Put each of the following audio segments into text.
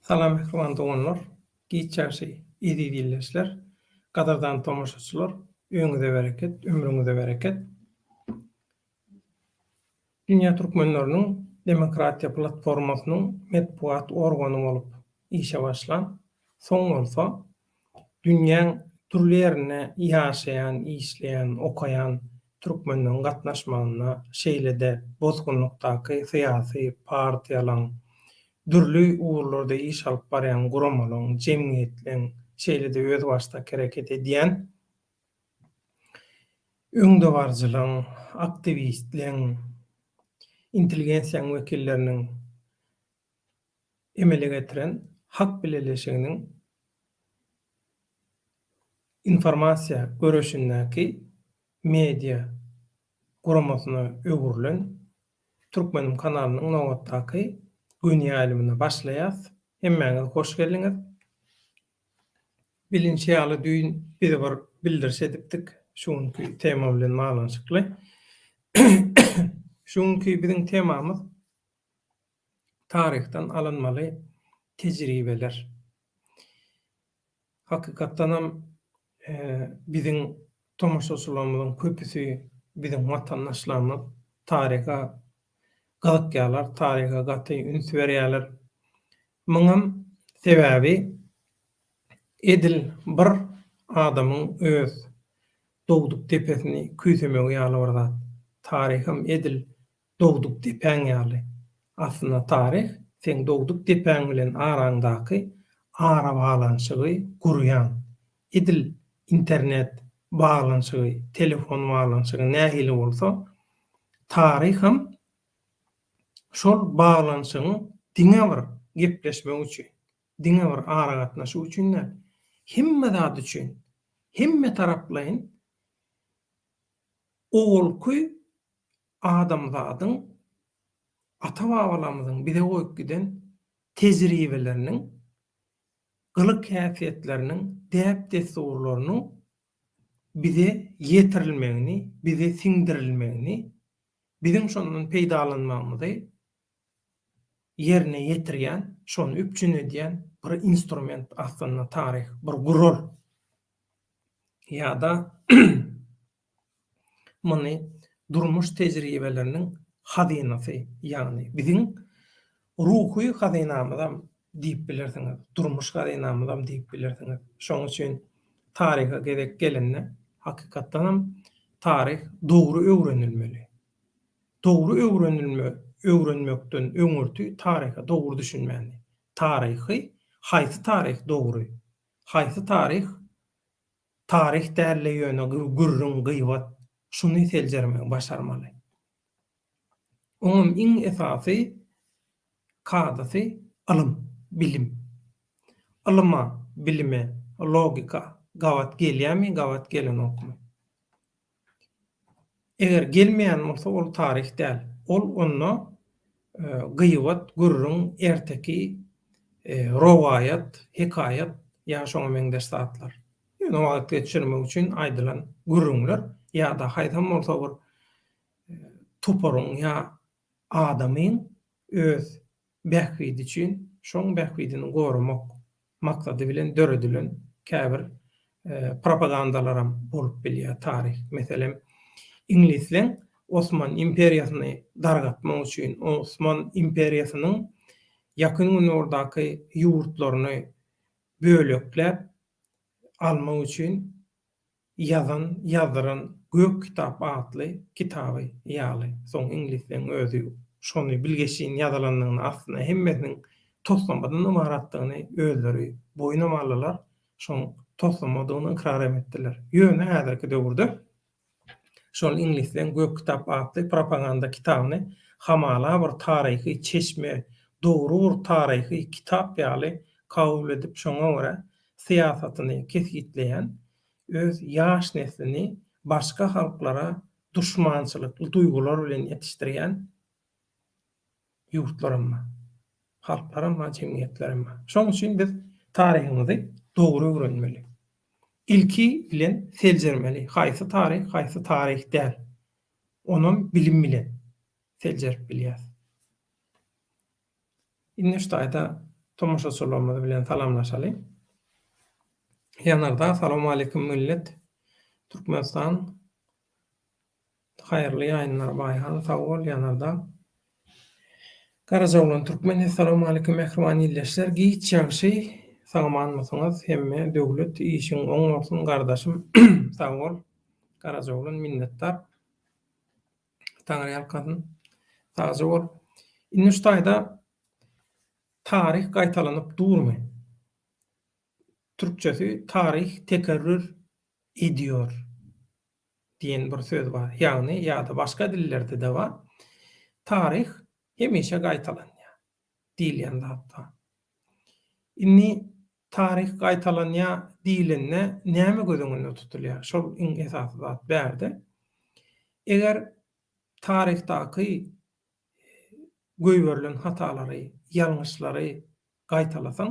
Salam mähriban doganlar, giç ýagşy eziz ildeşler, gadyrdan tomaşaçylar, öýüňize bereket, ömrüňize bereket. Dünýä türkmenleriniň demokratiýa platformasynyň metbugat organy bolup işe başlan, soň bolsa dünýäň dürli ýerinde ýaşaýan, işleýän, okaýan türkmenleriň gatnaşmagynda, şeýle-de bosgunlykdaky syýasy partiýalaryň, dürli ugurlarda iş alyp barýan guramalaryň, jemgyýetleň, şeýle-de özbaşdak hereket edýän öňdebaryjylaryň, aktiwistleň, intelligensiýanyň wekilleriniň emele getiren Halk bileleşiginiň informasiýa göreşindäki media guramasyna öwrülen Türkmenim kanalynyň nobatdaky göni ýaýlymyna başlaýas. Hemmäňiz hoş geldiňiz. Bilinşi ýaly düýn biz bir bildiriş edipdik şu günki tema bilen baglanyşykly. Şu günki biziň temamyz taryhdan alynmaly tejribeler. Hakykatdanam biziň tomaşaçylarymyzyň köpüsi biziň watandaşlarymyz taryha gyzykýarlar, taryha gaty üns berýärler. Muňam sebäbi edil bir adamyň öz dogduk depesini küýsemegi ýaly bir zat. Taryham edil dogduk depäň ýaly. Aslynda taryh seň dogduk depäň bilen araňdaky arabaglanyşygy gurýan. Edil internet baglanyşygy, telefon baglanyşygy nähili bolsa, taryham şol baglanyşygyň diňe bir gepleşmek üçin, diňe bir aragatnaşyk üçin däl, hemme zat üçin, hemme taraplaýyn owalky adamzadyň, ata-babalarymyzyň bize goýup giden tejribeleriniň, gylyk-häsiýetleriniň, däp-dessurlarynyň bize ýetirilmegini, bize siňdirilmegini, biziň şondan peýdalanmagymyzy ýerine ýetirýän, şony üpjün edýän bir instrument aslynda taryh, bir gural ýa-da Muny durmuş tejribeleriniň hazynasy, ýagny biziň ruhy hazynamyzam diýip bilersiňiz, durmuş hazynamyzam diýip bilersiňiz. Şonuň üçin taryha gezek gelende, hakykatdanam taryh dogry öwrenilmeli. Dogry öwrenilme öwrenmekden öňürti taryha dogry düşünmäni. Taryhy, haýsy taryh dogry, haýsy taryh Taryh dälde ýöne gürrüň, gybat, şuny seljermegi başarmaly. Oňam iň esasy kadasy ylym, bilim. Ylyma, bilime, logika gabat gelýämi, gabat gelenokmy? Eger gelmeýän bolsa ol taryh däl. Ol onda gybat, gürrüň, erteki, rowaýat, hekaýat ýa şoňa meňzeş zatlar. Ýöne wagt geçirmek üçin aýdylan gürrüňler ýa-da haýsam bolsa bir toparyň ýa adamyň öz bähbidi üçin, şoň bähbidini goramak maksady bilen döredilen käbir propagandalaram bolup bilýär taryh. Meselem, iňlisleň Osman imperiýasyny dargatmak üçin, Osman imperiýasynyň Ýakyn Gündogardaky ýurtlaryny bölekläp almak üçin ýazan, ýazdyran Gök kitap atly kitaby ýaly. Soň iňlisleň özi şony bilgeşlin ýazylandygyny, aslynda hemmesiniň toslamadan ybaratdygyny özleri boýunam aldylar, şoň toslamadygyny ykrar hem etdiler. Ýöne häzirki döwürde şol iňlisleň Gök kitap atly propaganda kitabyny hamala bir taryhy çeşme, dogry bir taryhy kitap ýaly kabul edip şoňa görä syýasatyny kesgitleýän, öz ýaş neslini başga halklara duşmançylykly duýgular bilen ýetişdirýän ýurtlaram bar, halklaram bar, jemgyýetlerem bar. Şonuň üçin biz taryhymyzy dogry öwrenmeli. Ilki bilen seljermeli, haýsy taryh, haýsy taryh däl. Onam bilim bilen seljerip bilýäs. Indi şu taýda. Tomaşaçylarymyz bilen salamlaşaly. Ýanardag salowmaleýkim millet. Türkmenistan Haýyrly ýaýynlar Baýhan sag bol Ýanardag. Garajaoglan Türkmen Essalawmaleýkim mähriban ildeşler giç ýagşy sagamanmysyňyz hemme döwlet işiň oň bolsun gardaşym sag bol Garajaoglan minnetdar Taňryýalkasyn sagja bol indi şu taýda taryh gaýtalanyp durmy türkçesi taryh tekerrür ediyor diýen bir söz bar. Ýagny ýa-da başga dillerde-de bar. Taryh hemişe gaýtalanýar diýilýän zat bar. Indi taryh gaýtalanýar diýlende näme göz öňünde tutulýar? Şol iň esasy zat bärde. Eger taryhdaky goýberilen hatalary, ýalňyşlary gaýtalasaň,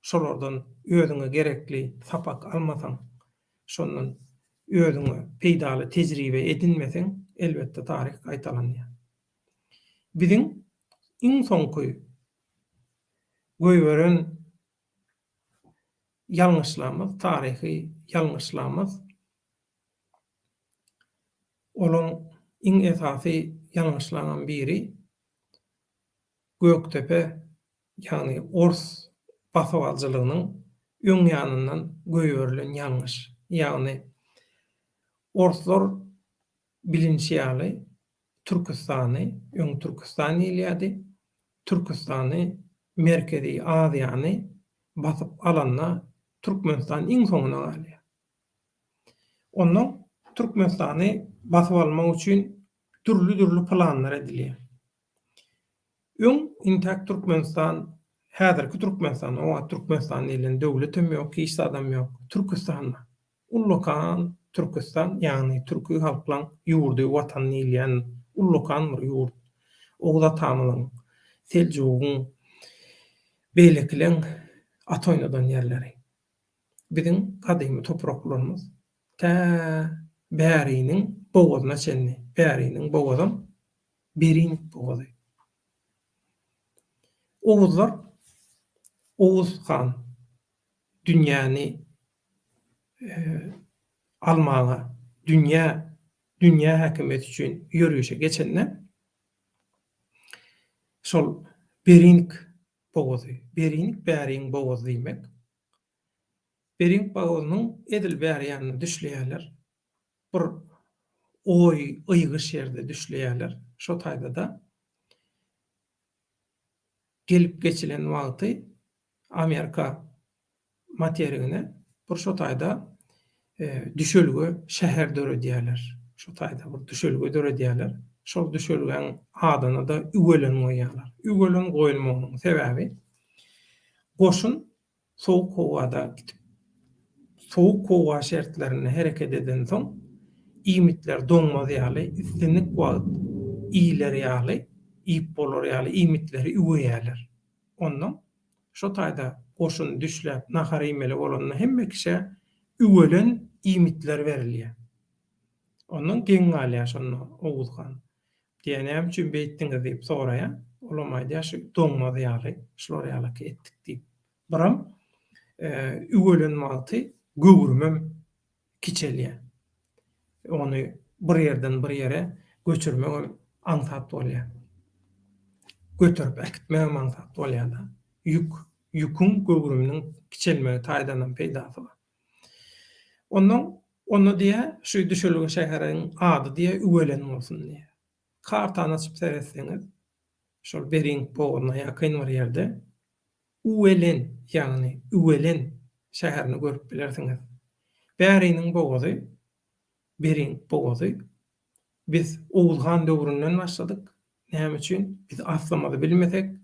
şolardan özüňe gerekli sapak almasaň, şondan özüňe peýdaly tejribe edinmeseň, elbetde taryh gaýtalanýar. Biziň iň soňky goýberen ýalňyşlarymyz, taryhy ýalňyşlarymyz olaň iň esasy ýalňyşlarynyň biri Gökdepe, ýagny ors basybalyjylygynyň öň ýanyndan goýberilen ýalňyş. Ýagny orslar bilinşi ýaly Türküstany, öň Türküstan diýilýärdi, Türküstany, Merkezi Aziýany basyp alanda Türkmenistan iň soňuna galýar. Onnoň Türkmenistany basyp almak üçin dürli-dürli planlar edilýär. Öň intäk Türkmenistan, häzirki Türkmenistan, o wagt Türkmenistan diýlen döwletem ýok, hiç zadam ýok. Türküstan bar. Ullakan Türküstan, ýagny türki halklaň ýurdy, watany diýilýän ullakan bir ýurt. Oguz atamyzyň, Seljugyň, beýlekileň at oýnadan ýerleri. Biziň gadymy topraklarymyz tä Bäriniň bogazyna çenli, Bäriniň bogazam Bering bogazy. Oguzlar Oguz han dünýäni almaga, dünýä dünýä häkimiýeti üçin ýörişe geçende şol Bering bogazy, Bering Bäriň bogazy diýmek. Bering bogazynyň edil bäri ýanynda düşleýärler. Bir oý, ýygyş ýerde düşleýärler. Şo taýda-da gelip geçilen wagty Amerika materigine bir şo taýda düşelge şäher döredýärler. Şo taýda bir düşelge döredýärler. Şol düşelgäň adyny-da Üwelen goýýarlar. Üwelen goýulmagynyň sebäbi goşun sowuk howada gidip, sowuk howa şertlerinde hereket edensoň, iýmitler doňmaz ýaly, islendik wagt iýiler ýaly, iýip bolar ýaly iýmitleri üweýärler. Onnoň şo taýda goşun düşläp nahar iýmeli bolanda hemme kişä üwelen iýmitler berilýär. Onnoň geň galýar şonda Oguz han. Diýýär, näme üçin beýtdiňiz diýip soraýar. Olam aýdýar, şu doňmaz ýaly, şular ýalyky etdik diýip. Biram üwelen wagty göwrümem kiçelýär. Ony bir ýerden bir ýere göçürmegem aňsat bolýar. Göterip äkitmegem aňsat bolýar-da. Ýük, ýüküň göwrüminiň kiçelmegi taýdanam peýdasy bar. Onnoň, onda diýýär, şu düşelge şäheriň ady diýýär, Üwelen bolsun diýýär. Kartany açyp seretseňiz, şol Bering bogazyna ýakyn bir ýerde Uwelen, ýagny Üwelen şäherini görüp bilersiňiz. Bäriniň bogazy, Bering bogazy, biz Oguz han döwründen başladyk. Näme üçin? Biz aslymyzy bilmesek,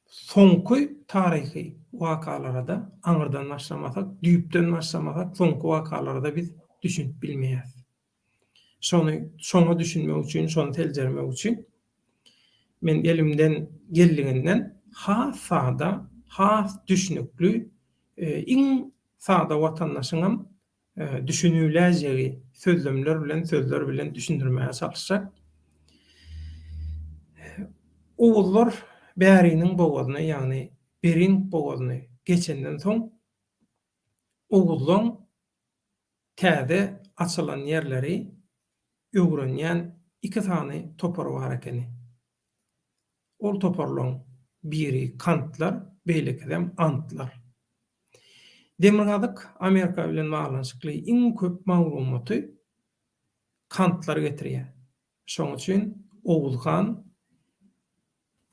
Soňky taryhy wakalara-da aňyrdan başlamasak, düýpden başlamasak, soňky wakalara-da biz düşünip bilmeýäris. Şony, şoňa düşünmek üçin, şony seljermek üçin men elimden geldiginden has sada, has düşnükli, iň sada watandaşyňam düşüniläýjegi sözlemler bilen, sözler bilen düşündirmäge çalyşjak. Oguzlar Bäriniň bogazyny, ýagny Bering bogazyny geçenden soň, oguzlaň täze açylan ýerleri öwrenýän iki sany topary bar ekeni. Ol toparlaň biri kantlar, beýlekisem antlar. Demirgazyk Amerika bilen baglanyşykly iň köp maglumaty kantlar getirýär. Şoň üçin Oguz han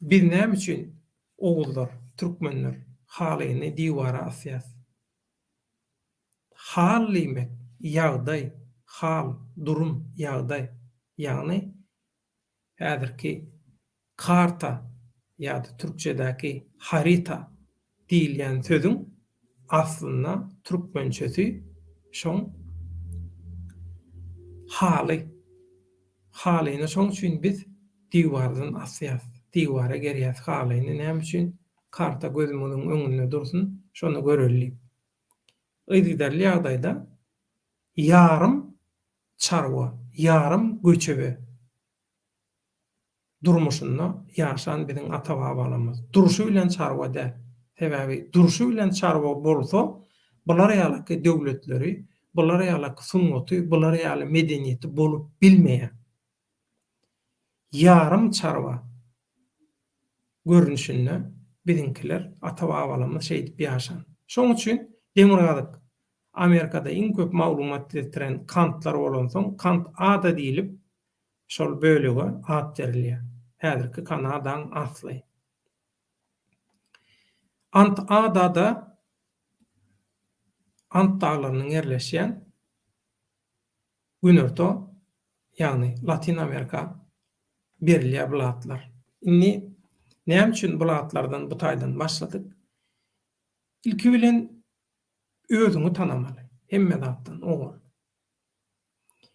Biz näme üçin oguzlar, türkmenler halyny diwara asýas? Hal diýmek, ýagdaý, hal, durum, ýagdaý. Ýagny häzirki karta ýa-da türkçedäki harita diýilýän sözüň aslynda türkmençesi şoň haly. Halyny şoň üçin biz diwardan asýas, diwara gerýäs halyny näme üçin? Karta gözümiziň öňünde dursun, şony göreli diýip. Yzygiderli ýagdaýda ýarym çarwa, ýarym göçebe durmuşynda ýaşan biziň ata-babalarymyz. Durşy bilen çarwa däl. Sebäbi durşy bilen çarwa bolsa, bular ýalaky döwletleri, bular ýalaky sungaty, bular ýaly medeniýeti bolup bilmeýär. Ýarym çarwa görnüşinde biziňkiler, ata-babalarymyz şeýdip ýaşan. Şoň üçin Demirgazyk Amerikada iň köp maglumat getiren kantlar bolansoň, Kant ada diýlip şol bölege at berilýär. Häzirki Kanadaň asly. Ant adada Ant daglarynyň ýerleşýän Günorta, ýagny Latyn Amerika berilýär bul atlar. Indi näme üçin bul atlardan bu taýdan başladyk? Ilki bilen özüňi tanamaly hemme zatdan owal.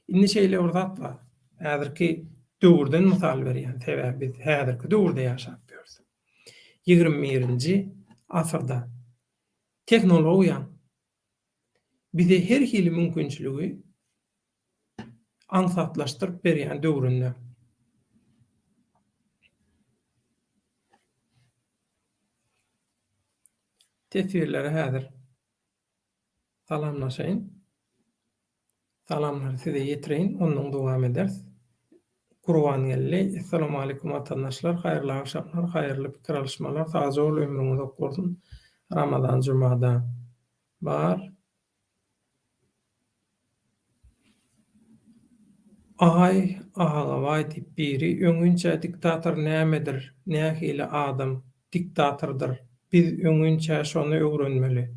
Indi şeýle bir zat bar. Häzirki döwürden mysal berýän, sebäbi biz häzirki döwürde ýaşap ýörüs. Ýigrimi birinji asyrda tehnologiýa bize her hili mümkinçiligi aňsatlaşdyryp berýän döwründe. Teswirlere häzir Salamlaşaýyn. Salamlary size ýetireýin, ondan dowam ederis. Gurbangeldi, Essalamualeýkum watandaşlar, haýyrly agşamlar, haýyrly pikir alyşmalar, sagja bol ömrüň uzak bolsun. Ramazan jumada bar. Aý agabaý diýip biri öňinçä diktator nämedir, nähili adam diktatordyr biz öňinçä şony öwrenmeli.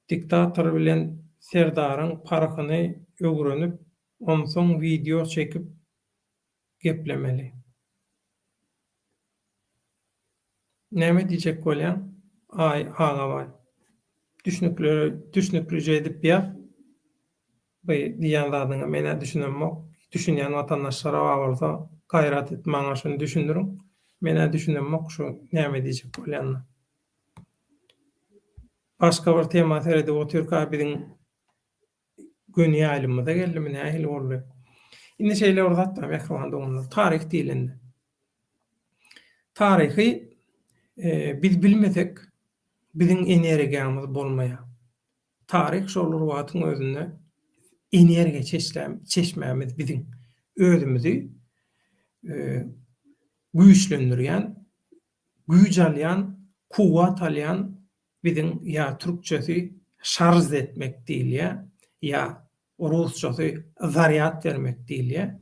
Diktator bilen serdaryň parhyny öwrenip onsoň wideo çekip geplemeli. Näme diýjek bolýaň aý agabaý. Düşnükli düşnüklije edip ýaz. Bu diýýän zadyňa menä düşünemok. Düşünýän watandaşlara bar bolsa gaýrat edip maňa şuny düşündiriň. Menä düşünemok şu näme diýjek bolýanyna. Başga bir tema seredip otyrka biziň Göni ýaýlymyza geldimi, nähili boldy? Indi şeýle bir zat bar, mähriban doganlar, taryh diýlende. Taryhy biz bilmesek, biziň energiýamyz bolmaýar. Taryh şol bir wagtyň özünde energiýa çeşmämiz biziň özümizi güýçlendirýän, güýç alýan, kuwwat alýan biziň ýa türkçesi şarz etmek diýilýär, ýa rusçasy zarýad bermek diýilýär.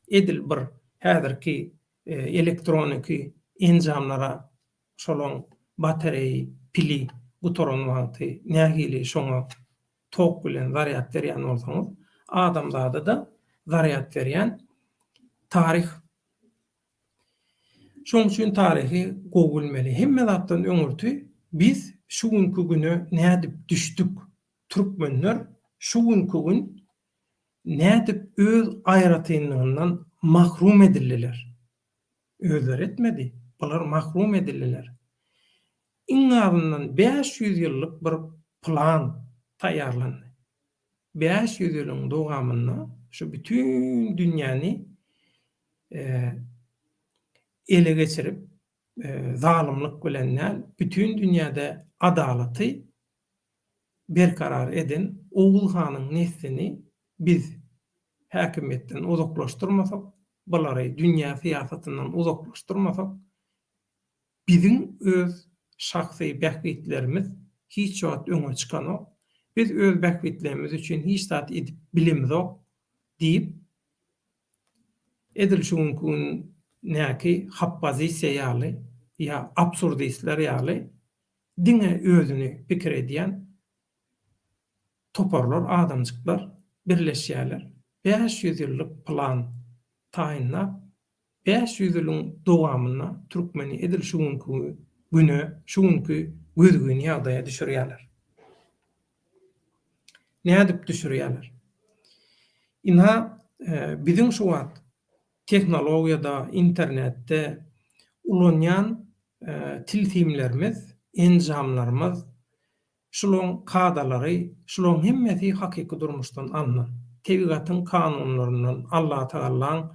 Edil bir häzirki elektroniki enjamlara şolaň batareýi, pili gutaran wagty nähili şoňa tok bilen zarýad berýän bolsaňyz, adamzada-da zarýad berýän taryh Şoň üçin taryhy gowy bilmeli. Hemme zatdan öňürti biz şu günki güne nädip düşdük? Türkmenler şu günki gün nädip öz aýratynlygyndan mahrum edildiler? Özleri etmedi, bular mahrum edildiler. Iň azyndan 500 ýyllyk bir plan taýýarlandy. 500 ýylyň dowamynda şu bütin dünýäni. ele geçirip, zalymlyk bilen däl, bütin dünýäde adalaty berkarar eden Oguz hanyň neslini biz häkimiýetden uzaklaşdyrmasak, bulary dünýä syýasatyndan uzaklaşdyrmasak, biziň öz şahsy bähbitlerimiz hiç wagt öňe çykanok, biz öz bähbitlerimiz üçin hiç zat edip bilemizok diýip, edil şu günki gündäki hoppozisiýa ýaly ýa absurdistler ýaly diňe özüni pikir edýän toparlar, adamjyklar birleşýärler. 500 ýyllyk plan taýynlap, 500 ýylyň dowamynda türkmeni edil şu günki güne, şu günki gözgyny ýagdaýa düşürýärler. Nädip düşürýärler? Ynha, biziň şu wagt tehnologiýada, internetde ulanýan tilsimlerimiz, enjamlarymyz, şularyň kadalary, şularyň hemmesi hakyky durmuşdan alnan. Tebigatyň kanunlaryndan, Allatagallaň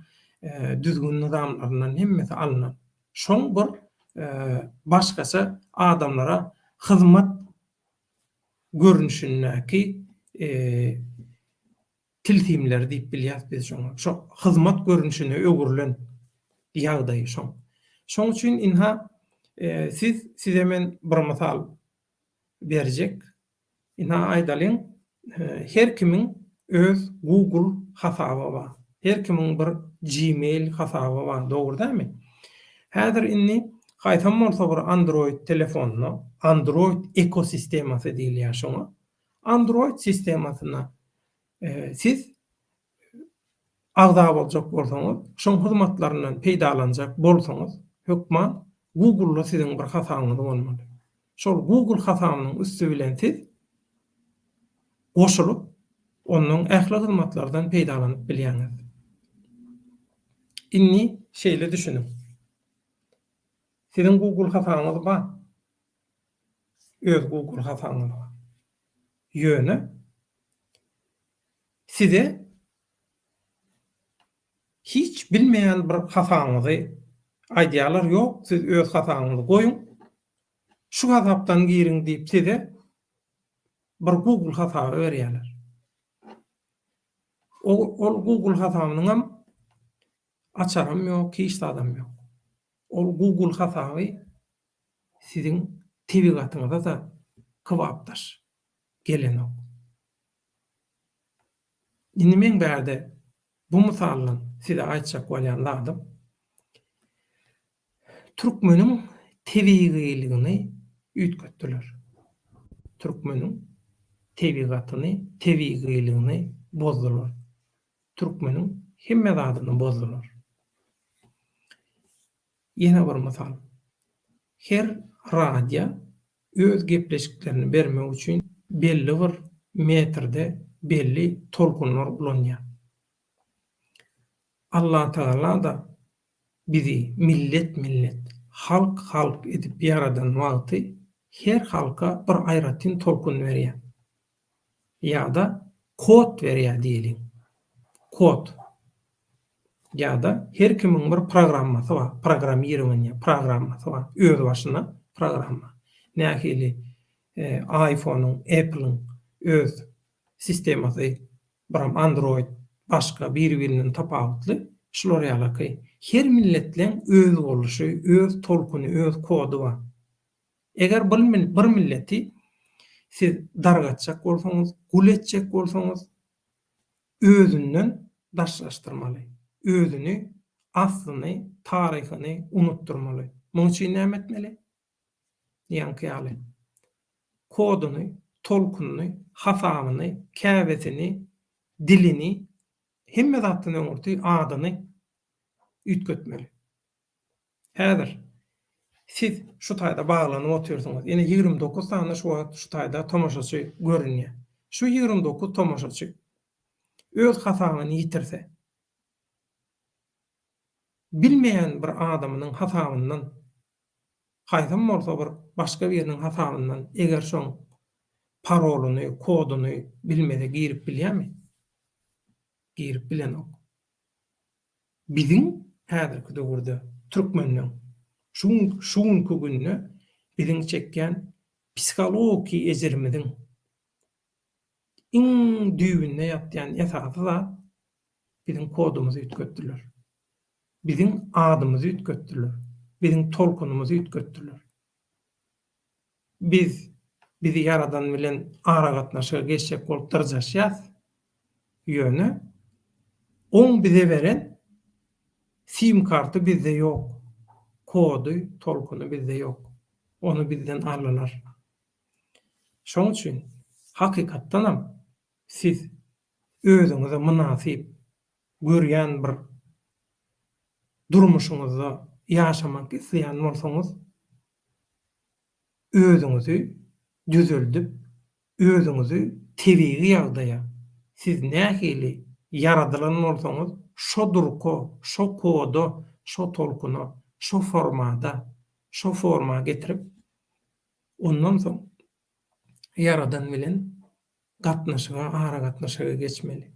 düzgün-nyzamlaryndan hemmesi alnan. Şoň bir başgaça adamlara hyzmat görnüşindäki tilsimleri diýip bilýäris biz şoňa. Şo hyzmat görnüşine öwrülen ýagdaýy şoň. Şoň üçin ynha siz size men bir mysal berjek. Ynha aýdalyň her kimiň öz Google hasaby bar. Her kimiň bir Gmail hasaby bar, dogry dälmi? Häzir indi haýsam bolsa bir Android telefonda, Android ekosistemasy diýilýär şoňa. Android sistemasyna siz agza boljak bolsaňyz, şoň hyzmatlaryndan peýdalanjak bolsaňyz, hökman Google-da siziň bir hasabyňyz bolmaly. Şol Google hasabynyň üsti bilen siz goşulyp, ondan ähli hyzmatlardan peýdalanyp bilýäňiz. Indi şeýle düşüniň. Siziň Google hasabyňyz bar. Öz Google hasabyňyz bar. Ýöne size hiç bilmeýän bir hasabyňyzy aýdýarlar, ýok, siz öz hasabyňyzy goýuň, şu hasapdan giriň diýip size bir Google hasaby berýärler. Ol Google hasabynyňam açaram ýok, hiç zadam ýok. Ol Google hasaby siziň tebigatyňyza-da kybapdaş gelenok. Indi meň bärde bu mysaldan size aýtjak bolýan zadym, türkmeniň tebigylygyny üýtgetdiler. Türkmeniň tebigatyny, tebigylygyny bozdular. Türkmeniň hemme zadyny bozdular. Ýene bir mysal. Her radio öz gepleşiklerini bermek üçin belli bir metrde belli tolkunlar ulanýar. Allatagala-da bizi millet-millet, halk-halk edip ýaradan wagty her halka bir aýratyn tolkun berýär. Ýa-da kod berýär diýeliň. Kod. Ýa-da her kimiň bir programmasy bar, programmirowaniýe programmasy bar, özbaşyna programma. Nähili iPhone-yň, Apple-iň öz sistemasy, biram Android başga biri-birinden tapawutly, şular ýalaky. Her milletleň öz boluşy, öz tolkuny, öz kody bar. Eger bir milleti siz dargatjak bolsaňyz, gul etjek bolsaňyz, özünden daşlaşdyrmaly. Özüni, aslyny, taryhyny unutdyrmaly. Muň üçin näme etmeli? Ýaňky ýaly. Koduny, tolkunyny, hasabyny, käbesini, dilini, hemme zatdan öňürti adyny üýtgetmeli. Häzir siz şu taýda baglanyp otyrsyňyz. Ine 29 sany şu wagt şu taýda tomaşaçy görünýär. Şu 29 tomaşaçy öz hasabyny ýitirse, bilmeýän bir adamynyň hasabyndan, haýsam bolsa bir başga biriniň hasabyndan eger şoň parolyny, koduny bilmese girip bilýärmi? Girip bilenok. Biziň häzirki döwürde. türkmenden şu şu günki günde biziň çekýän psihologiki ejirimiziň iň düýbünde ýatýan esasy zat biziň kodumyzy üýtgetdiler. Biziň adymyzy üýtgetdiler. Biziň tolkunymyzy üýtgetdiler. Biz bizi Ýaradan bilen aragatnaşyga geçjek bolup dyrjaşýas. Ýöne Oň bize beren sim karty bizde ýok. Kody, tolkuny bizde ýok. Ony bizden aldylar. Şoň üçin hakykatdanam siz özüňize mynasyp görýän bir durmuşyňyzda ýaşamak isleýän bolsaňyz, özüňizi düzeldip, özüňizi tebigy ýagdaýa, siz nähili ýaradylan bolsaňyz, şo durka, şo koda, şo tolkuna, şo formada, şo forma getirip, ondan soň Ýaradan bilen gatnaşyga, aragatnaşyga geçmeli.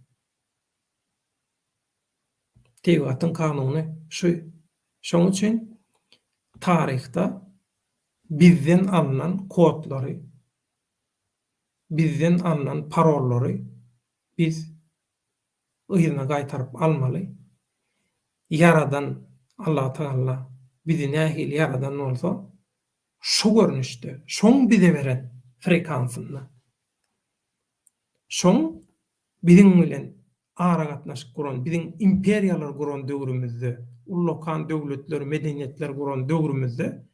Tebigatyň kanuny şu. Şonuň üçin taryhda bizden alnan kodlary, bizden alnan parollary biz yzyna gaýtaryp almaly. Ýaradan Allatagalla bizi nähili ýaradan bolsa, şo görnüşde, şoň bize beren frekansynda, şoň biziň bilen aragatnaşyk guran, biziň imperiýalar guran döwrümizde, ullakan döwletler, medeniýetler guran döwrümizde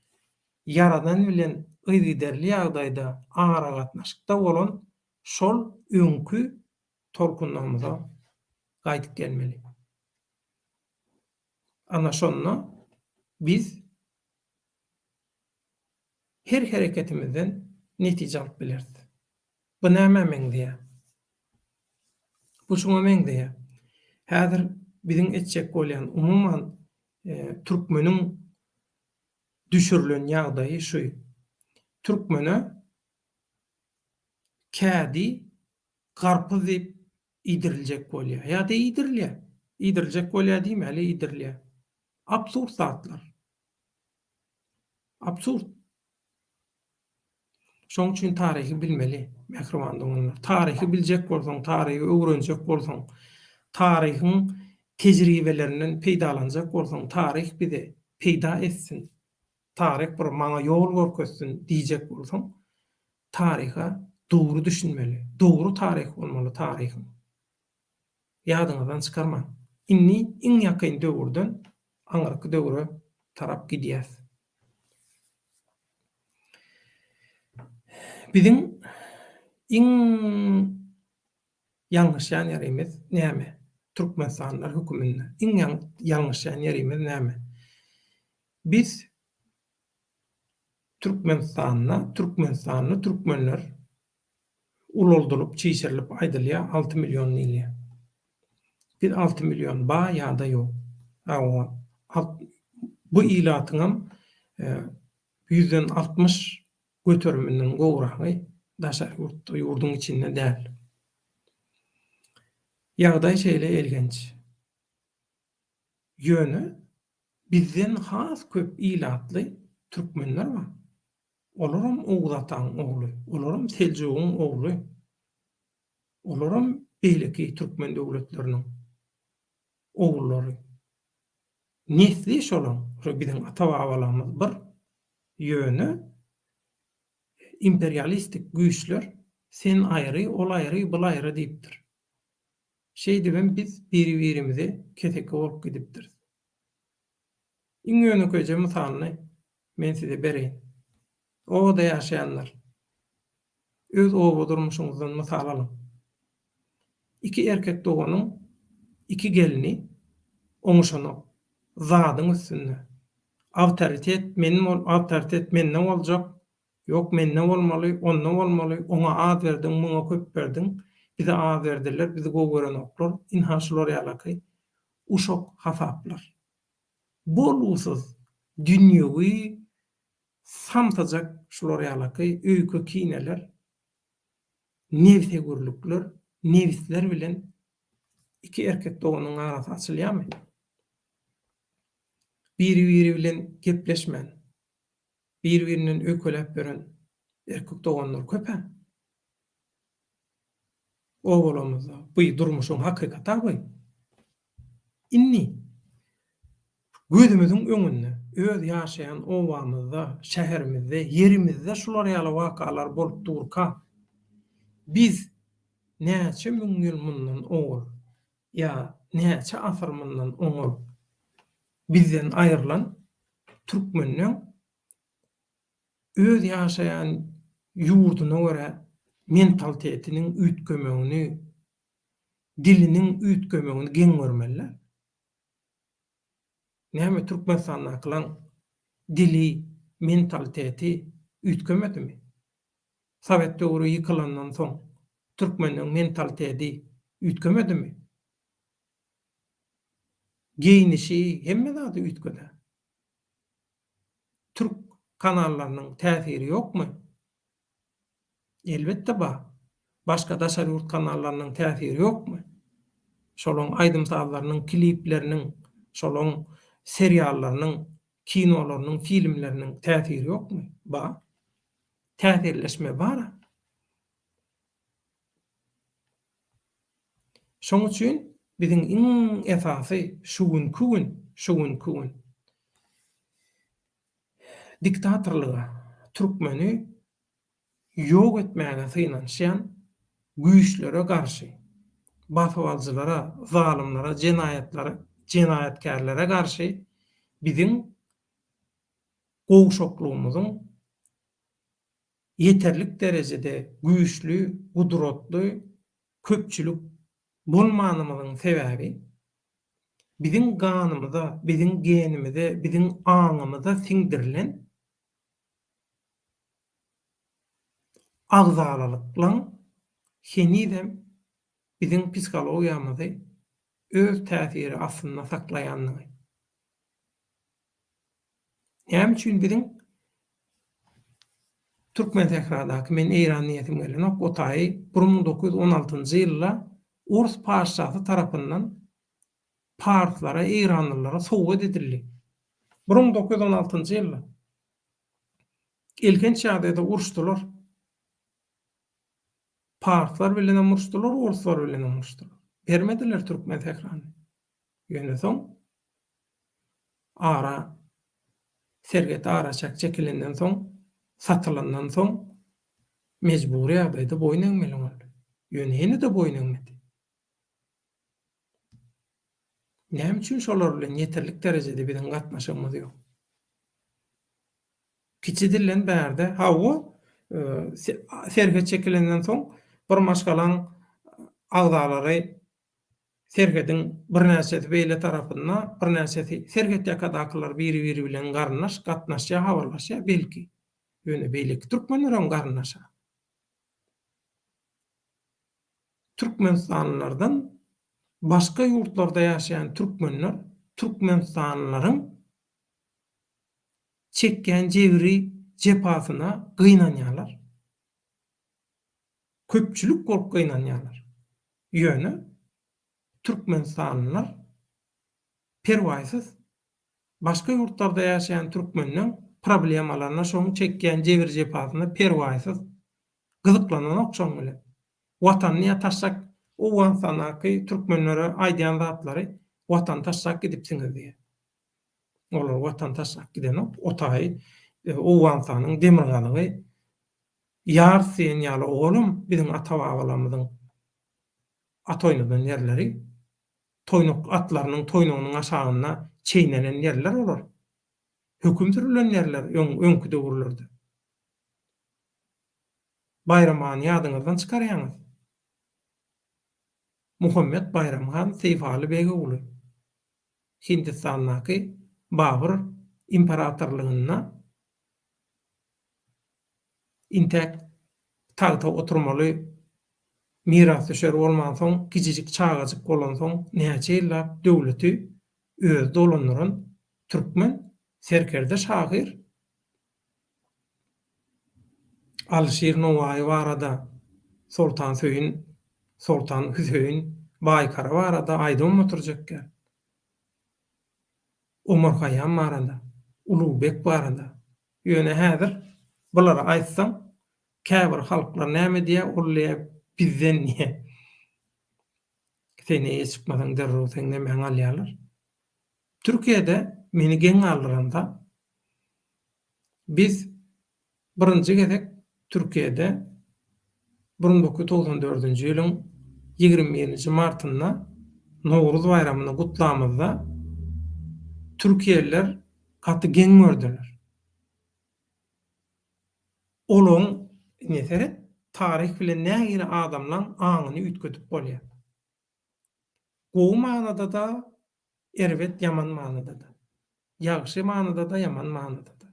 Ýaradan bilen yzygiderli ýagdaýda aragatnaşykda bolan şol öňki tolkunlarymyza gaýdyp gelmeli. Ana şonda biz her hereketimizden netije alyp bileris. Bu nämä meňzeýär? Bu şuňa meňzeýär. Häzir biziň etjek bolýan, umuman, türkmeniň düşürilen ýagdaýy şu. Türkmene kädi garpyz diýip iýdiriljek bolýar. Ýa-da iýdirilýär. Iýdiriljek bolýar diýmäli, iýdirilýär. Absurd zatlar. Absurd. Şoň üçin taryhy bilmeli, mähriban doganlar. Taryhy biljek bolsaň, taryhy öwrenjek bolsaň, taryhyň tejribelerinden peýdalanjak bolsaň, taryh bize peýda etsin, taryh bir maňa ýol görkezsin diýjek bolsaň, taryha dogry düşünmeli. Dogry taryh bolmaly taryhyň. Ýadyňyzdan çykarmaň. Indi iň ýakyn döwürden aňyrky döwre tarap gidýäs. Biziň iň ýalňyşýan ýerimiz näme? Türkmenistanlylar höküminde iň ýalňyşýan ýerimiz näme? Biz Türkmenistanda türkmenistanly türkmenler Ulaldylyp, çişirilip aýdylýar, 6 million diýilýär. Biz 6 million ba ýa-da ýok. Hawa, bu ilatyňam ýüzden 60 göteriminden gowragy daşary ýurtda, ýurduň içinde däl. Ýagdaý şeýle elgenç. Ýöne bizden has köp ilatly türkmenler bar. Olaram Oguz ataň ogly, olaram Seljugyň ogly, olaram beýleki türkmen döwletleriniň ogullary. Nesli şolaň, şo biziň ata-babalarymyz bir, ýöne imperialistik güýçler sen aýry, ol aýry, bul aýry diýipdir. Şeýdibem biz biri-birimize keseki bolup gidipdiris. Iň ýönekeýje mysalyny men size bereýin. Obada ýaşaýanlar, öz oba durmuşyňyzdan mysal alyň. Iki erkek doganyň iki gelni oňuşanok. Zadyň üstünde. Awtoritet men bol, awtoritet mende boljak, ýok mende bolmaly, onda bolmaly, oňa az berdiň, muňa köp berdiň, bize az berdiler, bizi gowy görenoklar, ynha şular ýalaky uşak hasaplar. Bolgusyz, dünýewi, samsyjak şular ýalaky öýke-kineler, nebsegürlikler, nebisler bilen iki erkek doganyň arasy açylýarmy? Biri-biri bilen gepleşmän, bir-birinden öýkeläp ýören erkek doganlar köp-ä. Obalarymyzda. Bu durmuşyň hakykaty-a bu. Indi gözümiziň öňünde, öz ýaşaýan obamyzda, şäherimizde, ýerimizde şular ýaly wakalar bolup durka, biz näçe müň ýyl mundan owal ýa näçe asyr mundan oňal bizden aýrylan türkmenleň öz ýaşaýan ýurduna görä mentalitetiniň üýtgemegini, diliniň üýtgemegini geň görmeli däl. Näme Türkmenistandakylaň dili, mentaliteti üýtgemedimi? Sowet döwri ýykylandan soň türkmenleň mentalitedi üýtgemedimi? Geýnişi hemme zady üýtgedä. Türk kanallarynyň täsiri ýokmy? Elbetde bar. Başga daşary ýurt kanallarynyň täsiri ýokmy? Şolaň aýdym-sazlarynyň, klipleriniň, şolaň seriallarynyň, kinolarynyň, filmleriniň täsiri ýokmy? Bar. Täsirleşme bar-a. Şoň üçin biziň iň esasy şu günki gün, şu günki gün diktatorlyga, türkmeni ýok etmäge synanyşýan güýçlere garşy, basybalyjylara, zalymlara, jenaýatlara, jenaýatkärlere garşy biziň gowşaklygymyzyň ýeterlik derejede güýçli, gudratly köpçülik bolmanymyzyň sebäbi, biziň ganymyza, biziň genimize, biziň aňymyza siňdirilen agzalalyklaň henizem biziň psihologiýamyzy öz täsiri astynda saklaýandygy. Näme üçin biziň Türkmensähradaky, men Eýran diýesim gelenok, o taýy 1916-njy ýylda ors patyşasy tarapyndan parslara, eýranlylara sowgat edildi. 1916-njy ýylda. Elhenç ýagdaýda uruşdylar. Parslar bilenem uruşdylar, orslar bilenem uruşdylar. Bermediler Türkmensährany. Ýöne soň ara serhet araçäk çekilenden soň, satylandan soň mejbury ýagdaýda boýun egmeli boldy. Ýöne ýene-de boýun egmedi. Näme üçin şolar bilen ýeterlik derejede biziň gatnaşygymyz ýok? Kiçi dilden bärde, hawa, serhet çekilenden soň bir maşgalaň agzalary Serhediň birnäçesi beýle tarapynda, birnäçesi serhet ýakadakylar biri-biri bilen garyndaş, gatnaşýar, habarlaşýar, belki. Ýöne beýleki türkmenlerem garyndaş-a. Türkmenistanlylardan başga ýurtlarda ýaşaýan türkmenler türkmenistanlylaryň çekýän jebri, jepasyna gynanýarlar. Köpçülik bolup gynanýarlar. Ýöne türkmenistanlylar perwaýsyz başga ýurtlarda ýaşaýan türkmenleň problemalaryna şoň çekýän jebir-jepasyna perwaýsyz gyzyklananok şoň bilen. Watanyny ýa taşlak Owganystandaky türkmenlere aýdýan zatlary watany taşlap gidipsiňiz diýýär. Olar watany taşlap gidenok. O taýy Owganystanyň demirgazygy Ýars diýen ýaly owalam biziň ata-babalarymyzyň at oýnadan ýerleri, toýnak atlarynyň toýnagynyň aşagynda çeýnelen ýerler olar. Höküm sürülen ýerler öň öňki döwürlerde. Baýram hany ýadyňyzdan çykarýaňyz. Muhammet Baýram han Seýfaly beg ogly. Hindistandaky Babyr imperatorlygynda Intäk tagta oturmaly mirasdüşer bolmansoň, kiçijik çagajyk bolansoň näçe ýyllap döwleti özi dolandyran türkmen serkerde şahyr Alyşir Nowaýy barada, Soltan Söýün, Soltan Hüseýin Baýkara barada aýdybam oturjak däl. Omar Haýýam barada, Ulugbek barada. Ýöne häzir bulary aýtsaň, käbir halklar näme diýýär, ol diýýär bizden diýýär. Sen eýe çykmasaň derrew seň nemäňi alýarlar. Türkiýede meni geň galdyran zat, biz Birinji gezek Türkiýede 1994-nji ýylyň 21-nji martynda Nowruz baýramyny gutlamyzda türkiýeliler gaty geň gördüler. Olaň, ine seret, taryh bilen nähili adamlaň aňyny üýtgedip bolýar. Gowy manyda-da, erbet ýaman manyda-da. Ýagşy manyda-da, ýaman manyda-da.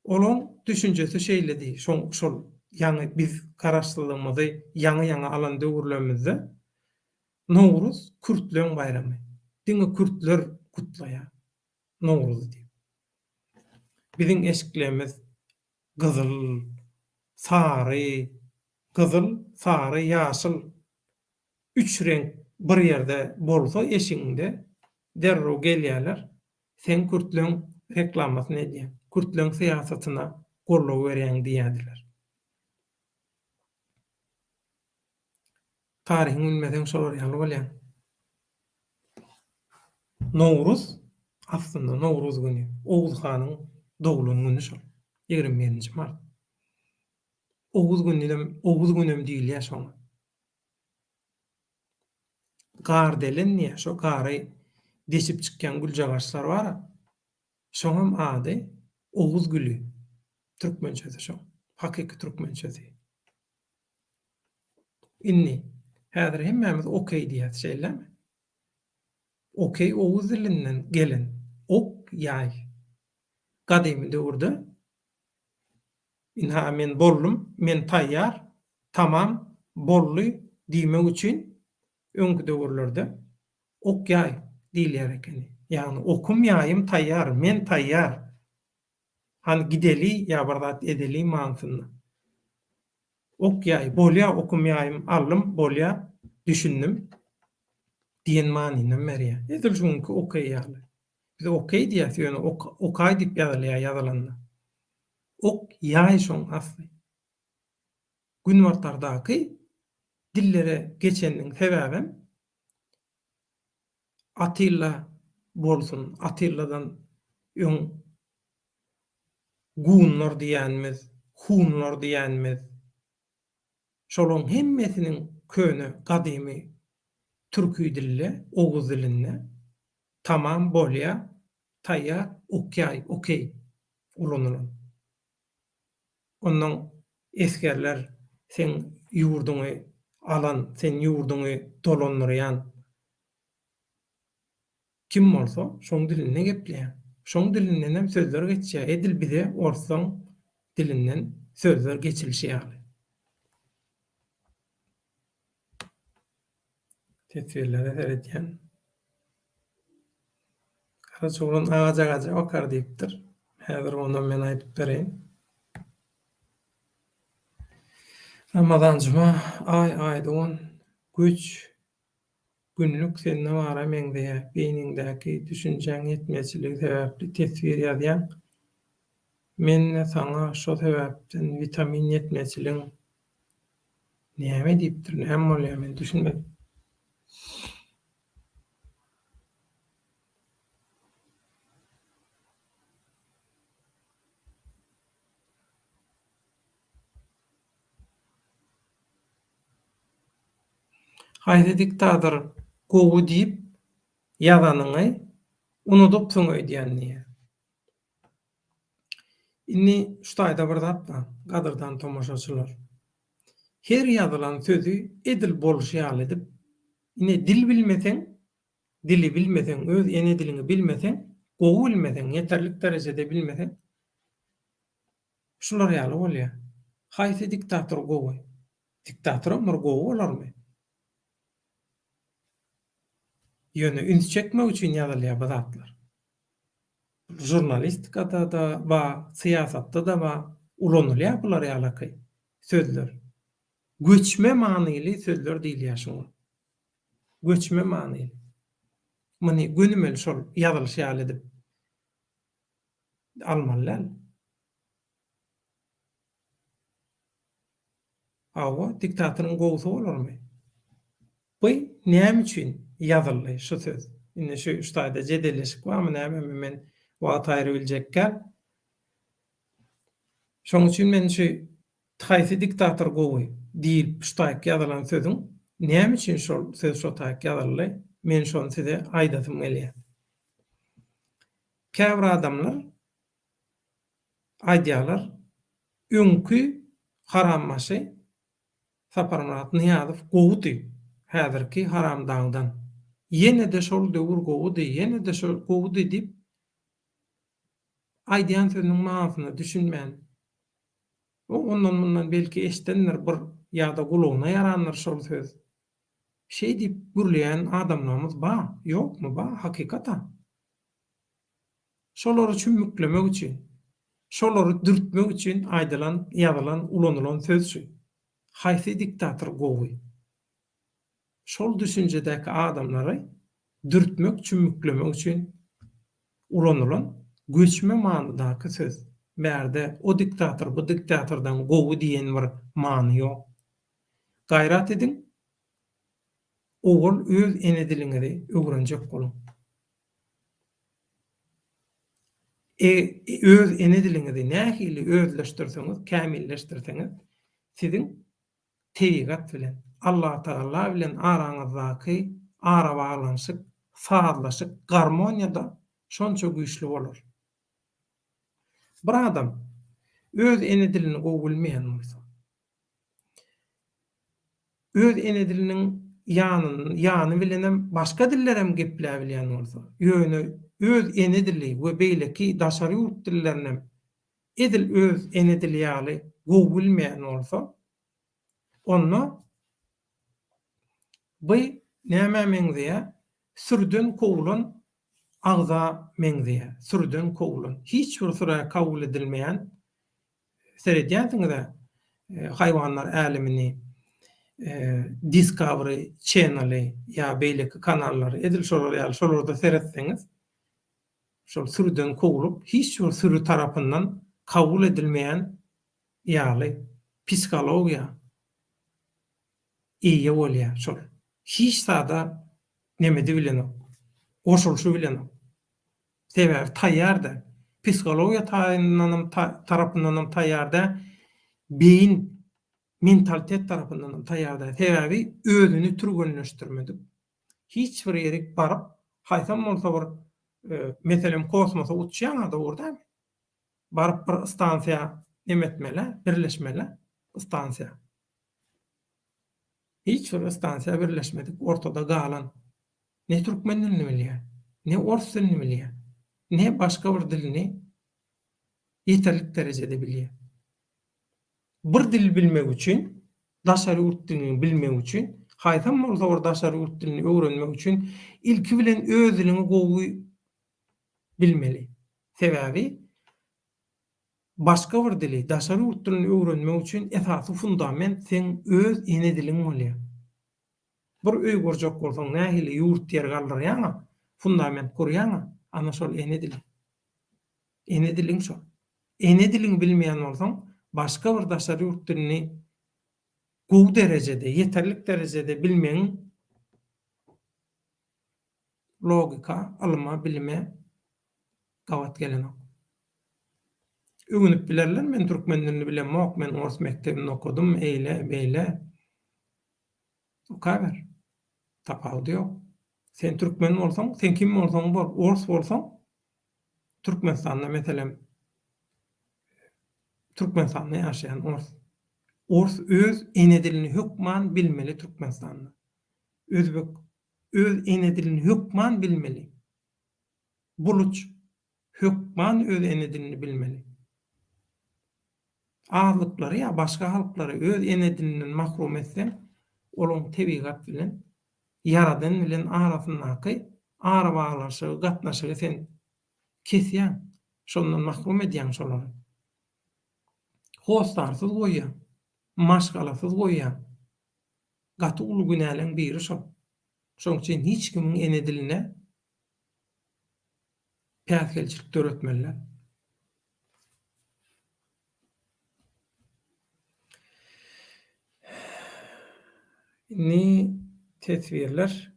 Olaň düşünjesi şeýledi, şoň şol ýaňy biz garaşsyzlygymyzy ýaňy-ýaňy alan döwürlerimizde Nowruz kürtleň baýramy. Diňe kürtler gutlaýar Nowruzy diýip. Biziň eşiklerimiz gyzyl, sary, gyzyl, sary, ýaşyl üç reňk bir ýerde bolsa eşigiňde derrew gelýärler, sen kürtleň reklamasyny edýäň, kürtleň syýasatyna goldaw berýäň diýýärdiler. Taryhyňy bilmeseň şolar ýaly bolýaň. Nowruz aslynda Nowruz güni Oguz hanyň doglan güni şol 21-nji mart. Oguz gününem Oguz günem diýilýär şoňa. Gardelen diýýär, şo gary deşip çykýan güljagaşlar bar-a, şoňam ady Oguz güli. Türkmençesi şoň, hakyky türkmençesi. Indi, häzir hemmämiz okey diýýäs, şeýlemi? Okey oguz dilinden gelen, ok, ýaý. Gadymy döwürde Ynha, men boldum, men taýýar, tamam, boldy diýmek üçin öňki döwürlerde ok-ýaý diýilýär ekeni. Ýagny okum, ýaýym taýýar, men taýýar. Hany gideli ýa bir zat edeli manysynda. Ok-ýaý, bolýa okum, ýaýym aldym, bolýa, düşündim diýen manynam berýär. Edil şu günki okey ýaly. Biz okey diýýäs, ýöne ok, okaý diýip ýazylýar ýazylanda. Ok ýaý şoň asly. Günbatardaky dillere geçeniniň sebäbem Atilla bolsun, Atilladan öň gunlar diýýänimiz, hunlar diýýänimiz, şolaň hemmesiniň köne gadymy türki dilde, oguz dilinde tamam, bolýa, taýýar, okýaý, okey ulanylan. Onnoň esgerler seň ýurduňy alan, sen ýurduňy dolandyrýan kim bolsa, şoň dilinde gepleýär. Şoň dilindenem sözler geçýär, edil bize orslaň dilinden sözler geçilişi ýaly. Teswirlere seredýän. Garajaoglan agaç-agaja bakar diýipdir. Häzir onam men aýdyp bereýin. Ramazan juma, aý aýdygon, güýç günlük sende bara meňzeýär. Beýniňdäki düşünjäň ýetmezçiligi sebäpli teswir ýazýaň. Men-de saňa şo sebäpden witamin ýetmezçiligiň Näme diýipdir, näme bolýar men düşünmedim. Haýsy diktator gowy diýip ýazanyňy unudypsyň öýdýän diýýär. Indi şu taýda bir zat bar, gadyrdan tomaşaçylar. Her ýazylan sözi edil bolşy ýaly edip, ine dil bilmeseň, dili bilmeseň, öz ene diliňi bilmeseň, gowy bilmeseň, ýeterlik derejede bilmeseň, şular ýaly bolýar. Haýsy diktator gowy? Diktatoram bir gowy bolarmy? Ýöne üns çekmek üçin ýazylýar bu zatlar. Žurnalistikada-da bar, syýasatda-da bar, ulanylýar bular ýalaky sözler. Göçme manyly sözler diýilýär şuňa. Göçme manyly. Muny gönümel şol ýazylyşy ýaly edip almaly däl. Hawa, diktatoryň gowusy bolarmy? Bu näme üçin ýazyldy şu söz? Indi şu şu taýda jedelleşik barmy nämemi men wagt aýyrabiljekkäm. Şoň üçin men şu haýsy diktator gowy diýilip şu taýyk ýazylan sözüň näme üçin şol söz şo taýyk ýazyldy men şony size aýdasym gelýär. Käbir adamlar aýdýarlar öňki harambaşy Saparmyrat Nyýazow gowudy häzirki haramdagdan. Ýene-de şol döwür gowudy, ýene-de şol gowudy diýip aýdýan sözüniň manysyna düşünmän, o ondan-mundan belki eşidendir bir ýa-da gulagyna ýarandyr şol söz. Şeý diýip gürleýän adamlarymyz bar, ýokmy, bar, hakykat-a. Şolary çümmüklemek üçin, şolary dürtmek üçin aýdylan, ýazylan, ulanylan söz şu. Haýsy diktator gowy? Şol düşünjedäki adamlary dürtmek, çümmüklemek üçin ulanylan göçme manydaky söz. Bärde o diktator bu diktatordan gowy diýen bir many ýok. Gaýrat ediň, owal öz ene diliňizi öwrenjek boluň. E, öz ene diliňizi nähili özleşdirseňiz, kämilleşdirseňiz, siziň tebigat bilen, Allatagala bilen araňyzdaky arabaglanyşyk, sazlaşyk, garmoniýa-da şonça güýçli bolar. Bir adam öz ene dilini gowy bilmeýän bolsa, öz ene diliniň ýanyn ýany bilenem başga dillerem gepläbilýän bolsa, ýöne öz ene dili we beýleki daşary ýurt dillerinem edil öz ene dili ýaly gowy bilmeýän bolsa, onda by nämä meňzeýär? Sürüden kowulan agza meňzeýär. Sürüden kowulan, hiç bir sürä kabul edilmeýän Seredýänsiňiz-ä haýwanlar älemini, Discovery Channel-y ýa beýleki kanallary, edil şolar ýaly şolarda seretseňiz, şol sürüden kowlup, hiç bir süri tarapyndan kabul edilmeýän ýaly psihologiýa eýe bolýar şol. Hiç zada nemedi bilenok, goşulyşy bilenok. Sebäbi taýýar däl. Psihologiýa taýyndanam tarapyndanam taýýar däl, beýin, mentalitet tarapyndanam taýýar däl. Sebäbi özüni türgenleşdirmedik. Hiç bir ýerik baryp, haýsam bolsa bir, meselem, kosmosa uçýaň-a dogry dälmi? Baryp bir stansiýa neme etmeli, birleşmeli stansiýa. Hiç bir stansiýa birleşmedik, ortada galan. Ne türkmen dilini bilýär, ne ors dilini bilýär, ne başga bir dilini ýeterlik derejede bilýär. Bir dil bilmek üçin, daşary ýurt dilini bilmek üçin, haýsam bolsa bir daşary ýurt dilini öwrenmek üçin ilki bilen öz diliňi gowy bilmeli. Sebäbi başga bir dili, daşary ýurt dilini öwrenmek üçin esasy fundament seň öz ene diliň bolýar. Bir öý gurjak bolsaň nähili ýurt ýer galdyrýaňa, fundament gurýaňa, ana şol ene dili. Ene diliň şol. Ene diliňi bilmeýän bolsaň, başga bir daşary ýurt dilini gowy derejede, ýeterlik derejede bilmegiň logika, ylyma, bilime gabat gelenok. Öwünip bilerler, men türkmen dilini bilemok, men ors mekdebinde okadym, eýle, beýle. Okaber. Tapawudy ýok. Sen türkmen bolsaň, sen kim bolsaň bol, ors bolsaň, Türkmenistanda meselem Türkmenistanda ýaşaýan ors. Ors öz ene dilini hökman bilmeli Türkmenistanda. Özbek öz ene dilini hökman bilmeli. Buluç hökman öz ene dilini bilmeli. Azlyklary ýa başga halklary öz ene dilinden mahrum etseň, olaň tebigat bilen, Ýaradan bilen arasyndaky arabaglanyşygy, gatnaşygy sen kesýäň, şondan mahrum edýäň şolary. Hossarsyz goýýaň, maşgalasyz goýýaň. Gaty uly günäleň biri şol. Şoň üçin hiç kimiň ene diline. Päsgelçilik döretmeliler. Indi teswirler.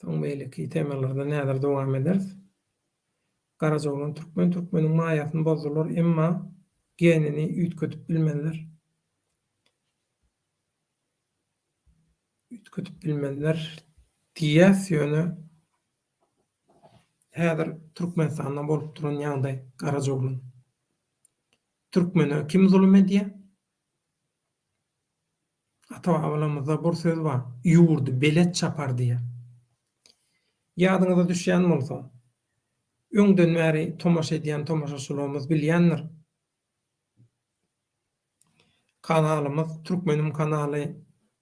Soň beýleki temalardan häzir dowam ederis. Garajaoglan türkmen türkmeniň maýasyny bozdular, emma genini üýtgedip bilmezler. Üýtgedip bilmezler diýýäs, ýöne häzir Türkmenistanda bolup duran ýagdaý Garajaoglan. Türkmene kim zulum edýär? Ata-babalarymyzda bir söz bar, Ýurdy belet çapar diýýär. Ýadyňyza düşýän bolsa, öňden bäri tomaşa edýän tomaşaçylarymyz bilýändir. Kanalymyz, Türkmenim kanaly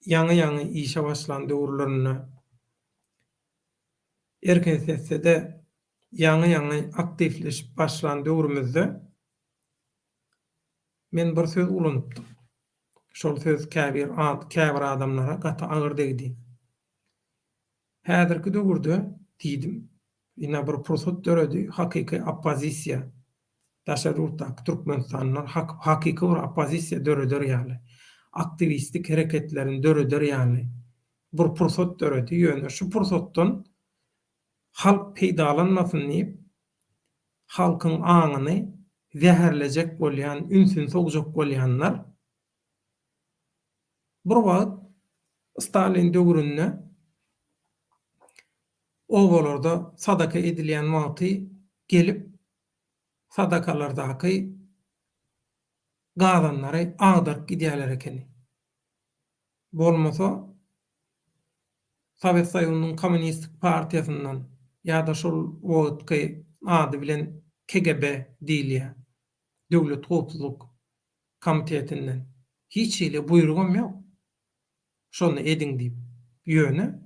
ýaňy-ýaňy işe başlan döwürlerinde, Erkin sesde-de ýaňy-ýaňy aktiwleşip başlan döwrümizde Men bir söz ulanypdym. Şol söz käbir käbir adamlara gaty agyr degdi. Häzirki döwürde, diýdim, ine bir pursat döredi, hakyky oppozisiýa, daşary ýurtdaky türkmenistanlylar hakyky bir oppozisiýa döreder ýaly, aktiwistik hereketlerini döreder ýaly bir pursat döredi, ýöne şu pursatdan halk peýdalanmasyn diýip, halkyň aňyny zäherlejek bolýan, ünsüni sowjak bolýanlar bir wagt Stalin döwründe obalarda sadaka edilýän wagty gelip sadakalardaky gazanlary agdaryp gidýärler ekeni. Bolmasa Sowet Soýuzynyň Kommunistik partiýasyndan ýa-da şol wagtky ady bilen KGB diýilýär, Döwlet howpsuzlyk komitetinden hiç hili buýrugam ýok, şony ediň diýip. Ýöne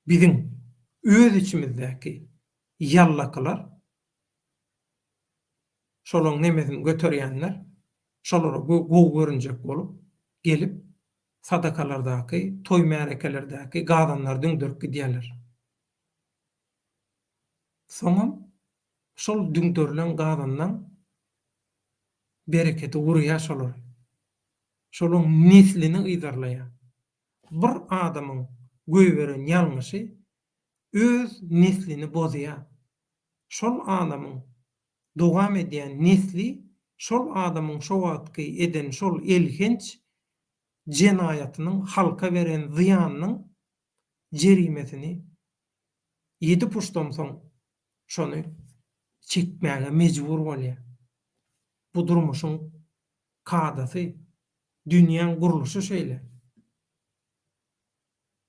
biziň öz içimizdäki ýallakylar, şolaň nemesini göterýänler, şolara gowy görünjek bolup gelip, sadakalardaky, toý-märekelerdäki gazanlary düňderip gidýärler. Soňam şol düňderilen gazanlaň bereketi gurýar şolary. Şolaň neslini yzarlaýar. Bir adamyň goýberen ýalňyşy öz neslini bozýar. Şol adamyň dowam edýän nesli şol adamyň şo wagtky eden şol elhenç jenaýatynyň halka beren zyýanynyň jerimesini ýedi puşdan soň şony çekmäge mejbur bolýar. Bu durmuşyň kadasy, dünýäň gurluşy şeýle.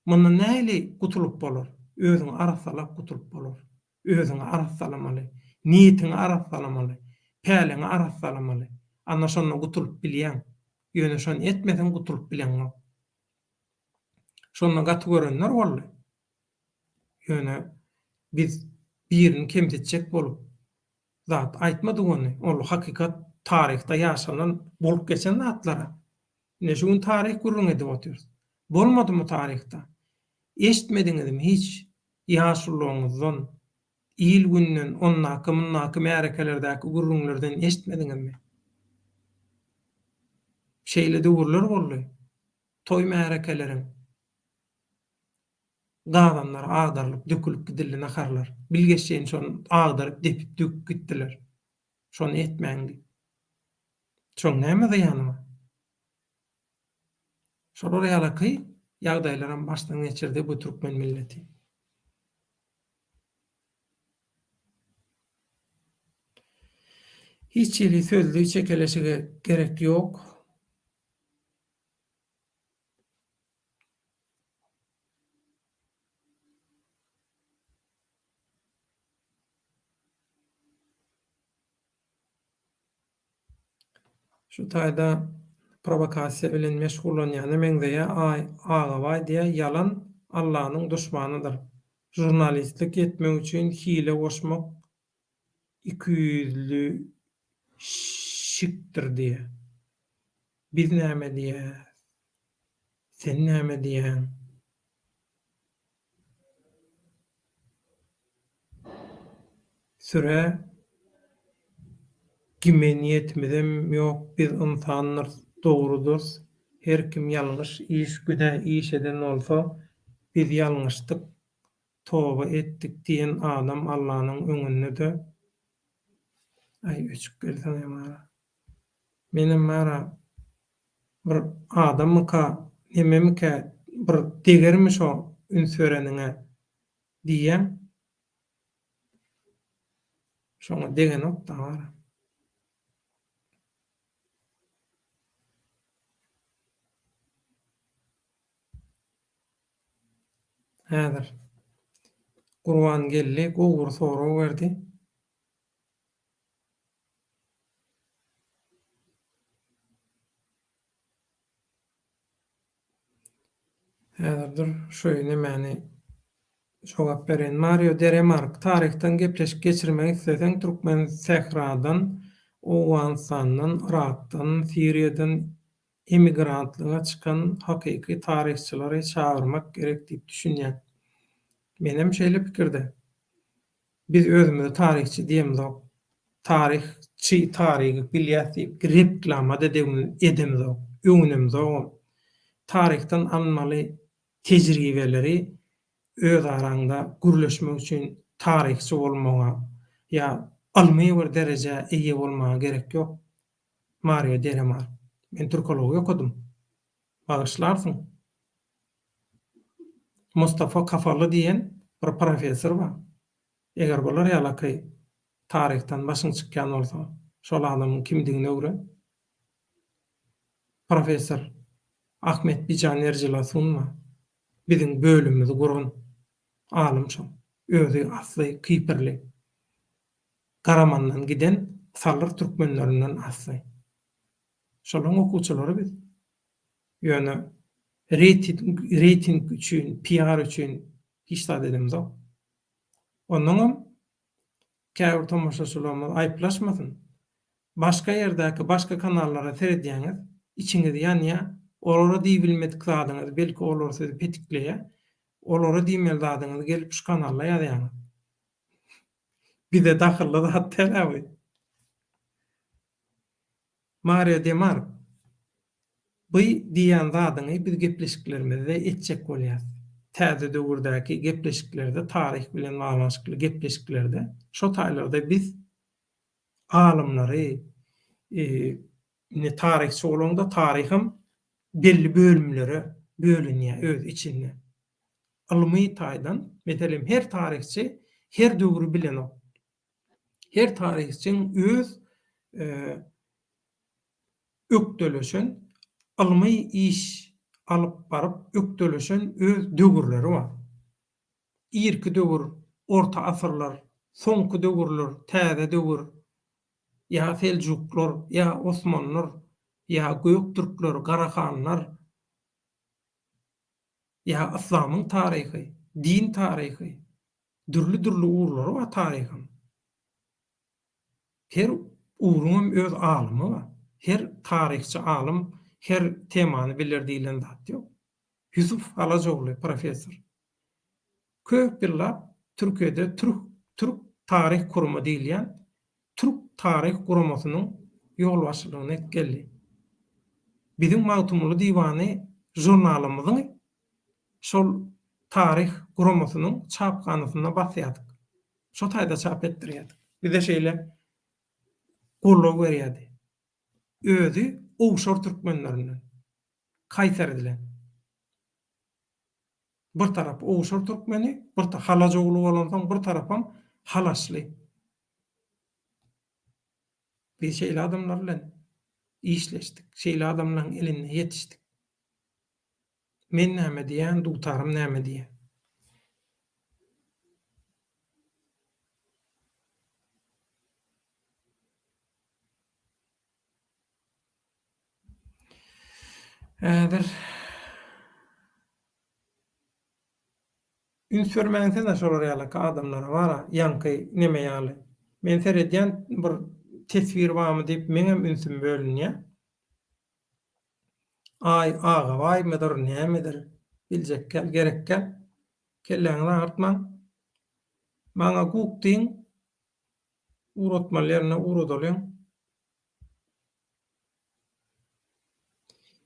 Mundan nähili gutulyp bolar? Özüňi arassalap gutulyp bolar. Özüňi arassalamaly. Niýetiňi arassalamaly. Päliňi arassalamaly. Ana şonda gutulyp bilýäň. Ýöne şony etmeseň gutulyp bileňok. Şonda gaty görenler boldy. Ýöne biz birini kemsitjek bolup zat aýtmadyk ony. Ol hakykat taryhda ýaşalan bolup geçen zatlara. Ine şu gün taryh gürrüň edip otyrys. Bolmadymy taryhda? Eşitmediňizmi hiç ýaşulularyňyzdan, il-günden, ondaky, mundaky märekelerdäki gürrüňlerden eşitmediňizmi? Şeýle döwürler boldy. Toý-märekeleriň gazanlary agdarylyp, dökülip gidildi naharlar. Bilgeşleýin şony agdaryp, depip, döküp gitdiler. Şony etmäň diýip. Şoň näme zyýany bar? Şolar ýalaky ýagdaýlaram başdan geçirdi bu türkmen milleti. Hiç hili sözli çekeleşige gerek ýok. Şu taýda prowokasiýa bilen meşgullanýana meňzeýä aý Agabaý diýä ýalan Allanyň duşmanydyr. Žurnalistlik etmek üçin hile goşmak ikiýüzlişikdir diýä. Biz näme diýäs sen näme diýäň. Sürä gime niýetimizem ýok biz ynsandyrys dogrudyrys her kim ýalňyş iş günä iş eden bolsa biz ýalňyşdyk toba etdik diýen adam Allanyň öňünde-de aý öçük gelsene bara menem bara bir adammyka nememikä bir degermi şo üns bereniňe diýýän Şoňa degenok-da gara. Häzir Gurbangeldi gowy bir sorag berdi. Häzir dur, şu nemäni jogap bereýin. Mario Deremark, taryhdan gepleşik geçirmek isleseň Türkmensähradan, Owganystandan, Yrakdan, Siriýadan emigrantlyga çykan hakyky taryhçylary çagyrmak gerek diýip düşünýän. Menem şeýle pikirde. Biz özümize taryhçy diýemzok. Taryhçy, taryhy bilýäs diýip reklama-da edemzok, öwünemzogam. Taryhdan alynmaly tejribeleri öz araňda gürleşmek üçin taryhçy bolmaga ýa ylmy bir derejä eýe bolmaga gerek ýok. Mario Deremar. Men türkologiýa okadym. Bagyşlarsyň. Mustafa Kafaly diýen bir professor bar. Eger bular ýalaky taryhdan başyň çykýan bolsa, şol adamyň kimdigini öwren. Professor Ahmet Bijan Erjilasun bar. Biziň bölümimizi guran alym şol. Özi asly kiprli. Garamandan giden salyr türkmenlerinden asly. Şolaň okuwçylary biz. Ýöne reýting reýting üçin, PR üçin hiç zat edemzok. Onnoňam käbir tomaşaçylarymyz aýyplaşmasyn. Başga ýerdäki başga kanallara seredýäňiz, içiňiz ýanýa, olara diýibilmedik zadyňyzy belki olar sizi petikleýä, olara diýmeli zadyňyzy gelip şu kanalda ýazýaňyz. Bize dahylly zat däl-ä bu. Mario Demar, By diýýän zadyňy biz gepleşiklerimizde etjek bolýas. Täze döwürdäki gepleşiklerde, taryh bilen baglanyşykly gepleşiklerde, şo taýlarda biz alymlary, indi taryhçy bolaňda taryham belli bölümlere bölünýär öz içinde. Ylmy taýdan, meselem, her taryhçy her döwri bilenok. Her taryhçyň öz ökdeleşen, ylmy iş alyp baryp ökdeleşen öz döwürleri bar. Irki döwür, orta asyrlar, soňky döwürler, täze döwür, ýa seljuklar, ýa osmanlar, ýa göktürkler, garahanlar, ýa yslamyň taryhy, din taryhy, dürli-dürli ugurlary bar taryhyň. Her ugruňam öz alymy bar. Her taryhçy alym her temany biler diýlen zat ýok. Ýusuf Halajogly professor. Köp ýyllap Türkiýede Türk Türk Taryh Kurumy diýilýän Türk Taryh Guramasynyň ýolbaşçylygyny edip geldi. Biziň Magtymguly diwany žurnalymyzyň şol Taryh guramasynyň çaphanasynda basýardyk. Şo taýda çap etdirýärdik. Bize şeýle goldaw berýärdi. Özi owşar türkmenlerinden. Kaýserdilen. Bir tarapy owşar türkmeni, bir halaç ogly bolansoň bir tarapam halaşly. Biz şeýle adamlar bilen işleşdik, şeýle adamlaryň elinde ýetişdik. Men näme diýýän, dutarym näme diýýär. Häzir üns bermäňsene şolar ýalyky adamlara bara ýaňky neme ýaly. Men seredýän bir teswir barmy diýip meňem ünsüm bölünýär. Aý agabaýmydyr nämedir biljekgäl gerekgäl kelläňizi agyrtmaň. Maňa guk diýiň. Ugratmaly ýerine ugradalyň.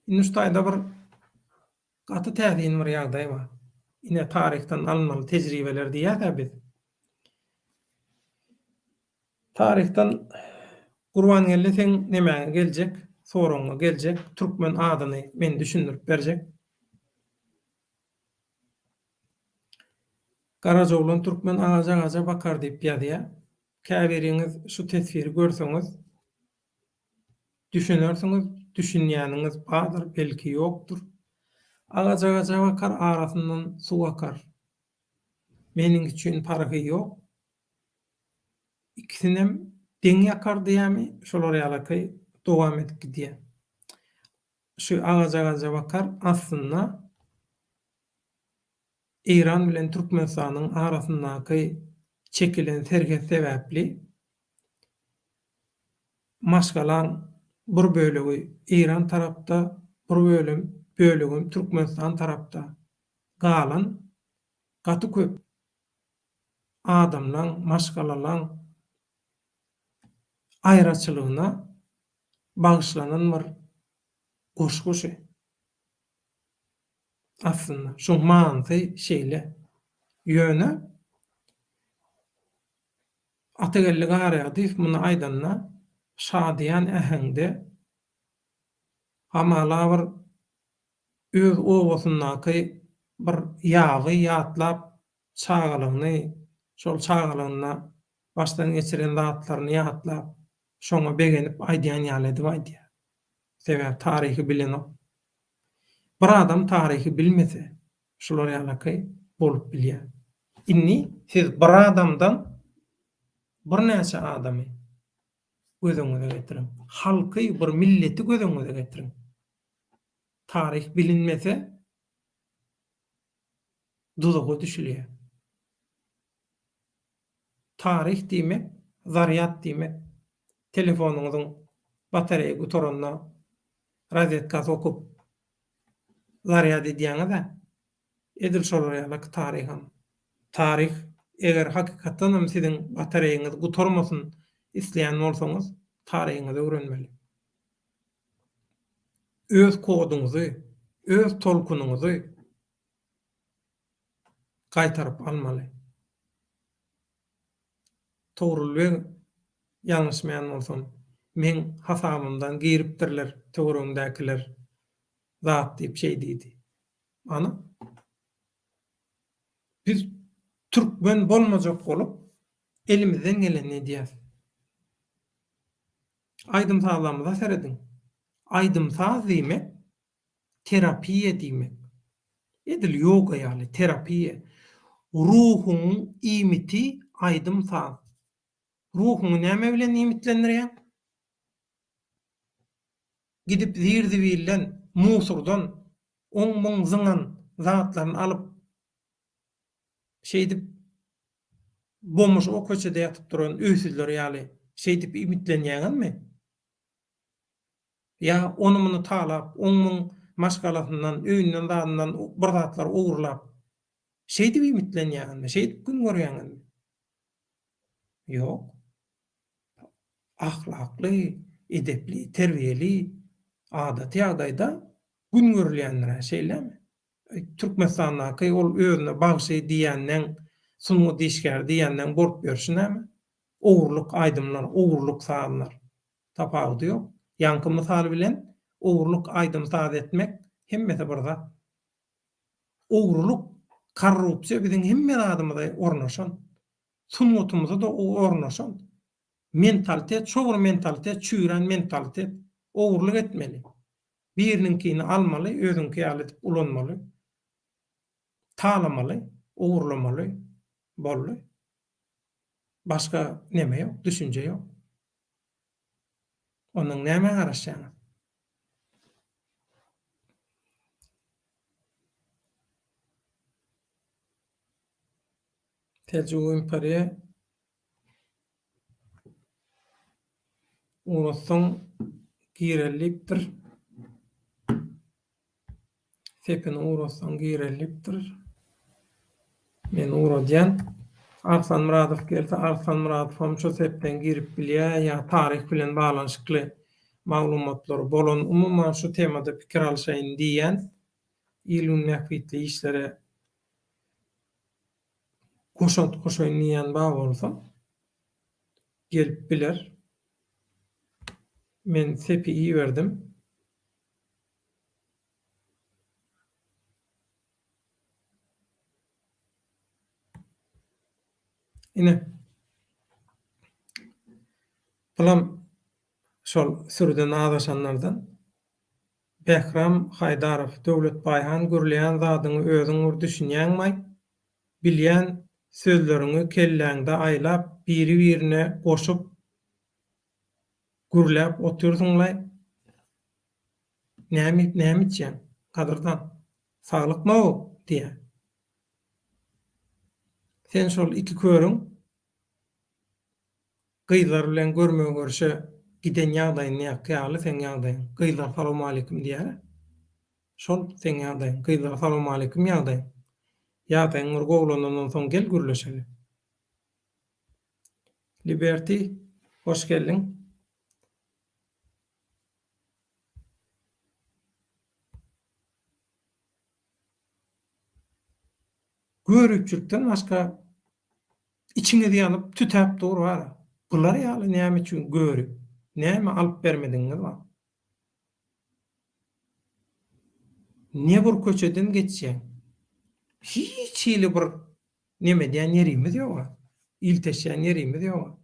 Indi şu taýda bir gaty täsin bir ýagdaý bar. Ine taryhdan alynmaly tejribeler diýýäs-ä biz. Taryhdan Gurbangeldi seň nemäňe geljek, soragyňa geljek, türkmen adyny men düşündirip berjek. Garajaoglan türkmen agaja-agaja bakar diýip ýazýar. Käbiriňiz şu teswiri görseňiz düşünersiňiz, düşünýäniňiz bardyr, belki ýokdur. Agaç-agaja bakar, arasyndan suw akar. Meniň üçin parhy ýok. Ikisinem deň ýakar diýýärmi, şolar ýalaky dowam edip gidýär. Şu agaç-agaja bakar aslynda Eýran bilen Türkmenistanyň arasyndaky çekilen serhet sebäpli maşgalaň bir bölegi Eýran tarapda, bir bölüm bölegem Türkmenistan tarapda galan gaty köp adamlaň, maşgalalaň aýraçylygyna bagyşlanan bir goşgy şu. Aslynda şoň manysy şeýle. Ýöne Atageldi Garýagdyýew muny aýdanda şadyýan äheňde hamala bir öz obasyndaky bir ýaby ýatlap çagalygyny, şol çagalygynda başdan geçiren zatlaryny ýatlap, şoňa begenip aýdýan ýaly edip aýdýar. Sebäbi taryhy bilenok. Bir adam taryhy bilmese, şular ýalaky bolup bilýär. Indi siz bir adamdan birnäçe adamy göz öňüňize getiriň. Halky, bir milleti göz öňüňize getiriň. Taryh bilinmese, duzaga düşülýär. Taryh diýmek, zarýad diýmek. Telefonyňyzyň batareýi gutaranda rozetka sokup zarýad edýäňiz-ä. Edil şolar ýalak taryham. Taryh, eger hakykatdanam siziň batareýiňiz gutarmasyn isleýän bolsaňyz, taryhyňyzy öwrenmeli. Öz koduňyzy, öz tolkunyňyzy gaýtaryp almaly. Togrul beg, ýalňyşmaýan bolsam, meň hasabymdan giripdirler töweregimdäkiler zat diýip şeý diýdi. Ana. Biz türkmen bolmajak bolup elimizden gelenini edýäs. Aýdym-sazlarymyza serediň. Aýdym-saz diýmek terapiýa diýmek. Edil ýoga ýaly terapiýa. Ruhuňyň iýmiti aýdym-saz. Ruhuňy näme bilen iýmitlendirýäň? Gidip zir-zibilden, musurdan oň-muň zyňan zatlaryny alyp, şeýdip bomž o köçede ýatyp duran öýsüzler ýaly şeýdip iýmitlenýäňizmi? Ýa ony-muny talap, oň-muň maşgalasyndan, öýünden zadyndan bir zatlar ogurlap, şeýdip iýmitlenýäňizmi, şeýdip gün görýäňizmi? Ýok. Ahlakly, edepli, terbiýeli, adaty ýagdaýda gün görülýändir-ä, şeýlemi? Türkmenistandaky ol özüne bagşy diýýänleň, sungat işgäri diýýänleň bolup ýörşi näme? Ogurlyk aýdymlar, ogurlyk sazlar. Tapawudy ýok. Ýaňky mysal bilen ogurlyk aýdym-saz etmek hemmesi bir zat. Ogrulyk, korrupsiýa biziň hemme zadymyza ornaşan. Sungatymyza-da ornaşan. Mentalitet, şo bir mentalitet, çüýrän mentalitet. Ogurlyk etmeli. Biriniňkini almaly, özüňki ýaly edip ulanmaly. Talamaly, ogurlamaly. Boldy. Başga neme ýok, düşünje ýok. Ondan nämä garaşýaňyz? Seljuk imperiýa Ugrassaň gireli diýipdir. Sepini ugratsaň gireli diýipdir. Men ugradýan. Arslan Myradow gelse, Arslan Myradowam şo sepden girip bilýär ýa taryh bilen baglanyşykly maglumatlary bolan, umuman şu temada pikir alşaýyn diýýän il-gün bähbitli işlere goşant goşaýyn diýýän bar bolsa, gelip biler. Men sepi iberdim. Ine. Bulam şol sürüden azaşanlardan. Bähram Haýdarow, Döwlet Baýhan gürleýän zadyňy özüň bir düşünýäňmaý? Bilýän sözleriňi kelläňde aýlap biri-birine goşup gürläp otyrsyňlaý. Näme iýip näme içýäň, gadyrdan? Saglykma-ow? diýýär. Sen şol iki körüň gyzlar bilen görme-görşe giden ýagdaýyndäki ýaly seň ýagdaýyň. Gyzlar salowmaleýkim diýýär-ä. Şol seň ýagdaýyň. Gyzlar salowmaleýkim ýagdaýyň. Ýagdaýyň bir gowulanandan soň gel gürleşeli. Liberty, hoş geldiň. Göripçilikden başga içiňiz ýanyp tütäp dur bara. Bular ýaly näme üçin görip, näme alyp bermedigiňiz bar. Ne bir köçeden geçýäň. Hiç hili bir neme edýän ýerimiz ýoga. Ilteşýän ýerimiz ýoga.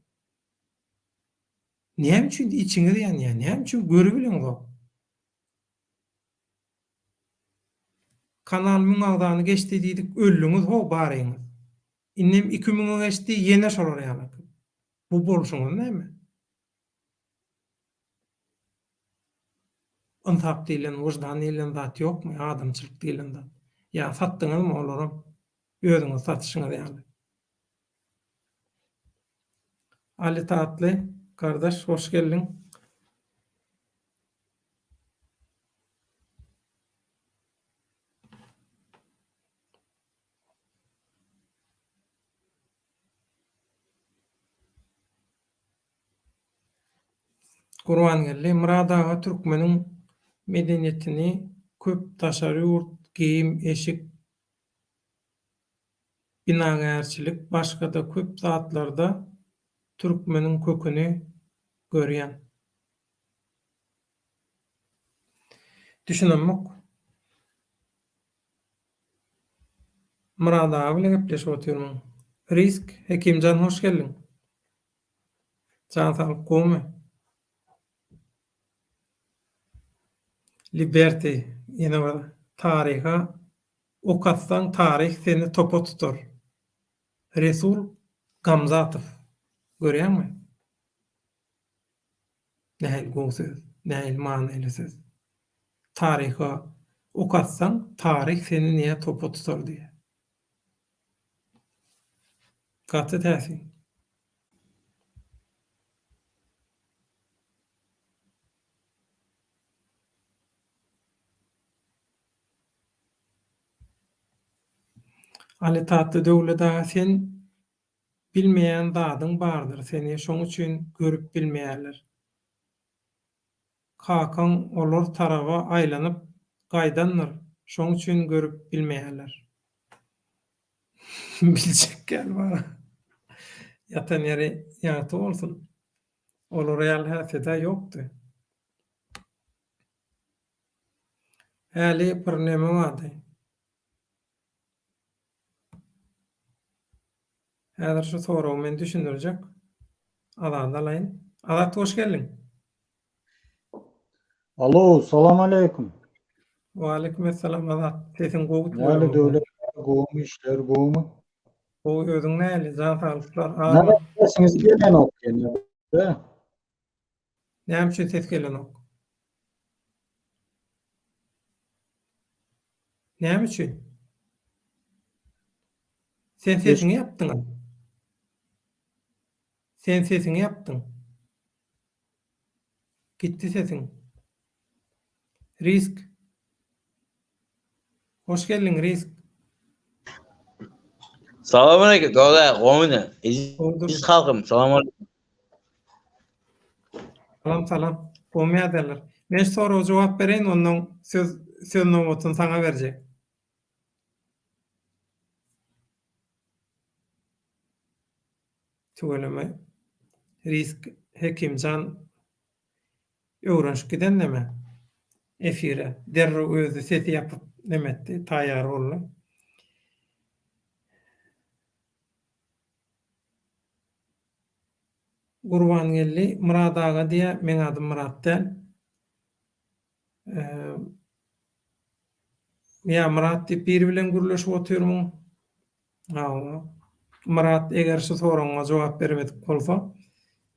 Näme üçin içiňiz ýanýar? Näme üçin görübileňzok? Kanal müň agzany geçdi diýdik öldüňiz how baryňyz. Indem iki müňe geçdi ýene şolar ýaly. Bu bolşuňyz näme? Ynsap diýlen wyždan diýlen zat ýokmy adamçylyk diýlen zat. Ýa satdyňyzmy olaram özüňiz satyşyňyz ýaly. Ali Tatly gardaş hoş geldiň. Gurbangeldi Myrat aga türkmeniň medeniýetini köp daşary ýurt geýim eşik binagärçilik başgada köp zatlarda türkmeniň köküni görýän. Düşünemok. Myrat aga bilen gepleşip otyrmyň. Risk, Hekimjan hoş geldiň. Jan saglyk gowmy? Liberty, ýene bir taryha ok atsaň taryh seni topa tutar. Resul Gamzatow. Görýäňmi? Nähili gowy söz, nähili manyly söz. Taryha ok atsaň, taryh seni niýe topa tutar diýýär. Gaty täsin. Aly Tatly Döwlet aga sen Bilmeýän zadyň bardyr seni şoň üçin görüp bilmeýärler. Kakaň olar taraba aýlanyp gaýdandyr şoň üçin görüp bilmeýärler. Biljek ýaly bar. Ýatan ýeri ýagty bolsun. Olar ýaly häsiýet-ä ýokdy. Häli bir neme bardy. Häzir şu soragy men düşündirjek. Azady alaýyn. Azat hoş geldiň. Alo, salam aleýkum. Waleýkim essalam Azat. Sesiň gowy Näle döwlet gowumy işler gowumy? Gowy özüň näle jan saglyklar. Näme sesiňiz gelenok ýene. Näme üçin ses gelenok? Näme üçin? Sen sesiňi ýapdyň. Sen sesiňi ýapdyň. Gitdi sesiň. Risk. Hoş geldiň Risk. Salam aleyküm. Doga, gowmy? Eziz halkym, salam aleyküm. Salam, salam. Gowmy ýagdaýlar? Men şu soraga jogap bereýin, ondan söz söz nobatyny saňa berjek. Tüweleme. Risk Hekimjan öwrenişip giden neme efire. Derrew özi sesi ýapyp neme etdi, taýýar boldy. Gurbangeldi Myrat aga diýýär, meň adym Myrat däl. Ýa Myrat diýip biri bilen gürleşip otyrmyň? Hawa. Myrat eger şu soragyňa jogap bermedik bolsa,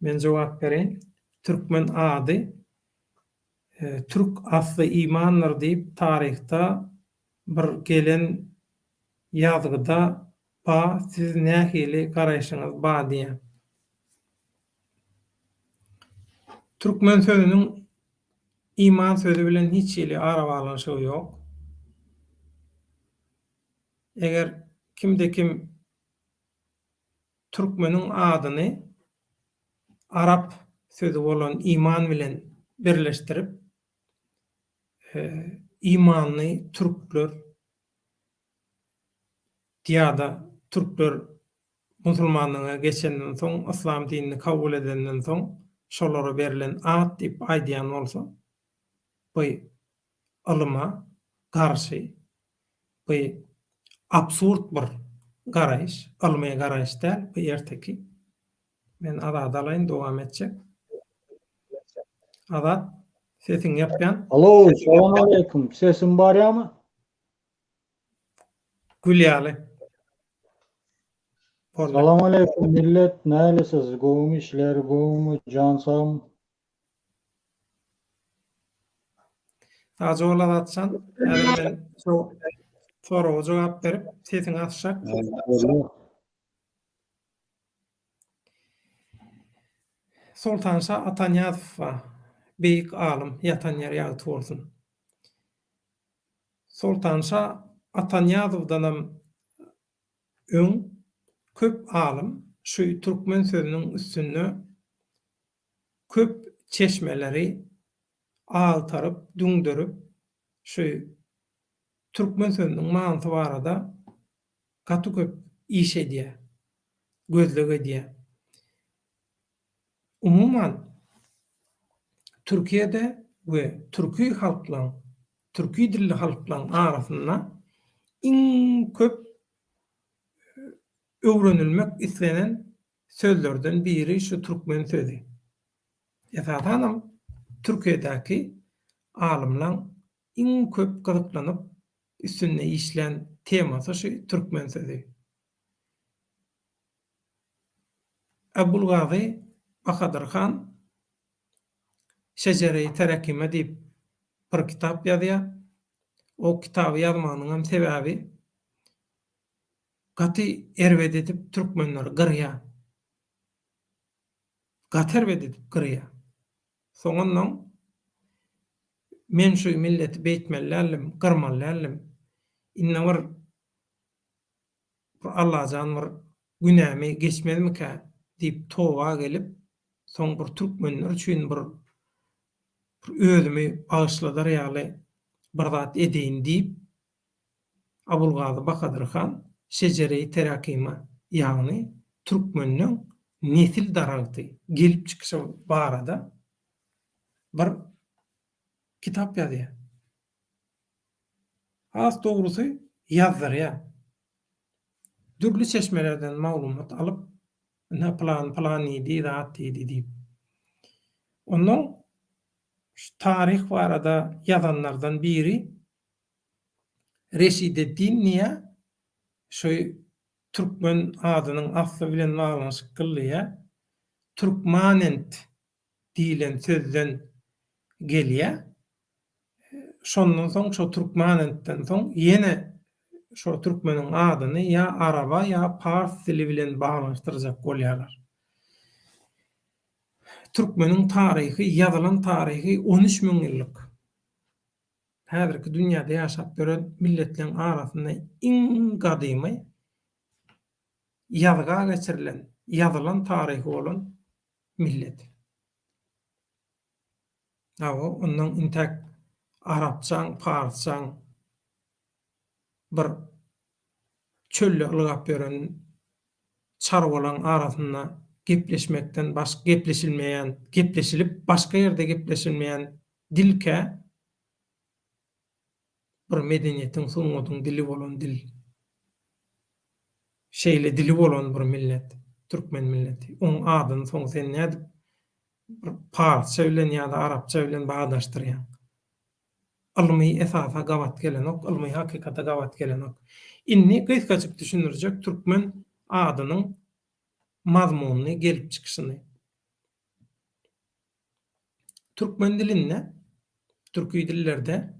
men jogap bereýin. Türkmen ady türk asly imandyr diýip taryhda bir gelen ýazgyda ba siz nähili garaýşyňyz ba diýýän. Türkmen sözüniň iman sözi bilen hiç hili arabaglanyşygy ýok. Eger kimde kim türkmeniň adyny arap sözi bolan iman bilen birleşdirip, imanly türkler ýa-da türkler musulmanlyga geçenden soň, yslam dinini kabul edenden soň şolara berlen at diýip aýdýan bolsa, bu ylyma garşy, bu absurd bir garaýyş, ylmy garaýyş däl, bu erteki. Men Azady alaýyn, dowam etjek. Azat, sesiňi ýapýan. Alo, salam aleýkum. Sesim barýamy? Gül ýaly. Boldy. Salam aleýkum millet, nähilisiz? Gowumy işler, gowumy, jan sagmy? Sagja bol Azatjan. Häzir men şu soraga jogap berip, sesiňi açjak. Soltanşa Atanyýazow bar. Beýik alym, ýatan ýeri ýagty bolsun. Soltanşa Atanyýazowdanam öň köp alym şu türkmen sözüniň üstünde köp çeşmeleri agtaryp, düňderip, şu türkmen sözüniň manysy barada gaty köp iş edýär, gözleg edýär. Umuman, Türkiýede we türki halklaň, türki dilli halklaň arasynda iň köp öwrenilmek islenen sözlerden biri şu türkmen sözi. Esasanam Türkiýedäki alymlaň iň köp gyzyklanyp üstünde işlän temasy şu türkmen sözi. Abulgazy Bahadyr han Şejereýi terakime diýip bir kitap ýazýar. O kitaby ýazmagynyňam sebäbi gaty erbet edip türkmenleri gyrýar. Gaty erbet edip gyrýar. Soňundan men şu milleti beýtmeli däldim, gyrmaly däldim. Indi bir bir Allajan bir günämi geçmezmikä diýip toba gelip, soň bir türkmenler üçin bir bir özümi bagyşladar ýaly bir zat edeýin diýip, Abulgazy Bahadyr han Şejereýi Terakima, ýagny türkmenleň nesil daragty, gelip çykyşy barada bir kitap ýazýar. Has dogrusy, ýazdyrýar. Dürli çeşmelerden maglumat alyp, ine pylan pylan diýdi, zat diýdi diýip. Onnoň şu taryh barada ýazanlardan biri Reşideddin diýýär, şu türkmen adynyň asly bilen baglanyşykly diýýär. Türkmanent diýlen sözden gelýär. Şondan soň şo türkmanentden soň ýene şo türkmeniň adyny ýa araba ýa pars dili bilen baglanyşdyrjak bolýarlar. Türkmeniň taryhy, ýazylan taryhy 13 müň ýyllyk. Häzirki dünýäde ýaşap ýören milletleriň arasynda iň gadymy. ýazga geçirilen, ýazylan taryhy bolan millet. Hawa, ondan intäk arapçaň, parsçaň bir çölde ylgap ýören çarwalaň arasynda gepleşmekden baş gepleşilmeýän, gepleşilip başga ýerde gepleşilmeýän dilkä bir medeniýetiň, sungatyň dili bolan dil. Şeýle dili bolan bir millet, türkmen milleti. Oň adyny soň sen nädip bir parsça bilen ýa-da arapça bilen bagdaşdyrýaň? Ylmy esasa gabat gelenok, ylmy hakykata gabat gelenok. Indi gysgajyk düşündirjek türkmen adynyň mazmunyny, gelip çykyşyny. Türkmen dilinde, türki dillerde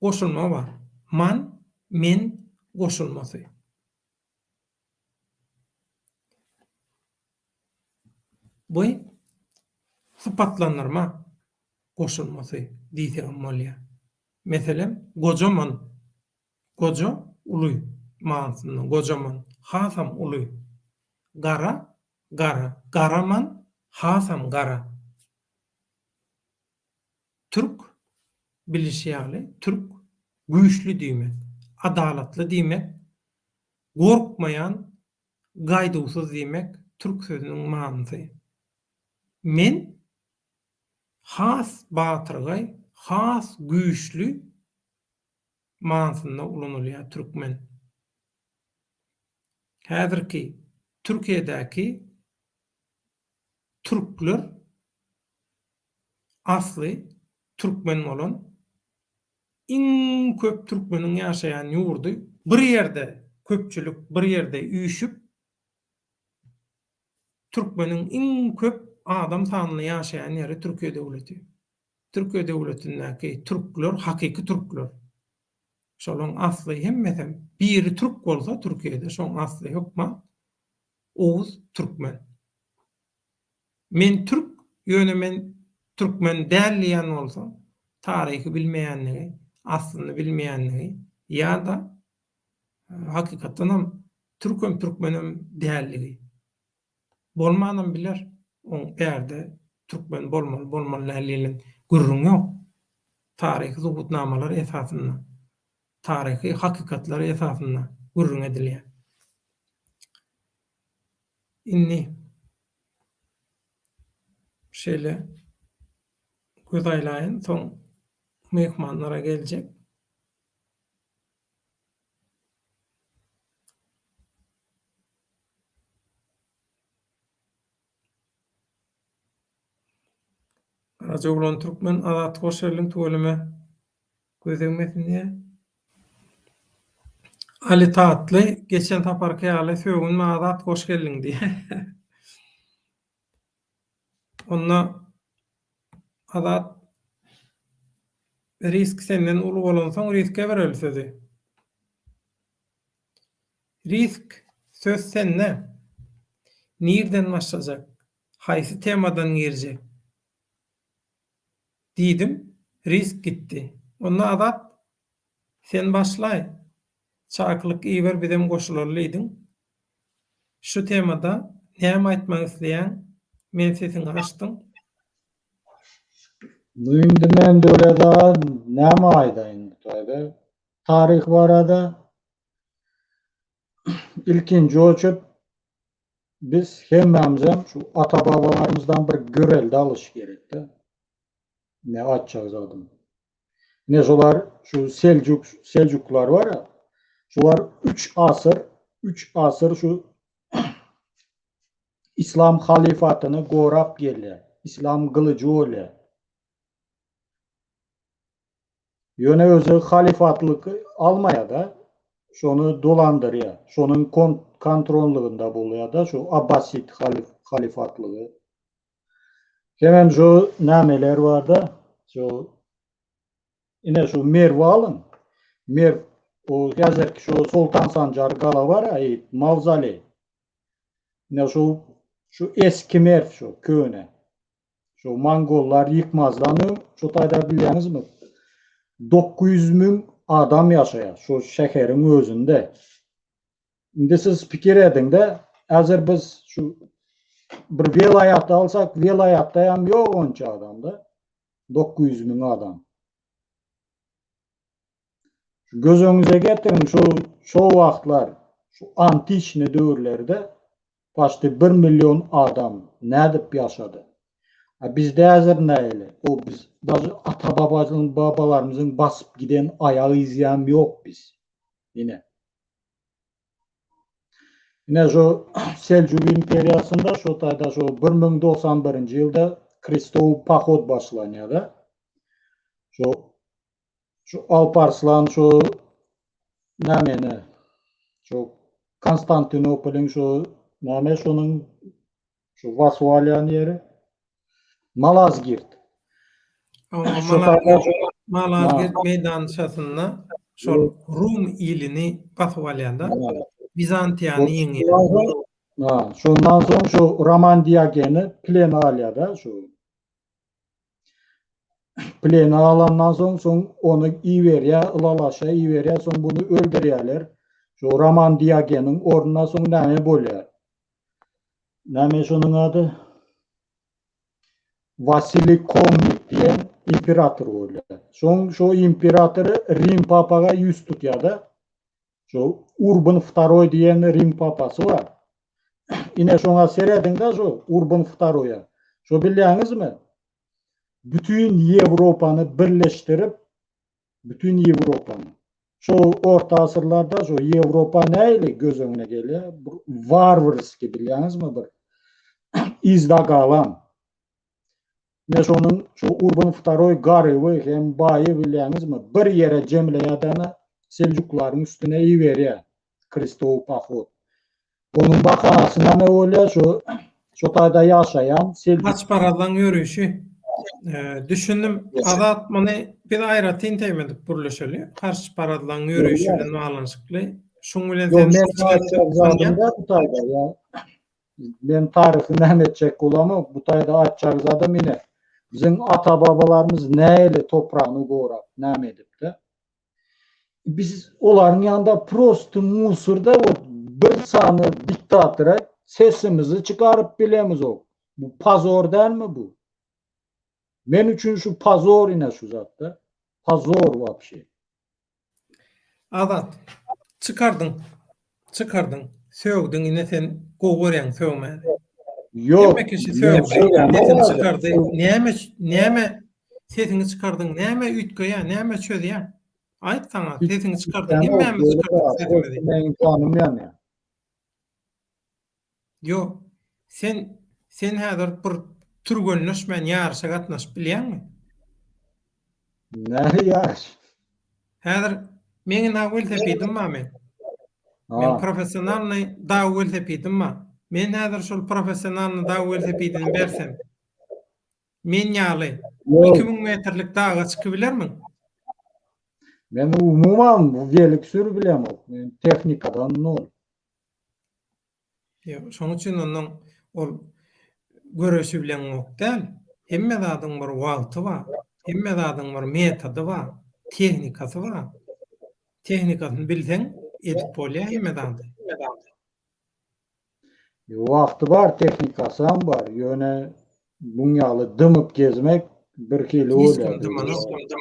goşulma bar. Man, men goşulmasy. Bu sypatlandyrma goşulmasy diýsegem bolýar. Meselem, gojaman, goja, uly manysynda gojaman, hasam uly. Gara, gara, garaman, hasam gara. Türk, bilişi ýaly, türk, güýçli diýmek, adalatly diýmek, gorkmaýan, gaýduwsyz diýmek türk sözüniň manysy. Men has batyrgaý, has güýçli manysynda ulanylýar türkmen. Häzirki Türkiýedäki türkler asly türkmen bolan iň köp türkmeniň ýaşaýan ýurdy bir ýerde köpçülik bir ýerde üýşüp türkmeniň iň köp adam sanly ýaşaýan ýeri Türkiýe döwleti. Türkiýe döwletindäki türkler hakyky türkler. Şolaň asly hemmesem biri türk bolsa Türkiýede şoň asly hökman oguz türkmen. Men türk, ýöne men türkmen däl diýýän bolsa, taryhy bilmeýänligi, aslyny bilmeýänligi ýa-da hakykatdanam türkem türkmenem dälligi. Bolmanam biler, oň bärde türkmen bolmaly bolmaly däl diýlen gürrüň ýok. Taryhy subutnamalar esasynda, taryhy hakykatlar esasynda gürrüň edilýär. Indi şeýle göz aýlaýyn, soň myhmanlara geljek. Garajaoglan Türkmen Azat hoş geldiň tüweleme göz degmesin diýä. Ali Tatly geçen saparky ýaly sögünme Azat hoş geldiň diýä. Onda Azat risk senden uly bolansoň riske bereli sözi. Risk söz sende. Nirden başlajak? Haýsy temadan girjek? Diýdim, risk gitdi. Onda Azat, sen başlaý. Çakylyk iber bizem goşulaly diýdiň. Şu temada näme aýtmak isleýäň? Men sesiňi açdym. Nu indi men Döwlet aga näme aýdaýyn bu taýda? Taryh barada ilkinji oçüp biz hemmämizem şu ata-babalarymyzdan bir görelde alyş gerekde. Ne aýtjak zadym. Ine şolar şu Seljuk Seljuklar bar ya. Şolar 3 asyr 3 asyr şu İslam halifatyny gorap gelýär. İslam gylyjy bolýar. Ýöne özi halifatlyk almaýar-da, şony dolandyrýar. Şonuň kontrollygynda bolýar-da şu Abbasid halifatlygy. Hemem şu nämeler bar-da, şu ine şu Merwi alyň. Merw o häzirki şu Soltan Sanjar gala bar-a, mawzoleý. Ine şu şu eski Merw şu köne. Şu mongollar ýykmazdan öň şu taýda bilýäňizmi 900 müň adam ýaşaýar şu şäheriň özünde. Indi siz pikir ediň-de, häzir biz şu bir welaýaty alsak, welaýatda hem ýok onça adam-da. 900 müň adam. Şu göz öňüňize getiriň, şu şo wagtlar, şu antiçny döwürlerde paçti bir million adam nädip ýaşady? A bizde häzir nähili? O biz daže ata-babalarymyzyň babalarymyzyň basyp giden aýak yzýam ýok biz. Ine. Ine şu Seljuk imperiýasynda şo taýda şo 1091-nji ýylda Kristow pohod başlanýar-da. Şo şu Alparslan şu nämeni şu Konstantinopolyň şu näme şonuň şu basyp alýan ýeri Malazgirt. Malazgirt meýdançasynda şol Rum ilini basyp alýanda Wizantiýany ýeňýär. Şondan soň şu Roman Diogeni plena alýar-da şu. Plena alandan soň soň ony iberýär, ylalaşa iberýär, soň buny öldürýärler. Şu Roman Diogeniň ornuna soň näme bolýar? Näme şonuň ady? Wasiliý Komnin diýen imperator bolýar. Soň şo imperatory Rim papaga ýüz tutýar-da. Şo Urban II diýen Rim papasy bar. Ine şoňa serediň-de şo Urban II-a. Şo bilýäňizmi? Bütin Ýewropany birleşdirip, Bütin Ýewropany. Şo orta asyrlarda şo Ýewropa nähili göz öňüne gelýär? Bir warwarskiý bilýäňizmi bir yzda galan. Ine şonuň şo Urban wtoroý garyby hem baýy bilýäňizmi bir ýere jemleýär-de seljuklaryň üstüne iberýär krestowy pohod. Onuň bahanasy näme bolýar? Şu şu taýda ýaşaýan seljuk. Haçparazlaň ýörişi. Düşündim. Azat muny biz aýratyn tema edip gürleşeli. Haçparazlaň ýörişi bilen baglanyşykly. Şuň bilen sen Ýok, men bu taýda ýa. Men taryhy näme etjek bolamok. Bu taýda aýtjak zadym ine. Biziň ata-babalarymyz nähili topragyny gorap, näme edipdi? Biz olaryň ýanynda prosto musurda wot bir sany diktatora sesimizi çykaryp bilemizok. Bu pozor dälmi bu? Men üçin şu pozor ine şu zatda. Pozor wapşe. Azat, çykardyň, çykardyň, sögdüň ine sen gowy görýäň sögmäni. Ýok. Hemme kişi sögdi, sesini çykardy. Näme, näme sesiňi çykardyň, näme üýtgeýär, näme çözýär? Aýt saňa, sesiňi çykardyň, hemmämiz çykardyk sesimizi. Meniň janym ýanýar. Ýok, sen, sen häzir bir türgenleşmän ýaryşa gatnaşyp bilýäňmi? Näme ýaryş? Häzir meň ynha welosipedim bar meň. Meň professionalnyý dag welosipedim bar. Men häzir şol professionalnyý dag welosipedini bersem, men ýaly 2000 metrlik daga çykybilermiň? Men umuman welik sürüp bilemok. Men tehnikadan nol. Ýok, şonuň üçin ondan ol göreşi bileňok däl. Hemme zadyň bir wagty bar. Hemme zadyň bir metody bar, tehnikasy bar. Tehnikasyny bilseň, edip bolýar hemme zady. Wagty bar, tehnikasam bar. Ýöne muň ýaly dymyp gezmek birhili bolýar. Hiç kim dymanok.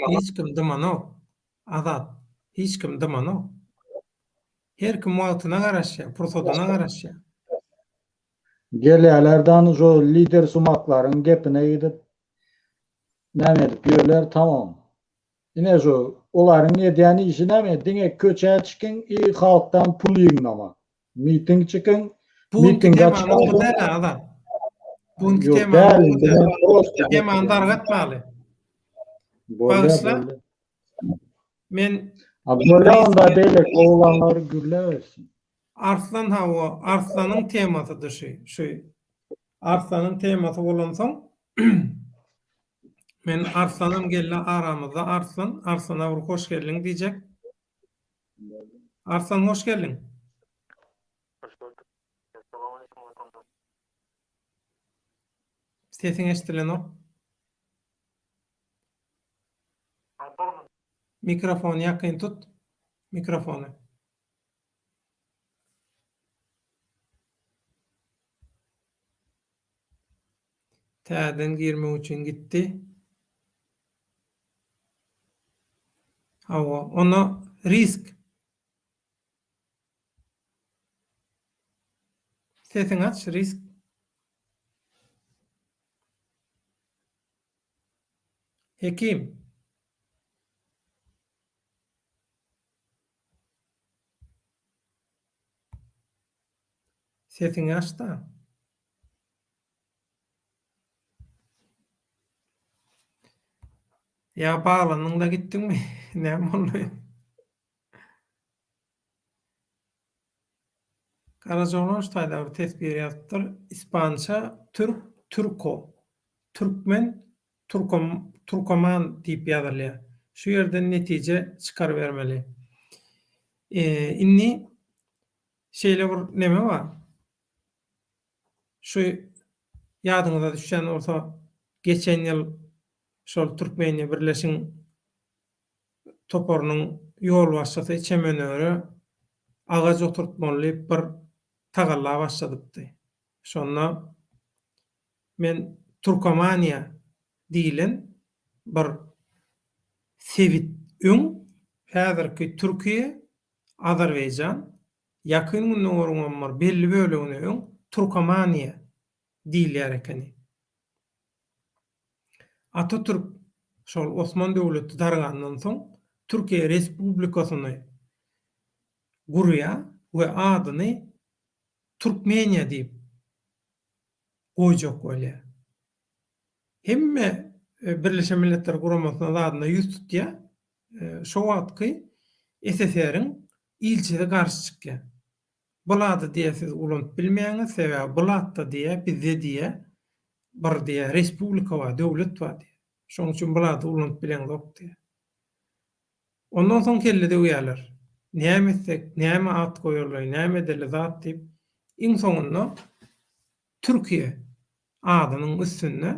Hiç kim dymanok. Azat, hiç kim dymanok. Her kim wagtyna garaşýar, pursadyna garaşýar. Gelýärler dany şo lider sumaklaryň gepine gidip näme edip ýörler tamam. Ine şo olaryň edýän işi näme diňe köçä çykyň i halkdan pul ýygnamak. Miting çykyň Bu günki temamyz bu däl Azat. Bu günki temamyz bu däl. Temany dargatmaly. Bagyşla. Men Bolýa onda beýleki oglanlar gürläbersin. Arslan hawa Arslanyň temasydy şu şu Arslanyň temasy bolansoň men Arslanam geldi aramyzda Arslan Arslana bir hoş geldiň diýjek. Arslan hoş geldiň. Hoş gördük. Essalamualeýkum watandaş. Sesiň eşdilenok. Mikrofony ýakyn tut. Mikrofony. Täzeden girmek üçin gitdi. Hawa, onda risk. Sesiňi aç, risk. Hekim. Sesiňi aç-da. Ýa baglandyň-da gitdiňmi? Näme boldy? Garajaoglan şu taýda bir tesbir ýazypdyr. Ispança türk, türko, türkmen, turkom, turkoman diýip ýazylýar. Şu ýerden netije çykarybermeli. Indi şeýle bir neme bar. Şu ýadyňyza düşýän bolsa, geçen ýyl şol Türkmeniýa Birleşiň toparynyň ýolbaşçysy çemenöre agaç oturtmaly diýip bir tagalla başladypdy. Şonda men Turkomaniýa diýlen bir sebit öň häzirki Türkiýe, Azerbaýjan, Ýakyn Gündogaryňam bir belli bölegine öň Turkomaniýa diýilýär ekeni. Atatürk şol Osman döwleti dargandan soň Türkiýe Respublikasyny gurýar we adyny Türkmeniýa diýip goýjak bolýar. Hemme Birleşen Milletler Guramasyna zadyna ýüz tutýar. Şo wagtky SSR-iň ilçisi garşy çykýar. Bul ady diýýär siz ulanyp bilmeýäňiz, sebäbi bul atda diýýär bizde diýýär bir diýýär respublika bar, döwlet bar diýýär. Şonuň üçin bul ady ulanyp bileňzok diýýär. Ondan soň kelle döwýärler. Näme etsek, näme at goýarlaý, näme edeli zat diýip, iň soňunda Türkiýe adynyň üstünde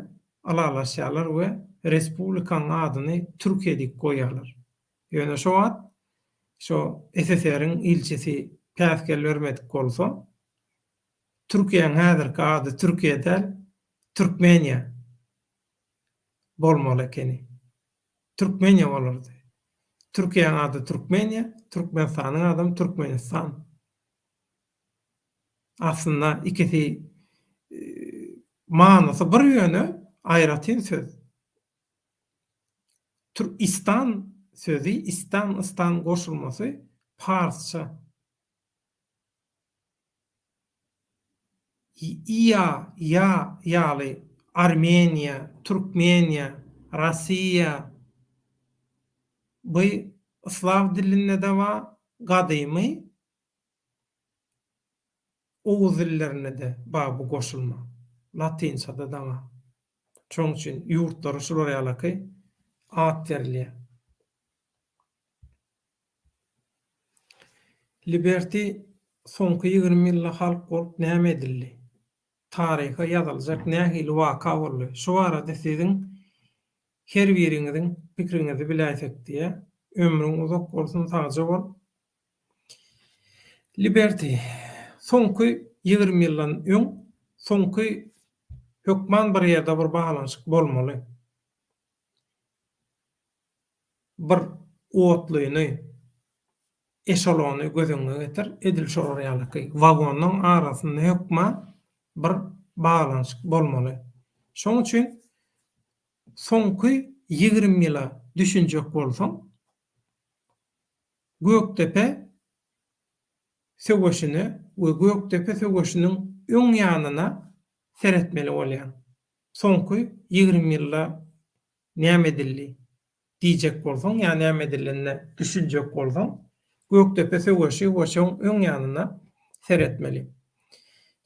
ylalaşýarlar we respublikanyň adyny Türkiýe diýip goýýarlar. Ýöne şo wagt şo SSR-iň ilçisi päsgel bermedik bolsa, Türkiýäň häzirki ady Türkiýe däl, Türkmeniýa bolmaly ekeni. Türkmeniýa bolardy. Türkiýäň ady Türkmeniýa, Türkmenistanyň adam Türkmenistan. Aslynda ikisi manysy bir ýöne aýratyn söz. Türkistan sözi istan ystan goşulmasy parsça. Iýa, ýa ýaly Armeniýa, Türkmeniýa, Rossiýa bu slaw dilinde-de bar, gadymy Oguz dillerinde-de bar bu goşulma. Latynçada-da bar. Şonuň üçin ýurtlara şular ýalaky at berilýär. Liberty soňky 20 ýylda halk bolup näme edildi? Taryha ýazyljak nähili waka boldy? Şu barada siziň her biriňiziň pikriňizi biläýsek diýýär. Ömrüň uzak bolsun sagja bol. Liberty, soňky 20 ýyldan öň soňky hökman bir ýerde bir baglanyşyk bolmaly. Bir otlyny, eşelony göz öňüňe getir, edil şolar ýalyky wagonlaryň arasynda hökman bir baglanyşyk bolmaly. Şonuň üçin soňky 20 ýyla düşünjek bolsaň, Gökdepe söweşine we Gökdepe söweşiniň öň ýanyna seretmeli bolýaň. Soňky 20 ýylda näme edildi diýjek bolsaň ýa näme edilenine düşünjek bolsaň, Gökdepe söweşi we şoň öň ýanyna seretmeli.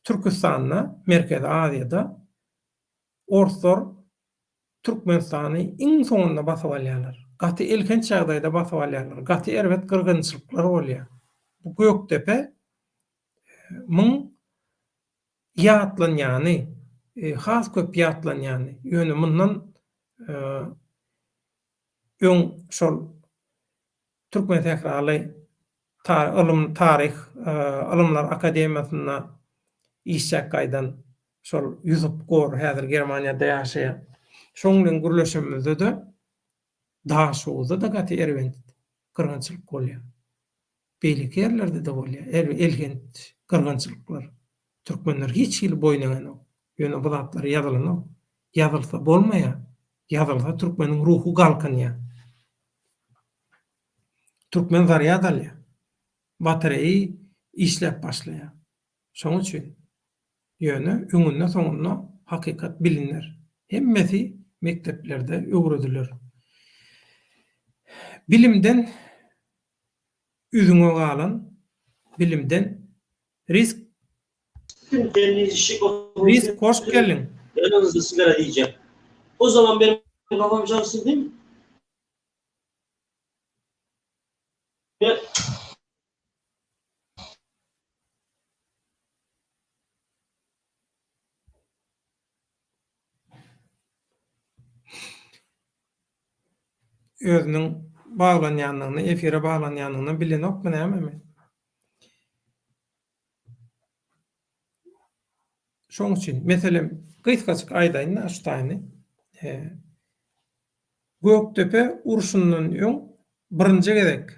Türküstanda, Merkezi Aziýada orslar Türkmenistany iň soňunda basyp alýarlar. Gaty elhenç ýagdaýda basyp alýarlar. Gaty erbet gyrgynçylyklar bolýar. Bu Gökdepe myň ýatlanýany, has köp ýatlanýany. Ýöne mundan öň şol Türkmen sähraly ylym taryh ylymlar akademiýasynda işläp gaýdan. Şol Ýusup Gor häzir Germaniýada ýaşaýar. Şoň bilen gürleşenimizde-de Daşoguzda-da gaty erbent gyrgynçylyk bolýar. Beýleki ýerlerde-de bolýar elhenç gyrgynçylyklar. Türkmenler hiç hili boýun egenok. Ýöne bu zatlar ýazylanok. Ýazylsa bolmaýar. Ýazylsa türkmeniň ruhy galkynýar. Türkmen zarýad alýar. Batareýi işläp başlaýar. Şoň üçin. Ýöne öňünde soňunda hakykat biliner. Hemmesi mekdeplerde öwrediler. Bilimden üzüňe galan bilimden risk Risk hoş geldiň. Yanınızda sigara diyeceğim. O zaman benim kafam çalışsın değil mi? Özüniň baglanýanyny, efire baglanýanyny bilenokmy nämemi? Şoň üçin, meselem, gysgajyk aýdaýyn-da şu taýyny. Gökdepe urşundan öň birinji gezek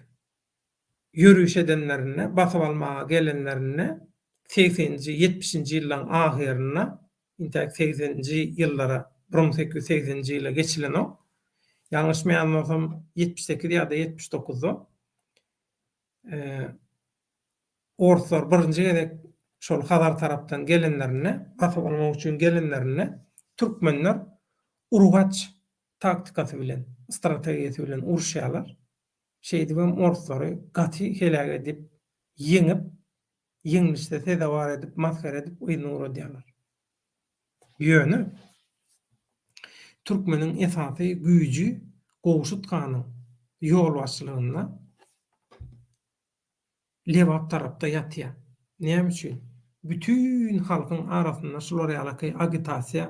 ýöriş edenlerinde, basyp almaga gelenlerinde segseninji, ýetmişinji ýyllaryň ahyrynda, intäk segseninji ýyllara, 1880-nji ýyla geçilenok. Ýalňyşmaýan bolsam, 78 ýa-da 79-da orslar birinji gezek şol Hazar tarapdan gelenlerinde, basyp almak üçin gelenlerinde türkmenler urgaç taktikasy bilen, strategiýasy bilen uruşýarlar. Şeýdibem orslary gaty heläk edip, ýeňip, ýeňlişde sezewar edip, masgara edip yzyna ugradýarlar. Ýöne türkmeniň esasy güýji Gowşut hanyň ýolbaşçylygynda Lebap tarapda ýatýar. Näme üçin? Bütin halkyň arasynda şular ýalaky agitasiýa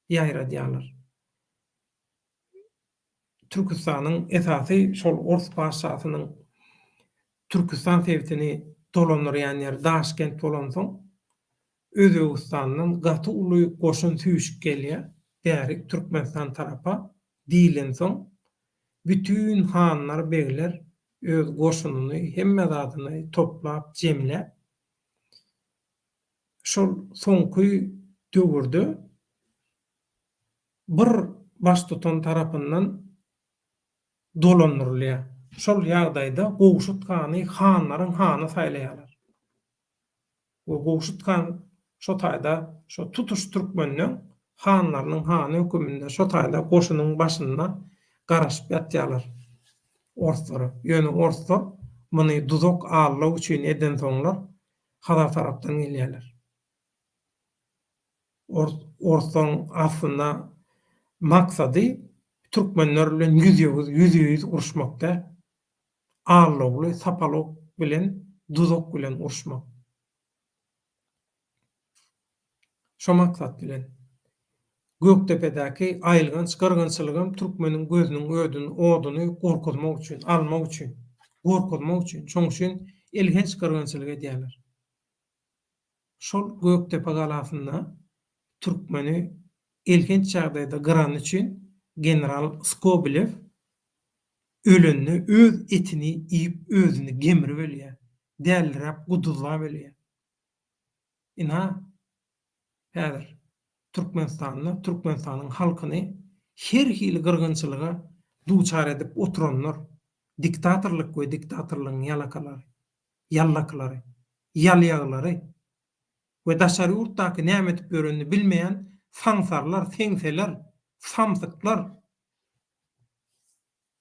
ýaýradýarlar. Türküstanyň esasy şol ors patyşasynyň Türküstan sebitini dolandyrýan ýeri Daşkent bolansoň, Özbegistandan gaty uly goşun süýşüp gelýär bärik Türkmenistan tarapa diýlensoň, bütin hanlar, begler öz goşunyny, hemme zadyny toplap, jemläp, şol soňky döwürde bir baştutan tarapyndan dolandyrylýar. Şol ýagdaýda Gowşut hany hanlaryň hany saýlaýarlar. We Gowşut han şo taýda şo tutuş türkmenleň hanlarynyň hany höküminde şo taýda goşunyň başynda garaşyp ýatýarlar orslara. Ýöne orslar muny duzak aldaw üçin edensoňlar Hazar tarapdan gelýärler. Orslaryň aslynda maksady türkmenler bilen ýüzýegiz, ýüzbe-ýüz uruşmak däl. Allawly sapalok bilen, duzak bilen uruşmak. Şo maksat bilen. Gökdepedäki aýylganç gyrgynçylygam türkmeniň gözüniň ödüni, oduny gorkuzmak üçin, almak üçin, gorkuzmak üçin. Şoň üçin elhenç gyrgynçylyk edýärler. Şol Gökdepe galasynda türkmeni elhenç ýagdaýda gyrany üçin general Skobelew ölende öz etini iýip özüni gemrip ölýär, däliräp guduzlap ölýär. Ynha, häzir Türkmenistanda Türkmenistanyň halkyny her hili gyrgynçylyga duçar edip oturanlar diktatorlyk we diktatorlygyň ýalakalary. ýallakylary, ýalýaglary we daşary ýurtdaky näme edip ýörenini bilmeýän saňsarlar, seňseler, samsyklar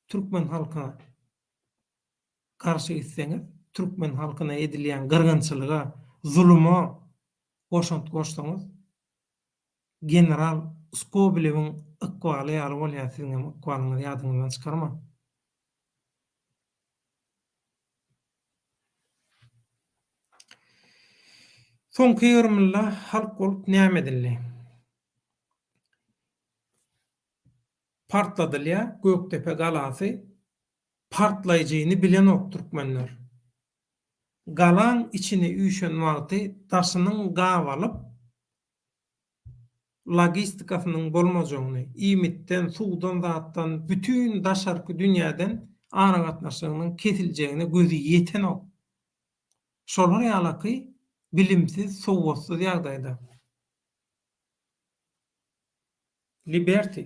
türkmen halkyna garşy gitseňiz, türkmen halkyna edilýän gyrgynçylyga, zuluma goşant goşsaňyz, general Skobelewiň ykbaly ýaly bolýar siziňem ykbalyňyz ýadyňyzdan çykarmaň. Soňky 20 ýylda halk bolup näme edildi? Partladylýar Gökdepe galasy, partlaýjyny bilenok türkmenler. Galaň içine üýşen wagty daşynyň gabalyp. logistikasynyň bolmajagyny, iýmitden, suwdan zatdan, bütin daşarky dünýäden aragatnaşygynyň kesiljegine gözi ýetenok. Şolar ýalaky bilimsiz, sowatsyz ýagdaýda. Liberty.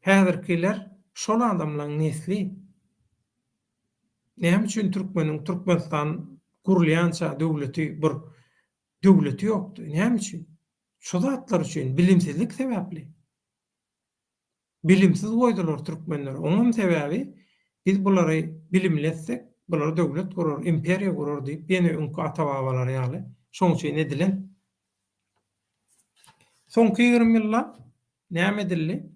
Häzirkiler şol adamlaň nesli. Näme üçin türkmeniň Türkmenistan gurulýança döwleti bir döwleti ýokdy? Näme üçin? Şu zatlar üçin, bilimsizlik sebäpli. Bilimsiz goýdular türkmenleri. Oňam sebäbi biz bulary bilimli etsek, bular döwlet gurar, imperiýa gurar diýip ýene öňki ata-babalary ýaly şoň üçin edilen. Soňky 20 ýylda näme edildi?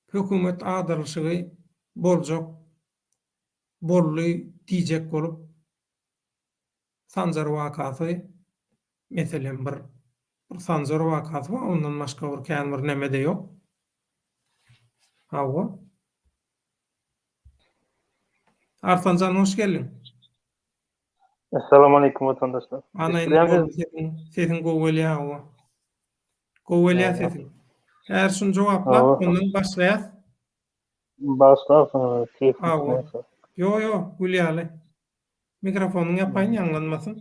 Hökümet agdarylyşygy boljak boldy diýjek bolup Sanjar wakasy meselem bir bir Sanjar wakasy bar ondan başga bir kän bir neme-de ýok. Hawa. Arslanjan hoş geldiň. Essalamu aleýkum watandaşlar. Ana indi boldy sesiň, sesiň gowy gelýär hawa. Gowy gelýär sesiň. Häzir şuny jogaplap ondan başlaýas. Başlarsyňyz tehniki. Ýo ýo gül ýaly. Mikrofonyňy ýapaýyn ýaňlanmasyn.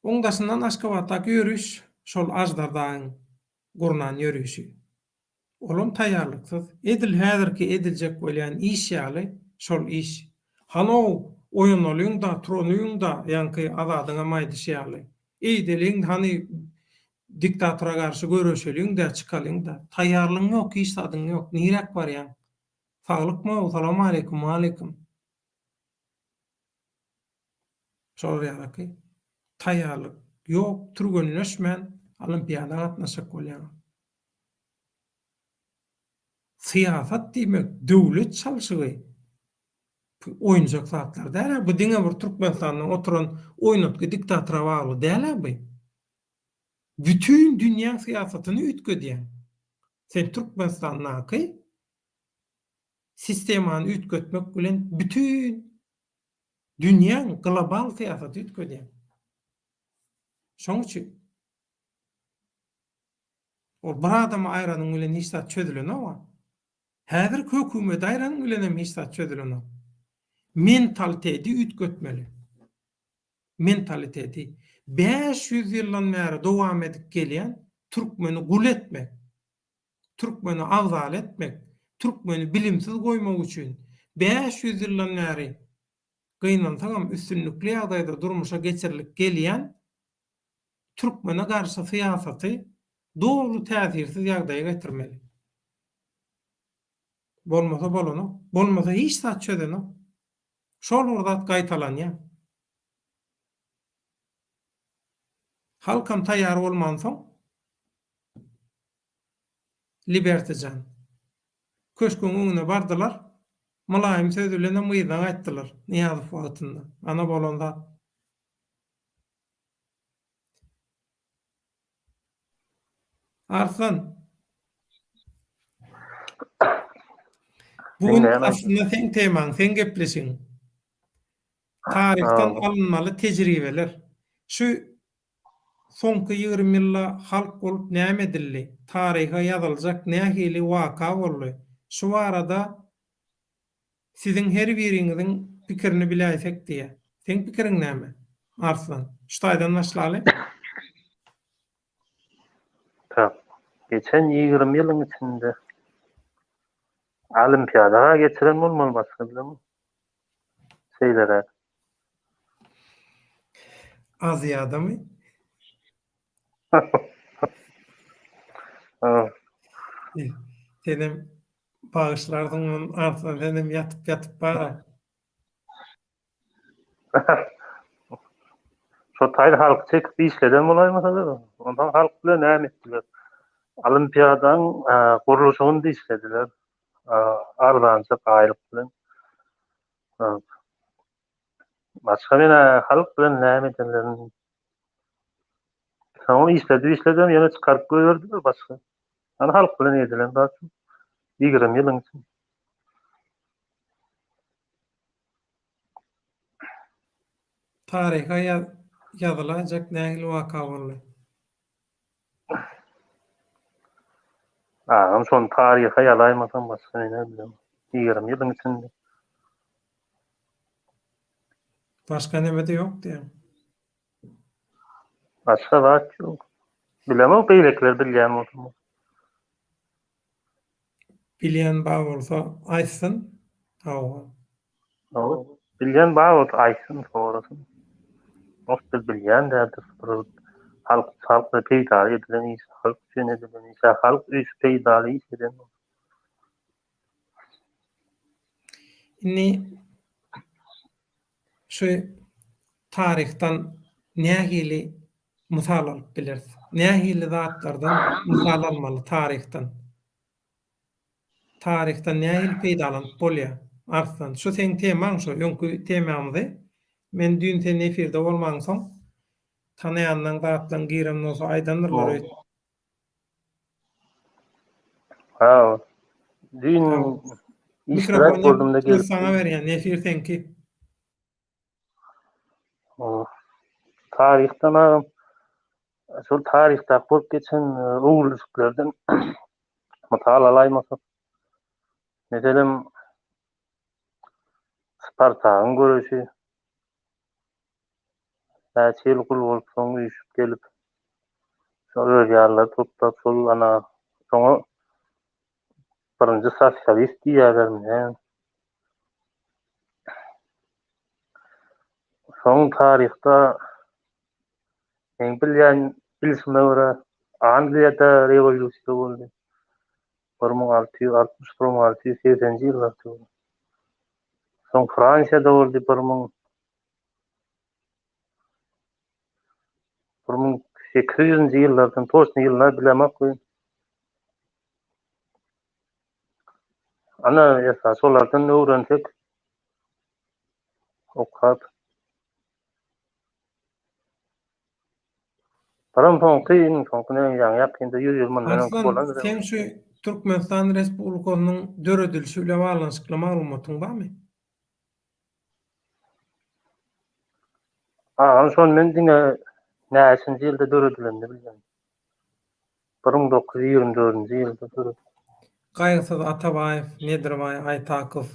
Oň daşyndan Aşgabatdaky ýöriş şol Aždar dagyň gurnan ýörişi. Olam taýýarlyksyz. Edil häzirki ediljek bolýan iş ýaly şol iş. Hanow, oýanalyň-da, turanyň-da, ýaňky Azadyňam aýdyşy ýaly. Eýdeliň, hany, diktatora garşy göreşeliň-dä, çykalyň-da. Taýýarlygyň ýok, hiç zadyň ýok. Niräk barýaň? Saglykmy-ow, salamaleýkum, waleýkim. Şolar ýalyky. Taýýarlyk ýok, türgenleşmän olimpiada gatnaşjak bolýaňyz. Syýasat diýmek döwlet çalşygy oýunjak zatlar däl-ä bu diňe bir Türkmenistanda oturan oýnatgy diktatora bagly däl-ä bu. Bütin dünýäň syýasatyny üýtgedýäň. Sen Türkmenistandaky sistemany üýtgetmek bilen bütin dünýäň global syýasaty üýtgedýäň. Şoň üçin Ol bir adamy aýranyň bilen hiç zat çözülenok-a. Häzirki hökümeti aýranyň bilenem hiç zat çözülenok. Mentaliteti üýtgetmeli. Mentaliteti. 500 ýyldan bäri dowam edip gelýän türkmeni gul etmek, türkmeni agzaly etmek, türkmeni bilimsiz goýmak üçin 500 ýyldan bäri gynansagam üstünlikli ýagdaýda durmuşa geçirilip gelýän türkmene garşy syýasaty doly täsirsiz ýagdaýa getirmeli. Bolmasa bolanok. Bolmasa hiç zat çözenok. Şol bir zat gaýtalanýar. Halkam taýýar bolmansoň Liberty jan. Köşgüň öňüne bardylar. Mylaýym söz bilenem yzyna gaýtdylar. Nyýazow wagtynda. Ana bolan zat. Arslan. Bu gün aslynda seň temaň, seň gepleşigiň. Taryhdan alynmaly tejribeler. Şu soňky 20 ýylda halk bolup näme edildi? Taryha ýazyljak nähili waka boldy? Şu barada Siziň her biriňiziň pikirini biläýsek diýýär. Seň pikiriň näme? Arslan. Şu taýdan başlaly. Tak. Geçen 20 ýylyň içinde Olimpiada geçiren bolmaly başga bilemok. Şeýleräk. Aziýadamy? Senem bagyşlarsyň ony Arslan senem ýatyp ýatyp bara. Şo taýda halky çekip işleden bolaýmasalar, onsoň halk bilen näme etdiler? Olimpiadaň gurluşygyny da işlediler. Arzanjyk aýlyk bilen. Başga men halk bilen näme edenlerini Soň işledi işledem ýene çykaryp goýberdiler başga. Ýani halk bilen edilen zat. 20 ýylyň içinde. Taryha ýazylaýjak nähili waka boldy? Agam şony taryha ýazaýmasaň başga näme bileň. 20 ýylyň içinde. Başga neme-de ýok diýýäň. Başga zat ýok. Bilemok beýlekiler bilýän bolsa. Bilýän bar bolsa aýtsyn. Hawa. Hawa. Bilýän bar bolsa aýtsyn, sorasyn. Ot biz bilýän däldir. Bir halk halk peýdaly edilen iş, halk üçin edilen iş, halk üç peýdaly iş eden. Indi şu taryhdan nähili mysal alyp bileris? Nähili zatlardan mysal almaly taryhdan? Taryhdan nähili peýdalanyp bolýar? Arslan, şu seň temaň şu, öňki temamyzy. Men düýn sen efirde bolmaňsoň, tanaýanlaň zatlaň giren bolsa aýdandyrlar öýdüp. Ha. Düýn işläp boldum-da gelip. Saňa berýän, efir seňki. Taryhdan agam şol taryhdaky bolup geçen öwrülişiklerden mysal alaýmasak. Meselem, Spartagyň göreşi näçe ýyl gul bolup soň üýşüp gelip şol öz ýarlary toplap şol ana şoňa birinji sosialist diýýärlermi näme. Soň taryhda meň bilýän bilşime görä Angliýada rewolýusiýa boldy. 1660 1680-nji ýyllar töweregi. Soň Fransiýada boldy 1000 1800-nji ýyllardan toçny ýylyny bilemok. Ana esasy şolardan öwrensek okap. Biram soňky iň soňky ne ýaňy ýakynda 100 ýyl mundan öňki bolan. Arslan seň şu Türkmenistan Respublikasynyň döredilişi bilen baglanyşykly maglumatyň barmy? Agam şony men diňe näçinji ýylda döredilenini bilýän. 1924-nji ýylda döredilen. Gaýgysyz Atabaýew, Nedirbaý Aýtakow,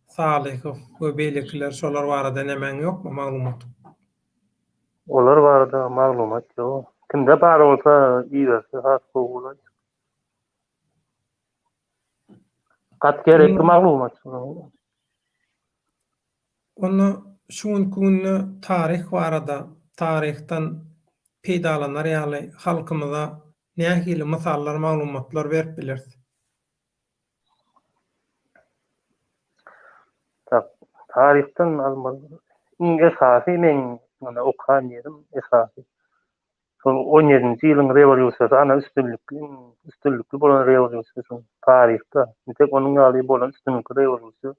Salyhow we beýlekiler şolar barada nämäň ýokmy maglumat? Olar barada maglumat ýok. Kimde bar bolsa iberse has gowy bolar. Gaty gerekli maglumat. Onda şu günki günde taryh barada, taryhdan peýdalanar ýaly halkymyza nähili mysallar, maglumatlar berip bileris? Taryhdan almaly iň esasy meň okan ýerim esasy Şol on ýedinji ýylyň rewolýusiýasy ana üstünlikli, iň üstünlikli bolan rewolýusiýa şol taryhda. Entek onuň ýaly bolan üstünlikli rewolýusiýa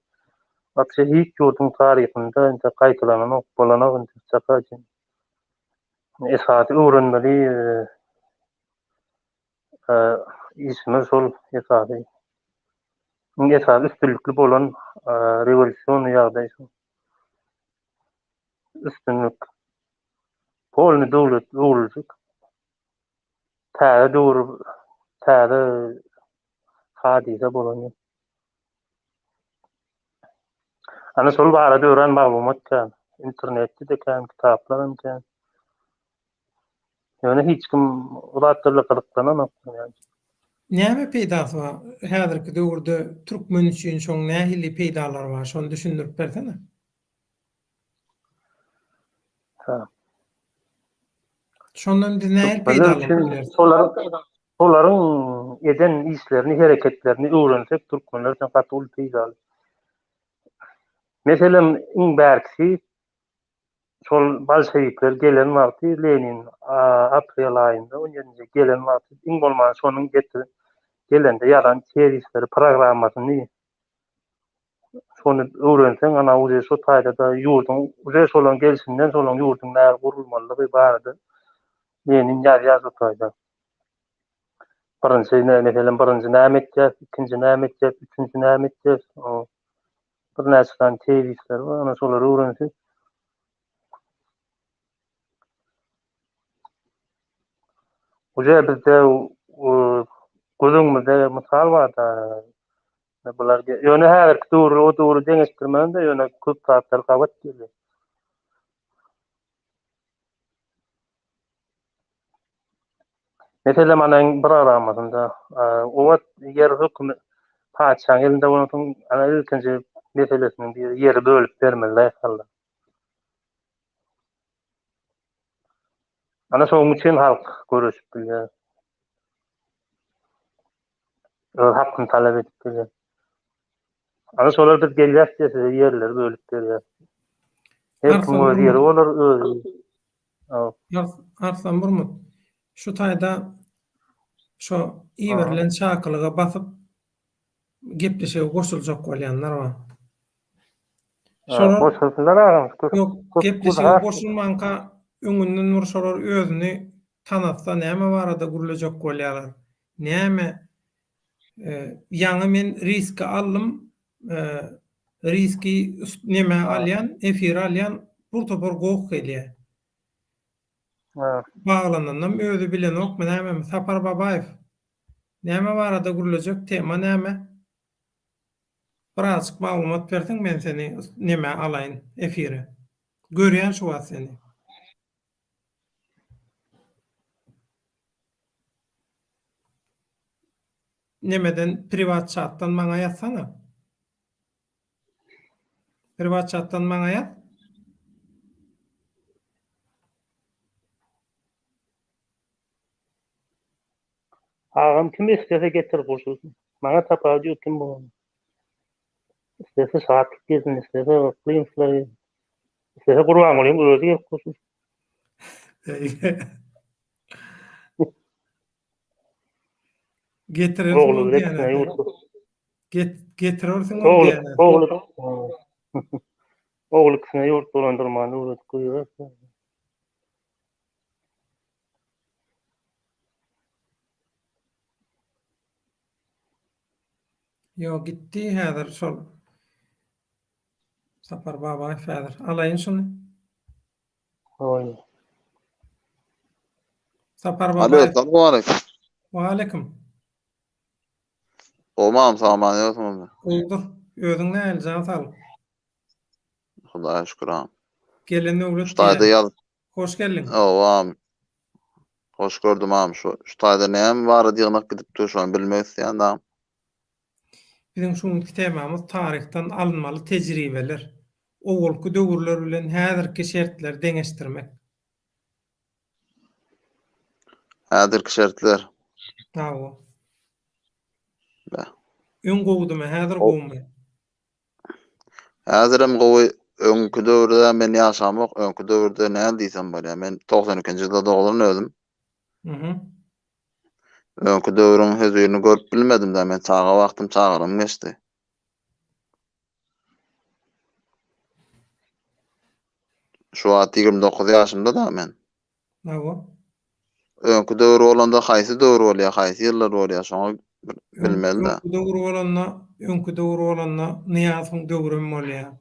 wapşe hiç ýurduň taryhynda entek gaýtalananok, bolanok entek çaka çen. Esasy öwrenmeli işimiz şol esasy. Iň esasy üstünlikli bolan rewolýusion ýagdaý şol. Üstünlik. Polny döwlet öwrülişik. Täze döwür, täze hadysa bolan ýer. Ana şol barada örän maglumat kän. Internetde-de kän, kitaplar hem kän. Ýöne hiç kim o zatlarla gyzyklananok. Näme peýdasy bar? Häzirki döwürde türkmen üçin şoň nähili peýdalary bar? Şony düşündirip bersene. Ha. Şondan biz nähili peýdalanyp bileris? Şolaryň eden işlerini, hereketlerini öwrensek türkmenler üçin gaty uly peýdaly. Meselem, iň bärkisi şol bolşewikler gelen wagty Lenin aprel aýynda 17-nji gelen wagty iň bolman şonuň getirip gelende ýazan tezisleri, programmasyny Şony öwrenseň ana uje şo taýda-da ýurduň uje şolaň gelşinden şolaň ýurduň nähili gurulmalydygy barada Lenin ýazýar şo taýda. Birinji ne meselem birinji näme etýäs, ikinji näme etýäs, üçünji näme etýäs. Birnäçe sany tezisler bar, ana şolary öwrenseň. Uje bizde göz öňümizde mysal bar-da. Bular ýöne häzirki döwri o döwri deňeşdirmän-de ýöne köp zatlar gabat gelýär. Meselem anaň bir aramasynda o wagt ýer hökümi patyşaň elinde bolansoň ana ilkinji meselesiniň biri ýeri bölüp bermeli daýhanlar. Ana şonuň üçin halk göreşip bilýär. Öz hakyny talap edip bilýär. Ana şolar biz gelýäs diýe size ýerleri bölüp berýär. Her kim öz ýeri bolar, özi. Arslan Burmut, şu taýda şo iberilen çakylyga basyp gepleşige goşuljak bolýanlar bar. Şolar goşulsynlar agam. Ýok, gepleşige goşulmanka öňünden bir şolar özüni tanatsa näme barada gürlejek bolýarlar. Näme ýaňy men riski aldym, riski neme alýan, efire alýan bir topar goh gelýär. Baglananam özi bilenokmy nämemi Sapar Babaýew näme barada gürlejek tema näme? Birazjyk maglumat berseň men seni nemä alaýyn efire. Görýän şu wagt seni. Nemeden priwat çatdan maňa ýazsana. Priwat çatdan maňa ýaz. Agam kim islese getir goşulsyn. Maňa tapawudy ýok kim bolany. Islese Şatlyk gelsin, islese Yklymowlar gelsin. Islese Gurbangulyň özi gelip goşulsyn. Getirersiň Ogly ol bilen diýene. ikisine ýurt. Get, getirersiň ol Ogly, diýene. ogly, ogly ikisine ýurt dolandyrmany öwredip goýbersin. Ýok gitdi häzir şol Sapar Babaýew häzir. Alaýyn şuny. Oý. Sapar Alo, Babaýew. salam aleyküm. Waleýkim. Gowmam, saman ýoksuňyzmy? Gowudyr. Özüň nähili jan saglyk? Hudaýa şükür agam. Gelen döwlet Şu taýda diýýän. ýaz. Hoş geldiň. Hawa agam. Hoş gördüm agam. Şu şu taýda näme barada ýygnak gidip dur, şony bilmek isleýän agam. Biziň şu günki temamyz taryhdan alynmaly tejribeler. Owalky döwürler bilen häzirki şertleri deňeşdirmek. Häzirki şertler. Hawa. Beh. Öň gowudymy, häzir gowumy? Häzirem gowy, öňki döwürde men ýaşamok, öňki döwürde näme diýsem bolýar, men 92-nji ýylda doglan özüm. Mhm. Öňki döwrüň hözirini görüp bilmedim-dä, men çaga wagtym çagalygym geçdi. Şu wagt 29 ýaşymda-da men. Hawa. Öňki döwür bolanda haýsy döwür bolýar, haýsy ýyllar bolýar, şoňa bir bilmeli-dä. Öňki döwür bolanda, öňki döwür bolanda Nyýazowyň döwrem bolýar.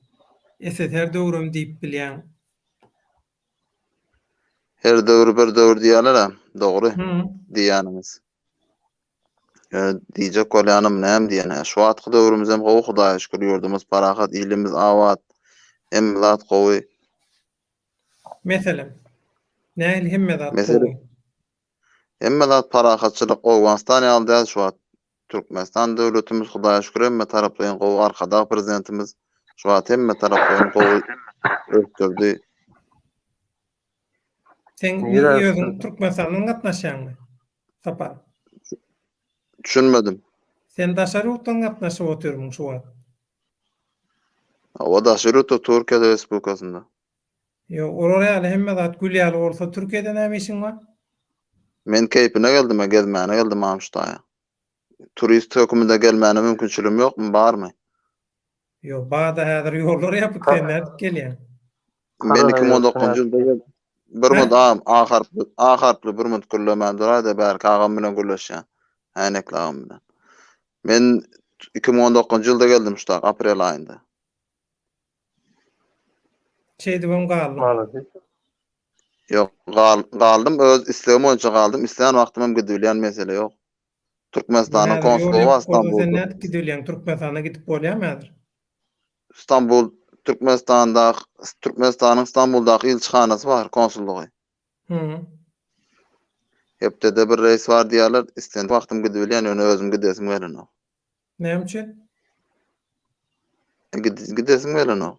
SSR döwrem diýip bilýäň. Her döwür bir döwür diýýärler-ä, dogry diýýäniňiz. Ýöne diýjek bolýanym näme diýen, şu wagtky döwrümizem gowy Hudaýa şükür ýurdumyz parahat, ilimiz abat, hemme zat gowy. Meselem, nähili hemme zat Meselem, gowy? Hemme zat parahatçylyk, Owganystan ýaly däl şu wagt. Türkmenistan döwletimiz Hudaýa şükür hemme taraplaýyn gowy, Arkadag Prezidentimiz şu wagt hemme taraplaýyn gowy ösdürdi. Sen Nirä özüň ösdürdi? Türkmenistandan gatnaşýaňmy? Sapar. Düşünmedim. Sen daşary ýurtdan gatnaşyp otyrmyň şu wagt? Hawa daşary ýurtda Türkiýede Respublikasynda. Ýok, olar ýaly hemme zat gül ýaly bolsa Türkiýede näme işiň bar? Men keýpine geldim, gezmäne geldim Amştaýa. Turist höküminde gelmäne mümkinçiligim ýokmy, barmy? Ýok, bada häzir ýollar ýapyk sen nädip gelýäň? Men 2019-njy ýylda geldim. Bir minut agam, A harply, A harply bir minut gürlemän duraýda bärki agam bilen gürleşýän. Äýnekli agam bilen. Men 2019-njy ýylda geldim şu tak, aprel aýynda. Şeýdibem galdyň. Malades. Ýok, galdym, öz islegim boýunça galdym, islän wagtymam gidibilýän mesele ýok. Türkmenistanyň konsullygy bar Stambulda. Sen nädip gidibilýäň? Türkmenistana gidip bolýarmy häzir? Stambul, Türkmenistandaky, Türkmenistanyň Stambuldaky ilçihanasy bar, konsullygy. Hı. Hepdede bir reýs bar diýýärler, islendik wagtym gidibilýän, ýöne özüm gidesim gelenok. Näme üçin? Gidesim gelenok.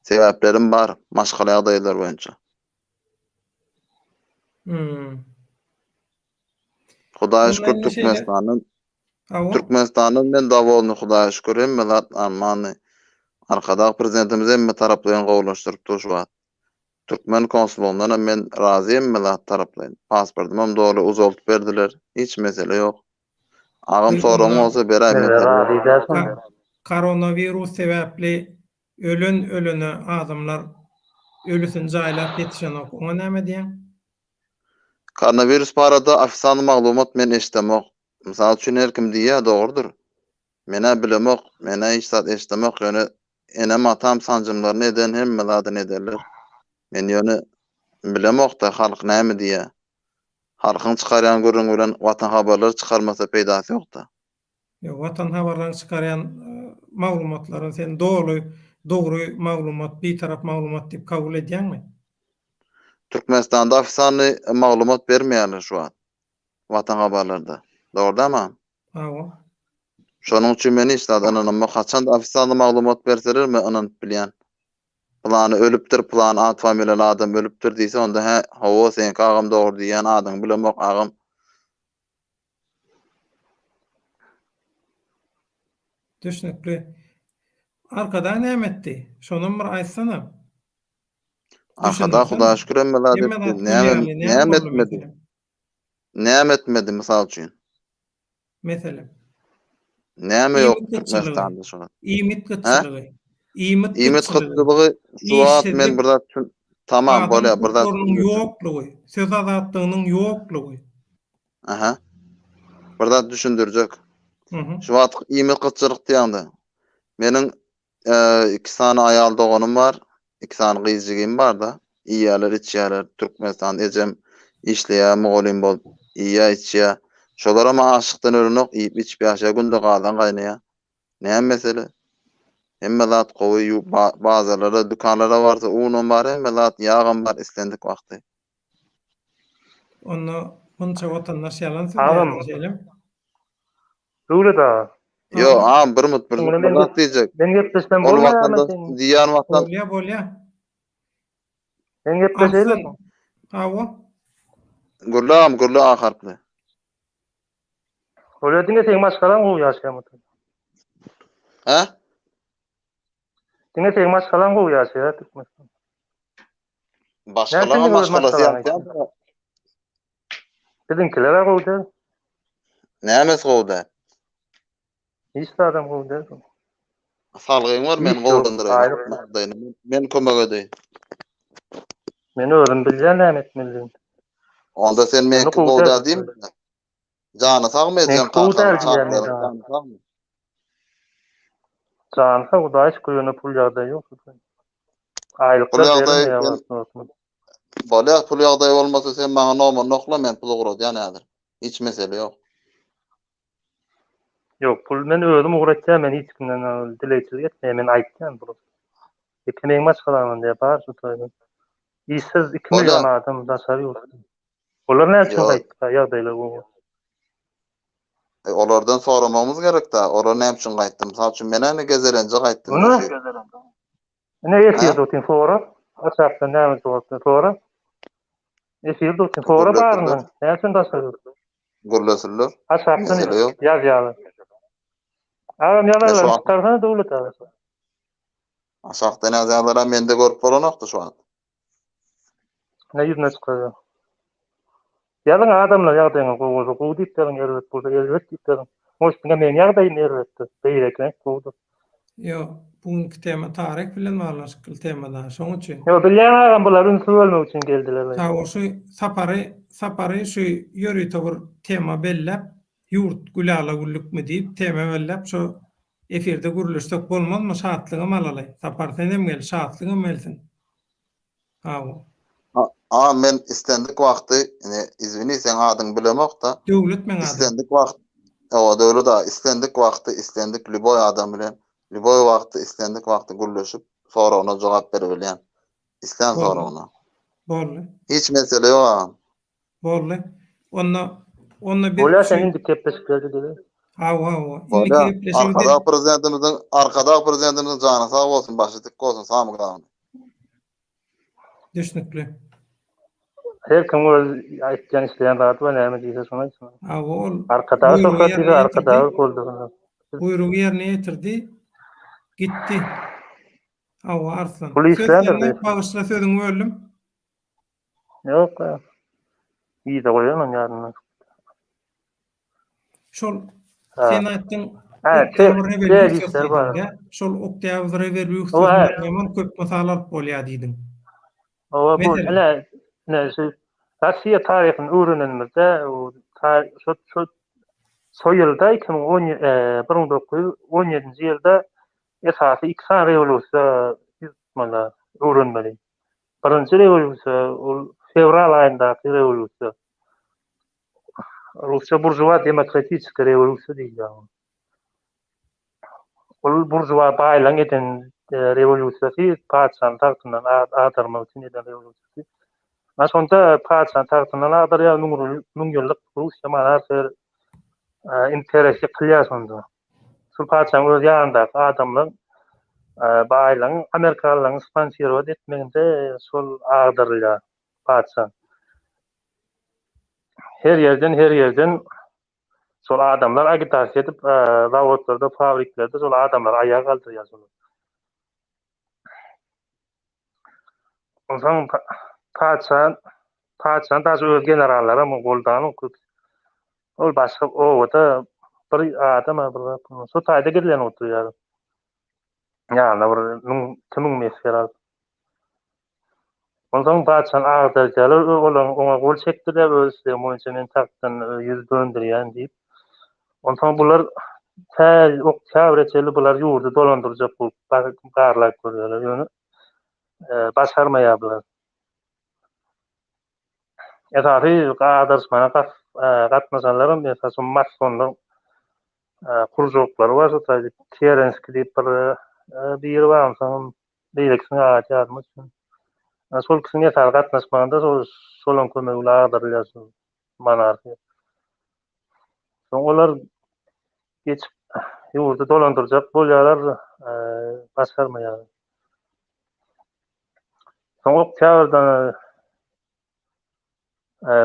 Sebäplerim bar, maşgala ýagdaýlary boýunça. Hmm. Hudaýa şükür Türkmenistandan Türkmenistandan men dowolny Hudaýa şükür hemme zat armany. Arkadag prezidentimiz hemme taraplaýyn gowulaşdyryp dur şu wagt. Türkmen konsullygyndan hem men razy hemme zat taraplaýyn. Pasportymam doly uzaltyp berdiler. Hiç mesele ýok. Agam soragyň bolsa beräý mesele. Koronawirus sebäpli ölen ölene adamlar ölüsini jaýlap ýetişenok oňa näme diýýäň? Koronawirus barada ofisalny maglumat men eşdemok. Mysal üçin her kim diýýä dogrudyr. Menä bilemok, menä hiç zat eşdemok ýöne enem atam sanjymlaryny eden hemme zadyny ederler. Men ýöne bilemokda halk näme diýýä. Halkyň çykarýan gürrüňi bilen Watan habarlary çykarmasa peýdasy ýokda. Ýok, Watan habarlaryň çykarýan maglumatlaryny sen doly dogry maglumat, bitarap maglumat diýip kabul edýäňmi? Türkmenistanda ofisalnyý maglumat bermeýärler şu wagt Watan habarlarda. Dogry dämi agam? Hawa. Şonuň üçin men hiç zada ynanamok. Haçanda ofisalnyý maglumat berseler men ynanyp bilýän. Pylany ölüpdir, pylan at familiýaly adam ölüpdir diýse onda hä, hawa seňki agam dogry diýýän adyňy bilemok agam. Düşnükli. Arkadag näme etdi? Şonam bir aýtsana. Arkadag Hudaýa şükür hemme zat etdi. Näme näme etmedi? Näme etmedi mysal üçin? Meselem. Näme ýok Türkmenistanda şu wagt? Iýmit gytçylygy. Iýmit Iýmit gytçylygy şu wagt men bir zat üçin tamam bolýar bir zat. Ýoklugy, söz azatlygynyň ýoklugy. Aha. Bir zat düşündirjek. Şu wagt iýmit gytçylyk diýende meniň Iki sany aýal doganym bar, iki sany gyz jigim bar-da. Iýýärler, içýärler. Türkmenistanda ejem işleýär, mugallym bolup iýýär, içýär. Şolaram açlykdan ölenok, iýip-içip ýaşaýar, günde gazan gaýnaýar. Näme mesele? Hemme zat gowy, bazarlara, dükanlara barsa unam bar, hemme zat, ýagam bar islendik wagty. Onda munça watandaş ýalan sözleýär şeýlemi? Döwlet aga. Ýok, agam bir mut bir bir zat diýjek. Men gepleşsem bolmaýarmy seň? Diýýän watan. Bolýa, bolýa. Men gepleşeýin. Hawa. Gürle agam, gürle A harply. Bolýa diňe seň maşgalaň gowy ýaşaýarmy? Hä? Diňe seň maşgalaň gowy ýaşaýar Türkmenistan. Başgalaň maşgalasy ýaşaýar. Biziňkiler-ä gowy däl. Nämesi gowy däl? Hiç zadam gowy däl. Salgyň bar, men gowulandyraýyn. Men kömek edeýin. Men özüm bilýän näme etmelidigini. Onda sen meňki gowy däl diýme. Jany sagmy ejeň kakaň çagalaryň jany sagmy? Jany sag Hudaýa şükür ýöne pul ýagdaýy ýok. Aýlyklar berilmeýär wagtly. Bolýar pul ýagdaýy bolmasa sen maňa nomeryny okla men pul ugradýan häzir. Hiç mesele ýok. Ýok pul men özüm ugratýan men hiç kimden dilegçilik etmeýän men aýtýan pul. Ýeke meň maşgalamdan diýä bar şu taýdan. Işsiz 2 million adam daşary ýurtda. Olar näme üçin gaýtdyka ýagdaýlar gowy. E, olardan soramagymyz gerekdä. Olar näme üçin gaýtdy? Mysal üçin men ine gezelenje gaýtdym. Ine efirde otyryn sora. Aşakdan näme jogap ber sora. Efirde otyryn sora baryndan. Näme üçin daşary ýurtda? Gürlesinler. Aşakdan ýazýarlar. Agam ýazarlar çykarsana Döwlet aga. Aşakdan ýazýanlara mende görüp bolanokdy şu wagt. Ne ýüzüne çykarýar. Ýazyň adamlar ýagdaýyňyz gowy bolsa gowy diýip ýazyň erbet bolsa erbet diýip ýazyň. Может diňe meň ýagdaýym erbetdir, beýlekileňki gowudyr. Ýok, bu günki tema taryh bilen baglanyşykly tema da, şoň üçin. Ýok, bilýän agam bular ünsi bölmek üçin geldiler. Hawa, şu Sapary, Sapary şu ýörite bir tema belläp, ýurt gülala-güllükmi diýip tema belläp şu efirde gürleşsek bolmazmy, şatlygam alaly. Sapar senem gel, şatlygam gelsin. Hawa. Agam men islendik wagty ine izwini seň adyňy bilemokda. Döwlet meň adym. Islendik wagt Hawa Döwlet aga islendik wagty islendik lýuboý adam bilen lýuboý wagty islendik wagty gürleşip soragyna jogap beribilýän. Islän Boldy. soragyna. Boldy. Hiç mesele ýok agam. Boldy. Onda onda biz Bolýar sen indi gepleşiklerde gele. Hawa hawa. Indiki Bolýar. gepleşigi biz Arkadag Prezidentimiziň Arkadag Prezidentimiziň jany sag bolsun, başy dik bolsun, samy glawny. Düşnükli. Her kim öz aýtýan isleýän zady bar, näme diýse şony aýtsyn. Hawa ol Arkadagy buýrugy şöhrat ýerine diýse ýetirdi. Arkadagy goldasynlar. Buýrugy ýerine ýetirdi. Gitdi. Hawa Arslan. Pul Söz işländir sende, diýsin. bagyşla sözüňi böldüm. Ýok. Yza goýan ony ýadymdan çykypdy. Şol Ha. sen aýtdyň Ha, Oktýabr te- rewolýusiýasy tezisler diýdiň, bar. ýa? Şol Oktýabr Hawa, rewolýusiýasyndan ýaman köp mysal alyp bolýar diýdiň. Hawa, bu Meselem? ine, ine şu Russiýa taryhyny öwrenenimizde, o ta şo şo şo ýylda 2010 1917-nji ýylda esasy iki sany rewolýusiýa ýüz tutmaly, öwrenmeli. Birinji rewolýusiýa ol fewral aýyndaky rewolýusiýa. Rusça buržuaz demokratiçeskiý rewolýusiýa diýilýär oňa. Ol buržuaz baýlaryň eden rewolýusiýasy, patyşany tagtyndan agdarmak üçin eden rewolýusiýasy. Ana şonda patyşany tagtyndan agdarýar, müňýyllyk Russiýa monarhiýa imperiýasy ýykylýar şonda. Şol patyşanyň öz ýanyndaky adamlar baýlaryň, amerikanlaryň sponsirowat etmeginde şol agdarylýar patyşa. Her ýerden, her ýerden şol adamlar agitasiýa edip, zawodlarda, fabriklerde şol adamlary aýaga galdyrýar şolar. Onsoň patyşa, patyşanyň daşy öz generallaram goldanok köp. Ol başga obada bir adam bir zat şo taýda gizlenip oturýar. Ýanyna bir müň, 2000 mesger alyp. Onsoň patyşany agdarýarlar, olaryň oňa gol çekdirýär, öz islegim boýunça men tagtdan ýüz dönderýän diýip. Onsoň bular tä oktýabra çenli bular ýurdy dolandyrjak bolup barlap görýärler, ýöne başarmaýar bular. Esasy agdaryşmana gatnaşanlaram esasy masonlar kružoklary bar, şo taýda Kerenskiý diýip bir biri bar, onsoňam Beýlekisiniň ady ýadyma düşmedi. Şol ikisiniň esasy gatnaşmagynda şol şolaň kömegi bilen agdarylýar şu monarhiýa. Soň olar geçip ýurdy dolandyrjak bolýarlar, başarmaýarlar. Soň oktýabrda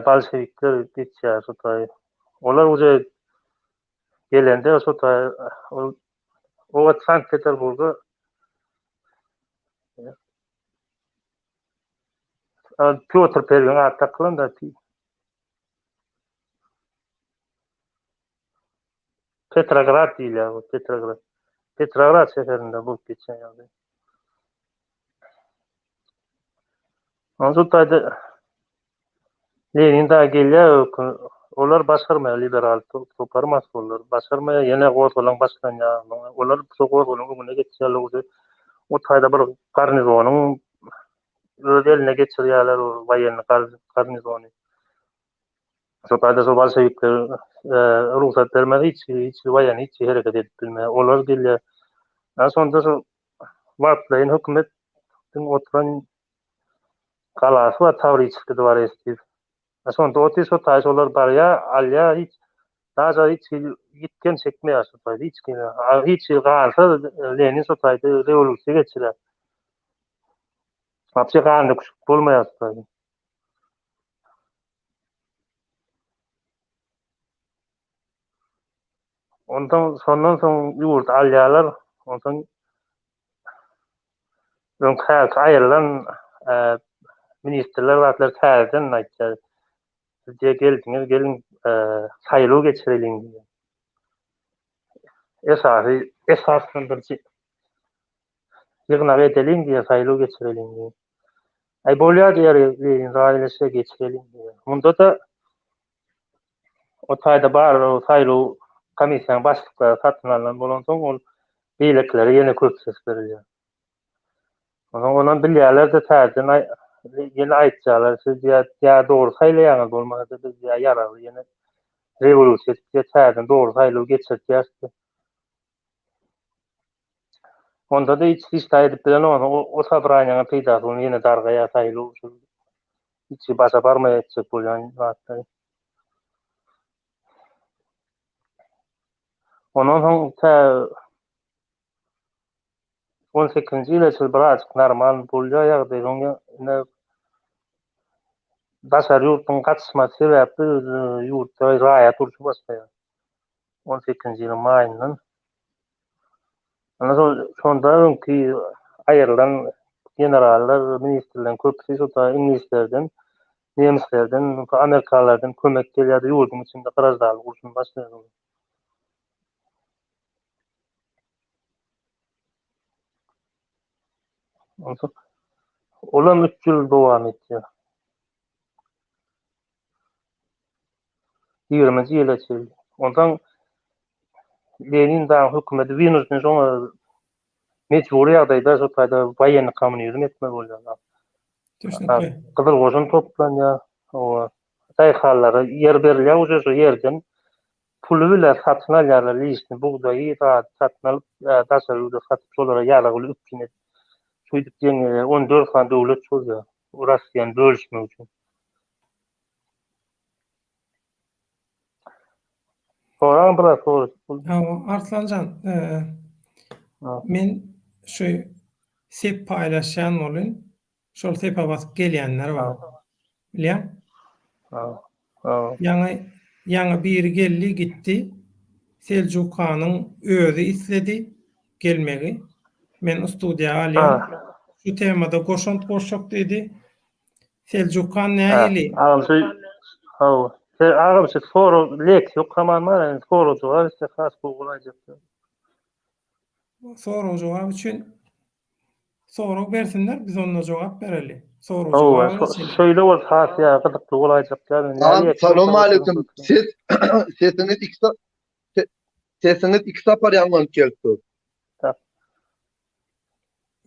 bolşewikler geçýär şu taý. Olar uje gelende şu taý ol o wagt Sankt Peterburga Pýotr Perwiň ady dakylan da Petrograd diýilýär bu Petrograd. Petrograd şäherinde bolup geçen ýagdaý. Onsoň taýda Lenin dagy gelýär, olar başarmaýar liberal topar masonlar başarmaýar, ýene gozgalaň başlanýar. Olar şu gozgalaň öňüne geçýärler uje. O taýda bir garnizonyň öz eline geçirýärler o woýennyý garnizony. Şo taýda şo bolşewikler rugsat bermez hiç hiç woýennyý hiç hereket edip bilmeýär. Olar gelýär. Şonda şo wagtlaýyn hökümetiň oturan galasy bar Tawriçeskiý dworec diýip. Şonda otyr şo taý şolar barýar, alýar hiç daža hiç hili ýitgem çekmeýär şo taýda hiç hili. Hiç hili galsa Lenin şo taýda rewolýusiýa geçirýär. Wapşe gan döküşik bolmaýar şo taýda. Ondan şondan soň ýurdy alýarlar. Onsoň öňki häki aýrylan ministrler zatlar täzeden aýtýar. Siz diýe geldiňiz, geliň saýlaw geçireliň diýýär. Esasy esaslandyryjy ýygnak edeliň diýýär, saýlaw geçireliň diýýär. Aý bolýar diýýär, Lenin razylaşýar, geçireliň diýýär. Munda-da O taýda bar o saýlaw komissiýanyň başlyklary satyn alnan bolansoň ol beýlekilere ýene köp ses berilýär. Onsoň onam bilýärler-de täzeden. Ýene aýtýarlar, siz diýýär, ýa dogry saýlaýaňyz bolmasa biz diýýär ýaragly ýene rewolýusiýa edip diýýär, täzeden dogry saýlaw geçirtýäris diýýär. Onda-da hiç hiç zat edip bilenok, o, o sobraniýanyň peýdasy bolmaz, ýene dargaýar saýlaw şol hiç başa barmaýar etjek bolýan zatlary. Ondan soň tä 18-nji ýyla çenli birazjyk normal bolýar ýagdaý. Soň ýene daşary ýurtlaryň gatyşmasy sebäpli ýurtda raýat urşy başlaýar. 18-nji ýylyň maýyndan. Ondan soň şonda öňki aýrylan generallar, ministrleriň köpüsi şo taý iňlislerden, nemislerden, amerikalylardan kömek gelýärdi, ýurduň içinde graždanlyk urşuny başlaýarlar. Onsoň olam 3 ýyl dowam etýär. 20-nji ýyla çenli. Onsoň Lenin dagyň hökümeti wynujden şoňa mejbury ýagdaýda şo taýda woýennyý kommunizm etmeli bolýar. Düşnükli. Gyzyl goşun toplanýar. Owa. Daýhanlara ýer berilýär, uje şo ýerden puly bile satyn alýarlar lişni bugdaýy zady satyn alyp daşary ýurda satyp şolara ýarag bilen üpjün edip şeýdip ýeňilýär. 14 sany döwlet çozýar Russiýany bölüşmek üçin. Soraň biraz sorag. Hawa, Arslanjan, men şu sep paýlaşýan bolyn, şol sepe basyp gelýänler bar. Bilýäň? Ýaňy ýaňy biri geldi, gitdi. Seljuk hanyň özi isledi gelmegi. Men studiýa alýan. Şu temada goşant goşjak diýdi. Seljuk han nähili? Agam şu hawa. Agam şu sorag leksiýa okaman bar, indi sorag jogap etsek has gowy bolaýjak. Sorag jogap üçin sorag bersinler, biz onda jogap bereli. Sorag jogap şeýle bolsa has ýa gyzykly bolaýjak ýa. Salam aleýkum. Ses sesiňiz iki sesiňiz iki sapar ýaňlanyp gelip dur.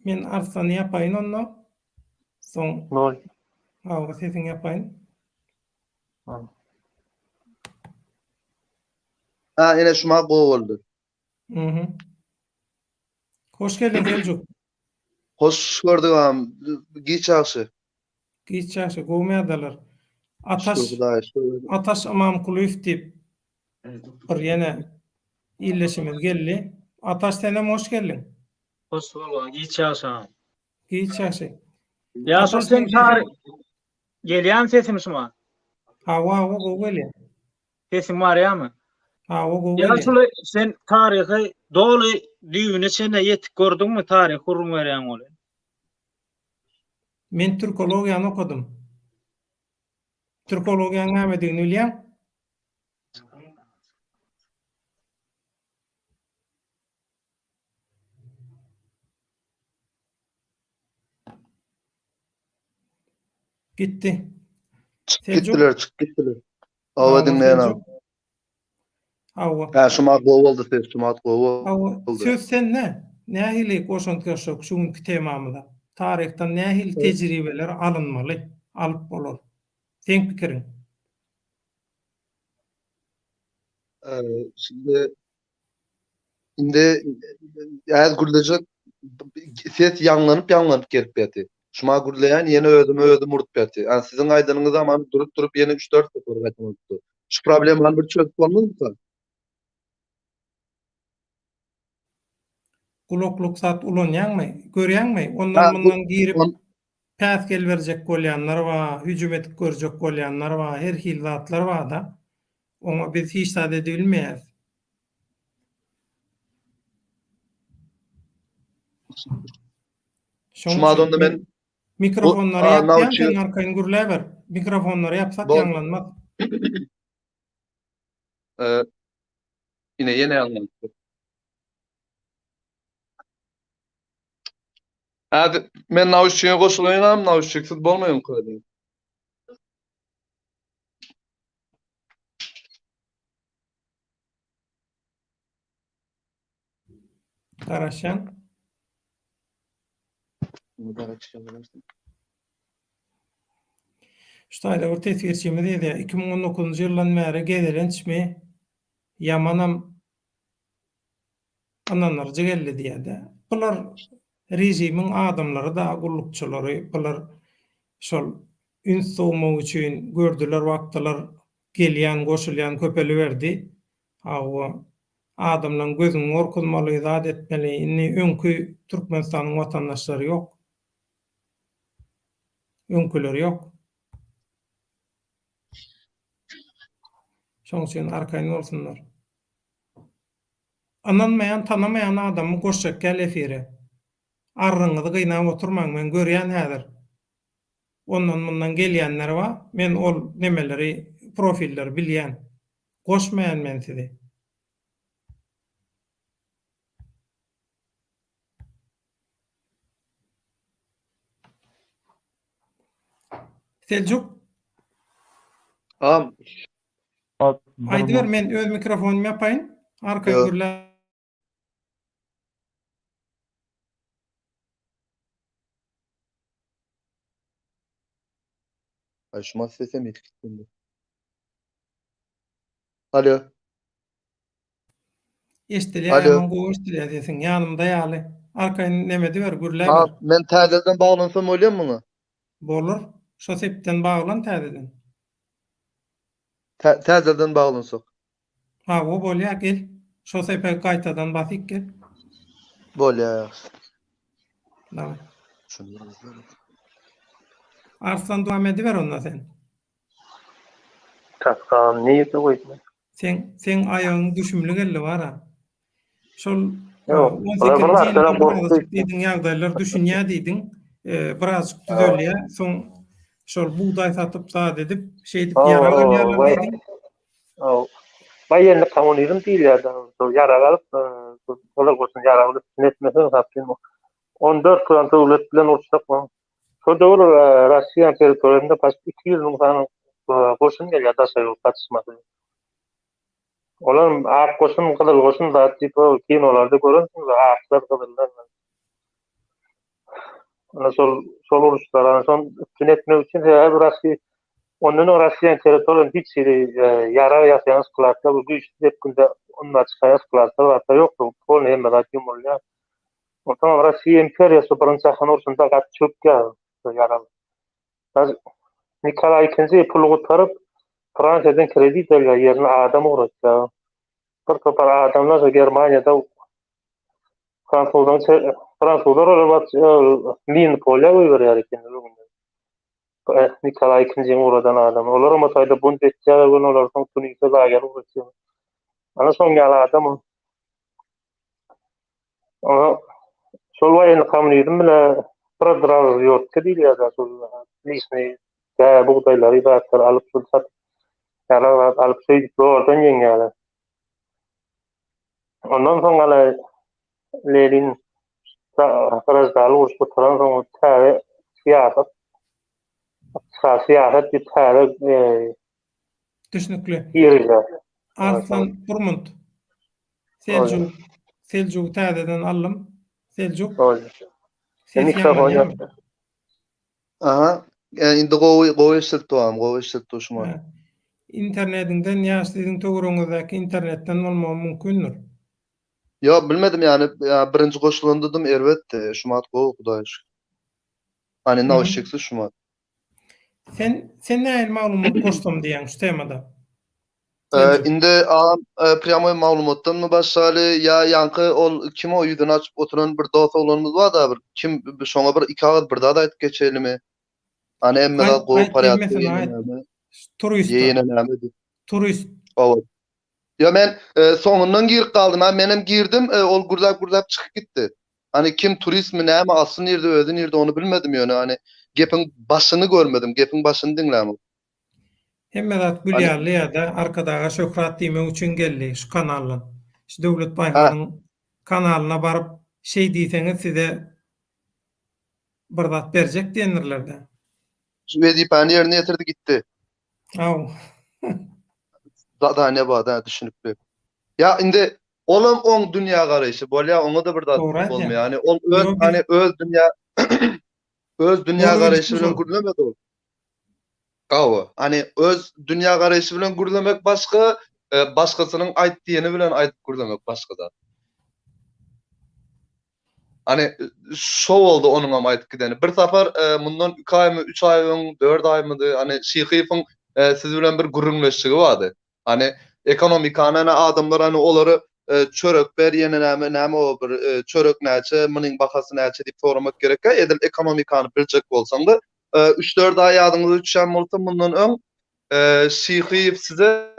Men Arslany ýapaýyn onda. Soň Nol. Hawa, sesiňi ýapaýyn. Ha, ene şuma gowy boldy. Mhm. Hoş geldiň Seljuk. Hoş gördük agam. Giç ýagşy. Giç ýagşy, gowumy ýagdaýlar? Ataş Ataş Ymamkulyýew diýip bir ýene ildeşimiz geldi. Ataş senem hoş geldiň. Hoş bulduk. Giç ýagşy agam. Giç ýagşy. Ýa şol sen çary gelýän sesim şuma. Hawa hawa gowy gelýär. Sesim barýarmy? Hawa gowy gelýär. Ýa şol sen taryhy doly düýbüne çenli ýetik gördüňmi taryh gürrüň berýäň ol. Men türkologiýany okadym. Türkologiýanyň nämedigini bilýäň? Gitdi. Çyk gitdiler, çyk gitdiler. Hawa diňleýän agam. Hawa. Hä, şumat gowy boldy ses, şumat gowy boldy. Söz sende. Nähili goşant goşjak şu günki temamyza? Taryhdan nähili tejribeler alynmaly, alyp bolar? Seň pikiriň? Şimdi indi äz gürlejek ses ýaňlanyp ýaňlanyp gelip ýaty. Şuma gürleýän ýene özüme özüm urup ýaty. Ýani siziň aýdanyňyz zaman durup durup ýene 3-4 sapar gaýtalanypdy. Şu problemany bir çözüp bolmazmyka? Gulaklyk zat ulanýaňmy? Görýäňmi? Ondan mundan girip päsgel berjek bolýanlar bar, hüjüm edip görjek bolýanlar bar, her hili zatlar bar-da. Oňa biz hiç zat edibilmeýäris. Şonuň üçin onda men mikrofonlary ýapýan, sen arkaýyn gürläber. Mikrofonlary ýapsak ýaňlanmaz. Ine ýene ýaňlanypdyr. Hadi men nauşçyga goşulaýynam, nauşçyksiz bolmaýyn köýdüm. Garaşýan. Şu taýda bir teswirçimiz ýazýar, 2019-njy ýyldan bäri gezelençmi ýamanam ynandyryjy geldi diýýär-de. Bular režimiň adamlary-da, gullukçylary, bular şol üns sowmak üçin gördüler, bakdylar, gelýän, goşulýan köpeliberdi. Hawa, adamlaň gözüni gorkuzmaly, zat etmeli. Indi öňki Türkmenistanyň watandaşlary ýok. Öňküleri ýok. Şoň üçin arkaýyn bolsunlar. Ynanmaýan, tanamaýan adamy goşjak däl efire. Arryňyzy gynap oturmaň, men görýän häzir. Ondan mundan gelýänler bar, men ol nemeleri, profilleri bilýän. Goşmaýan men sizi. Seljuk. Am. Aýdyber men öz mikrofonymy ýapaýyn. Arkaýyn gürle. Aý şumat sesem ýetip gitdi. Alo. Eşdilýär, Alo. ýaman gowy eşdilýär sesiň. Ýanymda ýaly. Arkaýyn neme ediber, Ha, gürläber. men täzeden baglansam bolýamy muňa? Bolar. Şo sepden baglan täzeden. Tä täzeden baglansak. Hawa bolýar, gel. Şo sepe gaýtadan basyk gel. Bolýar ýagşy. Daway. Şuny ýazdyr. Arslan dowam ediber onda sen. Tasgam nirde goýdum? Seň seň aýagyň düşümli geldi bara. Şol Ýok, on olar bir sekizinji zatlara ýylda gorkdy. birazajyk diýdiň ýagdaýlar düşünýär diýdiň. Birazajyk düzelýär. Soň şol bugdaý satyp zat edip şeýdip ýarag alýarlar diýdiň. Waýenny kommunizm diýilýär. Şol ýarag alyp, olar bolsun ýarag üpjün etmeseň sapşyn 14 sany döwlet bilen uruşsak. Şol döwür Russiýanyň territoriýasynda paçti 200 müň sany goşun gelýär daşary ýurt gatyşmasy. Olar ak goşun, gyzyl goşun zat diýip o kinolarda görensiňiz, aklar, gyzyllar. Ana şol şol uruşlar, ana şony üpjün etmek üçin sebäbi Russiýa ondan öň Russiýanyň territoriýasynda hiç hili ýarag ýasaýan skladlar, bu güýçli depginde ondan çykaýan skladlar zatlar ýokdy. Polny hemme zat ýumrulýar. Onsoň Russiýa imperiýasy birinji jahan urşunda gaty çökýär ýarag. Nikolaý ikinji puly gutaryp, Fransiýadan kredit alýar, ýerine adam ugratýar. Bir topar adamlar şo Germaniýada fransuzlaryň fransuzlar olar wagt min polýa goýberýär eken öňünden. Nikolaý ikinjiň ugradan adamy. Olar hem o taýda bunt etýär we olar soň Tunise lagere ugratýar. Ana şoň ýaly adam ol. Oňa şol waýenny kommunizm bile prodrazwýortka diýilýär-de, şol lişni dä bugdaýlary zatlary alyp şol satyp, ýalag zat alyp şeýdip zordan ýeňýärler. Ondan soň gala Lenin graždanlyk uruş gutaran soň täze syýasat ykdysady syýasat diýip täze Düşnükli. Girizýär. Arslan Burmut. Seljuk. Seljugy täzeden aldym. Seljuk. Ses Mikrofon ýaňlanýarmy? Aha. E, indi gowy gowy eşidilip dowam, gowy eşidilip dur şumat. Hä. Internetiňden ýa siziň töweregiňizdäki internetden bolmagy mümkindir. Ýok, bilmedim ýani, ýa birinji goşulandydym erbetdi. Şumat gowy Hudaýa şükür. Hani nauşniksiz şumat. Sen sen nähili maglumat goşsam diýýäň şu temada? Indi agam prýamoý maglumatdanmy başlaly ýa ýaňky ol kim o ýüzüni açyp oturan bir dos oglanymyz barda bir kim şoňa bir iki agyz bir zat aýdyp geçeýlimi? Hany hemme zat gowy porýadka ýene näme? Turist. Ýene näme diýip. Turist. Hawa. Ýa men soňundan girip galdym ha menem girdim ol gürläp gürläp çykyp gitdi. Hany kim turistmi näme asly nirde özi nirde ony bilmedim ýöne hany gepiň başyny görmedim gepiň başyny diňlämok. Hemme zat gül ýaly ýa-da Arkadaga şöhrat diýmek üçin geldi şu kanaldan. Şu Döwlet Baýhanyň kanalyna baryp şeý diýseňiz size bir zat berjek diýendirlerde. Şu wezipäni ýerine ýetirdi gitdi. Aw. Zadaniýa bar da düşünikli. Ýa indi olam oň dünýä garaýşy bolýa oňa-da bir zat Dogry diýip aýdýaň. bolmaýar. Ýani ol öz Ýok, hani öz dünýä öz dünýä Dogry garaýşy bilen şol. gürlemedi ol. Hawa, hany öz dünýä garaýşy bilen gürlemek başga, başgasynyň aýt diýeni bilen aýdyp gürlemek başga zat. Hany şo boldy onuňam aýdyp gideni. Bir sapar mundan iki aýmy, üç aý öň, dört aýmydy, hany Şyhyýewiň siz bilen bir gürrüňleşligi bardy. Hany ekonomikany hany adamlar hany olary çörek ber ýene näme näme o bir çörek näçe, munyň bahasy näçe diýip soramak gerekkä, edil ekonomikany biljek bolsaňda Üç-dört aý ýadyňyza düşýän bolsa, mundan öň Şyhyýew size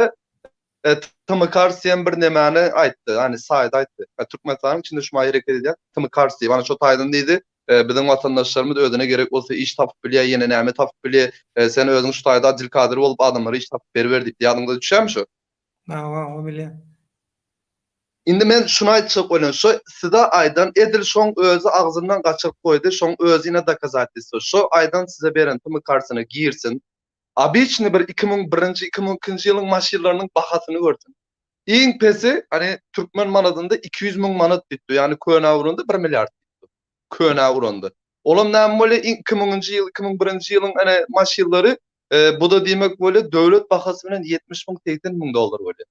TMCars diýen bir nemäni aýtdy, ýagny saýty aýtdy. Türkmenistanyň içinde şu maý hereket edýän TMCars diýip, ana şo taýdan diýdi, biziň watandaşlarymyz özüne gerek bolsa iş tapyp bilýär, ýene näme tapyp bilýär, sen özüň şu taýda adil kadr bolup adamlara iş tapyp beriber diýipdi. Ýadyňyza düşýärmi şo? Hawa, hawa bilýän. Indi men şuny aýtjak bolýan, şo size aýdan edil şoň özi agzyndan gaçyryp goýdy, şoň özi ine dokazatelstwo, şo aýdan size beren tmkarsyna girsin, obiçny bir 2001-nji, 2002-nji ýylyň maşynlarynyň bahasyny görsün. Iň pesi, hany türkmen manadynda 200 müň manat diýipdi, ýagny könä uranda bir milliard diýipdi. Könä uranda. Olam näme bolýar, iň 2000-nji ýyl, 2001-nji ýylyň ene maşynlary, bu-da diýmek bolýar, döwlet bahasy bilen 70 müň, 80 müň dollar bolýar.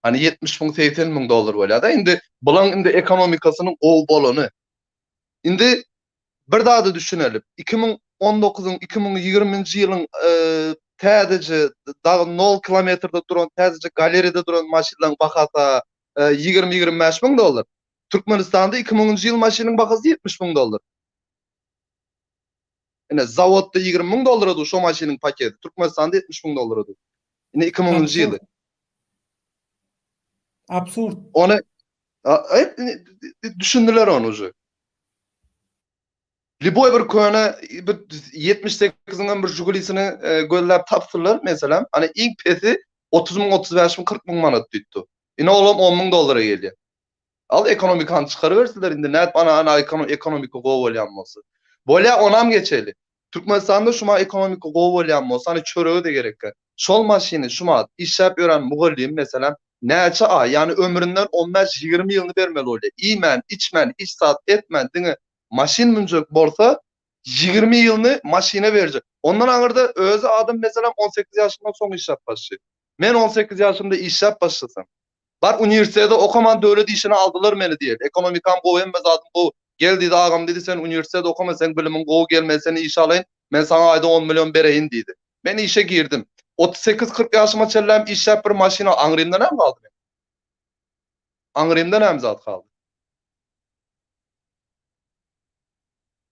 Hani 70 müň 80 müň dollar bolýar-da. Indi bulaň indi ekonomikasynyň gowy bolany. Indi bir zada düşüneli. 2019-yň 2020-nji ýylyň täzeje dagy 0 kilometrde duran täzeje galerýada duran maşynlaryň bahasy 20-25 müň dollar. Türkmenistanda 2000-nji ýyl maşynyň bahasy 70 müň dollar. Ine zawodda 20 müň dollara dur şo maşynyň paketi. Türkmenistanda 70 müň dollara dur. Ine 2000-nji ýyly. Absurd. Ony hep düşündiler ony uje. Liboý bir köne bir 78-iň hem bir Žigulisini e, gözläp tapdylar meselem. Hani iň pesi 30 müň, 35 müň, 40 müň manat diýdi. Ine olam 10 müň dollara gelýär. Al ekonomikany çykarybersinler indi nädip ana ana ekonomika gowy bolýan bolsa. Bolýa onam geçeli. Türkmenistanda şuma ekonomika gowy bolýan bolsa hany çörege-de gerekkä. Şol maşyny şumat işläp ýören mugallym meselem näçe aý ýagny ömründen on bäş ýigrimi ýylyny bermeli bolýa. Iýmän içmän hiç zat etmän diňe maşyn münjek bolsa ýigrimi ýylyny maşyna berjek. Ondan aňyrda özi adam meselem on sekiz ýaşyndan soň işläp başlaýar. Men on sekiz ýaşymda işläp başlasam. Bar uniwersitete okaman döwlet işine aldylar meni diýeli. Ekonomikam gowy hemme zadym gowy. Gel diýdi agam diýdi sen uniwersitet okama seň bilimiň gowy gel men seni işe alaýyn men saňa aýda on million bereýin diýdi. Men işe girdim. 38 40 ýaşyma çenlem işläp bir maşyna aňrymda näme galdy meň? Aňrymda näme zat galdy?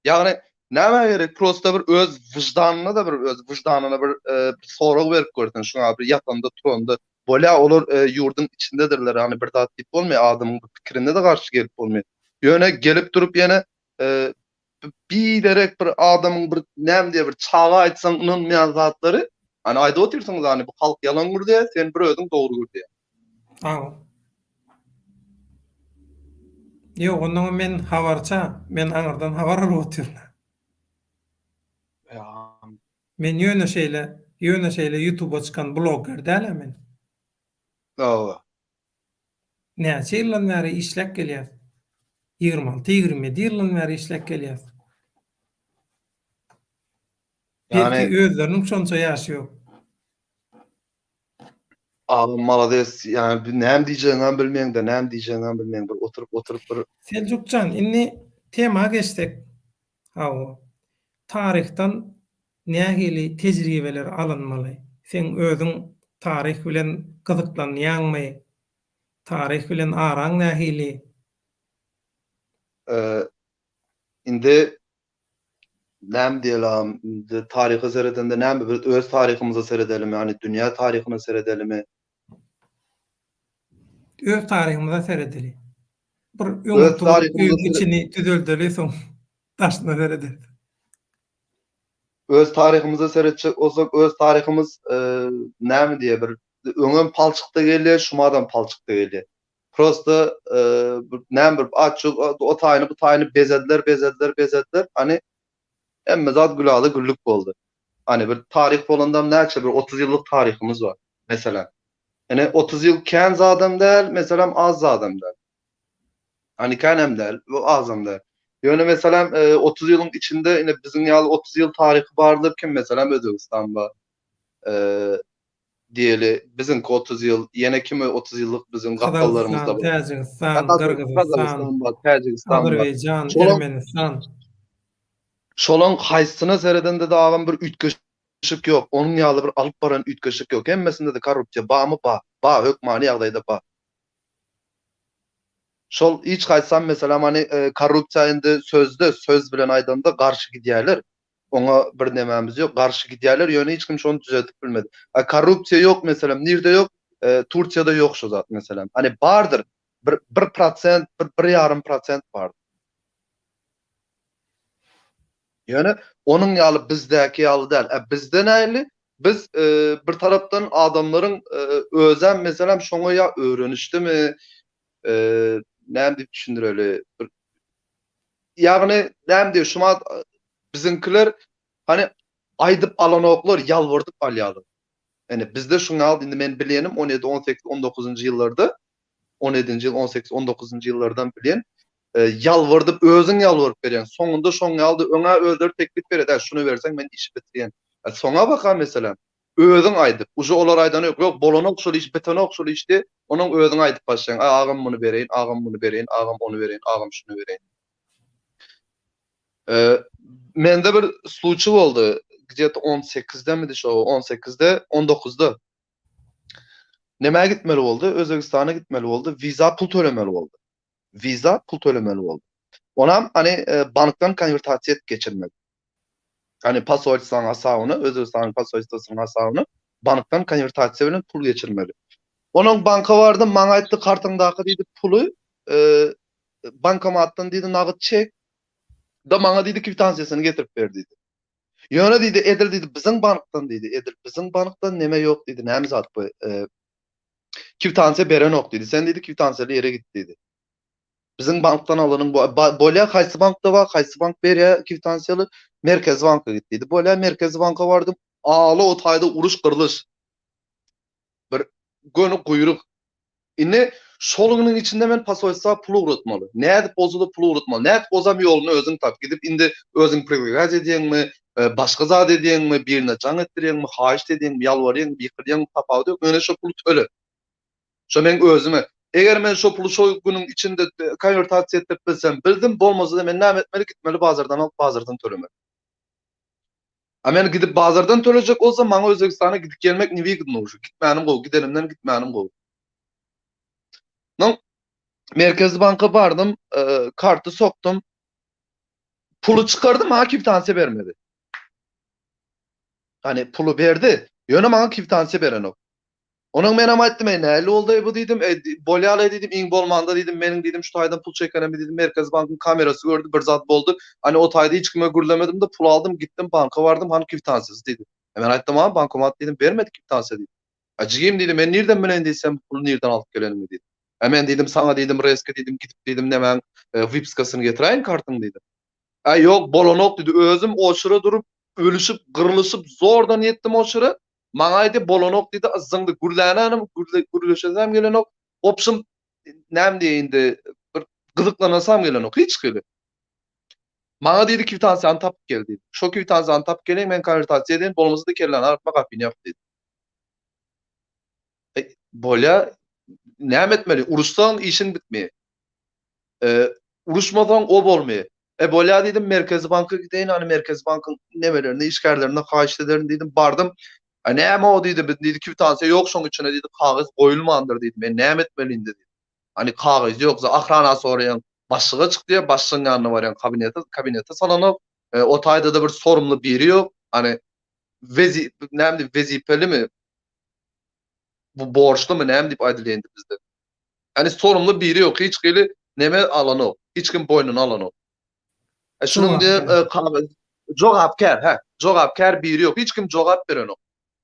Ýagny nämä gerek prosta bir öz wyždanyna da bir öz wyždanyna bir e, sorag berip görsen şuňa bir ýatanda turanda bolýa olar e, ýurduň içindedirler ýagny bir zat diýip bolmaýar adamyň bir pikirine de garşy gelip bolmaýar. Ýöne gelip durup ýene e, biderek bir adamyň bir näme diýe bir çaga aýtsaň ynanmaýan zatlary hani aýdyp otyrsyňyz hani bu halk ýalan gürleýär sen bir özüň dogry gürleýär. Hawa. Ýok, onnoňam men habarça, men aňyrdan habar alyp otyryn. Men ýöne şeýle, ýöne şeýle ýutuba çykan blogger däl-ä men. Hawa. Näçe ýyldan bäri işläp gelýäs. 26, 27 ýyldan bäri işläp gelýäs. Belki özleriniň şonça ýaşy ýok. Agam malades ýani näme diýjegiňem bilmeňde näme diýjegiňem bilmeň bir oturyp oturyp bir. Seljukjan indi tema geçsek hawa taryhdan nähili tejribeler alynmaly seň özüň taryh bilen gyzyklanýaňmy taryh bilen araň nähili. Indi näme diýeli agam, indi taryha seredende näme biz öz taryhymyza seredelimi, ýagny dünýä taryhyna seredelimi? Öz taryhymyza seredeli. Bir öňe turup öýüň içini düzeldeli soň daşyna serederis. Öz taryhymyza seretjek bolsak, öz taryhymyz näme diýe bir öňem palçykda gelýär, şumadam palçykda gelýär. Prosta bir näme bir açyk o taýyny bu taýyny bezediler bezediler bezediler. Hani hemme zat gülala güllük boldy. Hani bir taryh bolandam näçe bir 30 ýyllyk taryhymyz bar. Meselem. Hani 30 ýyl kän zadam däl, meselem az zadam däl. Hani känem däl, azam däl. Ýöne meselem 30 ýylyň içinde ine biziň ýaly 30 ýyl taryhy bardyr kim meselem Özbegistan bar. Diýeli biziňki 30 ýyl, ýene kimi 30 ýyllyk biziň gapdallarymyzda bar. Täjigistan, Gyrgyzystan, Täjigistan, Azerbaýjan, Ermenistan. Şolaň haýsysyna seredende-de agam bir üýtgeşik ýok. Onuň ýaly bir alyp baran üýtgeşik ýok. Hemmesinde-de korrupsiýa barmy? Bar. Bar, hökmany ýagdaýda bar. Şol hiç haýsam meselem hany korrupsiýa indi sözde, söz bilen aýdanda garşy gidýärler. Oňa bir nemämiz ýok, garşy gidýärler, ýöne hiç kim şony düzedip bilmedi. A korrupsiýa ýok meselem, nirde ýok? Tursiýada ýok şo zat meselem. Hany bardyr, bir bir prosent, bir bir ýarym prosent bardyr. Ýöne onuň ýaly bizdäki ýaly däl. Ä bizde nähili? Biz bir tarapdan adamlaryň özem meselem şoňa ýa öwrenişdimi, näme diýip düşündireli? Bir ýagny näme diýip şumat biziňkiler hany aýdyp alanoklar, ýalbardyp alýarlar. Ýani bizde şuň ýaly indi men bilýänim 17, 18, 19-njy ýyllarda 17-nji ýyl, 18, 19-njy ýyllardan bilýän ýalbardyp özüň ýalbaryp berýäň. Soňunda şoň ýaly öňä özleri teklip berýär, Ä şuny berseň men işi bitirýän. Ä soňa baka meselem özüň aýdyp, uje olar aýdany ýok, ýok bolanok şol iş, bitenok şol iş diýip, onuň özüň aýdyp başlaýaň, Ä agam muny bereýin, agam muny bereýin, agam ony bereýin, agam şuny bereýin. Mende bir sluçy boldy, gde-to on sekizdemidi şo, on sekizde, on dokuzda. Nämä gitmeli boldy? Özbegistana gitmeli boldy, wiza pul tölemeli boldy. Wiza pul tölemeli boldy. Onam hany bankdan konwertasiýa edip geçirmeli. Hany posolstwaň hasabyna, Özbegistanyň posolstwasynyň hasabyna bankdan konwertasiýa bilen pul geçirmeli. Onuň banka bardym, maňa aýtdy kartyňdaky diýdi puly bankomatdan diýdi nagyt çek. Da maňa diýdi kwitansiýasyny getirip ber diýdi. Ýöne diýdi edil diýdi biziň bankdan diýdi, edil biziň bankdan neme ýok diýdi, näme zat bu? Kwitansiýa berenok diýdi. Sen diýdi kwitansiýaly ýere git diýdi. Biziň bankdan alanyň bu bolýa haýsy bankda bar, haýsy bank berýär kwitansiýaly? Merkezi banka git diýdi. Bolýa Merkezi banka bardym. Agla o taýda uruş gyrlyş. Bir göni guýruk. Indi şol günüň içinde men posolstwa pul ugratmaly. Nädip bolsa-da pul ugratmaly. Nädip bolsam ýoluny özüň tap. Gidip indi özüň predlagать edýäňmi, başga zat edýäňmi, birine jaň etdirýäňmi, haýyşt edýäňmi, ýalbarýaňmy, ýykylýaňmy tapawudy ýok. Ýöne şo puly töle. Şo meň özüme. Eger men şo puly şo günüň içinde konwertasiýa etdirip bilsem, bildim, bolmasa-da men näme etmeli? Gitmeli bazardan alyp bazardan tölemeli. A men gidip bazardan tölejek bolsam maňa Özbegistana gidip gelmek newygodno uje. Gitmänim gowy, gidenimden gitmänim gowy. Noň Merkezi banka bardym, karty sokdum. Puly çykardym, maňa kwitansiýa bermedi. Hani puly berdi, ýöne maňa kwitansiýa berenok. Onuň menem aýtdym, eý nähili boldy bu diýdim, eý bolýar-laý diýdim, iň bolmanda diýdim, meniň diýdim şu taýdan pul çekenimi diýdim Merkezi bankyň kamerasy gördi, bir zat boldy. Hany o taýda hiç kime gürlemedim-de pul aldym, gitdim banka bardym, hany kwitansiýasy diýdi. E men aýtdym, a bankomat diýdim, bermedi kwitansiýa diýdim. A jigim diýdi, men nirden bileýin diýdi, sen bu puly nirden alyp geleniňi diýdi. E men diýdim, saňa diýdim, reski diýdim, gidip diýdim, nemäň wypiskasyny getiräýin kartyň diýdim. A ýok, bolanok diýdi, özüm oçura durup, ölüşip, gyrlyşyp zordan ýetdim oçura. Maňa aýdy bolanok diýdi yzzyňdy gürlänänim gürleşesem gelenok opşum näme diýeýin indi bir gyzyklanasam gelenok hiç hili. Maňa diýdi kwitansiýany tapyp gel diýdi. Şo kwitansiýany tapyp geleýin men konwertasiýa edeýin bolmasa-da kelläni agyrtma gapyny ýap diýdi. E, bolýa näme etmeli uruşsaň işiň bitmeýär. Uruşmasaň o bolmaýar. E bolýa diýdim, Merkezi banka gideýin, hany Merkezi bankyň nemelerine, işgärlerine haýyşt ederin diýdim. Bardym. A näme o diýdi, biz diýdi kwitansiýa ýok şoň içine diýdi, kagyz goýulmandyr diýdi. Men näme etmeli indi diýdim. Hany kagyz ýok, ahrana soraýaň, başlyga çyk diýýär, başlygyň ýanyna barýaň, kabinete, kabinete salanok. O taýda-da bir sorumly biri ýok. Hany wezi, näme diýip, wezipelimi? Bu borçlumy, näme diýip aýdylýar indi bizde. Ýani sorumly biri ýok, hiç hili neme alanok, hiç kim boýnuna alanok. E şunuň diýip kagyz jogapkär, hä, jogapkär biri ýok, hiç kim jogap berenok.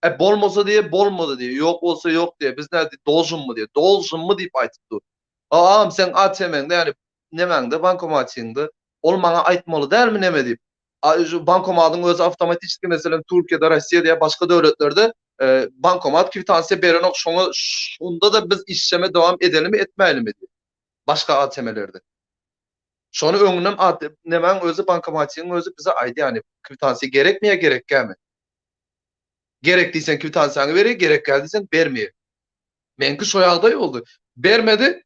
E bolmasa diýe, bolmady diýe, ýok bolsa ýok diýe, biz nädip dolžunmy diýe, dolžunmy diýip aýtyp dur. A agam seň ATM-ňde ýani nemäňde bankomatyňda ol maňa aýtmaly dälmi neme diýip. A şu bankomatyň özi awtomatiçki meselem Türkiýede, Rossiýada ýa başga döwletlerde bankomat kwitansiýa berenok şoňa şonda-da biz işleme dowam edelimi etmäýlimi diýip. Başga ATM-lerde. Şony öňünden at nemäň özi bankomatiň özi bize aýdýar ýani kwitansiýa gerekmi ýa gerekgämi. Gerek diýseň kwitansiýaňy berýär, gerekgä diýseň bermeýär. Meňki şo ýagdaý boldy. Bermedi.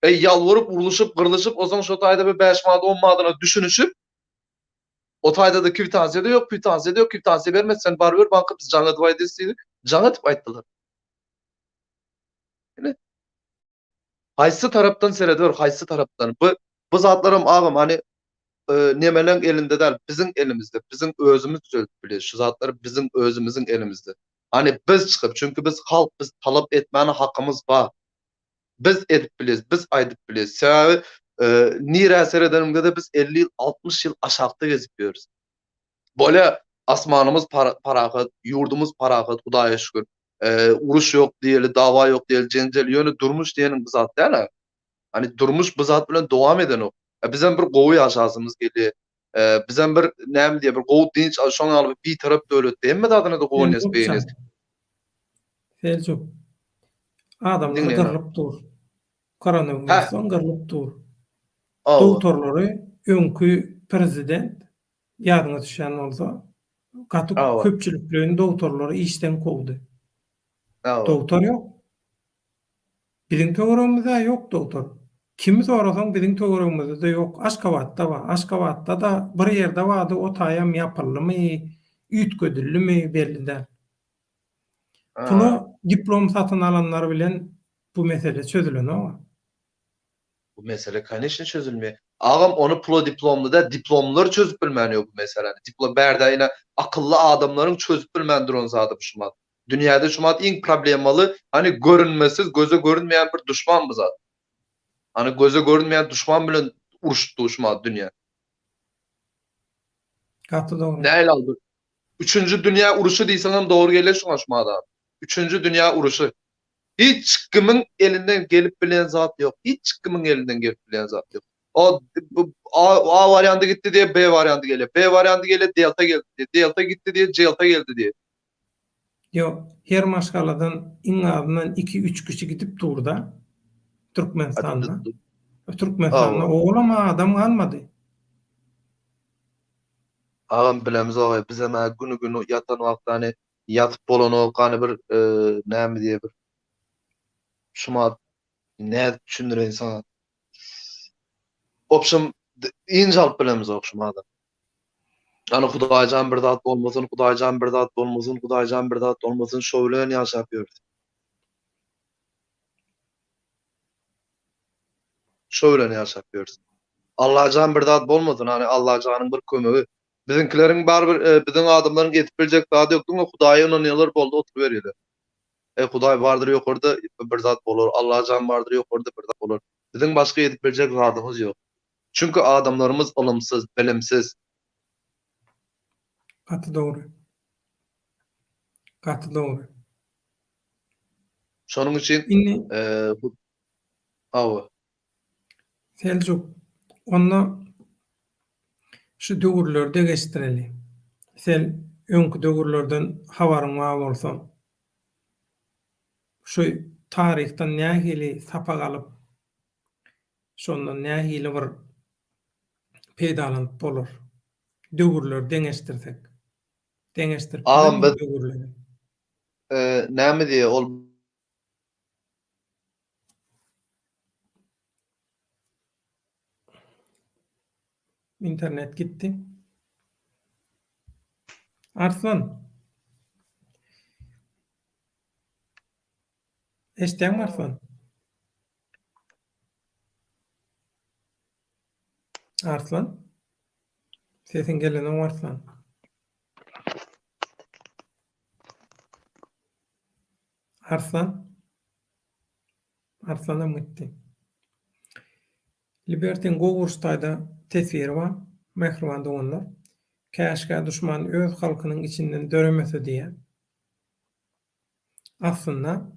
Eý ýalbaryp, urluşyp, gyrlyşyp, ozaň şo taýda bir 5 manat, 10 manadyna düşünişip o taýda-da kwitansiýa-da ýok, kwitansiýa-da ýok, kwitansiýa bermedi, sen baryber banka biz jaň edip aýdarys diýdi. Jaň edip aýtdylar. Ine. Haýsy tarapdan serediber, haýsy tarapdan. Bu bu zatlaram agam hany e, nemeleň elinde däl, biziň elimizde, biziň özümiz düzeltip bilýäris. Şu zatlar biziň özümiziň elimizde. Hany biz çykyp, çünki biz halk, biz talap etmäne hakymyz bar. Biz edip bilýäris, biz aýdyp bilýäris. Sebäbi e, nirä seredeniňde-de biz 50 ýyl, 60 ýyl aşakda gezip ýörüs. Bolýa asmanymyz parahat, ýurdumyz parahat, Hudaýa şükür. Uruş ýok diýeli, dawa ýok diýeli, jenjel, ýöne durmuş diýeniň bu zat däl-ä. Hani durmuş bu zat bilen dowam edenok. E, bizem bir gowy ýaşasymyz gelýär. E, bizem bir näme diýe bir gowy dynç al, şoň ýaly bir bitarap döwletde hemme zadyna-da guwanýas, begenýäs. Seljuk. Adamlar gyrlyp dur. Koronawirusdan gyrlyp dur. Dogtorlary öňki prezident ýadyňa düşýän bolsa, gaty köpçülikleýin dogtorlary işden kowdy. Dogtor ýok. Biziň töweregimizde-ä ýok dogtor. Kimi sorasaň biziň töweregimizde-de ýok. Aşgabatda bar. Aşgabatda-da bir ýerde bardy, o taýam ýapyldymy, üýtgedildimi belli däl. Pula diplom satyn alanlar bilen bu mesele çözülenok-a. Bu mesele koneçne çözülmeýär. Agam ony pula diplomly däl, diplomlylar çözüp bilmän ýok bu meseläni. Diplom bärde ine akylly adamlaryň çözüp bilmän duran zady bu şumat. Dünýäde şumat iň problemaly, hany görünmesiz, göze görünmeýän bir duşman bu zat. Hany göze görünmeýän duşman bilen uruşyp dur şumat dünýä. Gaty dogry. Nähili aldy? Üçünji dünýä uruşy diýseňem dogry gelýär şuňa şumat adam. Üçünji dünýä uruşy. Hiç kimiň elinden gelip bilen zat ýok. Hiç kimiň elinden gelip bilen zat ýok. O A, A warianty gitdi diýe B warianty gelýär. B warianty gelýär, Delta geldi diýe. Delta gitdi diýe, Celta geldi diýe. Ýok, her maşgaladan iň azyndan iki-üç kişi gidip dur-da Türkmenistanda. Türkmenistanda olam adam galmady. Agam bilemizok, bizem-ä güni-güni ýatan wagtda hany Ýatyp bolanok gany bir näme diýe bir şumat nädip düşündireýin saňa. Opşum ynç alyp bilemizok şumada. Hany Hudaýjan bir zat bolmasyn, Hudaýjan bir zat bolmasyn, Hudaýjan bir zat bolmasyn şo bilen ýaşap ýörüs. Şo bilen ýaşap ýörüs. Allajan bir zat bolmasyn, hany Allajanyň bir kömegi. Biziňkileriň barybir biziň adamlaryň edip biljek zady ýok diňe Hudaýa ynanýarlar boldy oturyberýärler. Eý Hudaý bardyr ýokarda bir zat bolar Allajan bardyr ýokarda bir zat bolar. Biziň başga edip biljek zadymyz ýok. Çünki adamlarymyz ylymsyz, bilimsiz. Gaty dogry. Gaty dogry. Şonuň üçin Indi hawa. Seljuk, onda şu döwürleri deňeşdireli. Sen öňki döwürlerden habaryň bar bolsa, şu taryhdan nähili sapak alyp, şondan nähili bir peýdalanyp bolar? Döwürleri deňeşdirsek. Deňeşdirip Agam bilermiň biz döwürleri? näme diýýär ol Internet gitdi. Arslan. Eşitýäňmi Arslan? Arslan? Sesiň gelenok Arslan. Arslan? Arslanam gitdi. Libertiň gowy uruş taýda teswiri bar, mähriban doganlar. Käşgä duşman öz halkynyň içinden döremese diýýär. Aslynda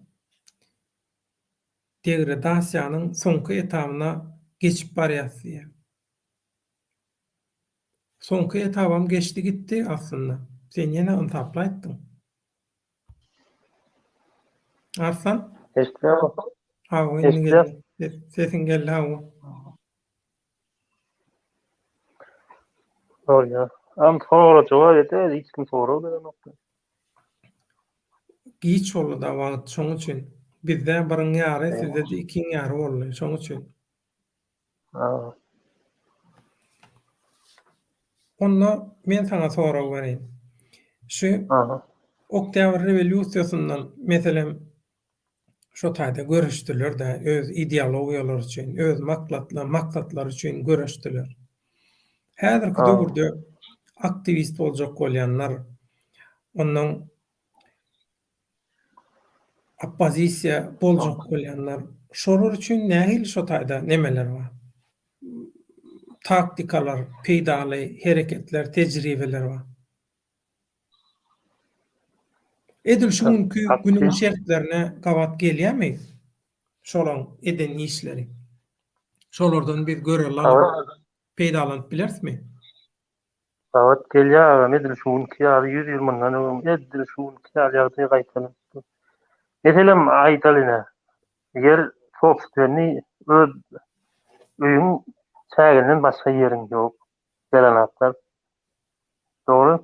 degradasiýanyň soňky etabyna geçip barýas diýýär. Soňky etabam geçdi gitdi aslynda. Sen ýene ynsaply aýtdyň. Arslan? Eşitýärmi? Hawa, indi geldi. Sesiň geldi, hawa. Bolýar. Am soraga jogap edäý, hiç kim sorag berenok. Giç boldy-da wagt, şoň üçin. Bizde biriň ýary, sizde-de ikiň ýary boldy, şoň üçin. Onda men saňa sorag bereýin. Şu Oktýabr rewolýusiýasyndan, meselem, şo taýda göreşdiler-dä, öz ideologiýalary üçin, öz maksatlary üçin göreşdiler. Häzirki döwürde aktiwist boljak bolýanlar, onnoň oppozisiýa boljak bolýanlar, şolar üçin nähili şo taýda nemeler bar? Taktikalar, peýdaly hereketler, tejribeler bar? Edil şu günki günüň şertlerine gabat gelýärmi şolaň eden işleri? Şolardan biz görelde alyp peýdalanyp bilerismi? Gabat gelýär agam edil şu günki ýaly 100 ýyl mundan öň edil şu günki ýaly ýagdaý gaýtalanyp dur. Meselem aýdaly ine ýer sobstwennyý öz öýüň çäginden başga ýeriň ýok. Gelenaklar. Dogry.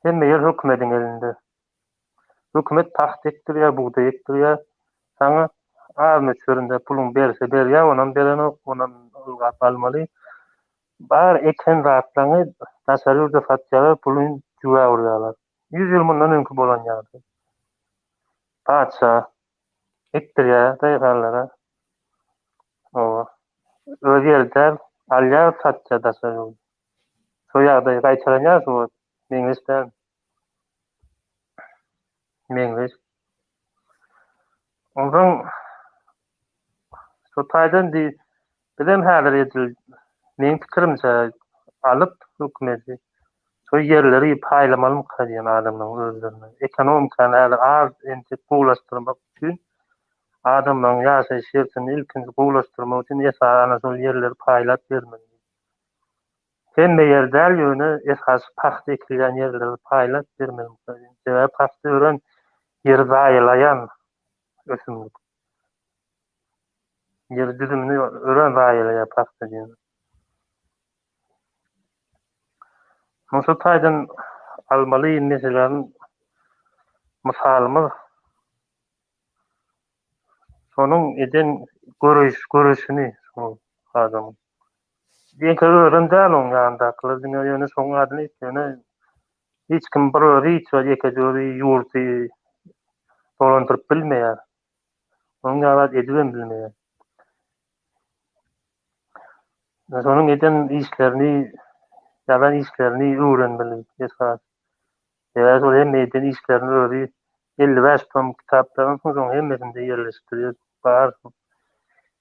Hemme ýer hökümediň elinde. Hökümet pagta ekdirýär, bugdaý ekdirýär. Saňa az möçberinde puluň berse berýär, onam berenok, onam ylgap almaly. Bar eken zatlaryňy daşary ýurda satýarlar, puluny jübä urýarlar. 100 ýyl mundan öňki bolan ýagdaý. Patyşa ekdirýär daýhanlara. Oba. Öz ýeri däl, alýar, satýar daşary ýurda. Şo ýagdaý gaýtalanýar şu wagt. Meňzeş däl. Meňzeş. Onsoň şo taýdan diý, bizem häzir edil meň pikirimçe alyp hökümeti şo ýerleri paýlamalymyka diýen adamlaryň özlerine. Ekonomikany häzir az entek gowulaşdyrmak üçin adamlaryň ýaşaýyş şertini ilkinji gowulaşdyrmak üçin esasy ana şol ýerleri paýlap bermeli. Hemme ýer däl ýöne esasy pagta ekilýän ýerleri paýlap bermeli. Sebäbi pagta örän ýeri zaýalaýan ösümlik. Ýer düzümini örän zaýalaýar pagta diýen. Şu taýdan almaly meseläniň mysalymyz Şonuň eden göreş göreşini şol adamyň. Diýenkä özem däl oň ýanyndakylar diňe ýöne şoň adyny aýtdy ýöne hiç kim bir özi hiç bir ýekeje özi ýurdy dolandyryp bilmeýär. Onuň ýaly zat edibem bilmeýär. Şonuň eden işlerini ýazan işlerini öwrenmeli esas. Sebäbi şol hemme eden işlerini özi 55 tom kitaplaryň soň hemmesinde ýerleşdirýär. Bar.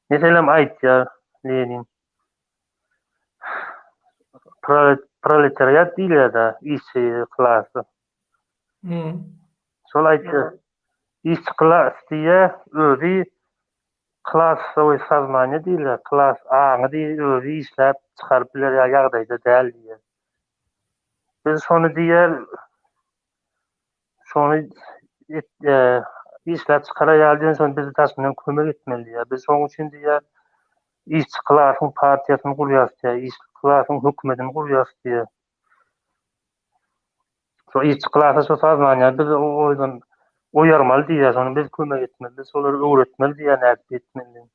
Meselem aýtýar Lenin. Proletariat diýilýär-de, işçi klasy. Hmm. Şol aýtýar. Işçi klas diýýär, özi klassowy soznaniýe diýilýär, klas aňy diýýär, özi işläp çykaryp biler ýaly ýagdaýda däl diýýär. Biz şony diýer, şony e, işläp çykara ýaly diýen şony biz daşyndan kömek etmeli diýýär. Biz şonuň üçin diýýär, işçi klasyň partiýasyny gurýarys diýýär, işçi klasyň hökümetini gurýarys diýýär. Şo işçi klasa şo saznanýar, biz oýdan oýarmaly diýýär, şony biz kömek etmeli, biz şolary öwretmeli diýýär, nädip etmeli.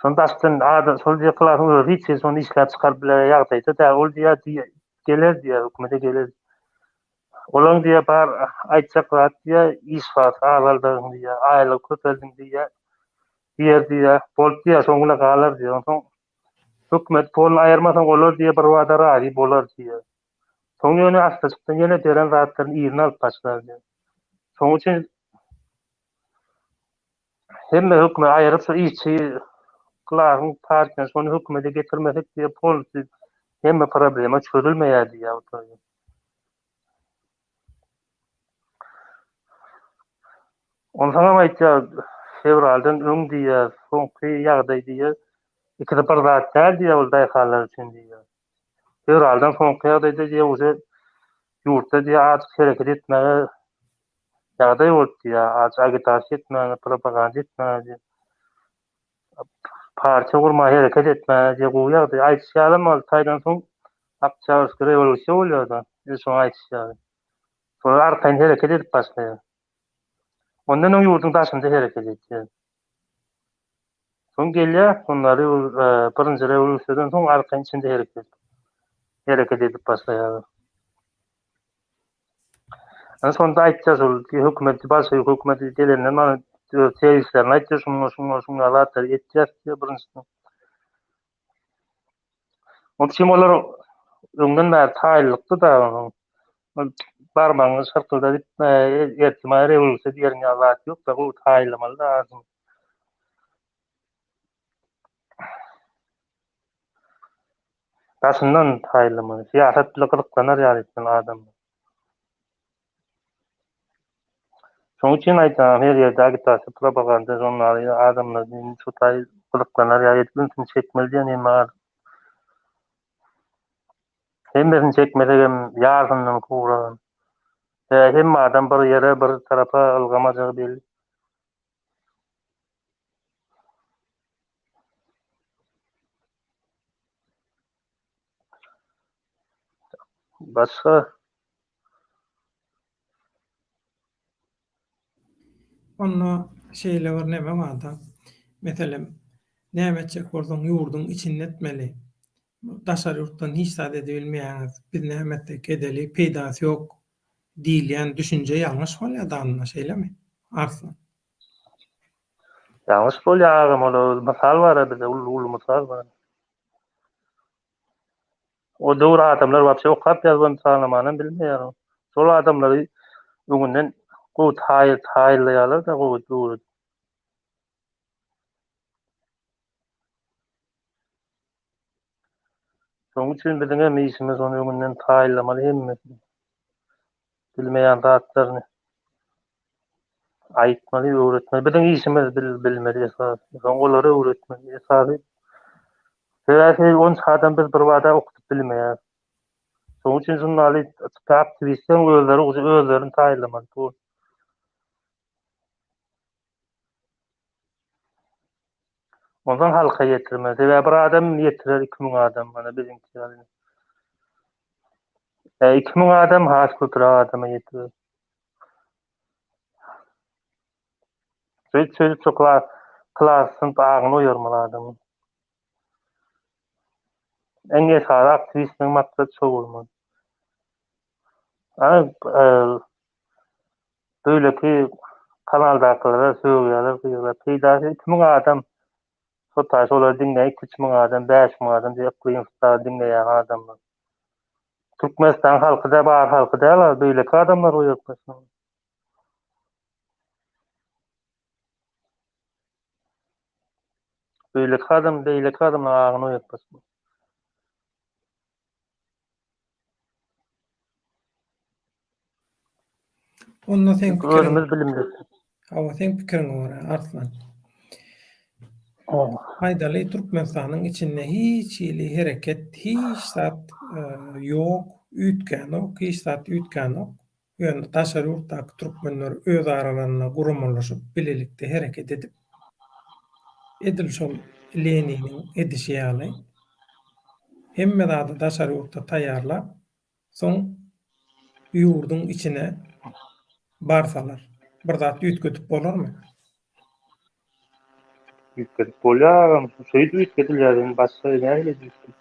Şony daşdan adam şol diýe klasyň özi hiç şony işläp çykaryp biler ýagdaýda däl. Ol diýe diýe geler diýe hökümete geler. Olaň diýe bar aýtjak zat diýe iş wagty azaldyň diýe, aýlygy köpeldiň diýe. Diýer diýe, bolup diýe şoň bilen galar diýe. Onsoň hökümet poluny aýyrmasaň olar diýe bir wada razy bolar diýe. Soň ýöne astajykdan ýene beren zatlaryny yzyna alyp başlar diýe. Şoň üçin Hemme hökümet aýryp şu işçi klasyň partiýany şony hökümete getirmesek diýe polisi hemme problema çözülmeýär diýýär oturýar. Onsoňam aýtýar fewraldan öň diýýär, soňky ýagdaý diýýär. Ikisi bir zat däl diýýär ol daýhanlar üçin diýýär. Fewraldan soňky ýagdaýda diýýär uje ýurtda diýýär azajyk hereket etmäge ýagdaý bolup diýýär, aç agitasiýa etmäge, propaganda etmäge diýýär. Partiýa gurmaga hereket etmäge diýe gowy ýagdaý. Aýdyşy ýalam 6 aýdan soň Oktýabrskiý rewolýusiýa bolýar-da. Ine şoň aýdyşy ýaly. Şolar arkaýyn hereket edip başlaýar. Ondan öň ýurduň daşynda hereket edýär. Soň gelýär, onda birinji rewolýusiýadan soň arkaýyn içinde hereket hereket edip başlaýarlar. Ana şonda aýtýar şol hökümet bolşewik hökümeti gelenden mana öz tezislerini aýtýar şuňa şuňa şuňa zatlar etýär diýýär birinjiden. Onuň üçin olar öňden bäri taýynlykdy da barmagyňy şyrkyldadyp ertime rewolýusiýa diýerin ýaly zat ýok da gowy taýynlamaly da adam. Daşyndan taýynlamaly. Syýasat bile gyzyklanar ýaly etmeli adamlar. Şonuň üçin aýdýan, her ýerde agitasiýa, propaganda žurnaly adamlar şu taý gyzyklanar ýaly edip ünsüni çekmeli diýen hem bar. Hemmesini çekmesegem ýarysyndan köprägem. Hemme adam bir ýere, bir tarapa ylgamajagy belli. Başga Onda şeýle bir neme barda. Meselem, näme etjek bolsaň ýurduň içinde etmeli. Daşary ýurtdan hiç zat edibilmeýäňiz. Biz näme etsek edeli, peýdasy ýok diýilýän düşünje ýalňyş bolýar danna, şeýlemi? Arslan. Ýalňyş bolýar agam ol mysal bar bizde uly uly mysal bar. O döwür adamlar wapşe okap ýazybam sanamanam bilmeýär. Şol adamlary öňünden gowy taý taýynlaýarlar da gowy döwür. Şonuň üçin biziň hem işimiz ony öňünden taýynlamaly hemmesini. Bilmeýän zatlaryny aýtmaly, öwretmeli. Biziň işimiz bil, bilmeli esasy. Soň olary öwretmeli esasy. Sebäbi onça adam biz bir bada okudyp bilmeýäris. Şonuň üçin žurnaly aktiwistleriň özleri özlerini taýynlamaly. Bu Ondan halka ýetirmeli. Sebäbi bir adam ýetirer 2000 adam mana biziňki ýaly. E, 2000 adam has köpräk adama ýetirer. Şeýdip şeýdip şu klas klas synp aňyny oýarmaly adamyň. Iň esasy aktiwistligiň maksady şo bolmaly. Ana, e, Beýleki kanaldakylara sögýärler, gyýýarlar. Peýdasy 2000 adam şo taý şolary diňleýän 2-3000 adam, 5000 adam diýip yklym star diňleýän adamlar. Türkmenistan halky da bar halky däl, beýleki adamlar oýartmasyn. Beýleki adam, beýleki adamlar agyny oýartmasyn. Onda seň pikiriň Özümiz bilimli. Hawa, seň pikiriňe görä, Arslan. Aýdaly, Türkmenistanyň içinde hiç hili hereket, hiç zat e, ýok, üýtgänok, hiç zat üýtgänok. Ýöne daşary ýurtdaky türkmenler öz aralarynda guramalaşyp, bilelikde hereket edip, edil şol Leniniň edişi ýaly, hemme zady daşary ýurtda taýýarlap, soň ýurduň içine barsalar, bir zat üýtgedip bolarmy? Üýtgedip bolýar agam. Şeýdip üýtgedilýär. Indi başga nähili üýtgedip?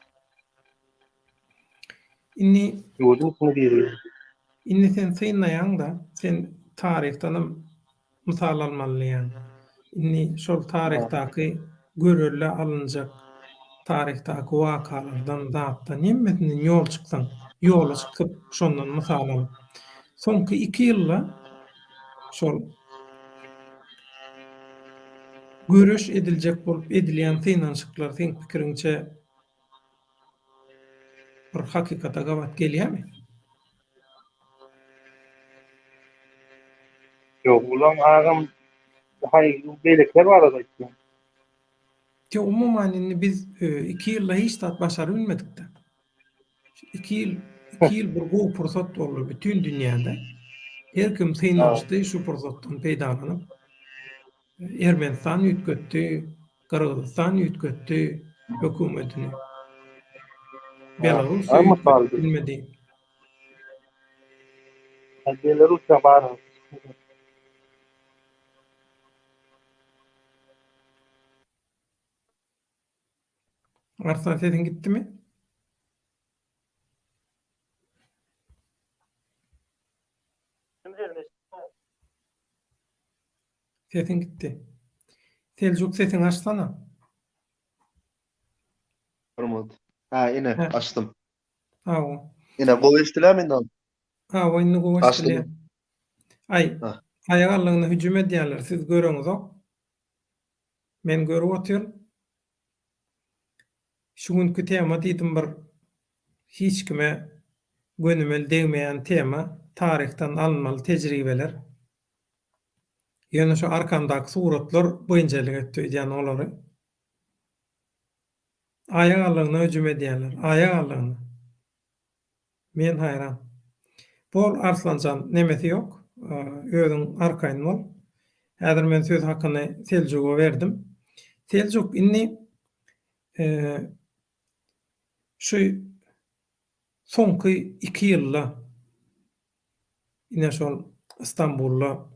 Indi ýurduň içine girýär. Indi sen synlaýaň-da, sen taryhdanam mysal almaly diýýäň. Indi şol taryhdaky görelde alynjak taryhdaky wakalardan, zatdan hemmesinden ýol çyksaň, ýola çykyp şondan mysal alyp. Soňky iki ýylda şol göreş ediljek bolup edilýän synanyşyklar seň pikiriňçe bir hakykata gabat gelýärmi? Ýok, ulan agam haý beýlekiler barada aýtýan. Ýok, umuman indi biz iki ýylda hiç zat başaryp bilmedikdä. Iki ýyl, iki ýyl bir gowy pursat boldy bütin dünýäde. Her kim synanyşdy şu pursatdan peýdalanyp. Ermenistan üýtgetdi. Gyrgyzystan üýtgetdi hökümetini. Belarussiýa üýtgedip bilmedi. Belarussiýa bar. Arslan sesiň gitdimi? Sesiň gitdi. Seljuk sesiňi açsana. Bir minut. Ha ine açdym. Hawa. Ine gowy eşdilämi indi? Hawa indi gowy eşdilýär. Aý, aýak aldygyna hüjüm edýärler, siz göreňizok. Men görüp otyryn. Şu günki tema diýdim bir hiç kime gönümel degmeýän tema, taryhdan alynmaly tejribeler. Ýöne şu arkamdaky suratlar biynjalyk etdi öýdýän olary. Aýak aldygyna hüjüm edýärler, aýak aldygyna. Men haýran. Bol Arslanjan nemesi ýok. Özüň arkaýyn bol. Häzir men söz hakyny Seljuga berdim. Seljuk indi şu soňky iki ýylda ine şol Stambulda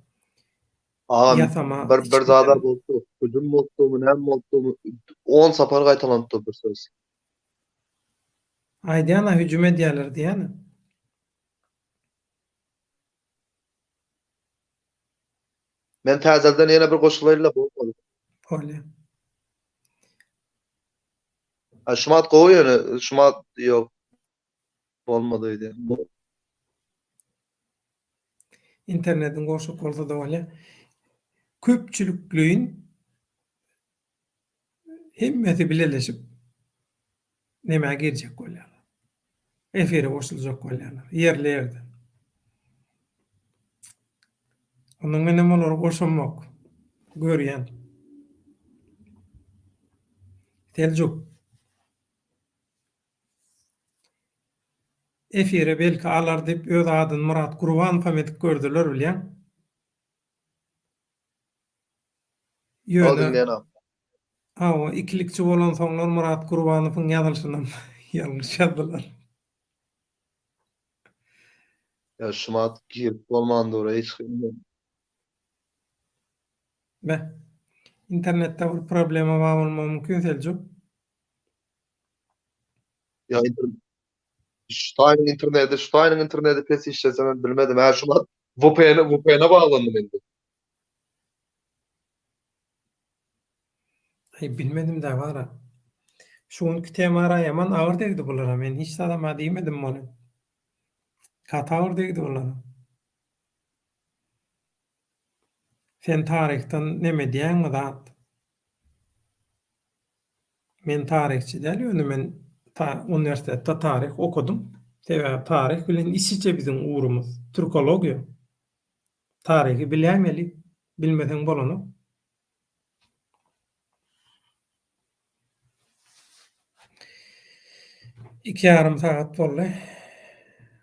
Agam ýasama bir bir zada bolupdyr. Hüjüm bolupdyrmy, näme bolupdyrmy? 10 sapar gaýtalanypdyr bir söz. Aýdýan-a hüjüm edýärler diýýän-ä. Men täzeden ýene bir goşulaýynla bolmady. Bolýa. A şumat gowy ýöne şumat ýok. Bolmady öýdýän. Internetiň gowşak bolsa-da bolýa. Köpçülikleýin Hemmesi bileleşip nämä girjek bolýarlar. Efire goşuljak bolýarlar. Ýerli ýerden. Ondan menem olary goşamok. Görýän. Seljuk. Efire belki alar diýip öz adyny Myrat Gurbanowam edip gördüler bilýäň. Ýöne Hawa, ikilikçi bolansoňlar Myrat Gurbanowyň ýazylyşynam ýalňyş ýazdylar. Ýa şumat girip bolmandyr hiç kim. Beh. Internetde bir problema bar bolmagy mümkin Seljuk. Ýa internet Ştaýnyň interneti, Ştaýnyň interneti pes işlese men bilmedim. Hä şumat VPN VPN-e baglandym indi. Aý bilmedim-dä bara. Şu günki temara ýaman agyr degdi bulara. Men hiç zadam-a diýmedim muny. Gaty agyr degdi bulara. Sen taryhdan neme diýäňmi zat? Men taryhçy däl, ýöne men uniwersitetde taryh okadym. Sebäbi taryh bilen iç-içe biziň ugrumyz, türkologiýa. Taryhy biläýmeli, bilmeseň bolanok. Iki ýarym sagat boldy.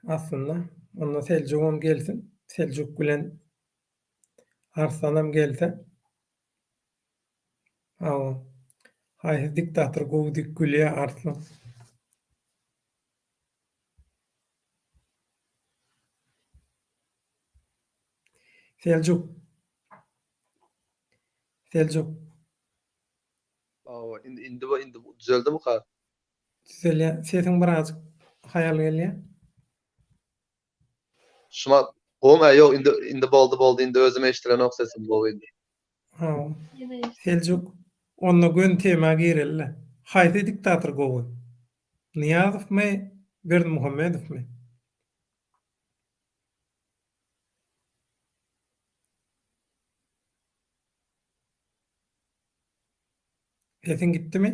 Aslynda, onda Seljugam gelsin. Seljuk bilen Arslanam gelse. Hawa. Haýsy diktator gowy diýip gülýär Arslan. Seljuk. Seljuk. Hawa, indi indi indi düzeldimika? Düzelýär. Sesiň birazjyk haýal gelýär. Şumat gowmy? Ýok, indi indi boldy boldy indi özüm eşdilenok sesim gowy indi. Hawa. Seljuk, onda göni tema gireli-le. Haýsy diktator gowy? Nyýazowmy, Berdimuhamedowmy? Sesiň gitdimi?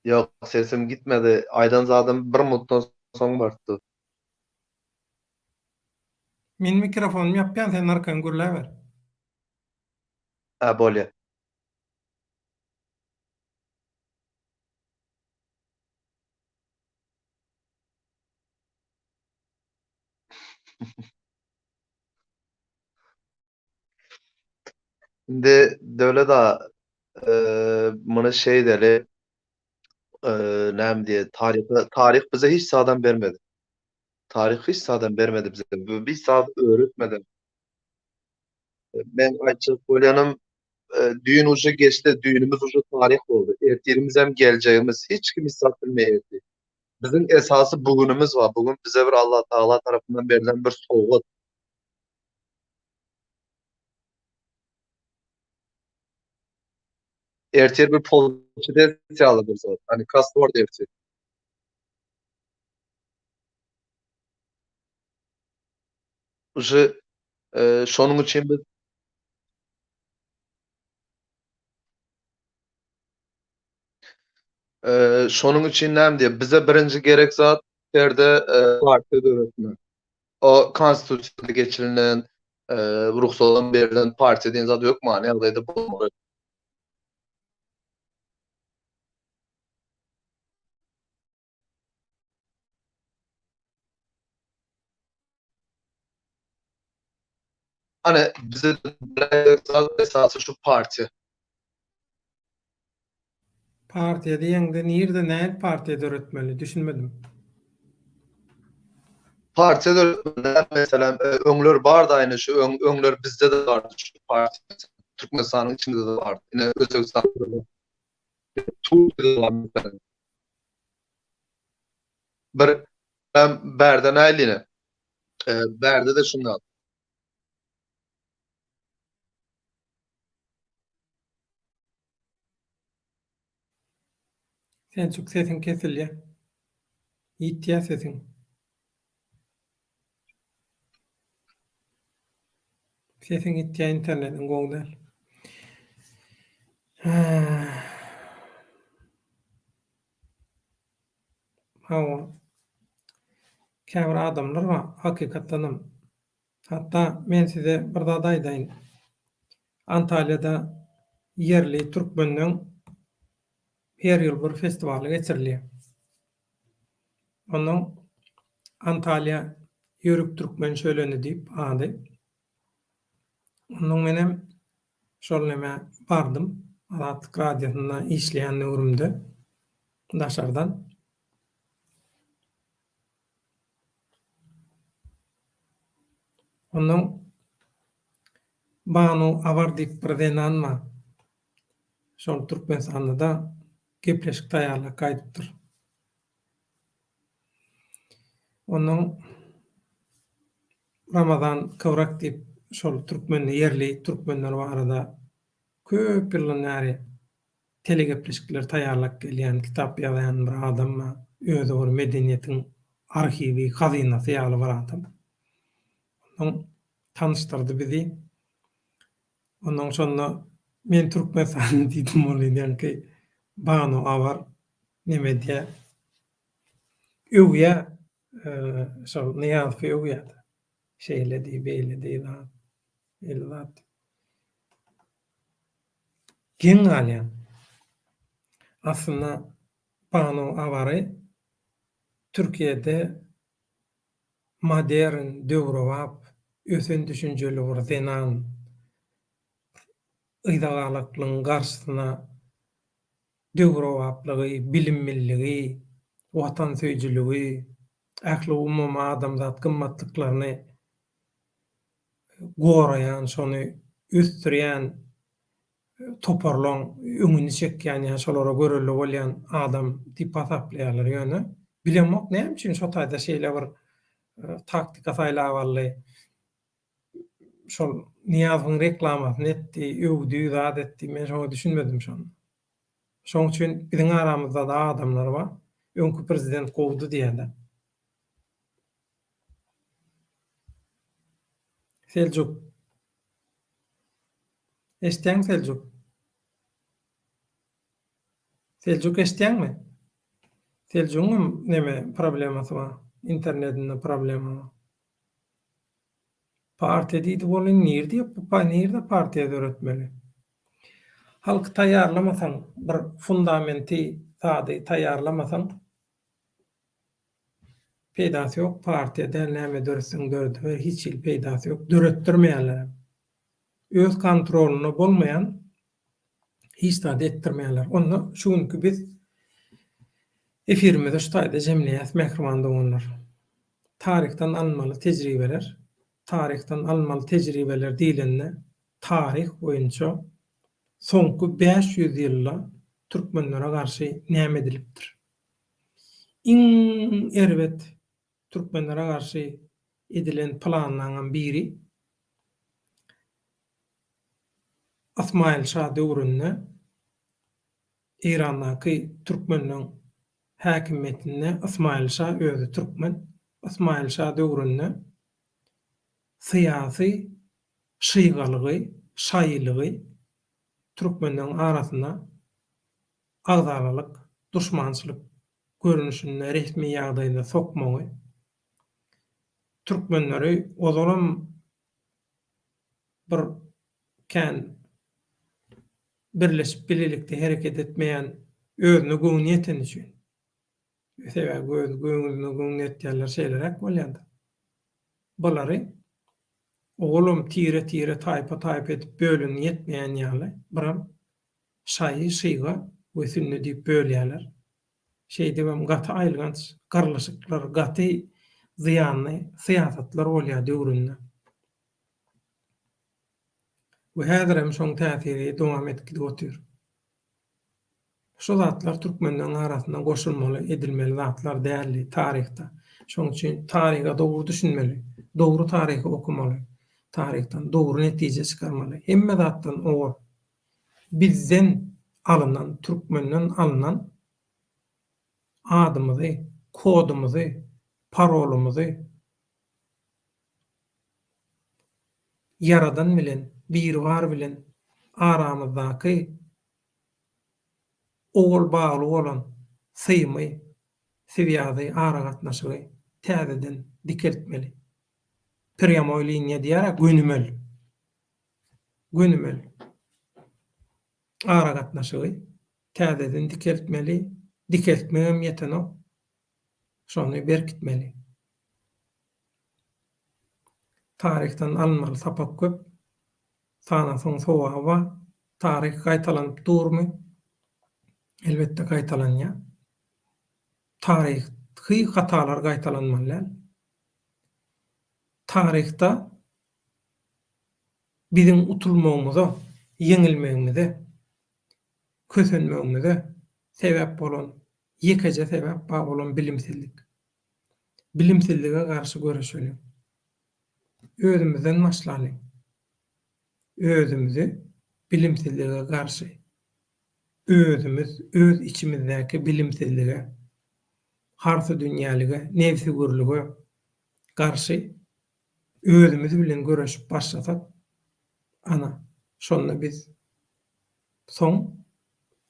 Ýok, sesim gitmedi. Aýdan zadym bir minutdan soň bartdy. Men mikrofonymy ýapýan, sen arkaýyn gürläber. Hä, bolýa. Indi Döwlet aga. Muny şeýdeli, näme diýe, taryhy, taryh bize hiç zadam bermedi. Taryh hiç zadam bermedi bize. Hiç zat öwretmedi. Men aýtjak bolýanym, düýn uje geçdi, düýnümiz uje taryh boldy. Ertirimiz hem geljegimiz. Hiç kim hiç zat bilmeýär ertir. Biziň esasy bugünimiz bar. Bugün bize bir Allah Tagala tarapyndan berlen bir sowgat. Ertir bir polçi ýaly bir zat. Hani crossword ertir. Uje şonuň üçin biz Şonuň üçin näme diýip, bize birinji gerek zat serde partiýa döretmek. O konstitusiýada geçirilen, rugsat berlen partiýa diýen zat hökmany ýagdaýda bolmaly. Hani bize esasy şu partiýa. Partiýa diýeňde nirde nähili partiýa döretmeli düşünmedim. Partiýa döretmeli meselem öňler bardy aýny şu öň öňler bizde-de bardy şu partiýa Türkmenistanyň içinde-de bardy ine Özbegistanda-da Türkiýede bar meselem. Bir hem bärde näline bärde-de şundan. Seljuk sesiň kesilýä. Ýitýä sesiň. Sesiň ýitýä internetiň gowy däl. Hawa. Käbir adamlar bar, hakykatdanam. Hatda men size bir zat aýdaýyn. Antalýada ýerli türkmenleň her ýyl bir festiwaly geçirilýär. Onuň Antalýa Ýörük türkmen şöleni diýip ady. Onnoň menem şol nämä bardym, Azatlyk Radiosynda işleýän döwrümde daşardan. Onnoň Banu Awar diýip bir zenan bar. Şol Türkmenistanda-da gepleşik taýýarlap gaýdypdyr. Onnoň Ramazan Kybrak diýip şol türkmen ýerli türkmenler barada köp ýyldan bäri telegepleşikler taýýarlap gelýän, kitap ýazýan bir adam bar. Özi bir medeniýetiň arhiwi, hazynasy ýaly bir adam. Onnoň tanyşdyrdy bizi. Onnoň şonda men Türkmenistanly diýdim ol ýaňky Banu Awar neme diýýär. Öwýär Şol Nyýazowy öwýärdi. Şeýle diý, beýle diý zat, beýle zat diýip. Geň galýan. Aslynda Banu Awary Türkiýede modern, döwrebap, ösen düşünjeli bir zenan, yzagalaklygyň garşysyna döwrebaplygy, bilimliligi, watansöýüjiligi, ähli umumy adamzat gymmatlyklaryny goraýan, şony ösdürýän toparlaň öňüni çekýän ýa şolara görelde bolýan adam diýip hasaplaýarlar. Ýöne bilemok näme üçin şo taýda şeýle bir taktika saýlap aldy. Şol Nyýazowyň reklamasyny etdi, öwdi, zat etdi. Men şoňa düşünmedim şonda. Şoň üçin biziň aramyzda-da adamlar bar, öňki prezident gowudy diýýärler. Seljuk. Eşitýäňmi Seljuk? Seljuk eşitýäňmi? Seljugyňam neme problemasy bar, internetinde problema bar. Partiýa diýdi welin nirde nirde partiýa döretmeli? Halky taýýarlamasaň, bir fundamenti zady taýýarlamasaň peýdasy ýok, partiýa däl näme döretseň dörediber hiç hili peýdasy ýok, döretdirmeýärlerem. Öz kontrolynda bolmaýan. Hiç zat etdirmeýärler. Onda şu günki biz efirimizi şu taýda jemleýäs mähriban doganlar. Taryhdan alynmaly tejribeler Taryhdan alynmaly tejribeler diýlende taryh boýunça soňky 500 ýylda türkmenlere garşy näme edilipdir? Iň erbet türkmenlere garşy edilen planlaňam biri Ysmaýyl şa döwründe Eýrandaky türkmenleň häkimiýetinde Ysmaýyl şa özi türkmen, Ysmaýyl şa döwründe syýasy şygalygy, şaýylygy türkmenleň arasynda agzalalyk, duşmançylyk görnüşinde resmi ýagdaýda sokmagy, türkmenleri ozalam bir kän birleşip bilelikde hereket etmeýän özüne göwni ýeteni üçin. Sebäbi öz göwnüne göwni ýetýänler şeýleräk bolýandyr. Bulary owalam tire-tire, taýpa-taýpa edip böleni ýetmeýän ýaly, biram şaýy, şyga we sünni diýip bölýärler. Şeýdibem gaty aýylganç gyrlyşyklar, gaty zyýanly syýasatlar bolýar döwründe. We häzirem şoň täsiri dowam edip gidip otyr. Şu zatlar türkmenleň arasynda goşulmaly, edilmeli zatlar däldi taryhda. Şoň üçin taryha dogry düşünmeli, dogry taryhy okamaly, taryhdan dogry netije çykarmaly. Hemme zatdan owal bizden alynan, türkmenden alynan adymyzy, kodumyzy, parolymyzy Ýaradan bilen, Biribar bilen aramyzdaky owal bagly bolan symy, swýazy, aragatnaşygy täzeden dikeltmeli. Prýamoý liniýa diýýär-ä, gönümel. Gönümel aragatnaşygy täzeden dikeltmeli, dikeltmegem ýetenok, şony berkitmeli. Taryhdan alynmaly sapak köp. Sanasaň sogaby bar. Taryh gaýtalanyp durmy? Elbetde gaýtalanýar. Taryhy hatalar gaýtalanmaly däl. Taryhda biziň utulmagymyza, ýeňilmegimize, kösenmegimize sebäp bolan ýekeje sebäp bar, olam bilimsizlik. Bilimsizlige garşy göreşeliň. Özümizden başlalyň. Özümizi bilimsizlige garşy, özümiz öz içimizdäki bilimsizlige, harsydünýälige, nebsigürlige garşy özümiz bilen göreşip başlasak, ana, şonda biz Soň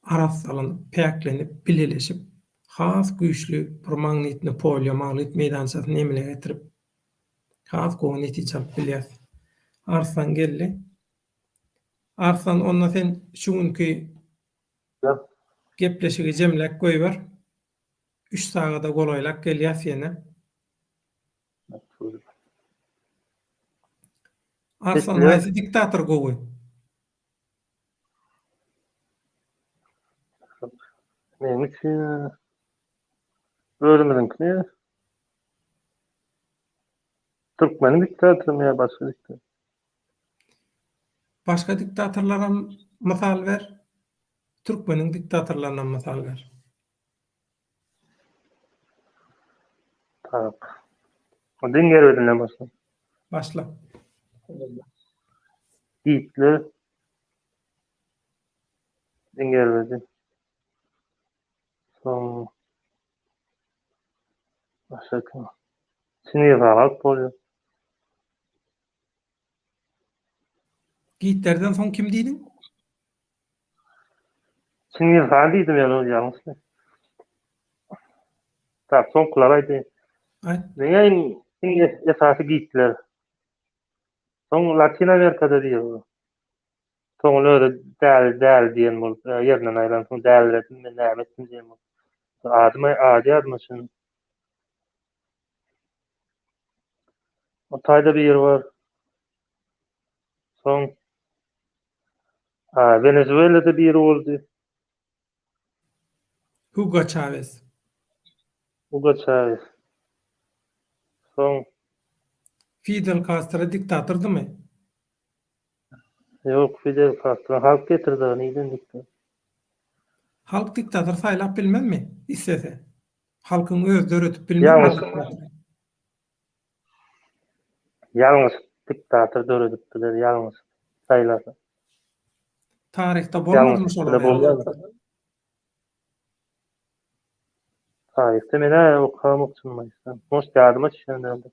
arassalanyp, päklenip, bileleşip, has güýçli bir magnitny polýa, magnit meýdançasyny emele getirip, has gowy netije alyp bilýäris. Arslan geldi. Arslan, onda sen şu günki gepleşigi jemläp goýber. Üç sagada golaýlap gelýäs ýene. Arslan, haýsy diktator gowy? Meniň üçin özümiziňkini Türkmeniň diktatorymy ýa başga diktator? Başga diktatorlaram mysal ber, türkmeniň diktatorlarynam mysal ber. Tak. Onda iň erbedinden başla. Başla. Gitler. Iň erbedi. Soň başga kim? Çingiz han alyp bolýar. Gitlerden soň kim diýdiň? Çingiz han diýdim ýöne ol ýalňyşdy. Tak, soňkular aýdaýyn. Aýt. Meňe iň iň esasy Gitler. Soň Latin Amerikada diýip. Soň ol özi däl däl diýen bolup, e, ýerinden aýlansoň däliredim men näme etdim diýen bolup. Adymy ady ýadyma düşen. O taýda biri bar. Soň. Wenezuelada biri boldy. Hugo Çawes. Hugo Çawes. Soň Fidel Kastro diktatordymy? Ýok, Fidel Kastro halk getirdi, nirden diktator? Halk diktator saýlap bilmezmi, islese? Halkyň özi döredip bilmezmi? Ýalňyş diktator döredip biler, ýalňyş saýlasa. Taryhda bolmadymy şolar ýaly? Taryhda men-ä okamok çynymy aýtsam. Может ýadyma düşýän däldir.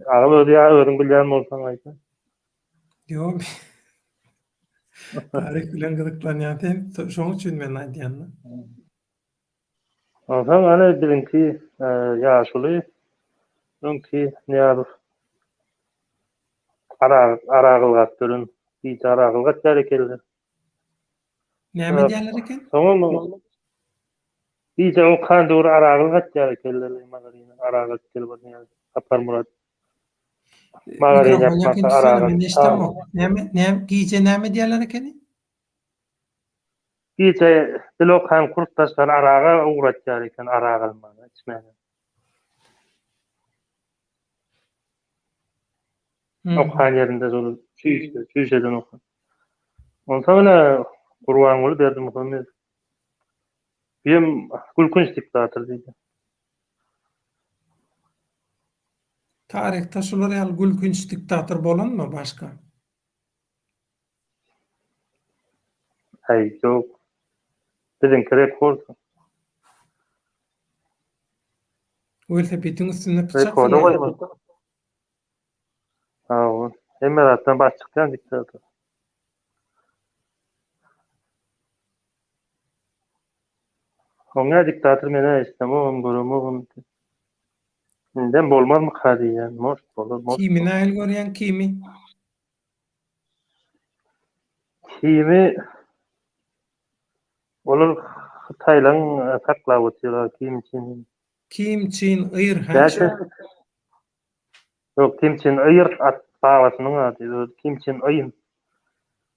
Agam özi ýa özüň bilýän bolsaň aýtsaň. Ýok. Taryh bilen gyzyklanýan sen, şoň üçin men aýdýan-da. Onsoň ana biziňki ýaşuly öňki Nyýazow arak arak ylgap ýören, gije arak ylgatýar ekenler. Näme edýärler eken? Soňam gije okan döwri arak ylgatýar ekenler, magaryna arak alyp gelip Nyýazow Saparmyrat. Magaryna ýapmasa arak. Näme näme gije näme edýärler ekeni? Gije dil okan kursdaşlar araga ugratýar eken arak almaga, içmäge. Okan ýerinde şol çüýşe, çüýşeden okan. Onsoň ine Gurbanguly Berdimuhamedow. Bu hem gülkünç diktator diýdi. Taryhda şular ýaly gülkünç diktator bolanmy başga? Äý ýok. Biziňki rekord. Welosipediň üstünde pyçak Rekorda goýmaly. Hawa. Hemme zatdan baş çykýan diktator. Oňa diktator men-ä eşidemogam, göremogam. Indem bolmazmyka diýýän. Может bolar, может. Kimi nähili görýäň, kimi? Kimi olar Hytaýlaň saklap otyrlar Kim Çin. Kim Çin Ir hä şu? Ýok Kim Çin Ir at babasynyň ady özi Kim Çin Yn.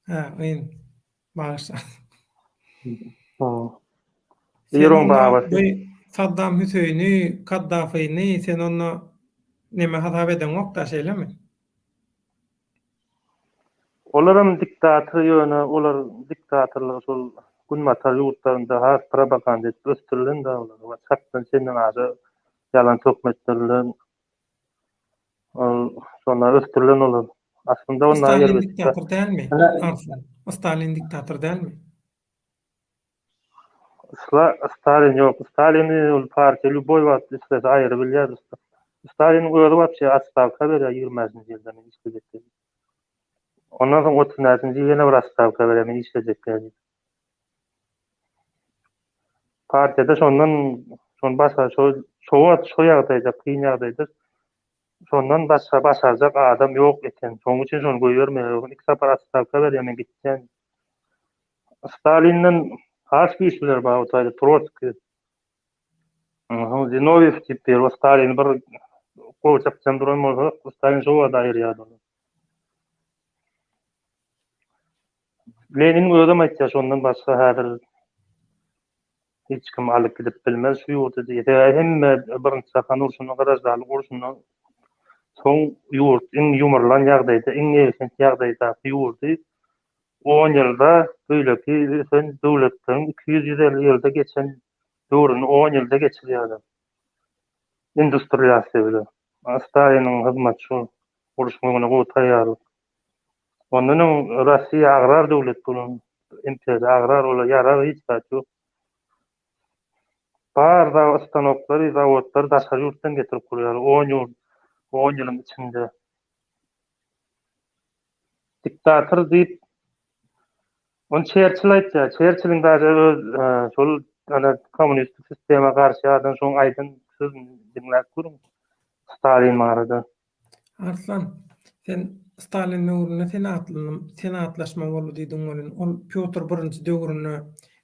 Hä Yn. Bagyşla. Ir oň babasy. Saddam Hüseýni, Kaddafyny sen onda neme hasap edeňok-da şeýlemi? Olaram diktator ýöne olar diktatorlygy şol günbatar ýurtlarynda has propaganda edip ösdürilen da olar çakdan çenden aşa ýalan töhmetler bilen ol şonda ösdürilen olar. Aslynda onda Stalin diktator dälmi? Arslan. Stalin diktator dälmi? Stalin ýok. Stalini ol partiýa lýuboý wagt islese aýyrybilýär. Staliniň özi wapşe otstawka berýär 25-nji ýylda men işlejek diýip. Ondan soň 30 näçinji ýene bir otstawka berýär men işlejek diýip. Partiýada şondan şony başga şo şo wagt şo ýagdaýda kyn ýagdaýda şondan başga başarjak adam ýok eken. Şonuň üçin şony goýbermeýär. Iki sapar otstawka berýär men gitýän. Stalinden has güýçlüler bar o taýda Trotskiý. Onsoň Zinowýew diýip bir o Stalini bir gowy çykjam duran bolsa Stalin şo wagt aýyrýardy ony. Lenin özem aýtýar şondan başga häzir hiç kim alyp gidip bilmez şu ýurdy diýip. Sebäbi hemme birinji jahan urşundan, graždanlyk urşundan soň ýurt iň ýumrulan ýagdaýda, iň elhenç ýagdaýdaky ýurdy On ýylda beýleki ösen döwletleriň 200-150 ýylda geçen döwrüni on ýylda geçirýärler. Industrializasiýa bilen. Staliniň hyzmaty şol. Urşuň öňüne gowy taýýarlyk. Ondan öň Russiýa agrar döwlet bolan imperiýa agrar olar ýarar hiç zat ýok. Bar stanoklary, zawodlary daşary ýurtdan getirip gurýarlar. On ýurt, on ýylyň içinde. Diktator diýip ony Çerçill aýtýar. Çerçilliň daže öz şol ana kommunistik sistema garşy adam şoň aýdan sözüni diňläp görüň Stalin barada. Arslan, sen Stalin döwründe senatlaşma boldy diýdiň welin, ol Pýotr birinji döwründe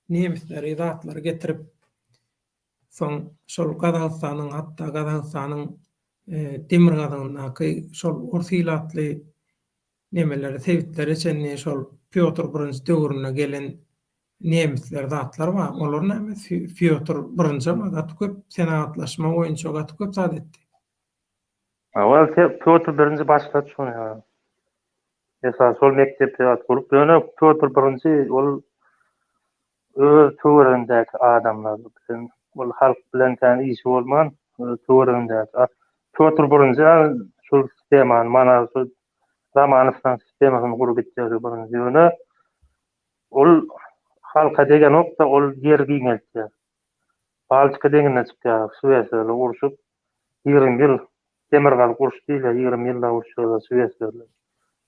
nemisleri zatlary getirip Soň şol Gazagystanyň, hatda Gazagystanyň demirgazygyndaky şol ors ilatly Nemelere sebitlere çenli şol Pýotr birinji döwründe gelen nemisler zatlar bar. Olar näme Pýotr birinjem gaty köp senagatlaşma boýunça gaty köp zat etdi. Hawa, Pýotr birinji başlady şony. Esasy şol mekdepde zat bolup, ýöne Pýotr birinji ol öz töweregindäki adamlar bilen, ol halk bilen kän işi bolman, öz töweregindäki Pýotr birinji şol sistemany, mana şu Romanowlaryň sistemasyny gurup gitdi birinji. Ýöne ol halka degenok-da, ol ýer giňeltýär. Baltika deňine çykýar, Şwesiýa bilen urşup, 20 ýyl Demirgazyk uruş diýilýär, 20 ýyl dagy uruşýarlar Şwesiýa bilen.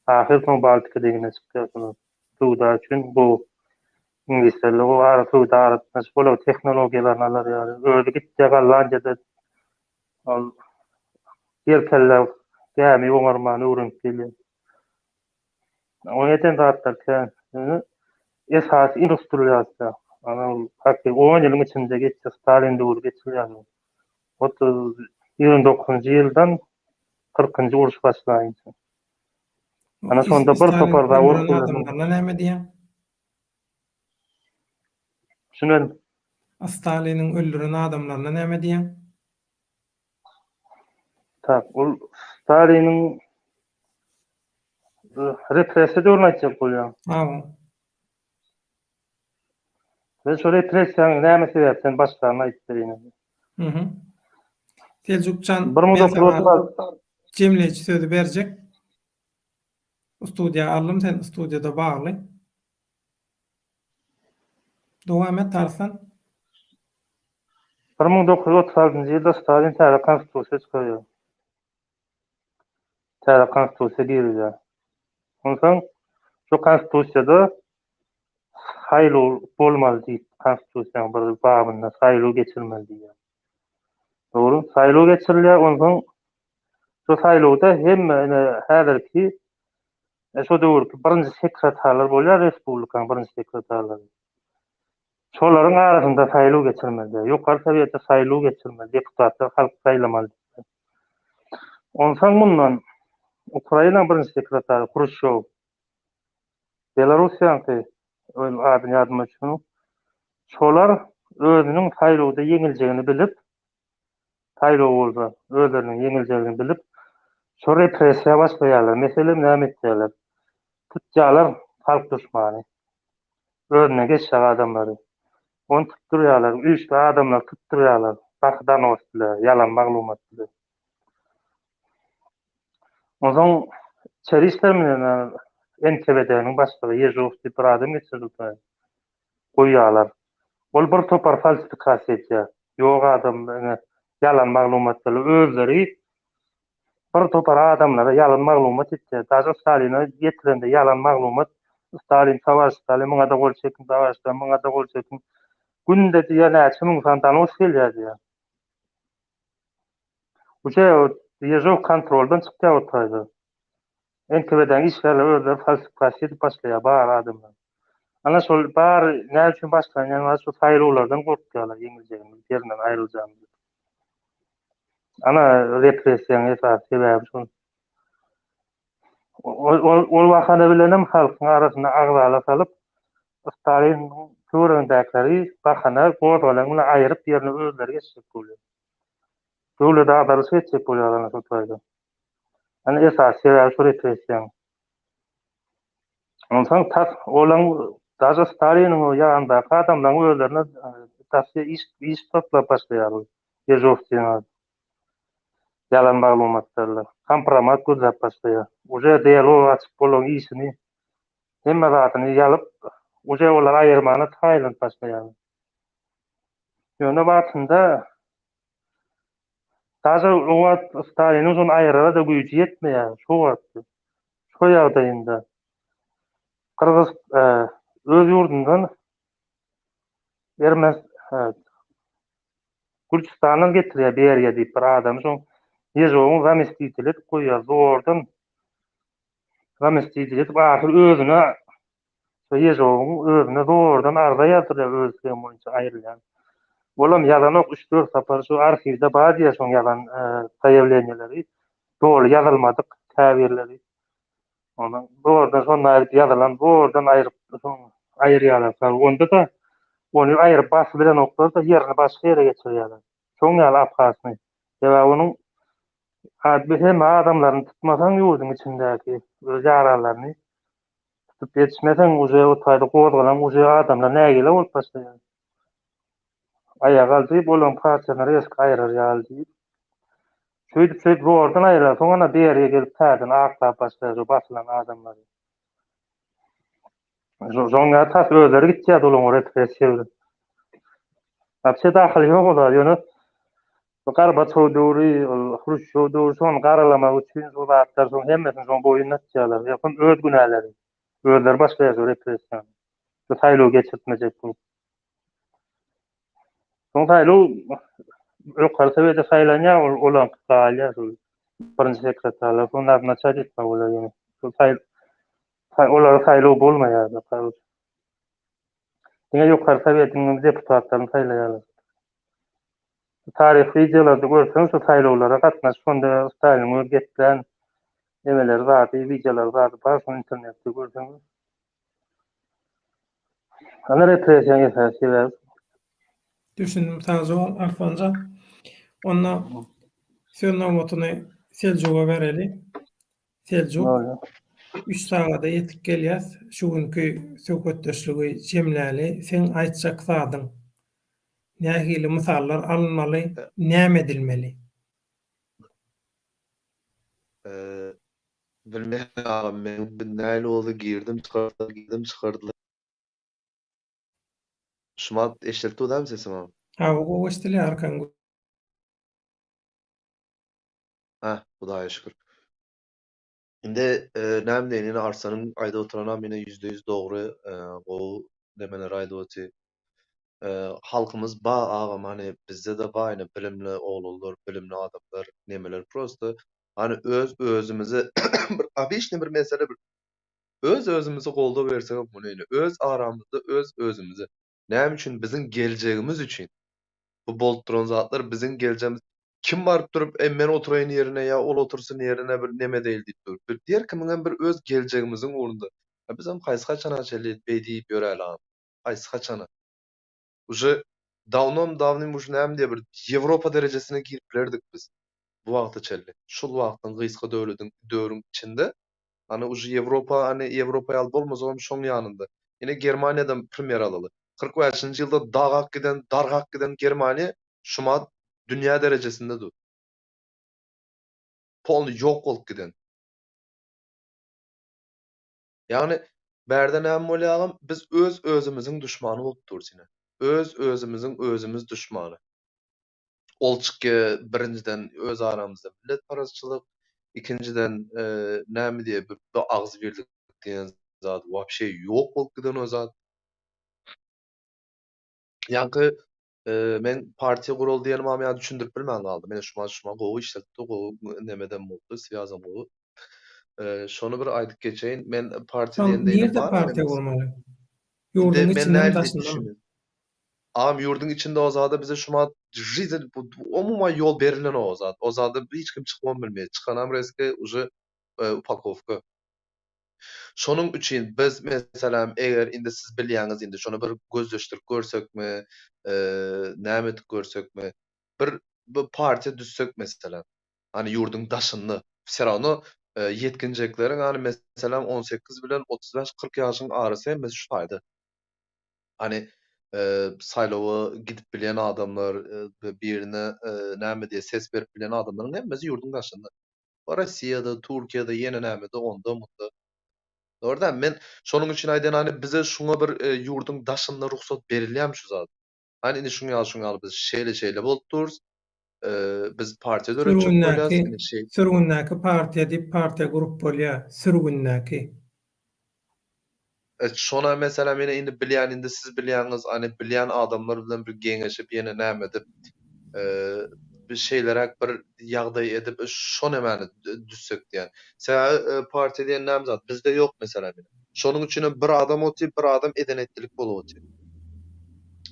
Ahyr soň Baltika deňine çykýar şolar. Söwda üçin gowy. Iňlisler bilen gowy ara söwda aragatnaşyk bolar, tehnologiýalaryny alar ýaly. Özi gitýär Gollandiýada ol ýelkenli gämi oňarmany öwrenip gelýär. Oň eden zatlary kän. Ýöne esasy industrializasiýa. Ana ol haky 10 ýylyň içinde geçdi, Stalin döwri geçilýär. 30 29-njy ýyldan 40-njy uruş başlaýynça. Ana şonda bir topar zawod adamlaryna näme diýýäň? Şunen. Staliniň öldüren adamlaryna näme diýýäň? Tak, ol Staliniň repressiýa döwrüni aýtjak bolýaň. Hawa. Men şo repressiýanyň näme sebäpden başlanyny aýdyp bereýin indi. Mhm. Seljukjan, men saňa jemleýji sözi berjek. Studiýa aldym, sen studiýada bagly. Dowam et Arslan. 1936-njy ýylda Stalin täze konstitusiýa çykarýar. Täze konstitusiýa girizýär. Onsoň şu konstitusiýada saýlaw bolmaly diýip, konstitusiýanyň bir babynda saýlaw geçirmeli diýýär. Dogry, saýlaw geçirilýär, onsoň şu saýlawda hemme ine häzirki E, şo döwürki birinji sekretarlar bolýar respublikanyň birinji sekretarlary. Şolaryň arasynda saýlaw geçirmeli. Ýokary sowetde saýlaw geçirmeli, deputatlar halk saýlamaly. Onsoň mundan Ukrainanyň birinji sekretary Hruşýow, Belarussiýanyňky öz adyny ýadyma düşenok. Şolar özüniň saýlawda ýeňiljegini bilip, saýlaw bolsa özleriniň ýeňiljegini bilip, şo repressiýa başlaýarlar. Meselem, näme etýärler? Tutýarlar halk duşmany. Özüne geçjek adamlary. Ony tutdurýarlar, güýçli adamlary tutdurýarlar. Dahy donos bile, ýalan maglumat bile. Onsoň içeri işler bilen NKWD-niň başlygy Ýežow diýip bir adam geçirildi. Goýýarlar. Ol bir topar falsifikasiýa edýär. Ýok adam ine ýalan maglumat berip özleri bir topar adamlara ýalan maglumat etýär. Daže Staline ýetirende ýalan maglumat Stalin towariş Stalin muňa-da gol çekiň towariş Stalin muňa-da gol çekiň. Günde diýýär näçe müň sany donos gelýär diýýär. Uje Ýežow kontroldan çykýar o taýda. NKWD-niň işgärleri özleri falsifikasiýa edip başlaýar bar adamlar. Ana şol bar näme üçin başlanýan wagt şu saýlawlardan gorkýarlar ýeňiljegini bilip ýerinden aýryljagyny bilip. Ana repressiýanyň esasy sebäbi şol. Ol ol bahana bilenem halkyň arasynda agzala salyp Stalin töweregindäkileri bahana gozgalaň bilen aýryp ýerine özleri geçjek bolýar. Döwlet agdarylyşyk etjek bolýarlar ana şol taýda. Ana esasy sebäbi şu repressiýaň. Onsoň tas olaň daže Staliniň o ýanyndaky adamlaryň özlerine tasy iş iş toplap başlaýarlar. Ýežow diýen adam. Ýalan maglumatlarla. Kompromat gözläp başlaýar. Uje delo açyp olaň işini hemme zadyny ýalyp, uje olary aýyrmana taýynlanyp başlaýarlar. Ýöne wagtynda Daže o wagt Staliniň şony aýyrara-da güýji ýetmeýär, şo wagtky, şo ýagdaýynda Gyrgyz öz ýurdundan Ermeni Gürjüstandan getirýär Beriýa diýip bir adamy şoň Ýežowyň zamestiteli edip goýýar, zordan zamestiteli edip ahyr özüne Şo Ýežowyň özüne zordan arza ýazdyrýar öz islegi boýunça aýrylýan. Olam ýazanok üç-dört sapar şu arhiwde bar diýýär şoň ýazan zaýawleniýeleri. Doly ýazylmadyk käbirleri. Ondan zordan şonda aýryp ýazylan zordan aýryp soň aýyrýarlar. Onda-da ony aýryp basyp bilenoklar-da ýerini başga ýere geçirýärler. Şoň ýaly opasnyý. Sebäbi onuň hemme adamlaryny tutmasaň ýurduň içindäki öz ýaranlaryny tutup ýetişmeseň uje o taýda gozgalaň uje adamlar nägile bolup başlaýar. Aýaga gal diýip olaryň partiýasyny reski aýyrar ýaly diýip. Şeýdip şeýdip zordan aýyrar. Soň ana beriýe gelip täzeden aklap başlaýar şo basylan adamlary. Şoň ýaly tas özleri gitýär olaryň repressiýa bilen. Wapşe dahyly ýok olar ýöne bu Gorbaçow döwri, ol Hruşçow döwri şony garalamak üçin şu zatlar şoň hemmesini şoň boýnuna atýarlar. Ýogsam öz günäleri. Özleri başlaýar şu repressiýany. Şu saýlaw geçirtmejek bolup. Soň saýlaw ýokary sowete saýlanýar, ol olaňky galýar şol birinji sekretarlar, soň naznaçat etmek bolýar ýene. Şol saý olara saýlaw bolmaýar. Diňe ýokary sowetiň deputatlaryny saýlaýarlar. Taryhy wideolarda görseň şu saýlawlara gatnaşyp şonda Staliniň öz geplän nemeleri zady, wideolary zady bar şony internetde görseňiz. Ana repressiýanyň esasy sebäbi. Düşündim sagja bol Arslanjan. Onda söz nobatyny Seljuga bereli. Seljuk 3 sagada ýetip gelýäs. Şu günki söhbetdeşligi jemläli. Seň aýtjak zadyň nähili mysallar alynmaly, näme edilmeli? Bilmeýän agam men bu nähili boldy girdim çykardylar girdim çykardylar. Şumat eşidilip dur dämi sesim agam? Hawa gowy eşidilýär arkaň. Heh hudaýa şükür. Indi näme diýeýin ine Arslanyň aýdyp oturanam ine %100 dogry gowy nemeleri aýdyp otyr. Halkymyz ba agam hany bizde-de ba ine bilimli oglanlar bilimli adamlar nemeler prosta Hany öz özümize bir obiçny bir mesele bir öz özümize goldaw bersegem muny ine öz aramyzda öz özümize näme üçin biziň geljegimiz üçin bu bolup duran zatlar biziň geljegimiz kim baryp durup e men oturaýyn ýerine ýa ol otursyn ýerine bir neme deýil diýip dur bir her kimiňem bir öz geljegimiziň ugrunda a bizem haýsy haçana çenli beý diýip ýöräli agam haýsy haçana Uje dawnom dawnym uje näme diýe bir Ýewropa derejesine girip bilerdik biz bu wagta çenli. Şul wagtyň gysga döwlediň döwrüň içinde hany uje Ýewropa hany Ýewropa ýaly bolmasagam şoň ýanynda. Ine Germaniýadan primer alaly. 45-nji ýylda dagak giden dargak giden Germaniýa şumat dünýä derejesinde dur. Polny ýok bolup giden. Ýagny bärde näme bolýar agam biz öz özümiziň duşmany bolup durys ine. Öz özümiziň özümiz duşmany. Ol çykýa birinjiden öz aramyzda milletparazçylyk, ikinjiden näme diýe bir agzybirlik diýen zat wapşe ýok bolup giden o zat. Ýaňky men partiýa guraly diýenim agam ýa düşündirip bilmän galdym. Ine şuma şuma gowy işletdi, gowy nemedem boldy, swýazam gowy. Şony bir aýdyp geçeýin. Men partiýa Soň diýende ine nirde bar partiýa meniň gurmaly? Indi Ýurduň men içindemi nähili diýip daşyndamy? düşünýän. Agam ýurduň içinde o zada bize şumat жизнь umuman ýol berilenok o zat. O zada hiç kim çykybam bilmeýär. Çykanam reski uje upakowka. Şonuň üçin biz meselem eger indi siz bilýäňiz indi şony bir gözleşdirip görsekmi, näme edip görsekmi, bir bir partiýa düzsek meselem. Hany ýurduň daşynda. Wse rawno ýetginjekleriň hany meselem 18 bilen 35 40 ýaşyň arasy hemmesi şu taýda. Hany saýlawa gidip bilýän adamlar, birine näme diýe ses berip bilýän adamlaryň hemmesi ýurduň daşynda. Rossiýada, Türkiýede, ýene nämede, onda, munda. Dogry däl? Men şonuň üçin aýdýan, hany bize şuňa bir ýurduň daşynda rugsat berilýärmi şu zat? Hany indi şuň ýaly, şuň ýaly biz şeýle-şeýle bolup durus. Biz partiýa döretjek bolýas, Sürgündäki, indi şeý. sürgündäki partiýa diýip partiýa gurup bolýar, sürgündäki. Şona meselem ýene indi bilýän indi siz bilýäňiz any bilýän adamlar bilen bir geňeşip ýene näme edip bir şeýleräk bir ýagdaý edip şo nemäni düzsek diýýän. Sebäbi partiýa diýen näme zat bizde ýok meselem ine. Şonuň üçinem bir adam otyr bir adam eden etdilik bolup otyr.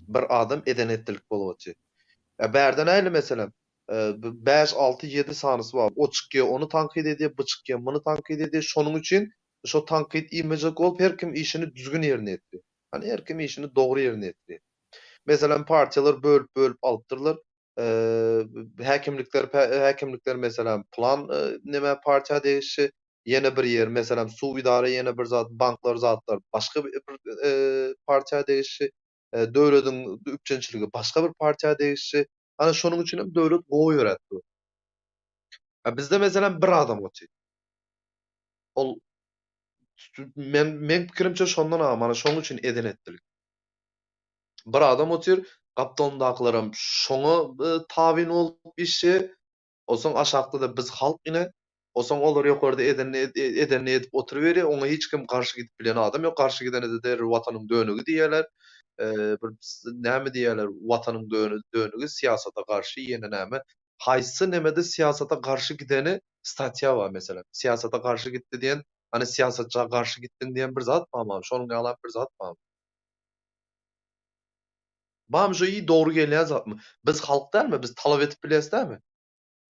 Bir adam eden etdilik bolup otyr. Bärde nähili meselem 5 6 7 sanysy bar. O çykýar ony tankyt edýär bu çykýar muny tankyt edýär şonuň üçin. Şo tankyt iýmejek bolup her kim işini düzgün ýerine ýetirýär. Hany her kim işini dogry ýerine ýetirýär. Meselem partiýalar bölüp-bölüp alypdyrlar. Häkimlikler häkimlikler meselem plan neme partiýa degişli, ýene bir ýer meselem suw idara ýene bir zat, banklar zatlar başga bir partiýa degişli, döwlediň üpjünçiligi başga bir partiýa degişli. Ana şonuň üçin hem döwlet gowy ýöräp dur. A bizde meselem bir adam otyr. Ol men meň pikirimçe şondan agam ana şoň üçin eden etdilik. Bir adam otyr, gapdalyndakylaram şoňa tabyn bolup işleýär. Onsoň aşakda-da biz halk ine. Onsoň olar ýokarda edenini edenini edip oturyberýär. Oňa hiç kim garşy gidip bilen adam ýok. Garşy gidene-de derrew watanyň dönügi diýýärler. Bir näme diýýärler, watanyň dönügi syýasata garşy ýene näme. Haýsy nemede syýasata garşy gideni statýa bar meselem. Syýasata garşy gitdi diýen, hany syýasatça garşy gitdiň diýen bir zat barmy? Şonuň ýalam bir zat barmy? Barmy şo i dogry gelýän zatmy? Biz halk dälmi? Biz talap edip bilýäs dälmi?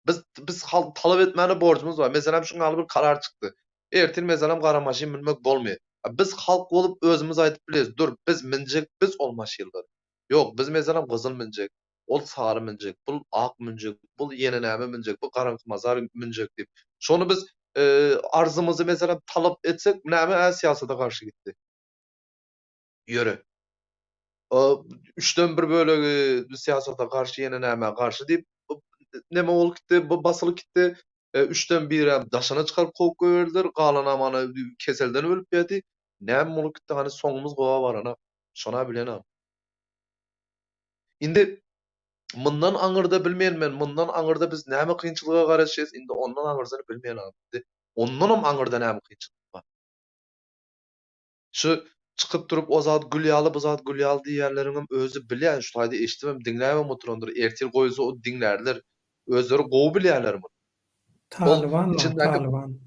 Biz biz halk talap etmäne borjumyz bar. Meselem şuň ýaly bir karar çykdy. Ertir meselem gara maşyn münmek bolmaýar. Biz halk bolup özümiz aýdyp bilýäs, dur biz münjek biz ol maşynlary. Ýok, biz meselem gyzyl münjek. Ol sary münjek, bul ak münjek, bul ýene näme münjek, bu garaňky mazar münjek diýip. Şony biz arzymyzy meselem talap etsek, näme ä syýasata garşy gitdi. Ýöre. O üçden bir bölegi syýasata garşy ýene nämä garşy diýip neme bolup gitdi, bu basylyp gitdi. Üçden birem daşyna çykaryp kowup goýberdiler, galanam ana keselden ölüp ýaty. Näme bolup gitdi, hany soňumyz gowa baranak. Şona bilenok. Indi mundan aňyrda bilmeýän men, mundan aňyrda biz näme kynçylyga garaşýas, indi ondan aňyrsyny bilmeýän agam. Indi ondanam aňyrda näme kynçylyk bar. Şu çykyp durup o zat gül ýaly, bu zat gül ýaly diýýänleriňem özi bilýän, şu taýda eşidibem, diňläbem oturandyr, ertir goýulsa o diňlärler. Özleri gowy bilýärler muny. Ol Talyban bar, içindäki talyban.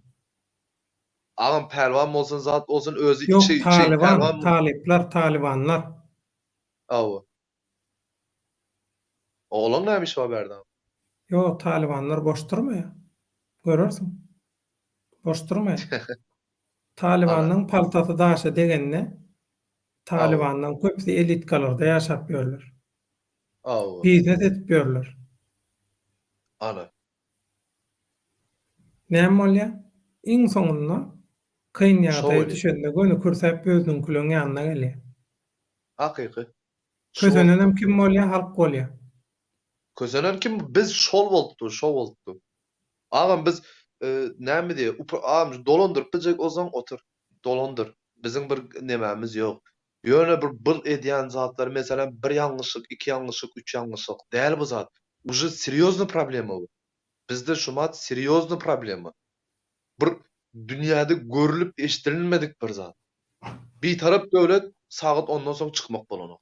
Agam pälwan bolsun, zat bolsun özi Ýok, içi içi talyban, pälwan talyplar, talybanlar. Hawa. Oglan näme işi bar bärde? Ýok, talybanlar boş durmaýar. Görersiň. Boş durmaýar. Talybanyň paltasy daşa degende, talybanlaryň köpüsi elitkalarda ýaşap ýörler. Hawa. Biznes edip ýörler. Ana. Näme bolýar? Iň soňunda kyn ýagdaýa düşende göni kürsäp özüniňkileň ýanyna gelýär. Hakyky. Kösenenem kim bolýar? Halk bolýar. Kösenen kim? Biz şol bolupdy, şo bolupdy. Agam biz näme diýer, agam dolandyryp biljek bolsaň otur, dolandyr. Biziň bir nemämiz ýok. Ýöne bir bir edýän zatlary meselem bir ýalňyşlyk, iki ýalňyşlyk, üç ýalňyşlyk däl bu zat. Uje serýozny problema bu. Bizde şumat serýozny problema. Bir dünýäde görlüp eşdilmedik bir zat. Bitarap döwlet sagat ondan soň çykmak bolanok.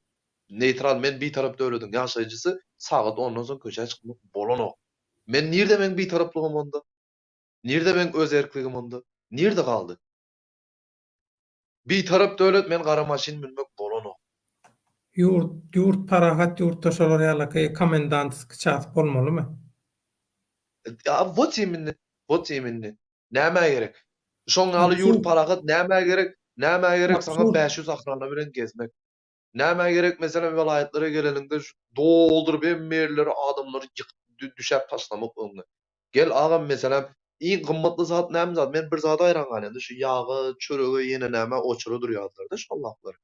Neýtral men bitarap döwlediň ýaşaýjysy sagat ondan soň köçä çykmak bolanok. Men nirde meň bitaraplygym onda? Nirde meň öz erkligim onda? Nirde galdy? Bitarap döwlet men gara maşyn münmek bolanok. Ýurt ýurt parahat ýurtda şolar ýalaky komendantski ças bolmalymy? A wot imенно, wot imенно. Nämä gerek? Şoň ýaly ýurt parahat nämä gerek? Nämä gerek saňa 500 ahrana bilen gezmek? Nämä gerek meselem welaýatlara geleniňde şu dolduryp hemme ýerleri adamlary ýykyp düşäp taşlamak öňüňe. Gel agam meselem iň gymmatly zat näme zat men bir zada haýran galýan-da şu ýaga çörege ýene nämä oçura durýardylarda şol wagtlar.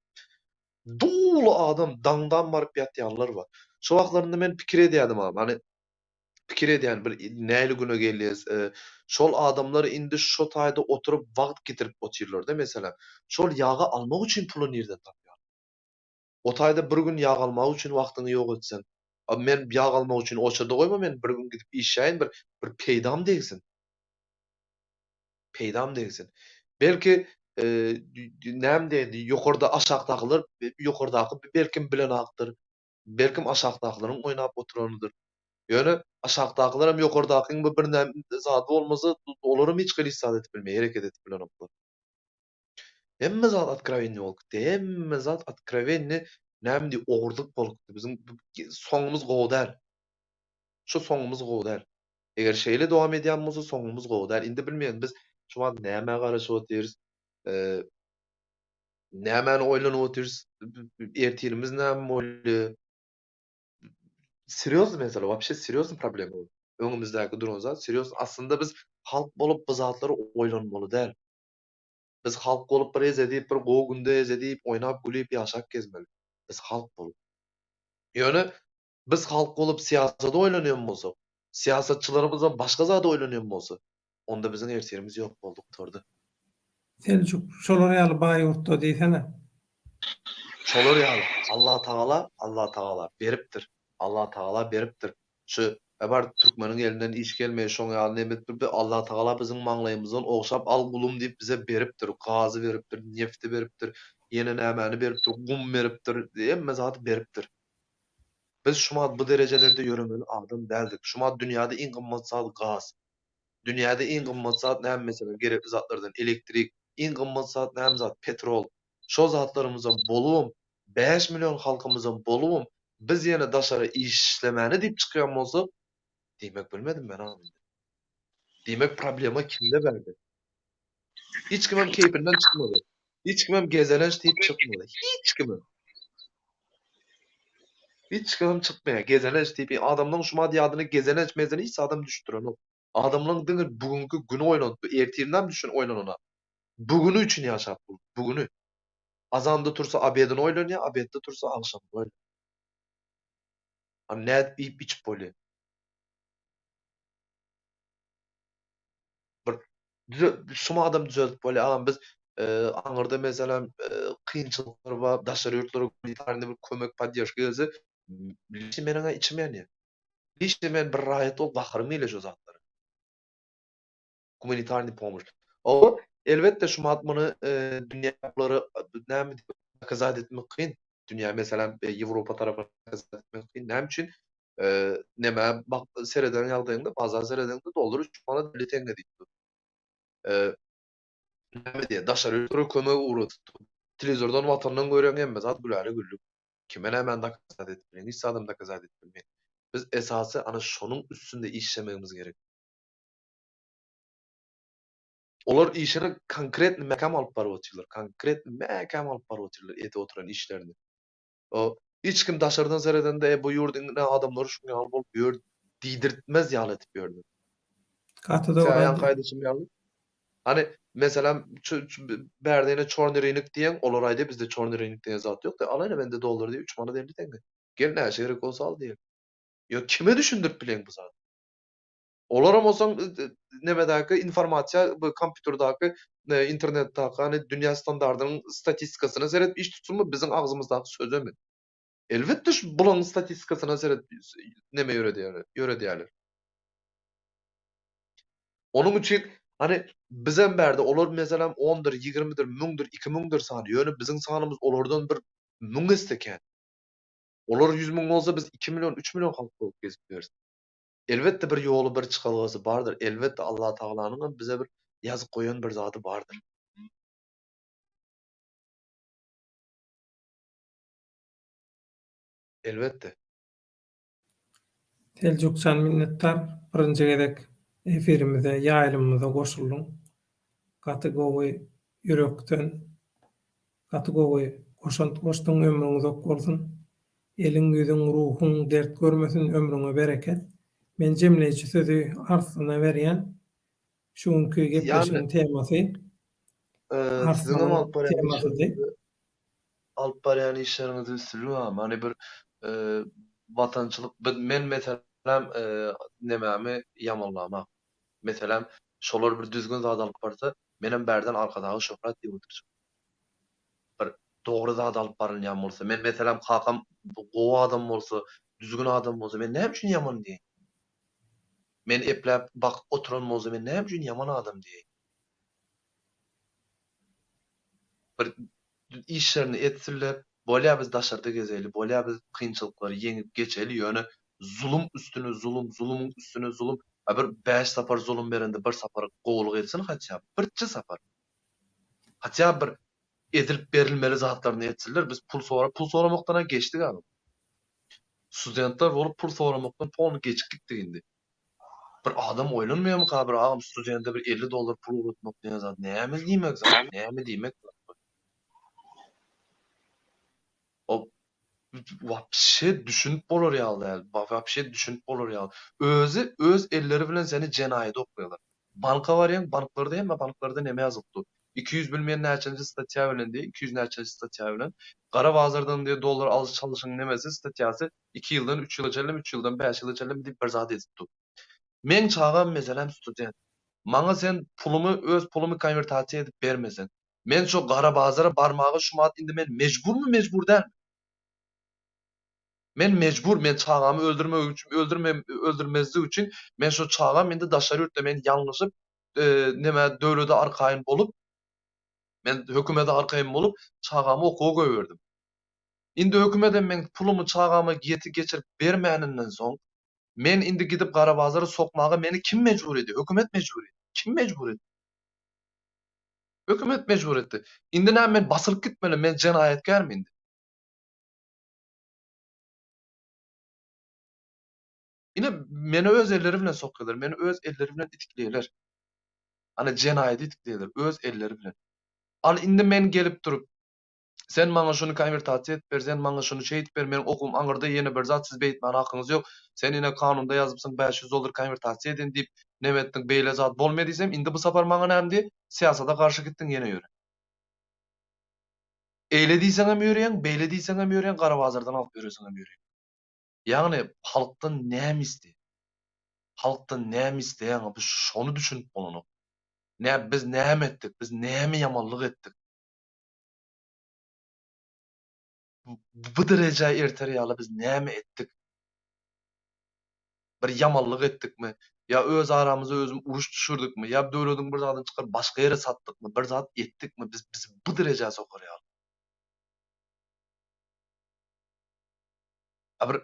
Doly adam daňdan baryp ýatýanlar bar. Şo wagtlarynda men pikir edýärdim agam hany pikir edýän bir nähili güne gelýäs şol adamlar indi şo taýda oturyp wagt gidirip otyrlarda meselem şol ýagy almak üçin puly nirden tapýar o taýda bir gün ýag almak üçin wagtyňy ýok etseň a men ýag almak üçin oçurda goýma men bir gün gidip işläýin bir bir peýdam degsin peýdam degsin belki näme diýdi ýokarda aşakdakylar ýokardaky belkim bilenakdyr Belkim aşakdakylaryň oýnap oturanydyr. Ýöne aşakdakylaram ýokardakyň bir birneme zady bolmasa olaram hiç hili zat edip bilmeýär, hereket edip bilenoklar. Hemme zat otkrowennyý bolup gitdi. Hemme zat otkrowennyý näme diý ogurlyk bolup gitdi. Biziň soňumyz gowy däl. Şu soňumyz gowy däl. Eger şeýle dowam edýän bolsa soňumyz gowy däl. Indi bilmeýän biz şu wagt nämä garaşyp otyrys. Nämäni oýlanyp otyrys? Ertirimiz näme bolýar? Serýozny mesele, wapşe serýozny problema bu. Öňümizdäki duran zat serýoz. Aslynda biz halk bolup bu zatlary oýlanmaly däl. Biz halk bolup bir ezedip, bir gowy günde ezedip, oýnap, gülüp ýaşap gezmeli. Biz halk bolup. Ýöne biz halk bolup syýasata oýlanýan bolsak, syýasatçylarymyzam başga zada oýlanýan bolsa, onda biziň ertirimiz ýok boldy gutardy. Seljuk, şolar ýaly baý ýurtda diýsene. Şolar ýaly. Allatagala, Allatagala beripdir. Allatagala beripdir. Şu bar türkmeniň elinden iş gelmeýär şoň ýaly neme edip bir Allatagala biziň maňlaýymyzdan ogşap al gulum diýip bize beripdir. Gazy beripdir, nefti beripdir, ýene nämäni beripdir, gum beripdir, hemme zady beripdir. Biz şumat bu derejelerde ýöremeli adam däldik. Şumat dünýäde iň gymmat zat gaz. Dünýäde iň gymmat zat näme meselem gerekli zatlardan elektrik, iň gymmat zat näme zat petrol. Şo zatlarymyzam bolubam 5 million halkymyzam bolubam biz ýene daşara işlemäne diýip çykýan bolsak diýmek bilmedim men agam indi. Diýmek problema kimde bärde? Hiç kimem keýpinden çykmady. Hiç kimem gezelenç diýip çykmady. Hiç kimem. Hiç kimem çykmaýar gezelenç diýip. Adamlaryň şumat ýadyna gezelenç mezele hiç adam düşdürenok. Adamlaryň diňe bugünki güni oýlanyp, ertirinem düşün oýlananok. Bugüni üçin ýaşap dur, bugüni. Azanda tursa obedini oýlanýar, obedde tursa agşamyny oýlanýar. Hany nädip iýip içip bolýar? Bir düze şumy adam düzeltip bolýar. Agam biz aňyrda meselem kynçylyklar bar, daşary ýurtlara gumanitarnyý bir kömek, podderžka gelse, liçno meniň-ä içim ýanýar. Liçno men bir raýat bolup gaharym gelýär şo zatlara. Gumanitarnyý pomoş. Oba, elbetde şumat muny dünýä bulary näme diýip dokazat etmek kyn. Dünýä meselem Ýewropa tarapyna dokazat etmek kyn. Näme üçin? Nämä bak sereden ýagdaýyňda, bazar seredeňde dollar 3 manat 50 teňňe diýip dur. Näme diýýär? Daşary ýurtlara kömek ugradyp. Telewizordan watandan görýäň hemme zat güläle güllük. Kime nämäni dokazat edip bilýäň? Hiç zadam dokazat edip bilmeýäň. Biz esasy ana şonuň üstünde işlemegimiz gerek. Olar işini konkretno mäkäm alyp baryp otyrlar. Konkretno mäkäm alyp baryp otyrlar edip oturan işlerini. O hiç kim daşardan seredende e bu ýurduň ine adamlary şuň ýaly bolup ýör diýdirtmez ýaly edip ýörler. Gaty dogry Ýaňky aýdyşym ýaly. Hany meselem bärde ine çorny rynyk diýeň, olar aýdýar bizde çorny rynyk diýen zat ýok diýýär. Al ine mende dollar diýýär 3 manat 50 teňňe. Gel näçe gerek bolsa al diýýär. Ýok kime düşündirip bileň bu zady? Olaram bolsaň nemedäki informasiýa bu kompýuterdäki internetdäki hany dünýä standardynyň statistikasyna seredip iş tutsunmy biziň agzymyzdaky sözemi? Elbetde şu bulaň statistikasyna seredip neme ýöredýärler, ýöredýärler. Onuň üçin hany bizem bärde olar meselem ondur, ýigrimidir, müňdür, iki müňdür sany, ýöne biziň sanymyz olardan bir müň esse kän. Olar 100 müň bolsa biz 2 million, 3 million halk bolup gezip ýörüs. Elbetde bir ýoly bir çykalgasy bardyr. Elbetde Allatagalanyň hem bize bir ýazyp goýan bir zady bardyr. Elbetde. Seljukjan minnetdar birinji gezek efirimize ýaýlymymyza goşuldyň. Gaty gowy ýürekden gaty gowy goşant goşduň ömrüň uzak bolsun. Eliň ýüzüň ruhuň dert görmesin ömrüňe bereket. Men jemleýji sözi Arslana berýän. Şu günki gepleşigiň temasy Siziňem Arslanyň alyp barýan temasydy. işleriňizde alyp barýan işleriňizde üstünlik agam. Hany bir watançylyk biz men meselem nemämi ýamanlamak. Meselem şolar bir düzgün zat alyp barsa menem bärden Arkadaga şöhrat diýip oturjak. Bir dogry zat alyp barylýan bolsa, men meselem kakam gowy adam bolsa, düzgün adam bolsa men näme üçin ýaman diýeýin? Men epläp bakyp oturan bolsa men näme üçin ýaman adam diýeýin? Bir işlerini etsinler, bolýa biz daşarda gezeli, bolýa biz kynçylyklary ýeňip geçeli, ýöne zulum üstüne zulum, zulumyň üstüne zulum, a bir bäş sapar zulum berende bir sapar gowulyk etsin haçan, birçe sapar. Haçan bir edilip berilmeli zatlaryny etsinler, biz pul sora, pul soramakdan-a geçdik agam. Studentler bolup pul soramakdan polny geçip gitdik indi. Bir adam oýlanmaýarmyka bir agam studente bir 50 dollar pul ugratmak diýen zat näme diýmek zat näme diýmek zat bu. O wapşe düşünip bolar ýaly däl. Wapşe düşünip bolar ýaly. Özi öz elleri bilen seni jenaýata oklaýarlar. Banka barýaň, banklarda hemme banklarda neme ýazylyp dur. 200 bilmeýän näçenji statýa bilen diýe, 200 näçenji statýa bilen gara bazardan diýe dollar alyş çalyşyň nemesi statýasy 2 ýyldan 3 ýyla çenlimi, 3 ýyldan 5 ýyla çenlimi diýip bir zat edip dur. Meň çagam meselem student. Maňa sen pulumy öz pulumy konwertasiýa edip bermeseň, men şo gara bazara barmaga şumat indi men mejburmy mejbur dälmi? Men mejbur men çagamy öldürmek üçin öldürme öldürmezlik üçin men şo çagam indi daşary ýurtda men ýalňyşyp neme döwlede arkaýyn bolup men hökümede arkaýyn bolup çagamy okuwa goýberdim. Indi hökümedem meň pulumy çagama ýeti geçirip bermäninden soň men indi gidip gara bazara sokmaga meni kim mejbur edýär? Hökümet mejbur edýär. Kim mejbur etdi? Hökümet mejbur etdi. Indi näme men basylyp gitmeli, men jenaýatkärmi indi? Ine meni öz elleri bilen sokýarlar, meni öz elleri bilen itikleýärler. Ana jenaýady itikleýärler öz elleri bilen. Al indi men gelip durup Sen maňa şuny konwertasiýa edip ber, sen maňa şuny şeýdip ber, meniň okuwym aňyrda ýene bir zat siz beýtmäne hakyňyz ýok. Sen ine kanunda ýazypsyň 500 dollar konwertasiýa edin diýip, neme etdiň beýle zat bolmaýar diýsem, indi bu sapar maňa näme diýer? Syýasata garşy gitdiň ýene ýöre. Eýle diýseňem ýöreýäň, beýle diýseňem ýöreýäň, gara bazardan alyp ýöreseňem ýöreýäň. Ýagny halkdan näme isleýär? Halkdan näme isleýäň bu şony düşünip bolanok. Nä biz näme etdik? Biz näme ýamanlyk etdik? Bu derejä erter ýaly biz näme etdik? Bir ýamanlyk etdikmi? Ýa öz aramyza özüm uruş düşürdikmi? Ýa döwlediň bir zadyny çykaryp başga ýere satdykmy? Bir zat etdikmi biz bizi bu derejä sokar ýaly? A bir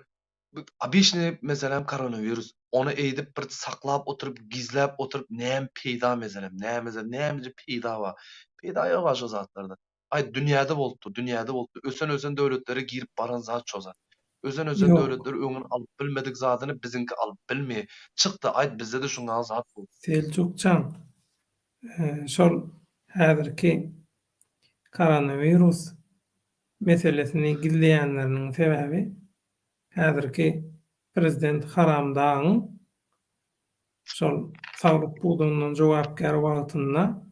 obiçnyý meselem koronawirus. Ony eýdip bir saklap oturyp, gizläp oturyp näme peýda meselem, näme nämeje peýda bar? Peýda ýok-a şo zatlarda. Aý dünýäde bolupdyr, dünýäde bolupdyr. Ösen-ösen döwletlere girip baran zat şo zat. Ösen-ösen döwletler öňüni alyp bilmedik zadyny biziňki alyp bilmeýär. Çykdy, aýt bizde-de şuňňal zat boldy. Seljukjan, şol häzirki koronawirus meselesini gizleýänleriniň sebäbi häzirki prezident Haramdagyň şol saglyk pudagyndan jogapkär wagtynda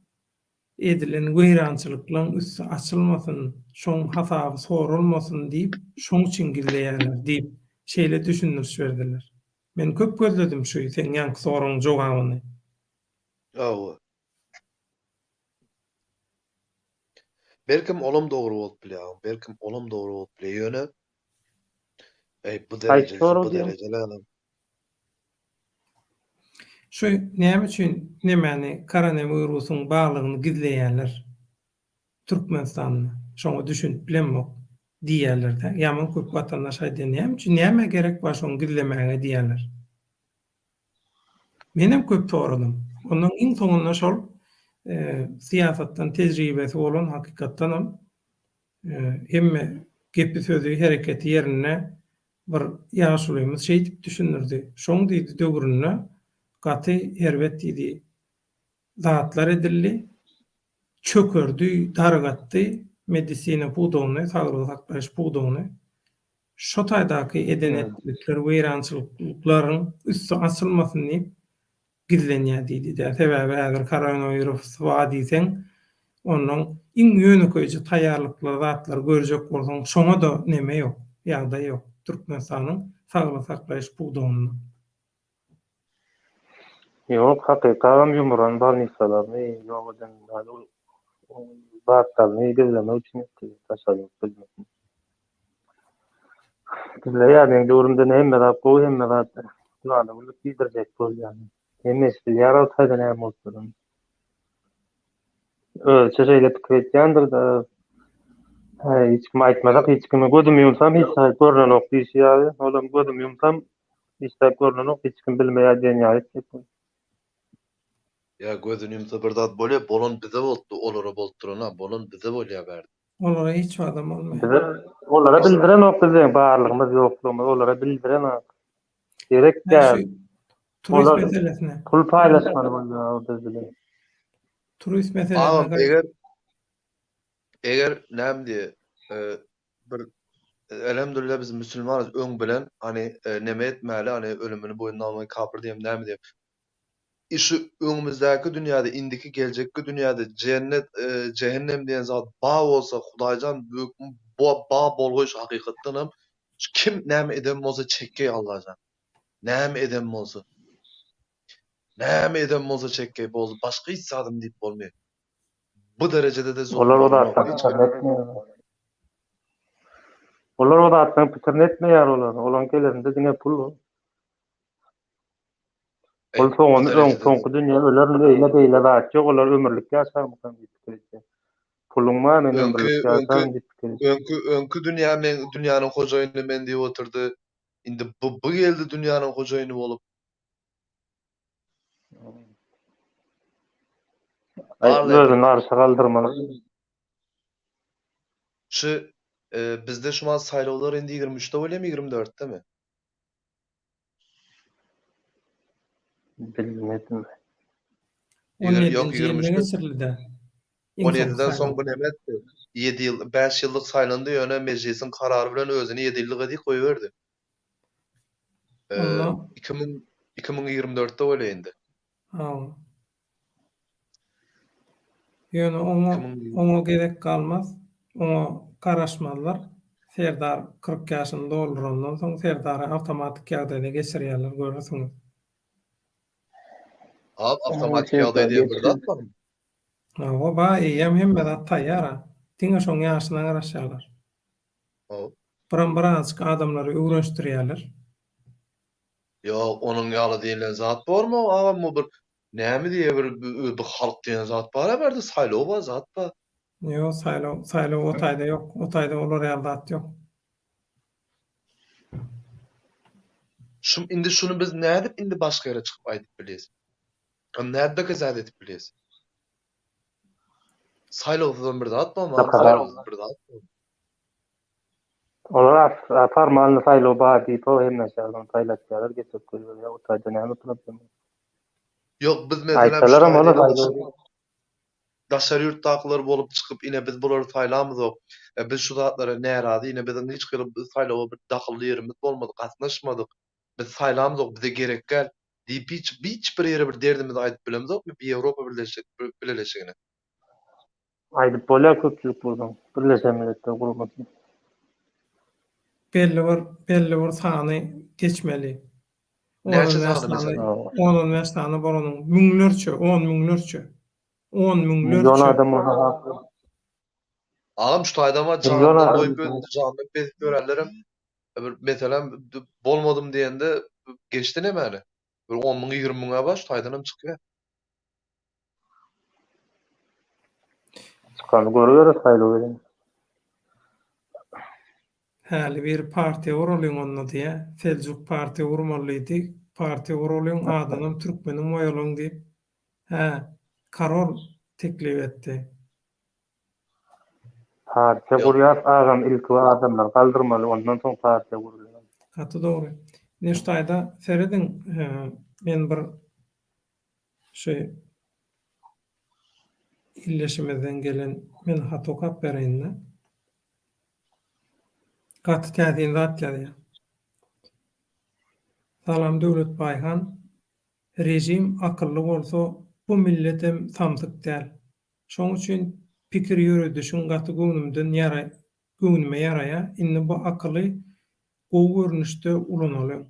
edilen weýrançylyklaň üsti açylmasyn, şoň hasaby soralmasyn diýip şoň üçin gizleýärler diýip şeýle düşündiriş berdiler. Men köp gözledim şu seň ýaňky soragyň jogabyny. Hawa. Belkem olam dogry bolup bilýär agam, belkem olam dogry bolup bilýär, ýöne eý bu Haýsy derejesi sorag bu diýýäň? derejelerem. Şu näme üçin nemäni koronawirusyň barlygyny gizleýärler Türkmenistanda şoňa düşünip bilemok diýýärlerdä ýaman köp watandaş aýdýar näme üçin nämä gerek bar şoň gizlemäge diýýärler. Menem köp soradym. Ondan iň soňunda şol syýasatdan tejribesi bolan hakykatdanam hemme gepi sözi hereketi ýerinde bir ýaşulymyz şeýdip düşündirdi. Şoň diýdi döwründe gaty erbet diýdi zatlar edildi. Çökerdi, dargatdy medisina pudagyny, saglygy saklaýyş pudagyny. Şo taýdaky eden-etdilikler, weýrançylyklaryň üsti açylmasyn diýip gizlenýär diýdi-dä. Sebäbi häzir koronawirus bar diýseň, onnoň iň ýönekeýje taýýarlyklar zatlary görjek bolsaň, şoňa-da neme ýok, ýagdaý ýok Türkmenistanyň saglygy saklaýyş pudagynda. Ýok, hakyky agam ýumuran bolnisalaryny, ýok eden zatlaryny gizlemek üçin etdi, daşary ýurt bilmesin. Gizleýär, meň döwrümde hemme zat gowy, hemme zat gülala güllük diýdirjek bolýar. Hemmesi bilýär ol taýda näme bolup duranyny. Özüçe şeýle pikir etýändir-de, hiç kime aýtmasak, hiç kime gözümi ýumsam hiç zat görnenok diýşi ýaly, olam gözümi ýumsam Hiç zat görnenok, hiç kim bilmeýär diýen ýaly etjek bol. Ýa gözüni ýumsa bir zat bolýa, bolan bize bolupdy, olara bolup durana, bolan bize bolýa bärde. Olara hiç zadam bolmaýar. Bize olara bildirenok biziň barlygymyz ýoklugymyz olara bildirenok. Gerek Şu däl. Turist meselesine. Pul paýlaşmaly bolýar biz bilen. Turist meselesine. Eger eger näme diýe bir elhamdülillah biz musulmanız öň bilen hani neme etmäli hani ölümini boýnuna almaly kapyr diýem näme diýem şu öňümizdäki dünýäde indiki geljekki dünýäde jennet jehennem diýen zat ba bolsa hudaýjan ba bolgaý şu hakykatdanam kim näme eden bolsa çekgeý allajan näme eden bolsa näme eden bolsa çekgeý boldy başga hiç zadam diýip bolmaýar bu derejede-de zulum Olar o bolanok zatlaryň hiç kim. pikirini etmeýärler. Olar o zatlaryň pikirini etmeýär olar. Olaryň kelesinde diňe pul. Eý, Ol bu soňuny öň derejede-de soňky dünýä ölerin öýle beýle zat ýok olar ömürlik ýaşarmykan diýip pikir etýär. Puluň bar men öňki ömürlik öňki ýaşaryn diýip pikir etýär. öňki öňki dünýä men dünýäniň hojaýyny men diýip otyrdy. Indi bu bu geldi dünýäniň hojaýyny bolup. Aý, Barly özüni arşa galdyrmaly. Şu e, bizde şu mal saýlawlar indi 23-de bolýarmy, 24-demi? Bilmedim. Ýok, 17-nji ýylda 23-de. geçirildi. Iň soňky 17-den soň saýlaw. bu näme etdi? 7 ýyl, 5 ýyllyk saýlandy, ýöne mejlisiň karary bilen özüni 7 ýyllyk edip goýberdi. E, Onda 2000 2024-de bolýar indi. Hawa. Ýöne oňa 2020 oňa gezek galmaz. Oňa garaşmazlar. Serdar 40 ýaşyny doldurandan soň Serdary awtomatik ýagdaýda geçirýärler görersiňiz. Abi awtomatik ýagdaý diýen bir zat barmy? Hawa, ba, eýýäm hemme zat taýýar-a. Diňe şoň ýaşyna garaşýarlar. Hawa. Biram birazajyk adamlary öwrenişdirýärler. Ýok, onuň ýaly diýilen zat bormy agam bu bir näme diýe bir bir halk diýen zat bar-a bärde saýlaw bar zat bar. Ýok saýlaw saýlaw o taýda ýok o taýda olar ýaly zat ýok. Şu indi şuny biz nädip indi başga ýere çykyp aýdyp bilýäs? Ony nädip dokazat edip bilýäs? Saýlawsyzam bir zat bormy agam saýlawsyz bir zat bormy? Olar formalny saýlaw bar diýip o hemme şäherden saýlatýarlar geçirip goýberýär o taýda näme problem. Ýok biz meselem şu Aýtsalaram olar taýda saýlaw. daşary ýurtdakylar bolup çykyp ine biz bulary saýlamyzok biz şu zatlara närazy ine biziň hiç hili saýlawa bir dahylly ýerimiz bolmady gatnaşmadyk biz saýlamzok bize gerekgäl diýip hiç hiç bir ýere bir derdimizi aýdyp bilemzokmy bir Ýewropa Bileleşigine. Aýdyp bolýar köpçülik bolsaň, Birleşen Milletler Guramasy. Belli bir belli bir sany geçmeli. On on Näçe bäş sany sany, meselem? on-on bäş sany bolanyň müňlerçe, on müňlerçe. On Million müňlerçe. adam bolsa has köp. Agam şu taýdama Million janyndan adam doýup özüni janyndan bezip ýörenlerem bir meselem bolmadym diýende geçdi nemäni. Bir on müň 20 müňe bar şu taýdanam çykýar. Çykany görüberis saýlaw gelen. Häli bir partiýa guralyň onda diýä. Seljuk partiýa gurmaly diýdi. Partiýa guralyň, adynam türkmeniň goýalyň diýip, hä, karol teklip etdi. Partiýa gurýas agam ilki bir adamlary galdyrmaly ondan soň partiýa gurulýar. Gaty dogry. Ine şu taýda serediň, men bir Şu illeşimizden gelen men hat okap bereýin-de. Gaty täsin zat ýazýar. Salam Döwlet Baýhan. Režim akylly bolsa bu milletem samsyk däl. Şoň üçin pikir ýöredişiň gaty göwnümden ýara göwnüme ýaraýa. Indi bu akyly gowy görnüşde ulanalyň.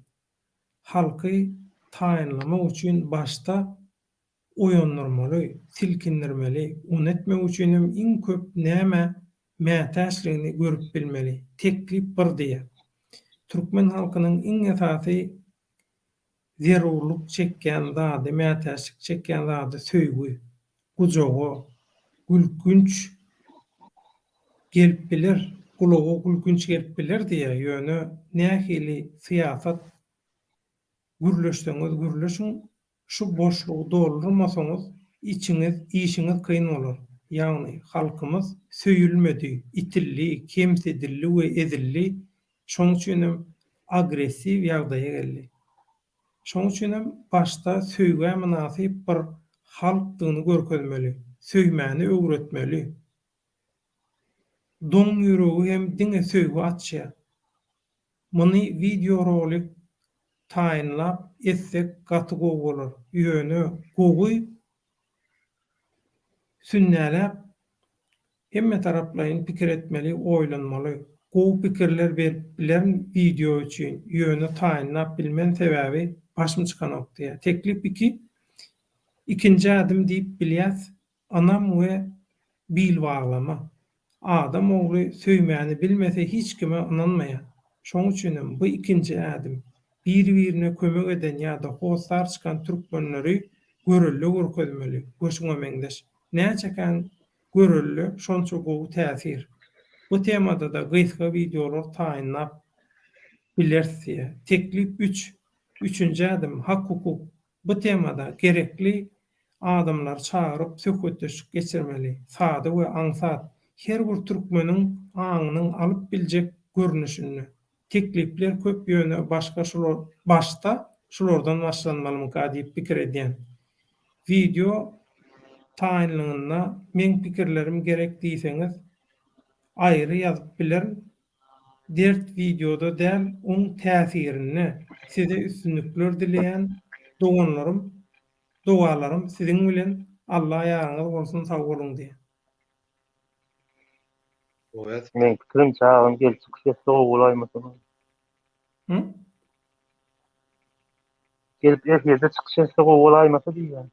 Halky taýynlamak üçin başda oýandyrmaly, silkindirmeli, ony etmek üçinem iň köp nämä mätäçligini görüp bilmeli. Teklip bir diýýär. Türkmen halkynyň iň esasy zerurlyk çekýän zady, mätäçlik çekýän zady söýgi, gujaga, gülkünç gelip biler, gulaga gülkünç gelip biler diýýär, ýöne nähili syýasat gürleşseňiz gürleşiň, şu boşlugy doldurmasaňyz içiňiz, işiňiz kyn bolar. Ýagny halkymyz söýülmedi, itildi, kemsidildi we ezildi, şoň üçinem agressiw ýagdaýa geldi. Şoň üçinem başda söýgä mynasyp bir halkdygyny görkezmeli, söýmäni öwretmeli. Doň ýüregi hem diňe söýgi açýar. Muny wideorolik taýynlap etsek gaty gowy bolar. Ýöne gowy sünnäläp hemme taraplaýyn pikir etmeli oýlanmaly. Gowy pikirler berip bilerin wideo üçin ýöne taýynlap bilmen sebäbi başym çykanok diýýär. Teklip iki Ikinji ädim diýip bilýäs Ynam we bil baglama. Adam ogly söýmäni bilmese hiç kime ynanmaýar. Şoň üçinem bu ikinji ädim. Bir-birine kömek eden ýa-da hossar çykan türkmenleri görelde görkezmeli we şuňa meňzeş. Näçe kän görelde şonça gowy täsir. Bu temada-da gysga wideolar taýynlap bileris diýýär. Teklip üç. Üçünji ädim, hak-hukuk. Bu temada gerekli adamlary çagyryp söhbetdeşlik geçirmeli. Sada we aňsat, her bir türkmeniň aňynyň alyp biljek görnüşinde. Teklipler köp ýöne başga şular başda şulardan başlanmalymyka diýip pikir edýän. Wideo taýynlygynda meň pikirlerim gerek diýseňiz aýry ýazyp bilerin Dert wideoda däl oň täsirinde size üstünlikler dileýän doganlarym dogalarym siziň bilen Alla ýaryňyz bolsun sag boluň diýen. Meň pikirimçe agam gelip çykyş etse gowy bolaýmasa. Hı? Gelip efirde çykyş etse gowy bolaýmasa diýýän.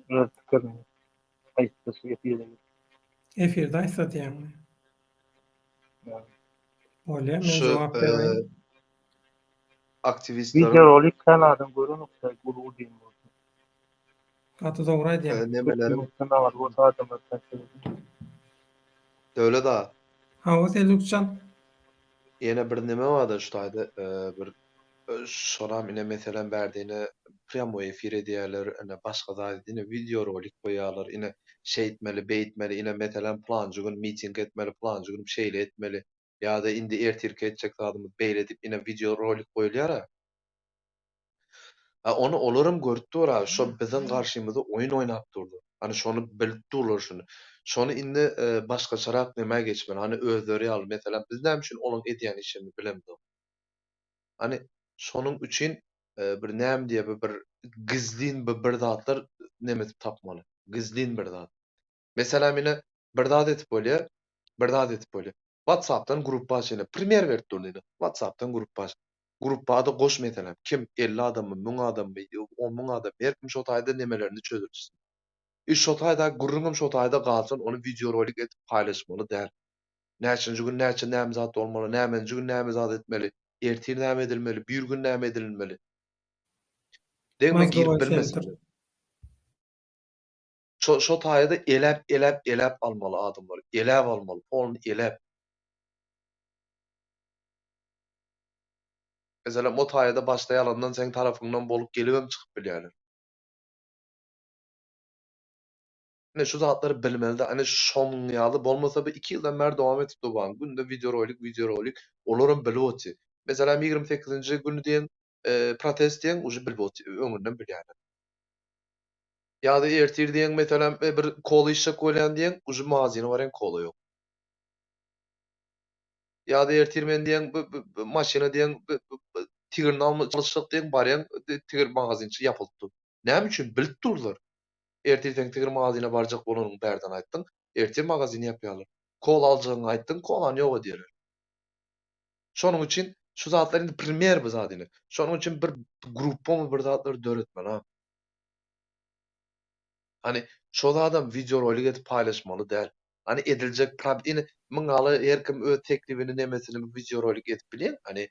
Öz pikirini aýtsa şu efirde. Efirde aýtsa diýýäňmi? Bolýa, men Şu jogap bereýin. aktiwistleriň Wideorolik kän adam görenok-da, gürrüň diýen bolsa. Gaty dogry aýdýaň. nemeleriň Ýurtdan aňry bolsa adamlar kän seredýär. Döwlet aga. Hawa Seljukjan. Ýene bir neme barda şu taýda bir Şonam ine meselem bärde ine prýamoý efir edýärler, ine başga zat ine wideorolik goýýarlar, ine şeýtmeli, beýtmeli, ine meselem pylanjy gün miting etmeli, pylanjy gün şeýle etmeli ýa-da indi ertirki etjek zadymyz beýle diýip ine wideorolik goýulýar-a. A ony olaram görüp dur-a, şo biziň garşymyza oýun oýnap durlar. Hany şony bilip durlar şuny. Şony indi başgaçarak nämä geçmeli, hany özleri ýaly meselem biz näme üçin olaň edýän işini bilemzok. Hany şonuň üçin bir näme diýe bir bir gizlin bir bir zatlar neme edip tapmaly. Gizlin bir zat. Meselem ine bir zat edip bolýar, bir zat edip bolýar. WhatsAppdan gruppa aç ine primer berip durun ine. WhatsAppdan gruppa aç. Gruppa-da goş meselem kim 50 adammy, 1000 adammy, 10 müň adammy her kim şo taýda nemelerini çözülsin. I şo taýda gürrüňem şo taýda galsyn ony wideorolik edip paýlaşmaly däl. Näçinji gün näçe näme zat bolmaly, nämenji gün näme zat etmeli, ertir näme edilmeli, birgün näme edilmeli. Degme girip Mozgowoý sentr. bilmesinler. Şo şo taýada eläp eläp eläp almaly adamlary, eläp almaly, polny eläp. Meselem o taýada başda ýalandan seň tarapyňdan bolup gelibem çykyp bilýärler. Ine şu zatlary bilmelide ine şonuň ýaly bolmasa bu iki ýyldan bäri dowam edip dur baň günde wideorolik wideorolik olaram bilip otyr. Meselem 28-nji güni diýen protest diýen uje bilip otyr öňünden bilýärler. Ýa-da ertir diýen meselem bir kola içjek bolýan diýen uje magazine barýan kola ýok. Ýa-da ertir men diýen maşyna diýen tigrini alşjak diýen barýan tigir magazinçi ýapylyp dur. Näme üçin bilip durlar. Ertir seň tigir magazyna barjak bolanyňy bärden aýtdyň, ertir magazyny ýapýarlar. Kola aljagyňy aýtdyň, kolany ýok edýärler. Şonuň üçin şu zatlar indi primer bu zat indi. Şonuň üçin bir gruppamy bir zatlar döretmeli ha. Hani şo zadam wideorolik edip paýlaşmaly däl. Hani ediljek prob indi myňaly her kim öz teklibini nemesini wideorolik edip bilýär. Hani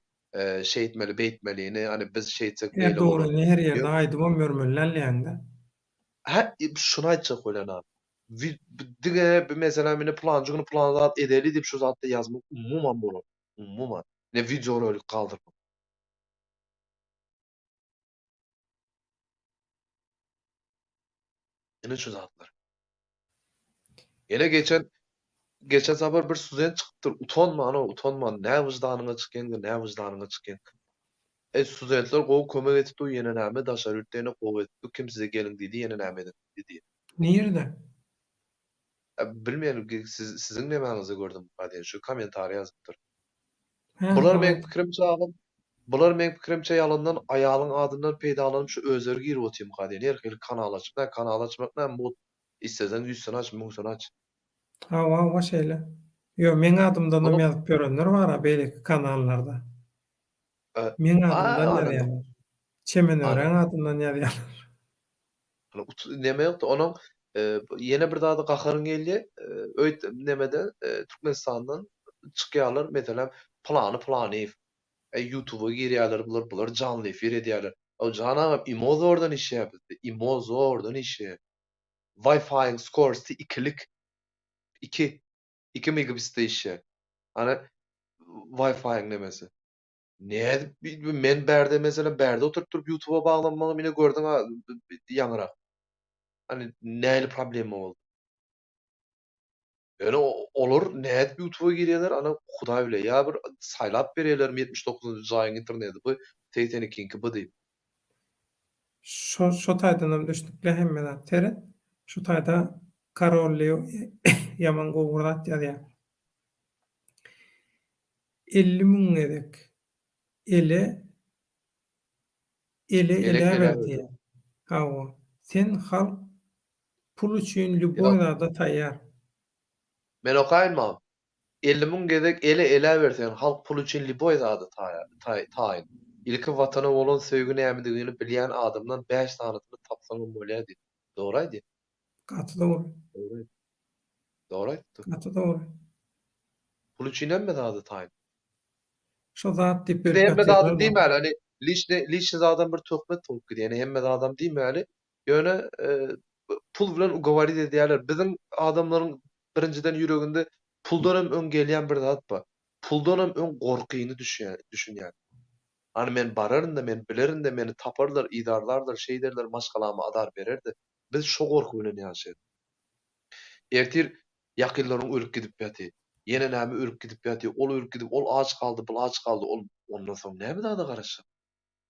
şeýtmeli beýtmeli indi hani biz şeýtsek Her beýle bolar. dogryny her ýerde aýdybam ýörmeli däl diýäňdä. Hä şuny aýtjak bolýan abi. Diňe bir meselem indi pylanjy güni pylan zat edeli diýip şu zatda ýazmak umuman bolar. Umuman. Ne wideorolik galdyrmak. Ine şu zatlar. Ýene geçen geçen sapar bir student çykypdyr. Utanman o, utanman. Nä wyždanyňa çykýaň, nä wyždanyňa çykýaň. E studentler gowy kömek edip dur ýene näme daşary ýurtda ýene gowy edip dur kim size geliň diýdi ýene näme ediň diýdi diýip. Nirde? E bilmeýän siz siziň nemäňizde gördüm diýen şu kommentariý ýazypdyr. Hä Bular meň hawa. pikirimçe agam bular meň pikirimçe ýalandan aýalyň adyndan peýdalanyp şu özleri girip otyrmyka diýen her hili kanal açyp nä kanal açmak nä mugt isleseň ýüzsini aç müňsini aç. Hawa hawa şeýle. Ýo meň adymdanam Onuň ýazyp ýörenler bara beýleki kanallarda. E Meň a adymdan ana ýazýarlar. Çemen ana. Öräň adyndan ýazýarlar. Ana ut neme ýokdy onuň e, ýene bir zady gaharyň gelýä e, öýt nemede e, Türkmenistandan çykýarlar meselem Pylany Pylanyýew e, YouTube'a girýärler bular bular janly efir edýärler. O jan agam imo zordan işleýär bizde imo zordan işleýär. Wi-Fi-iň skorosty ikilik. Iki. Iki megabitde işleýär. Ana Wi-Fi-iň nemesi. Nädip men bärde meselem bärde oturyp durup YouTube'a baglanmagym ine gördüň a ýaňyrak. Hani nähili problema boldy. Ýöne olar nädip YouTube'a girýärler ana Hudaý bilýär. Ýa bir saýlap berýärlermi 79-njy jaýyň interneti bu, 82-nki bu diýip. Şo şo taýdanam düşnükli hemme zat. Seret, şu taýda Karol Leo ýaman gowy bir zat ýazýar. 50 müň gezek ele ele Elek eläber eläber. diýýär. Hawa. Sen halk pul üçin lýuboý Ýok. zada taýýar. Men okaýynmy? 50 müň gezek ele eläber sen halk pul üçin lýuboý zada taýyn. Ilki watana bolan söýgi nämedigini bilýän adamdan bäş sanysyny tapsaňam bolýa diýip. Dogry aýdýa. Gaty dogry. Dogry. Dogry aýtdy. Gaty dogry. Pul üçin hemme zada taýyn. Şo zat diýip Bizde berip hemme zady ýatyrlar. diýmäli, hani liçni liçni zadam bir töhmet bolup gidýär. Ýani hemme zadam diýmäli. Ýöne pul bilen ugovorit edýärler. Biziň adamlaryň birinjiden ýüreginde puldan hem öň gelýän bir zat bar. Puldan hem öň gorkyny düşýär, düşünýär. Hani men bararyn-da, men bilerin-de, meni taparlar, yzarlarlar, şeýderler, maşgalama azar bererdi. Biz şo gorky bilen ýaşaýarys. Ertir ýakynlaryň ölüp gidip ýaty. Ýene näme ölüp gidip ýaty, ol ölüp gidip, ol aç galdy, bul aç galdy, ol ondan soň näme zada garaşjak?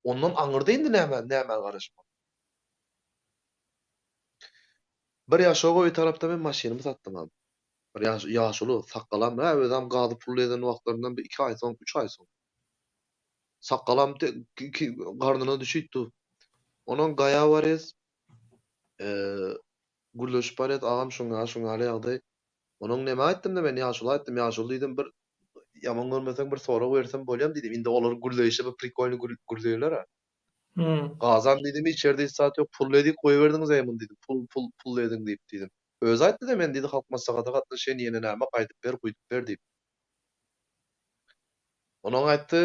Ondan aňyrda indi näme nämä garaşmaly? Bir ýaşoga öý tarapda men maşynymy satdym abi. Bir ýaş ýaşuly sakgalam hä özem gazy pully eden wagtlaryndan bir iki aý soň, üç aý soň. Sakgalam garnyna düşüpdi. Ondan gaýa barýas. Gürleşip barýas agam şuňa şuňaly ýagdaý. Onuň neme aýtdym-da men ýaşula aýtdym, ýaşuly diýdim bir ýaman görmeseň bir sorag bersem bolýamy diýdim. Indi olar gürleýşi bir prikolnyý gürleýler-ä. Gazam diýdim içerde hiç zat ýok, pully edip goýberdiňiz-eý muny diýdim, pul pul pully ediň diýip diýdim. Özi aýtdy-da men diýdi halk maslahata gatnaşaýyn ýene näme gaýdyp ber guýdup ber diýip. Onuň aýtdy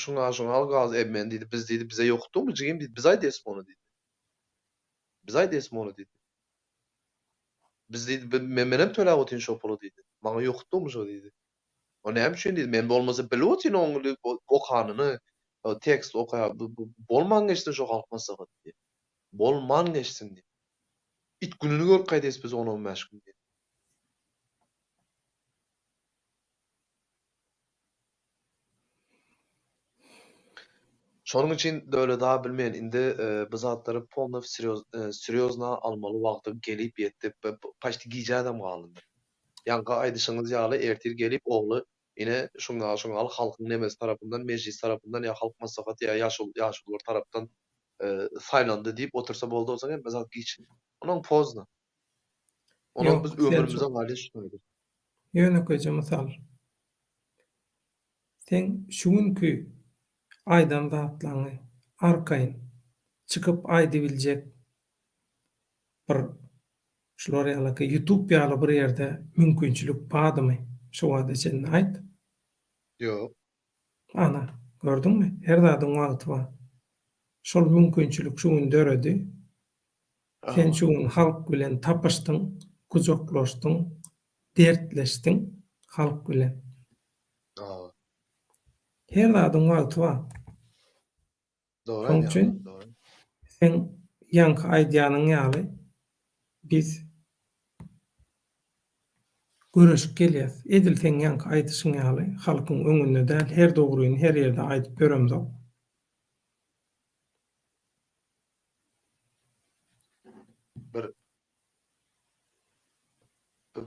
şuňa şuňa al gaz e men diýdi biz diýdi bize ýokdumy jigim diýdi biz aýdýas muny diýdi. Biz aýdýas muny diýdi. Biz diýdi men menem töläp otyryn şo puly diýdi. Maňa ýokdumy şo diýdi. O näme üçin diýdi. Men bolmasa bilip otyryn oň okanyny, tekst okaýar. Bolman geçsin şo halk maslahaty diýdi. Bolman geçsin diýdi. It gününi görüp gaýdýas biz on-on bäş gün diýdi. Şonuň üçin Döwlet aga bilmeýän indi bu zatlary polny serýozno almaly wagty gelip ýetdi. Paçti gijädem galyndy. Ýaňky aýdyşyňyz ýaly ertir gelip ogly ine şuňa şuňaly halkyň nemesi tarapyndan mejlis tarapyndan ýa halk maslahaty ýa ýaşulular tarapdan saýlandy diýip otursa boldy onsoň hemme zat giç. Onuň pozna. Onuň biz ömrümize galýa şu taýda. Ýönekeýje mysal. Seň şu günki aýdan zatlaňy arkaýyn çykyp aýdybiljek bir şular ýalyky ýutub ýaly bir ýerde mümkinçilik bardymy şu wagta çenli aýt? Ýok. Ana, gördüňmi? Her zadyň wagty bar. Şol mümkinçilik şu gün döredi. Sen şu gün halk bilen tapyşdyň, gujaklaşdyň, dertleşdiň halk bilen. Her zadyň wagty bar. Şonuň üçin seň ýaňky aýdýanyň ýaly biz göreşip gelýäs. Edil seň ýaňky aýdyşyň ýaly halkyň öňünde däl, her dogryny her ýerde aýdyp ýöremzok.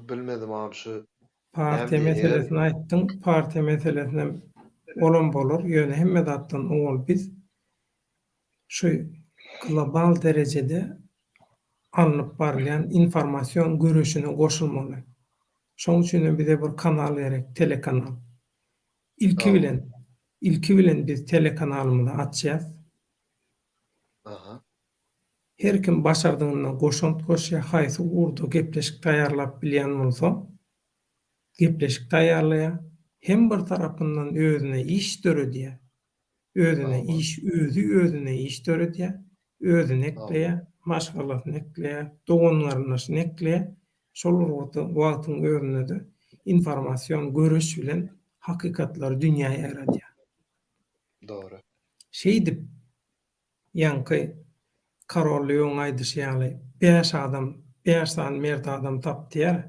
Bilmedim abi şu Partiýa meselesini aýtdyň, partiýa meselesinem olam bolar, ýöne hemme zatdan owal biz şu global derejede alnyp barylýan informasion göreşine goşulmaly. Şoň üçinem bize bir kanal gerek, telekanal. Ilki bilen, ilki bilen biz telekanalymyzy açýas. Aha. Her kim başardygyndan goşant goşýar, haýsy ugurda gepleşik taýýarlap bilýän bolsa, gepleşik taýýarlaýar, hem bir tarapyndan özüne iş döredýär, özüne iş, özi özüne iş döredýär, özüni ekleýär, maşgalasyny ekleýär, dogan-garyndaşyny ekleýär, şol bir wagtyň özünde-de informasion göreş bilen hakykatlary dünýä ýaýradýar. Dogry. Şeýdip, Ýaňky Karol Lýoň aýdyşy ýaly, bäş adam, bäş sany mert adam tap diýýär.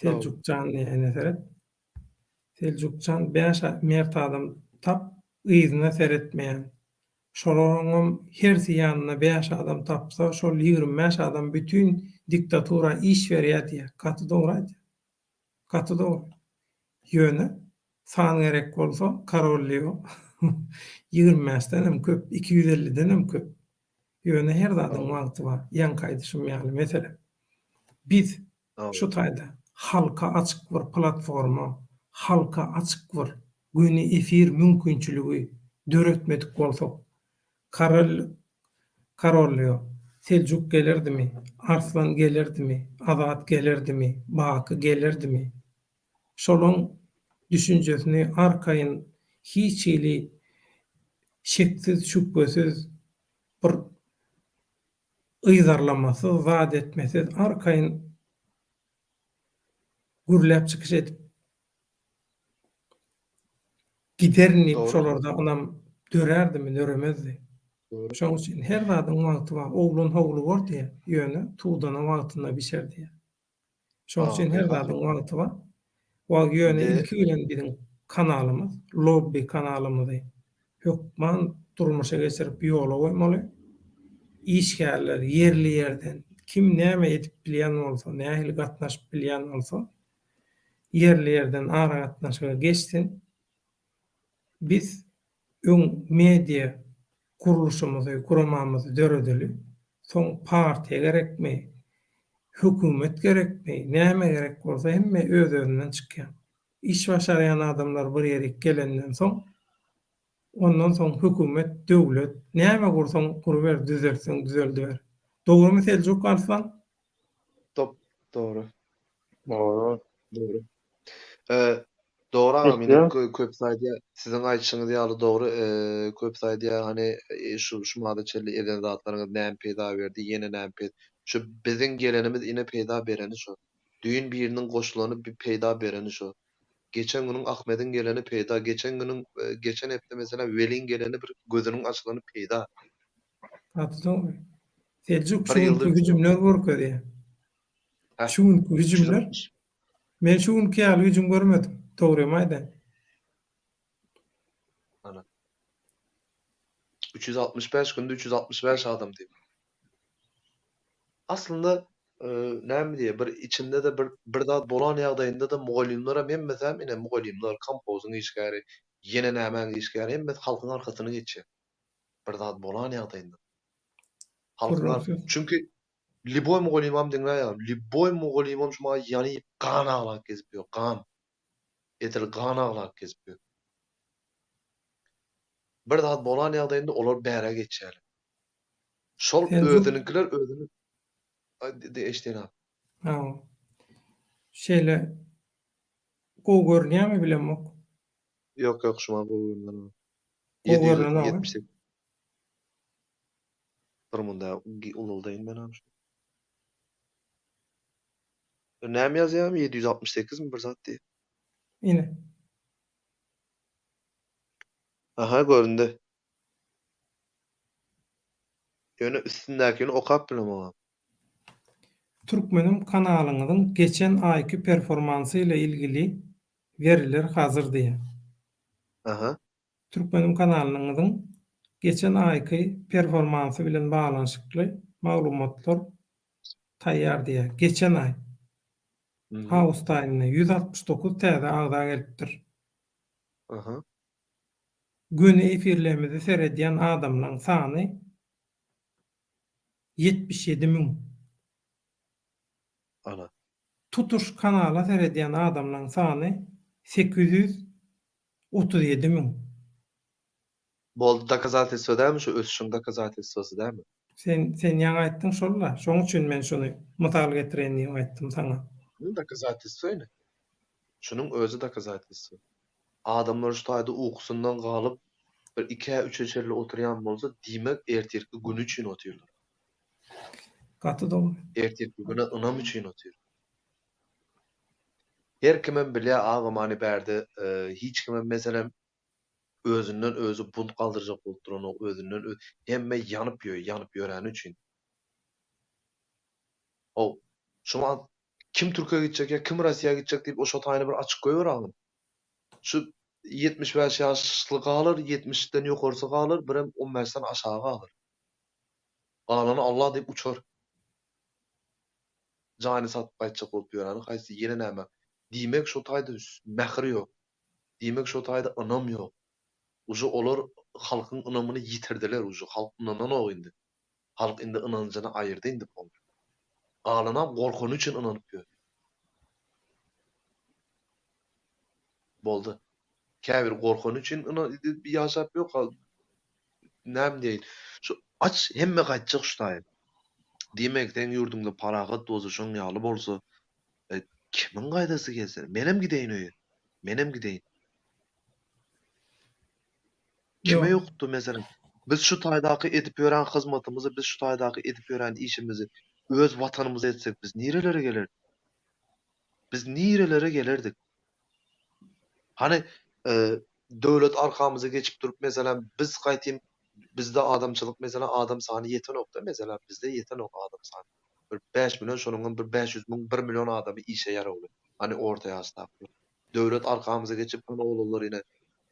Seljuk jan diýýär, ine seret. Seljuk jan bäş mert adam tap, yzyna seretmeýän. Şolaryňam hersi ýanynda bäş adam tapsa, şol 25 adam bütin diktatura iş berýär diýýär. Gaty dogry aýdýar. Gaty dogry. Ýöne san gerek bolsa Karol Leo 25 denem köp, 250 denem köp. Ýöne her zadyň wagty bar. Ýaňky aýdyşym ýaly, meselem, biz şu taýda halka açyk bir platforma, halka açyk bir göni efir mümkinçiligi döretmedik bolsak, Karol Karollio, Seljuk gelerdimi, Arslan gelerdimi, Azat gelerdimi, Baky gelerdimi? Şolaň düşünjesini arkaýyn hiç hili şeksiz-şübhesiz bir yzarlamasyz, zat etmesiz arkaýyn gürläp çykyş edip Giderin diýip şolarda ynam dörärdimi, döremezdi. Şonuň üçin her zadyň wagty bar. Oglan howlugar diýýär, ýöne tudana wagtynda bişer diýýär. Şonuň üçin her zadyň wagty bar. Wag ýöne ilki bilen biziň kanalymyz, lobby kanalymyzy hökman durmuşa geçirip ýola goýmaly. Işgärler ýerli-ýerden kim näme edip bilýän bolsa, nähili gatnaşyp bilýän bolsa, ýerli-ýerden aragatnaşyga geçsin. Biz öň media gurluşymyzy, guramamyzy döredeli. Soň partiýa gerekmi, hökümet gerekmi, näme gerek bolsa hemme öz-özünden çykýar. Iş başarýan adamlar bir ýerik gelenden soň, ondan soň hökümet, döwlet, näme gursaň guruber, düzeltseň düzeldiber. Dogrumy Seljuk Arslan? Dop dogry. Dogry. Dogry. Ee, dogry agam ine köp aýdýar. Siziň aýdyşyňyz ýaly dogry. Ee, köp aýdýar hani e, şu şu mada çenli eden zatlaryňyz näme peýda berdi, ýene näme peýda. Şu biziň gelenimiz ine peýda bereni şo. Düýn biriniň goşulany bir peýda bereni şo. Geçen günüň Ahmediň geleni peýda, geçen günüň e, geçen hepde mesela Weliň geleni bir gözüniň açylany peýda. Gaty dogry. Seljuk şu günki hüjümler görkezýär. Şu günki hüjümler men şu günki ýaly hüjüm görmedim. Dogrymy aýdaýyn. Ana. 365 günde 365 adam diýip. Aslynda e, näme diýe bir içinde-de bir bir zat bolan ýagdaýynda-da mugallymlar hem hemmesi hem ine mugallymlar, kompozyň işgäri, ýene nämäň işgäri hemmesi halkyň arkasyna geçýär. Bir zat bolan ýagdaýynda. Halkyň ar çünki lýuboý mugallymam diňläýýän, lýuboý mugallymam şu maňa ýanyp gan aglap gezip ýör, gan. Edil gan aglap gezip ýör. Bir zat bolan ýagdaýynda olar bärä geçýärler. Şol özüniňkiler özüni eşdeýin abi. Hawa. Şeýle gowy görünýärmi bilemok. Ýok ýok şu maňa gowy görünenok. Gowy görünenok. 778 Dur munda ululdaýyn men hem. Näme ýazýar? 768 mi bir zat diýip. Ine. Aha göründi. Ýöne üstündäkini okap bilemok. Türkmenim kanalyňyzyň geçen aýky performansy ile ilgili veriler hazyr diýýär. Aha. Türkmenim kanalyňyzyň geçen aýky performansy bilen baglanyşykly maglumatlar taýýar diýýär. Geçen aý. Awgust aýynda 169 täze agza gelipdir. Aha. Göni efirlerimizi seredýän adamlaň sany 77 müň. Ana. Tutuş kanala seredýän adamlaň sany 837 müň. Boldy dokazatelstwo dälmi şu ösüşiň dokazatelstwosy dälmi? Sen sen ýaňy aýtdyň şol-da. Şoň üçin men şuny mysal getireýin diýip aýtdym saňa. Dokazatelstwo ine. Şunuň özi dokazatelstwo. Adamlar şu taýda ukusyndan galyp bir ikä üçe çenli oturýan bolsa diýmek ertirki güni üçin otyrlar. Gaty dogry. Ertirki güne ynam üçin otyr. Her kimem bilýär agam hany bärde hiç kimem meselem özünden özi bunt galdyrjak bolup duranok özünden öz hemme ýanyp ýör ýanyp ýöräni üçin. How şu wagt kim türke gitjek ýa kim rossiýa gitjek diýip o şo taýyny bir açyk goýber agam. Şu 75 ýaşly galar, 70-den ýokarsy galar, birem 15-den aşagy galar. Galany Allah diýip uçar. Jaýyny satyp gaýtjak bolup ýöräni haýsy ýene näme. Diýmek şo taýda mähir ýok. Diýmek şo taýda ynam ýok. Uje olar halkyň ynamyny ýitirdiler uje halk ynananok indi. Halk indi ynanjyny aýyrdy indi polny. Galanam gorkany üçin ynanyp ýör. Boldy. Käbiri gorkany üçin ýaşap ýok näme diýeýin. Şu aç hemme gaýtjak şu taýy. Diýmek seň ýurduňda parahat bolsa şoň ýaly bolsa kimiň gaýdasy gelsin. Menem gideýin öýe. Menem gideýin. Kime ýokdy meselem. Biz şu taýdaky edip ýören hyzmatymyzy biz şu taýdaky edip ýören işimizi öz watanymyza etsek biz nirelere gelerdik. Biz nirelere gelerdik. Hany döwlet arkamyza geçip durup meselem biz gaýtym bizde adamçylyk meselem adam sany ýetenokda meselem bizde ýetenok adam sany. Bir 5 million şonuňam bir 500 müň 1 million adamy işe ýarawly. Hany orta ýaşdaky. Döwlet arkamyza geçip hany oglanlar ine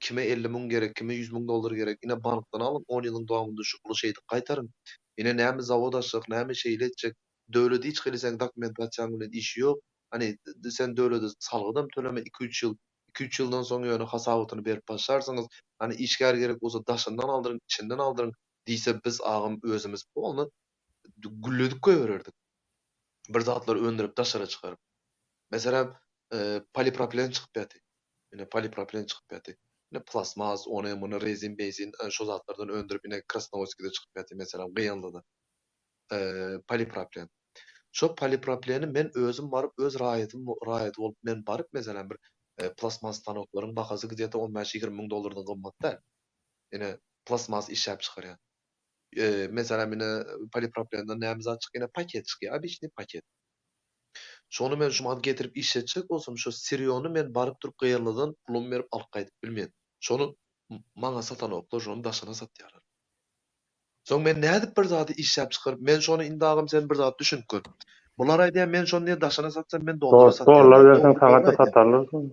kime 50 müň gerek kime 100 müň dollar gerek ine bankdan alyň 10 ýylyň dowamynda şu puly şeýdip gaýtaryň. Ine näme zawod açjak näme şeýle etjek döwlet hiç hili seň dokumentasiýaň bilen işi ýok. Hany sen döwlete salgydam töleme iki-üç ýyl, iki-üç ýyldan soň ýöne hasabatyny berip başlarsyňyz. Hany işgär gerek bolsa daşyndan aldyryň, içinden aldyryň diýse biz agam özümiz polny gülledip goýbererdik. Bir zatlar öndürip daşara çykaryp. Meselem, polipropilen çykyp ýaty. Ine polipropilen çykyp ýaty. Ine plastmas, ony muny rezin, mezin şo zatlardan öndürip ine Krasnowodskide çykyp ýaty meselem Gyýanlyda. Polipropilen. Şo polipropleni men özüm baryp öz raýatym raýaty bolup men baryp meselem bir plastmas stanoklaryň bahasy gde-to on bäş-ýigrimi müň dollardan gymmat däl. Ine plastmas işläp çykarýan. Meselem ine poliproplenden näme zat çykýar ine paket çykýar obiçnyý paket. Şony men şu wagt getirip işletjek bolsam şo sirýony men baryp durup gyýanlydan pulumy berip alyp gaýdyp bilmen. Şony maňa satanoklar şony daşyna satýarlar. Soň men nädip bir zady işläp çykaryp, men şony indi agam sen bir zat düşünip gör. Bular aýdýar men şony diýe daşyna satsam men dollara satýan. Dollar berseň saňa-da satarlar şony.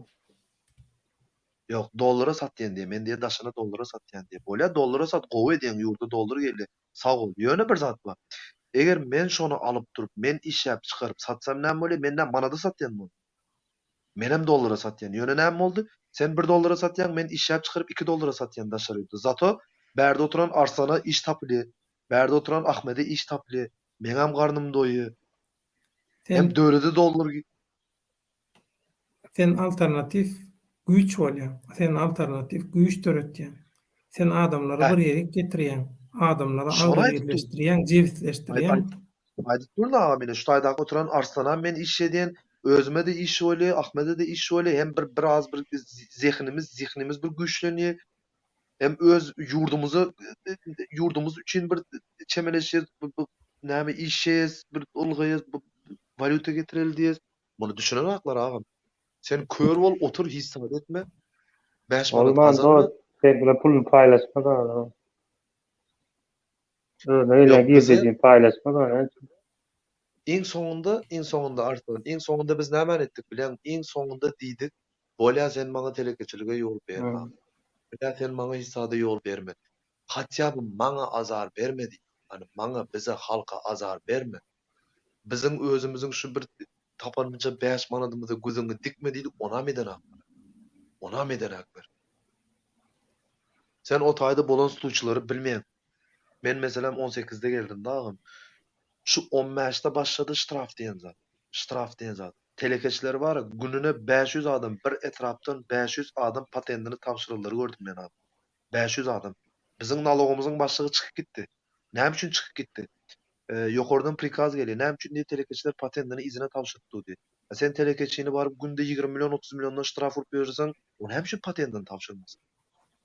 Ýok, dollara satýan diýe, men diýe daşyna dollara satýan diýe. Bolýa dollara sat, gowy edýäň ýurda dollar gelýär. Sag bol. Ýöne bir zat bar. Eger men şony alyp durup, men işläp çykaryp satsam näme bolýar? Men näme manada satýan bolýan. Menem dollara satýan. Ýöne näme boldy? Sen bir dollara satýaň, men işläp çykaryp iki dollara satýan daşary ýurtda. Zato bärde oturan Arslana iş tapylýar. Bärde oturan Ahmede iş tapylýar. Meňem garnym doýýar. Hem döwlete dollar Sen alternatiw güýç bolýaň. Sen alternatiw güýç döretýäň. Sen adamlary bir ýerik getirýäň. Adamlary agzybirleşdirýäň, jebisleşdirýäň. Aýdyp durun agam ine şu taýdaky oturan Arslanam men iş edýän, özüme-de iş bolýar, Ahmede-de iş bolýar, hem bir biraz bir zehinimiz, zihnimiz bir güýçlenýär. Hem öz ýurdumyza ýurdumyz üçin bir çemeleşýäs, näme işleýäs, bir ylgaýas, walýuta getireli diýýäs. Muny düşünenaklar agam. Sen kör bol otur hiç zat etme. 5 manat Bolman gazanma. dost, sen bilen puluny paýlaşma da. Özüne gelýän Ýok, bize girdejini paýlaşma da. näme üçin? Iň soňunda, iň soňunda Arslan, iň soňunda biz nämäni etdik bilýäňmi? Iň soňunda diýdik, bolýa sen maňa telekeçilige ýol berme. Hmm. Bolýa sen maňa hiç zada ýol berme. Hatýa by maňa azar berme diýdik. Hany maňa, bize, halka azar berme. Biziň özümiziň şu bir. Tapanymyzça 5 manadymyza gözüňi dikme diýdik, onam edenaklar. Onam edenaklar. Sen o taýda bolan sluçylary bilmeýäň. Men meselem 18-de geldim da agam. Şu 15-de başlady ştraf diýen zat. Ştraf diýen zat. Telekeçiler bar, gününe 500 adam bir etrapdan 500 adam patentini tabşyrylary gördüm men agam. 500 adam. Biziň nalogymyzyň başlygy çykyp gitdi. Näme üçin çykyp gitdi? E, ýokardan prikaz gelýär. Näme üçin diýip telekeçiler patentini yzyna tabşyryp durdy. E, sen telekeçini baryp günde 20 million 30 milliondan ştraf urup ýörseň, o näme üçin patentini tabşyrmasyn?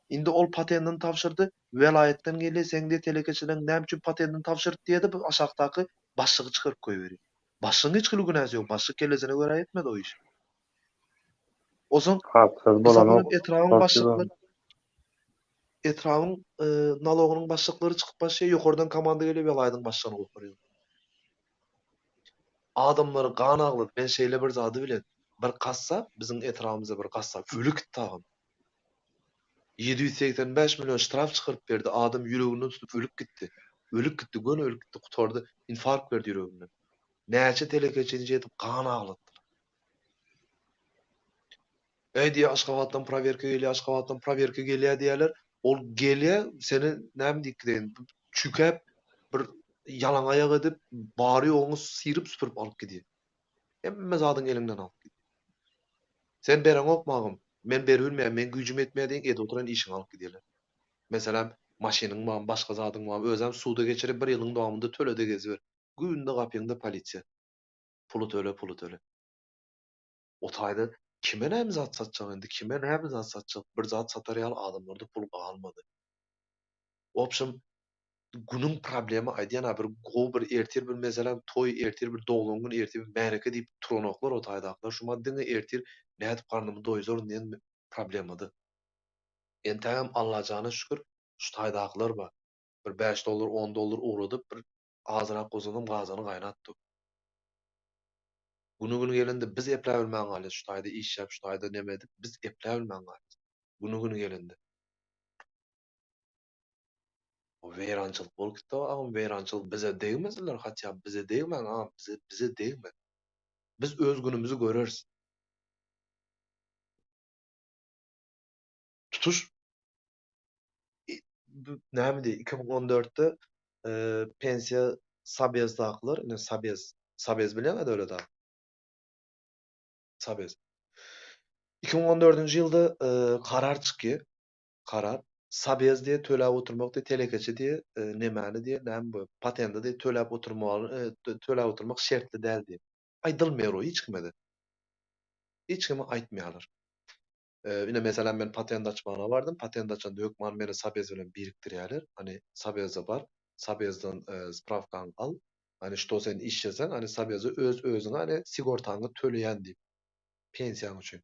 Indi ol patentini tabşyrdy, welaýatdan gelýär, sen diýip telekeçileriň näme üçin patentini tabşyryp diýedi, bu aşakdaky başlygy çykaryp goýberýär. Başlygyň hiç hili günäsi ýok, başlyk kellesine görä etmedi o işi. Ozaň Haksyz bolanok. Etrabyň başlyklary etrabyň e, nalogynyň başlyklary çykyp başlaýar, ýokardan komanda gelýär, welaýatyň başlygyny goparýar. Adamlary gan aglady. Men şeýle bir zady bilen bir gassap, biziň etrabymyzda bir gassap ölü gitdi agam. 785 million ştraf çykaryp berdi. Adam ýüreginden tutup ölüp gitdi. Ölüp gitdi, göni ölüp gitdi, gutardy. Infarkt berdi ýüreginden. Näçe telekeçini edip gan aglatdylar. Eý diýýär, Aşgabatdan prowerka gelýär, Aşgabatdan prowerka gelýär diýýärler. Ol gelýär, seni näme diýip gideýin, çükäp bir ýalaň aýak edip, bary ýoguňy syryp süpürip alyp gidýär. Hemme zadyň eliňden alyp gidýär. Sen bereňokmy agam? Men beribilmeýän, meň güýjüm ýetmeýär diýiň, edip oturan işiňi alyp gidýärler. Meselem, maşynyň barmy, başga zadyň barmy, özem suda geçirip bir ýylyň dowamynda töle-de geziber. Günde gapyňda polisiýa. Puly töle, puly töle. O taýda kime näme zat satjak indi, kime näme zat satjak, bir zat satar ýaly adamlarda pul galmady. Wobşem, günüň problema aýdýan-a bir gowy bir ertir bir meselem toý, ertir bir doglan gün, ertir bir märeke diýip turanoklar o taýdakylar. Şuma diňe ertir nädip garnymy doýzaryn diýen problemada. Entägem Allajana şükür şu taýdakylar bar. Bir 5 dollar, 10 dollar ugradyp bir azyrak bolsadam gazany gaýnatdy. Güni-güni gelende biz epläbilmän galýas, şu taýda işläp, şu taýda neme edip, biz epläbilmän galýas. Güni-güni gelende. O weýrançylyk bolup gitdi agam, weýrançylyk bize degmesinler, hatýa bize degmäň agam, bize bize degme. Biz öz günümizi göreris. Tutuş näme diý 2014-de e, pensiýa Sabezdakylar, ine Sabez, Sabez bilýäňä döwlet aga. Sabez. 2014-nji ýylda e, karar çykýar. Karar. Sabez diýe töläp oturmak diýe telekeçi diýe e, nemäni diýe näme bu patenti diýe töläp oturmaly e, töläp oturmak şertli däl diýe. Aýdylmaýar o hiç kime-de. Hiç kime aýtmaýarlar. E, ine meselem men patent açmaga bardym. Patent açanda hökman meni Sabez bilen birikdirýärler. Hani Sabeze bar. Sabezden e, sprawkaňy al. Hani şto sen işleseň, hani Sabeze öz özüňe hani sigortaňy töleýän diýip. Pensiýaň üçin.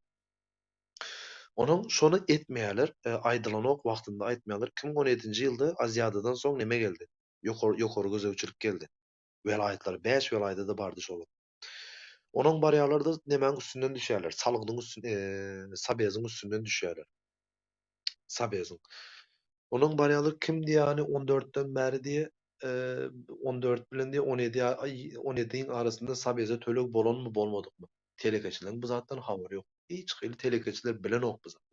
Onuň şony etmeýärler, e, aýdylanok, wagtynda aýtmaýarlar. 2017-nji ýylda Aziadadan soň neme geldi? Ýokary ýokary gözegçilik geldi. Welaýatlar, 5 welaýatda-da bardy şol. Onuň barýarlar-da nemäň üstünden düşýärler? Salgydyň üstün, e, Sabeziň üstünden düşýärler. Sabeziň. Onuň barýarlar kim diýýäni 14-den bäri diýe, e, 14 bilen diýe 17 17-iň arasynda Sabeze töleg bolanmy, bolmadykmy? Telekeçileriň bu zatdan habary ýok. Hiç hili telekeçiler bilenok bu zady.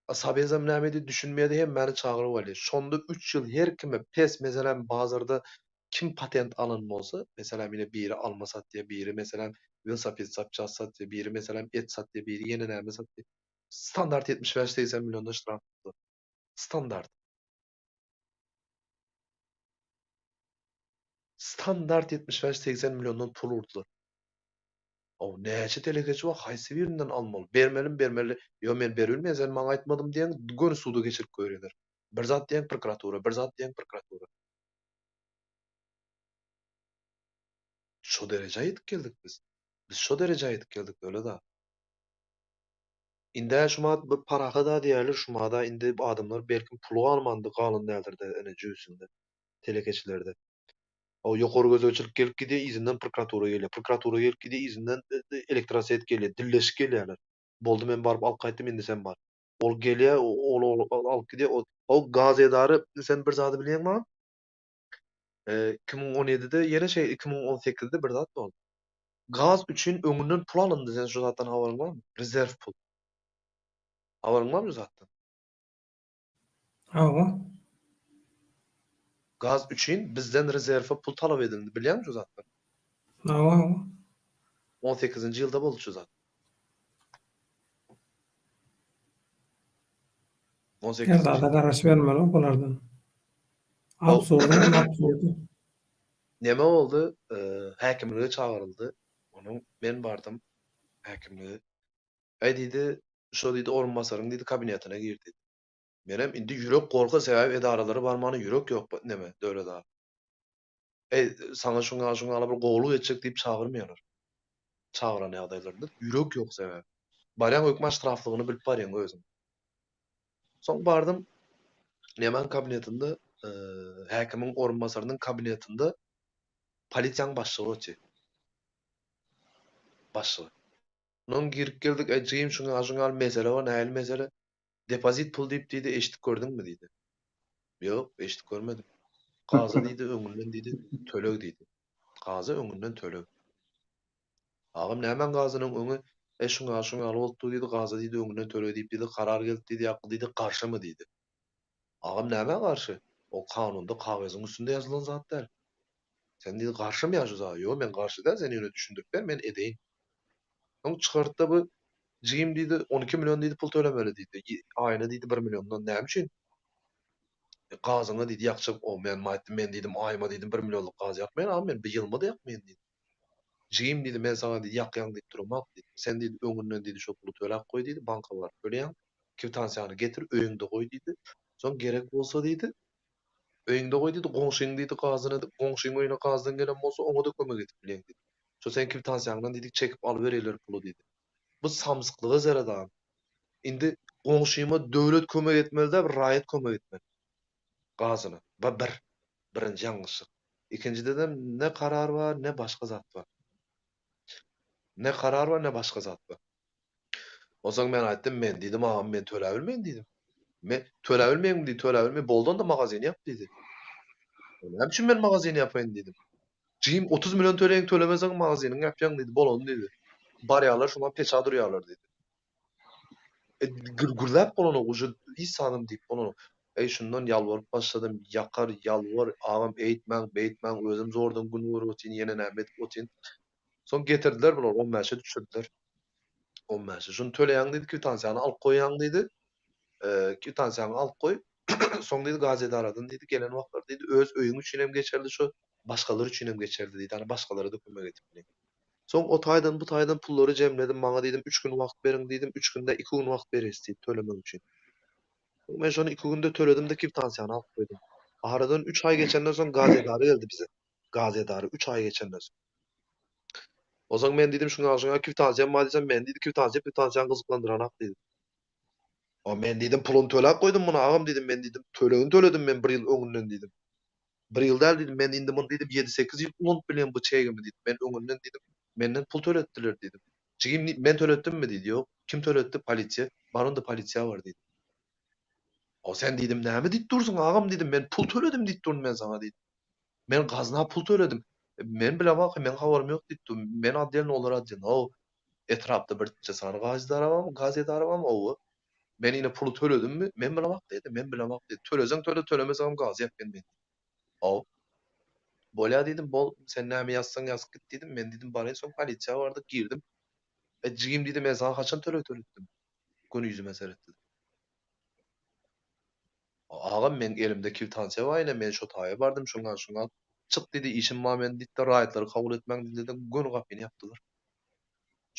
A Sabezem näme edýär düşünmeýärdi hemmäni çagyryp alýar. Şonda 3 ýyl her kime pes meselem bazarda kim patent alan bolsa, meselem ine biri alma satýar, biri meselem welosiped zapçast satýar, biri meselem et satýar, biri ýene näme satýar. Standart 75-80 milliondan ştraf tutdy. Standart. Standart 75-80 milliondan pul urdular. O näçe telekeçi bar, haýsy birinden almaly? Bermelimi, bermeli. Ýo men beribilmeýän, sen maňa aýtmadym diýen, göni suda geçirip goýberýärler. Bir zat diýen prokuratura, bir zat diýen prokuratura. Şo derejä ýetip geldik biz. Biz şo derejä ýetip geldik öyle da. Indi şumat bir parahat diýerler, şumada indi adamlar belki puly galmandy, galan däldir-de ene jübüsinde, telekeçilerde. O ýokary gözegçilik gelip gidýär, yzyndan prokuratura gelýär. Prokuratura gelip gidýär, yzyndan e, elektroset gelýär, dilleşip gelýärler. Boldy men baryp alyp gaýtdym, indi sen bar. Ol gelýär, ol, ol, ol alyp gidýär. O, o gaz edary sen bir zady bilýäňmi? E, 2017-de ýene şey 2018-de bir zat boldy. Gaz üçin öňünden pul alyndy sen şu zatdan habaryň barmy? Rezerw pul. Habaryň barmy şu zatdan? Hawa. Gaz üçin bizden rezerwe pul talap edildi bilýäňmi şu zatdan? Hawa hawa. On sekizinji ýylda boldy şu zat. On Her sekizinji zada ýylda. garaşybermeli bulardan. Absurdyň hem absurdy. Neme boldy? Häkimlige çagyryldy. Onuň men bardym häkimlige. Äý diýdi, şo diýdi orunbasaryň diýdi kabinetine gir diýdi. Menem indi ýürek gorky sebäbi edaralara barmana ýürek ýok neme Döwlet aga. Äý saňa şuňa şuňa bir gowulyk etjek diýip çagyrmaýarlar. Çagyran ýagdaýlarynda ýürek ýok sebäbi. Barýaň hökman ştraflygyny bilip barýaň özüň. Soň bardym nemäň kabinetinde häkimiň orunbasarynyň kabinetinde polisiýaň başlygy otyr. Başlygy. Ondan girip geldik, Äý jigim şuňa şuňa ýaly mesele bar, nähili mesele? Depozit pul diýip diýdi, eşidip gördüňmi diýdi. Ýok, eşidip görmedim. Gaza diýdi, öňünden diýdi, töleg diýdi. Gaza öňünden töleg. Agam nämäň gazynyň öňi, Äý şuňa şuňa ýaly bolupdy diýdi, gaza diýdi öňünden töleg diýip diýdi, karar geldi diýdi, ýa diýdi garşymy diýdi. Agam nämä garşy? O kanunda kagyzyň üstünde ýazylan zat däl. Sen diýdi garşymy ýa şu zada? Ýok men garşy däl, sen ýöne düşündirip ber, men edeýin. Soň çykartda bu jigim diýdi 12 million diýdi pul tölemeli diýdi. Aýyna diýdi 1 milliondan. Näme üçin? E, gazyňa diýdi ýakjak. O men aýtdym men diýdim aýyma diýdim 1 millionlyk gaz ýakmaýyn agam men bir ýylyma-da ýakmaýyn diýdim. Jigim diýdi men saňa diýdi ýakýaň diýip duramok diýdi. Sen diýdi öňünden diýdi şo puly töläp goý diýdi banka baryp töleýäň. Kwitansiýany getir öýüňde goý diýdi. Soň gerek bolsa diýdi öýüňde goý diýdi goňşyň diýdi gazyny goňşyň öýüne gazdan gelen bolsa oňa-da kömek edip bilýäň diýdi. Şo seň kwitansiýaňdan diýdi çekip alyberýärler puly diýdi. Bu samsyklyga seret agam. Indi goňşyma döwlet kömek etmeli däl bir raýat kömek etmeli. Gazyna. Bu bir. Birinji ýalňyşlyk. Ikinjidedem ne karar bar, ne başga zat bar. Ne karar bar, ne başga zat bar. Onsoň men aýtdym, men diýdim, agam men töläbilmeýin diýdim. Men töläbilmeýin diýdi, töläbilmeýin, boldy onda magazyny ýap diýdi. Näme üçin men magazyny ýapaýyn diýdim. Jigim 30 million töleýin, tölemeseň magazynyňy ýapýaň diýdi, bolany diýdi. Barýarlar şoňa peça durýarlar diýdi. E, gürläp bolanok, uje hiç zadam diýip bolanok. Eý, şundan ýalbaryp başladym, ýakar, ýalbar, agam eýtmäň, beýtmäň, özüm zordan gün görüp otyryn, ýene näme edip otyryn. Soň getirdiler bular, on bäşe düşürdiler. On bäşe. Şuny töleýäň diýdi, kwitansiýany alyp goýýaň diýdi. E, kwitansiýaňy alyp goý. Soň diýdi, gaz edaradan diýdi, gelen wagtlar diýdi, öz öýüň üçin hem geçerli şu, başgalar üçin hem geçerli diýdi, hany başgalara-da kömek edip bileň. Soň o taýdan, bu taýdan pullary jemledim, maňa diýdim, üç gün wagt beriň diýdim, üç günde iki gün wagt bereris diýdi tölemek üçin. Soň men şony iki günde töledim-de kwitansiýany alyp goýdum. Aradan üç aý geçenden soň gaz edara geldi bize. Gaz edara üç aý geçenden soň. Onsoň men diýdim, şuňa şuňa kwitansiýam bar diýsem, men diýdi, kwitansiýa kwitansiýaň gyzyklandyranak diýdi. A men diýdim, puluny töläp goýdum muny agam diýdim, men diýdim, tölegini töledim men bir ýyl öňünden diýdim. Bir ýyl däl diýdim, men indi muny diýdim, ýedi-sekiz ýyl ulanyp bilýän bu çegimi diýdim, men öňünden diýdim, menden pul töletdiler diýdim. Jigim diýip, men töletdimmi diýdi, ýok, kim töletdi, polisiýa, bar onda polisiýa bar diýdim. O sen diýdim, näme diýip dursuň agam diýdim, men pul töledim diýip durun men saňa diýdim. Men gazna pul töledim. Men bilemok, meň habarym ýok diýip dur. Men otdelno, olar otdelno. Ow, etrapda birnäçe sany gaz edara barmy, gaz edara barmy? Owa. Men ine puly töledimmi? Men bilemok diýdi, men bilemok diýdi. Töleseň töle, tölemeseňem gazy ýapýan men diýdi. Ow. Bolýa diýdim, bol, sen näme ýazsaň ýazyp git diýdim. Men diýdim, baraýyn, soň polisiýa bardyk, girdim. E, jigim diýdi, men saňa haçan töleg töletdim? Göni ýüzüme seretdi. Agam meň elimde kwitansiýa bar ine men şo taýa bardym şuňa şuňa çyk diýdi işim bar meniň diýdi raýatlary kabul etmäň diýdi göni gapyny ýapdylar.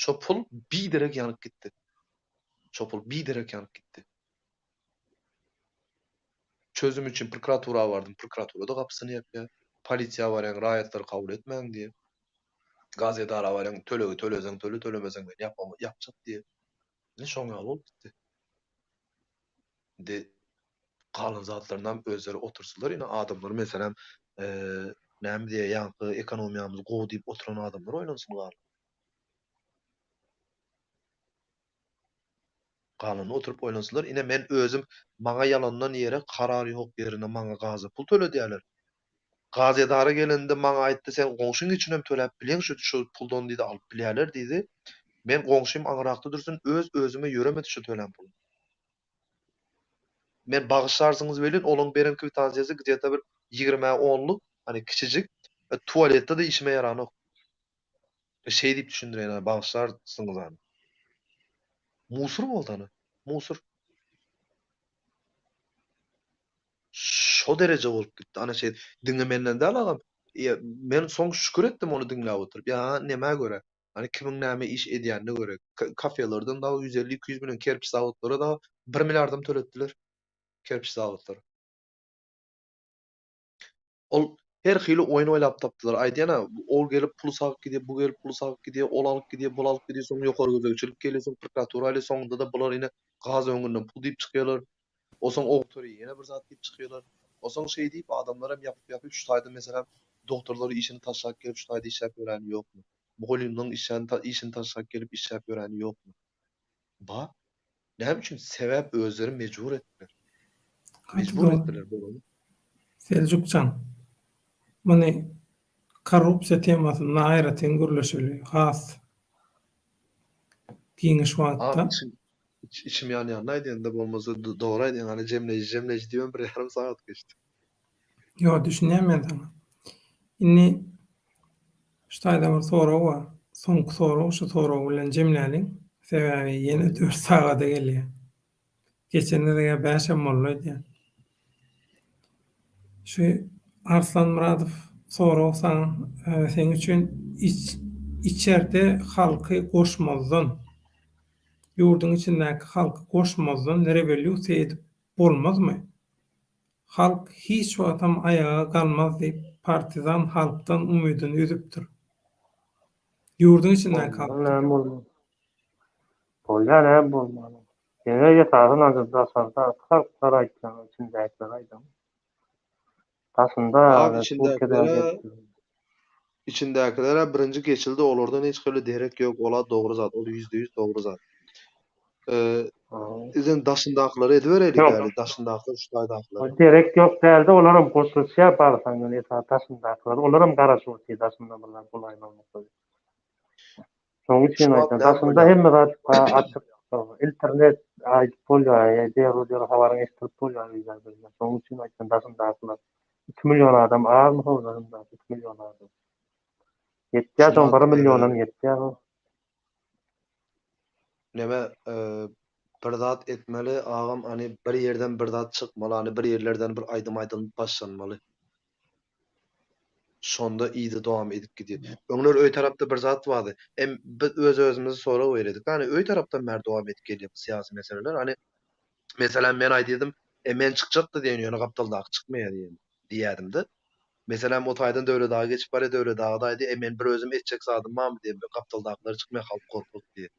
Şo pul biderek ýanyp gitdi. Şo pul biderek ýanyp gitdi. Çözüm üçin prokuratura bardym prokuratura-da gapysyny ýapýar. Polisiýa barýaň raýatlary kabul etmäň diýip. Gaz edara barýaň tölegi töleseň töle tölemeseň men ýapjak diýip. Ine şoň ýaly bolup gitdi. Indi galan zatlarynam özleri otursalar ine adamlar meselem näme diýýär ýaňky ekonomiýamyz gowy diýip oturan adamlar oýlansyn galan. Galanyny oturyp oýlansynlar. Ine men özüm maňa ýalandan ýere karar ýok ýerine maňa gaza pul töledýärler. Gaz edara gelende maňa aýtdy, sen goňşyň üçinem töläp bilýäň şu şu puldan diýdi, alyp bilýärler diýdi. Men goňşym aňyrakda dursun, öz özüme ýöremedi şu tölän pulum. Men bagyşlarsyňyz welin, olaň beren kwitansiýasy gde-to bir ýigrimä onluk, hany kiçijik, tualetde-de işime ýaranok. Şeý diýip düşündireýin, hany bagyşlarsyňyz hany. Musur boldy hany, musur. Şo dereje bolup gitdi. Ana şeý, diňe menden däl agam. Men soň şükür etdim ony diňläp oturyp. Ýa nämä görä? Hany kimiň näme iş edýänine görä. Kafelerden dagy 150-200 million kerpiç zawodlara dagy bir milliardam töletdiler. Kerpiç zawodlara. Ol her hili oýun oýlap tapdylar. Aýdýan-a, ol gelip puly sagyp gidýär, bu gelip puly sagyp gidýär, ol alyp gidýär, bul alyp gidýär, soň ýokary gözegçilik gelýär, soň prokuratura gelýär, soňunda-da bular ine gaz öňünden pul diýip çykýarlar. Osoň ogtory ýene bir zat diýip çykýarlar. Osoň şeý diýip adamlaram ýapyp-ýapyp şu taýda meselem dogtorlar işini taşlap gelip şu taýda işläp ýöräni ýokmy? Mugallymlaryň işläni işini taşlap gelip işläp ýöräni ýokmy? Bar. Näme üçin? Sebäp özleri mejbur etdiler. Mejbur etdiler bolany. Seljukjan, muny korrupsiýa temasynda aýratyn gürleşeli, has giňiş wagtda. Agam içim ýanýanyny aýdýanda bolmasa dogry aýdýaň hany jemleýji jemleýji diýibem bir ýarym sagat geçdi. Ýok düşünýän men saňa. Indi şu taýda bir sorag bar. Soňky sorag şu sorag bilen jemläliň. Sebäbi ýene dört sagada gelýär. Geçen gezeg-ä bäşem boldy öýdýän. Şu Arslan Myradow sorag saňa seň üçin içerde halky goşmazdan ýurduň içindäki halky goşmazdan rewolýusiýa edip bolmazmy? Halk hiç wagtam aýaga galmaz diýip partizan halkdan umydyny üzüpdir. Ýurduň içindäki halkdan. Näme bolmaz. Bolýar näme bolmaz. Ýöne esasy nazar daşarda halklar aýtýan içindäkiler aýdan. Daşynda Abi içindäkilere içindäkilere birinji geçildi olardan hiç hili derek ýok ola dogry zat ol %100 dogry zat. Bizem daşyndakylary edibereýlik ýaly daşyndakylar şu taýdakylar. Derek ýok dälde olaram goşulyşýar barsaň ýöne esasy daşyndakylar olaram garaşyp otyr daşynda bir zat bolaýmazmyka diýip. Şonuň üçin aýtýan daşynda hemme zat açyk internet aýdyp bolýar derrew derrew habaryňy eşitdirip bolýar öýdäkilerden şonuň üçin aýtýan daşyndakylar 2 million adam azmy şol daşyndaky 2 million adam. Ýetýär şoň 1 millionam ýetýär. Neme bir zat etmeli agam any bir ýerden bir zat çykmaly any bir ýerlerden bir aýdym aýdylyp başlanmaly. Şonda yzy dowam edip gidýär. Öňler öý tarapda bir zat bardy. Em biz öz özümize sorag berýärdik. Hany öý tarapdan bäri dowam edip gelýär bu syýasy meseleler. Hany meselem men aýdýardym, e men çykjakdy diýen ýöne gapdaldaky çykmaýar diýen diýýärdimde. Meselem o taýdan Döwlet aga geçip barýar, Döwlet aga-da aýdýar, e men bir özüm etjek zadym barmy diýen, gapdaldakylar çykmaýar halk gorkak diýen.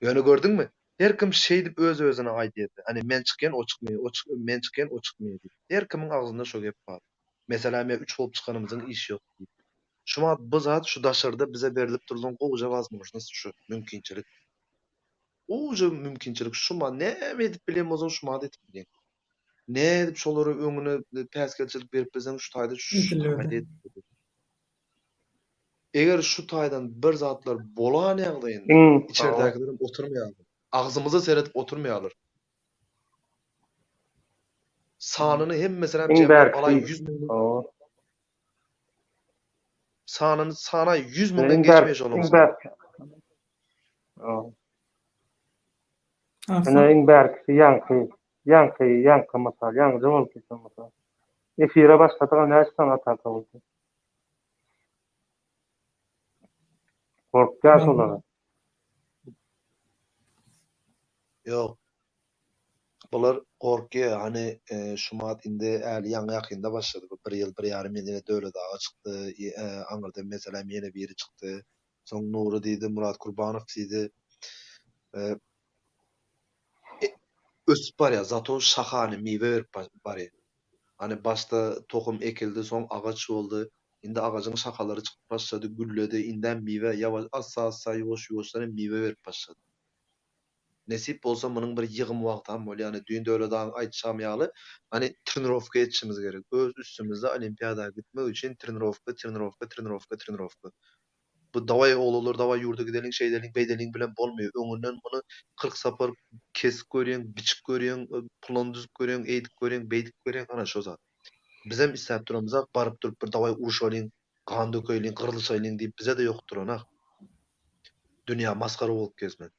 Ýöne gördüňmi? Her kim şeýdip öz-özüne aýdýardy. Hany men çykýan, o çykmaýar, o çyk, men çykýan, o çykmaýar diýip. Her kimiň agzynda şo gep bar. Meselem ýa üç bolup çykanymyzyň işi ýok diýip. Şu wagt bu zat şu daşarda bize berlip durlan gowuja wazmožnost şu, mümkinçilik. Gowuja mümkinçilik şu ma näme edip bilýän bolsaň şu mat edip bilýäň. Nädip şolara öňüne päsgelçilik berip bilseň şu taýda şu taýda edip bilýäň. Eger şu taýdan bir zatlar bolan ýagdaýynda içerdäkilerem oturmaýarlar. Agzymyza seredip oturmaýarlar. Sanyny hemmesinem jemläp alaý 100 müň. Sanyny sanaý 100 müňden geçmeýär şolaryň sany. Ine iň bärkisi ýaňky, ýaňky, ýaňky mysal, ýaňyja bolup geçen mysal. Efire başladyk, näçe sany ataka boldy? Gorkýar şolara. Ýok. Bular gorkýar. Hany şumat indi äli ýaňy ýakynda başlady. Bu bir ýyl, bir ýarym ýyl ýene Döwlet aga çykdy. Aňyrdan meselem ýene biri çykdy. Soň Nury diýdi, Murat Kurbanow diýdi. Ösüp barýar. Zato şahany miwe berip barýar. Hany başda tohum ekildi, soň agaç boldy. Indi agajyň şahalary çykyp başlady, gülledi. Indem miwe ýawaş assa-assa, ýuwaş-ýuwaşdan hem miwe berip başlady. Nesip bolsa munuň bir ýygym wagtam bolýar. Ýani düýn Döwlet agaň aýdyşam ýaly, hany trenirowka etişimiz gerek. Öz üstümizde olimpiada gitmek üçin trenirowka, trenirowka, trenirowka, trenirowka. Bu dawaý oglanlar dawaý ýurda gideliň şeýdeliň beýdeliň bilen bolmaýar. Öňünden muny 40 sapar kesip görýäň, biçip görýäň, plan düzüp görýäň, eýdip görýäň, beýdip görýäň, ana şo zat. Bizem isläp duramyzak baryp durup bir dawaý uruşalyň, gan dökeýliň, gyrlyşaýlyň diýip bize-de ýok duranok. Dünýä masgara bolup gezmek.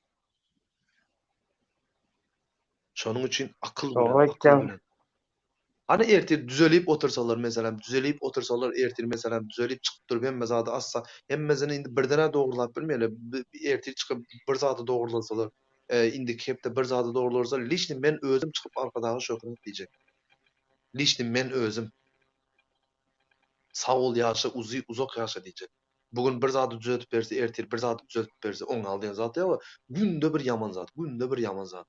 Şonuň üçin akyl bilen, Dogry akyl aýtýaň. bilen. Hany ertir düzelip otursalar meselem, düzelip otursalar ertir meselem, düzelip çykyp durup hemme zady assa, hemmesini indi birden-ä dogrulap bilmeýärler. Ertir çykyp bir zady dogrulasalar, e, indiki hepde bir zady dogrulasa, liçni men özüm çykyp Arkadaga şöhrat diýjek. Liçni men özüm. Sag bol ýaşa uzy uzak ýaşa diýjek. Bu gün bir zady düzetip berse ertir bir zady düzetip berse oň ýaly diýen zat ýok. Günde bir ýaman zat, günde bir ýaman zat.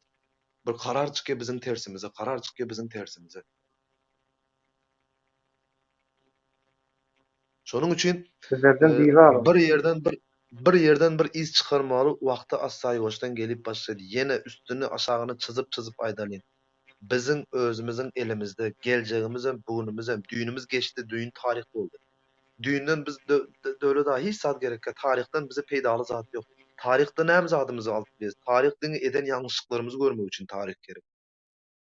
Bir karar çykýa biziň tersimize, karar çykýa biziň tersimize. Şonuň üçin Sizlerden bizar. bir ýerden bir bir ýerden bir yz çykarmaly wagty assa-ýuwaşdan gelip başlady. Ýene üstüni aşagyny çyzyp çyzyp aýdalyň. Biziň özümiziň elimizde geljegimizem, bugünimizem, düýnümiz geçdi, düýn taryh boldy. Düýnden biz döwlet aga hiç zat gerekkä, taryhdan bize peýdaly zat ýok. Taryhda näme zadymyzy alyp bilýäs? Taryh diňe eden ýalňyşlyklarymyzy görmek üçin taryh gerek.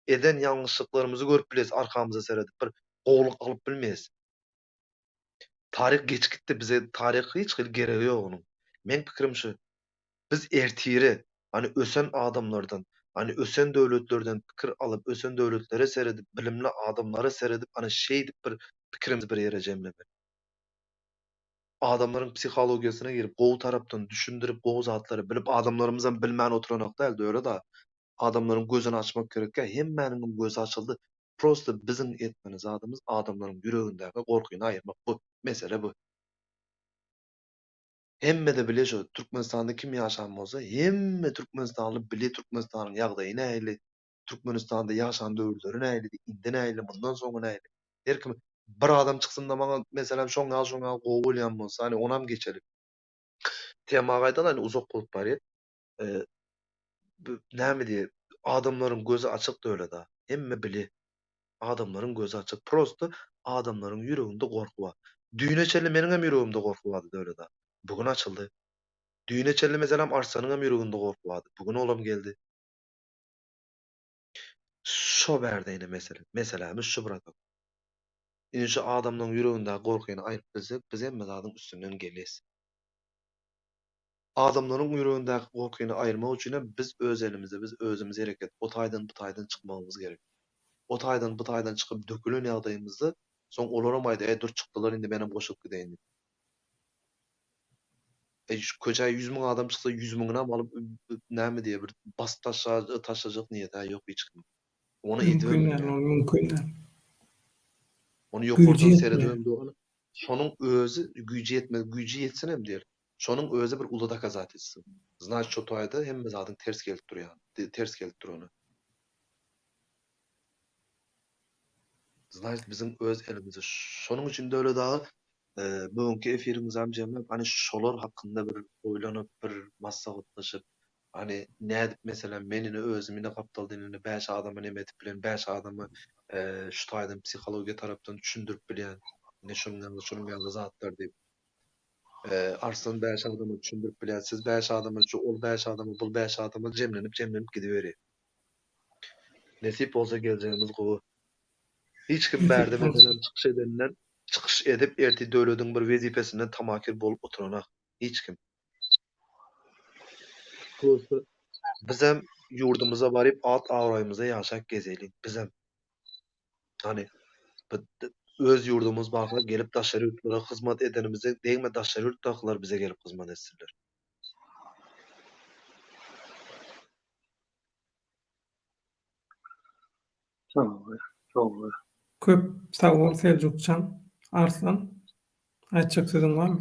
Eden ýalňyşlyklarymyzy görüp bilýäs arkamyza seredip, bir gowulyk alyp bilmeýäs. Taryh geçip gitdi, bize taryh hiç hili geregi ýok onuň. Meň pikirim şu. Biz ertire, hany ösen adamlardan, hany ösen döwletlerden pikir alyp, ösen döwletlere seredip, bilimli adamlara seredip, ana şeýdip bir pikirimizi bir ýere jemlemeli. Adamlaryň psihologiýasyna girip, gowy tarapdan düşündirip, gowy zatlary bilip, adamlarymyzam bilmän oturanok däl, döwlet-a. Adamlaryň gözüni açmak gerekkä, hemmäniňem gözi açyldy. Prosta biziň etmeli zadymyz adamlaryň ýüregindäki gorkyny aýyrmak bu. Mesele bu. Hemmede bile şo Türkmenistanda kim ýaşan bolsa hemme Türkmenistanly bile Türkmenistanyň ýagdaýy nähili, Türkmenistanda ýaşan döwürleri nähilidi, indi nähili, mundan soňy nähili. Her kim bir adam çyksynda maňa meselem şoň ýaly şoň ýaly gowy bolýan bolsa hany onam geçeli. Tema gaýdan hany uzak bolup barýar. Näme diýe adamlaryň gözi açyk döwlet-a. Hemme bile. Adamlaryň gözi açyk. Prosto adamlaryň ýüreginde gorky bar. Düýne çenli meniň hem ýüregimde gorky bardy Döwlet aga. Bu gün açyldy. Düýne çenli meselem Arslanyň hem ýüreginde gorky bardy. Bu gün olam geldi. Şo bärde ine mesele. Meselämiz şu bratok. Indi şu adamlaryň ýüregindäki gorkyny aýryp bilsek, biz hemme zadyň üstünden gelýäs. Adamlaryň ýüregindäki gorkyny aýyrmak üçinem biz öz elimizde, biz özümiz hereket, o taýdan bu taýdan çykmagymyz gerek. O taýdan bu taýdan çykyp dökülen ýagdaýymyzda soň olaram aýdar, eý dur çykdylar indi menem goşulyp gideýin diýip. Eý şu köçä 100 müň adam çyksa 100 müňünem alyp näme diýer bir basyp taşla taşlajak niýet-ä ýok hiç kimiň. Ony edibem Mümkin däl, bilýän. ol mümkin däl. Ony Güýji ýokardan ýetmeýär. seredibem dur. Şonuň özi güýji ýetmez, güýji ýetsin hem diýer. Şonuň özi bir uly dokazatelstwo. Znaçt şo taýda hemme zadyň ters gelip durýan, ters gelip durany. Znaçt biziň öz elimizde. Şonuň üçin Döwlet aga, bu günki efiriňizem jemläp, hany şolar hakynda bir oýlanyp, bir maslahatlaşyp, hany nädip meselem men ine özüm ine gapdaldan ine bäş adama neme edip bilen, bäş adama şu taýdan psihologiýa tarapdan düşündirip bilýän, ine şunuň ýaly, şunuň ýaly zatlar diýip. Arslan bäş adama düşündirip bilýär, siz bäş adama, şu ol bäş adama, bul bäş adama jemlenip jemlenip gidiberýär. Nesip bolsa geljegimiz gowy. Hiç kim bärde meselem çykyş edenden, çykyş edip ertir döwlediň bir wezipesinden tamakir bolup oturanok. Hiç kim. Prosta bizem ýurdumyza baryp at abraýymyza ýaşap gezeliň bizem. Hany öz ýurdumyz barka gelip daşary ýurtlara hyzmat edenimizde degme daşary ýurtdakylar bize gelip hyzmat etsinler. Dogry, dogry. Köp sag bol Seljukjan. Arslan, aýtjak sözüň barmy?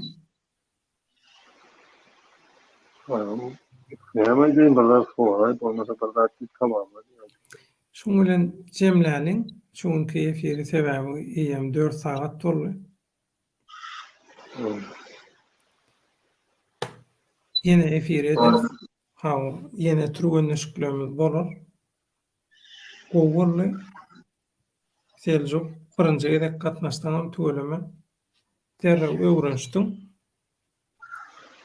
Näme aýdaýyn, bir zat soraý, bolmasa bir zat diýip tamamla diýýän. Şuň bilen jemläliň şu günki efiri sebäbi eýýäm 4 sagat boldy. Ýene efir ederis. Hawa, ýene türgenleşiklerimiz bolar. Gowy boldy. Seljuk, birinji gezek gatnaşsaňam tüweleme. Derrew öwrenişdiň.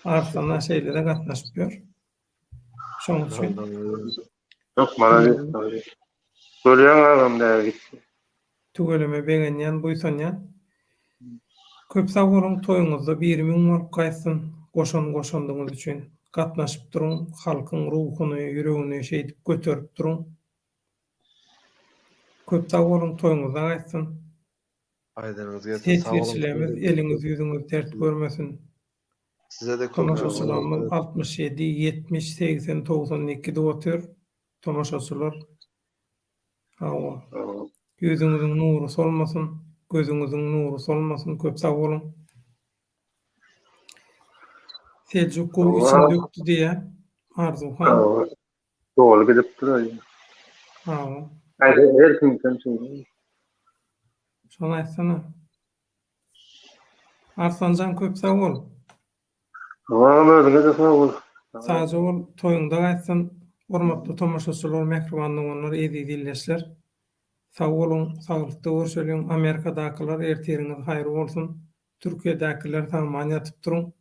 Arslan-a şeýle-de gatnaşyp ýör. Şoň üçin. Ýok, malades, malades. Görýäň agam näge gitdi. Tüweleme begenýän, buýsanýan. Köp sag boluň, toýuňyzda biri müň bolup gaýtsyn, goşan goşandyňyz üçin. Gatnaşyp duruň, halkyň ruhuny, ýüregini şeýdip göterip duruň. Köp sag boluň, toýuňyzda gaýtsyn. Aýdyňyz gelsin, sag boluň. Teswirçilerimiz eliňiz ýüzüňiz dert görmesin. Size-de köp Tomaşaçylarymyz 67, 70, 80, 92 gidip otyr. Tomaşaçylar. Hawa. Ýüzüňiziň nury solmasyn, gözüňiziň nury solmasyn. Köp sag boluň. Seljuk gowy içini dökdi diýýär. Arzuwhan. Doly gidipdir aý. Hawa. Her kimden şeýle. Şony aýtsana. Arslanjan köp sag bol. Agam özüňe-de sag bol. Sagja bol, toýuňda gaýtsyn. Hormatly tomaşaçylar, mähriban doganlar, eziz ildeşler. Sag boluň, saglykda görşeliň. Amerikadakylar ertiriňiz haýyr bolsun. Türkiýedäkiler sagman ýatyp duruň.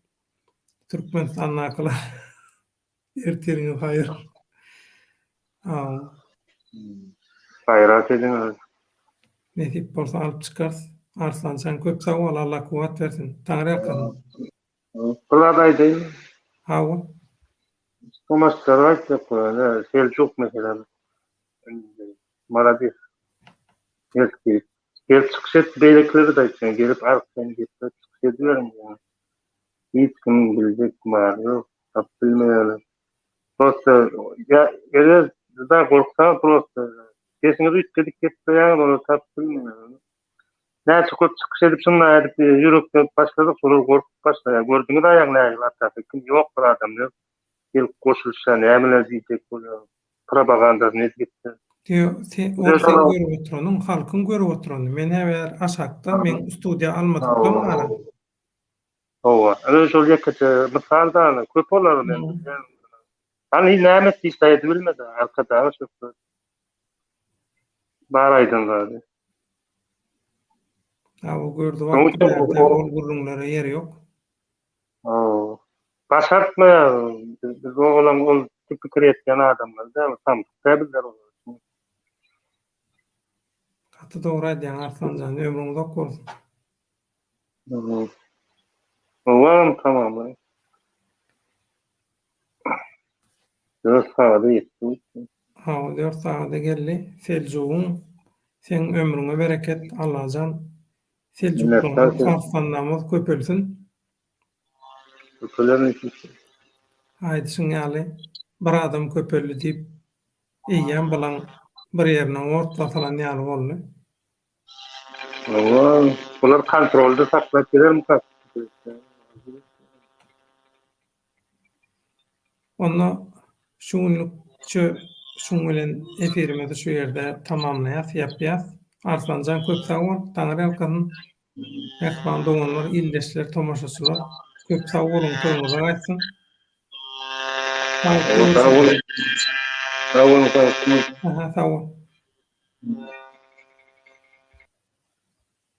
Türkmenistandakylar Ertiriňiz haýyr. Aw. Gaýrat ediň öz. Nesip bolsa alyp çykarys. Arslanjan köp sag bol Allah kuwwat bersin. Taňry ýalkasyn. Bir zat aýdaýyn. Hawa. Tomaşaçylara aýtjak bolýan, Seljuk meselem. Malades. Gelip, gelip çykyş et, beýlekilere-de aýtýan, gelip arkaýyn gepläp çykyş ediberiň. Hiç kim biljek gümany ýok, tapyp bilmeýärler. Prosta ýa eger juda gorksaňyz prosta sesiňizi üýtgedip gepleýäňiz olar tapyp bilmeýärler. Näçe köp çykyş edip şunday edip ýürekden başladyk şolar gorkup başlaýar. Gördüňiz aýaň nähili ataka kim ýok bir adam ýok. Gelip goşulyşýar nämeler diýjek bolýar. Propagandasyny edip gitdi. Ýok, sen ol sen görüp oturanyň, halkyň görüp oturany. Men häzir aşakda meň studiýa almadyklarym bar. Hawa, ine şol ýekeje mysal dana, köp olar men bilýän. Hany näme etdi hiç zat bilmedi, Arkadaga şöhrat. Bar aýdan zady. Hawa, gördi wagty bärde ol gürrüňlere ýer ýok. Hawa. Başartmaýar, biz olam ol pikir etýän adamlar däl, samsyk däl bizler olar üçin. Gaty dogry aýdýaň Arslanjan, ömrüň uzak bolsun. Owaam tamamlaý. Dört sagada ýetdi. Hawa dört sagada geldi. Seljugyň seň ömrüňe bereket Allajan Seljuklaryň arslanlarymyz köpelsin. Köpeler nesip. Aýdyşyň ýaly bir adam köpeldi diýip eýýäm bulaň bir ýerine ot basylan ýaly boldy. Hawa, bular kontrolda saklap bilermika? Onda şu günlükçe şuň bilen efirimizi şu ýerde tamamlaýas, ýapýas. Arslanjan köp sag bol, Taňry ýalkasyn. Mähriban doganlar, ildeşler, tomaşaçylar, köp sag boluň, toýuňyza gaýtsyn. Sag boluň. Sag boluň, sag boluň. Aha, sag bol.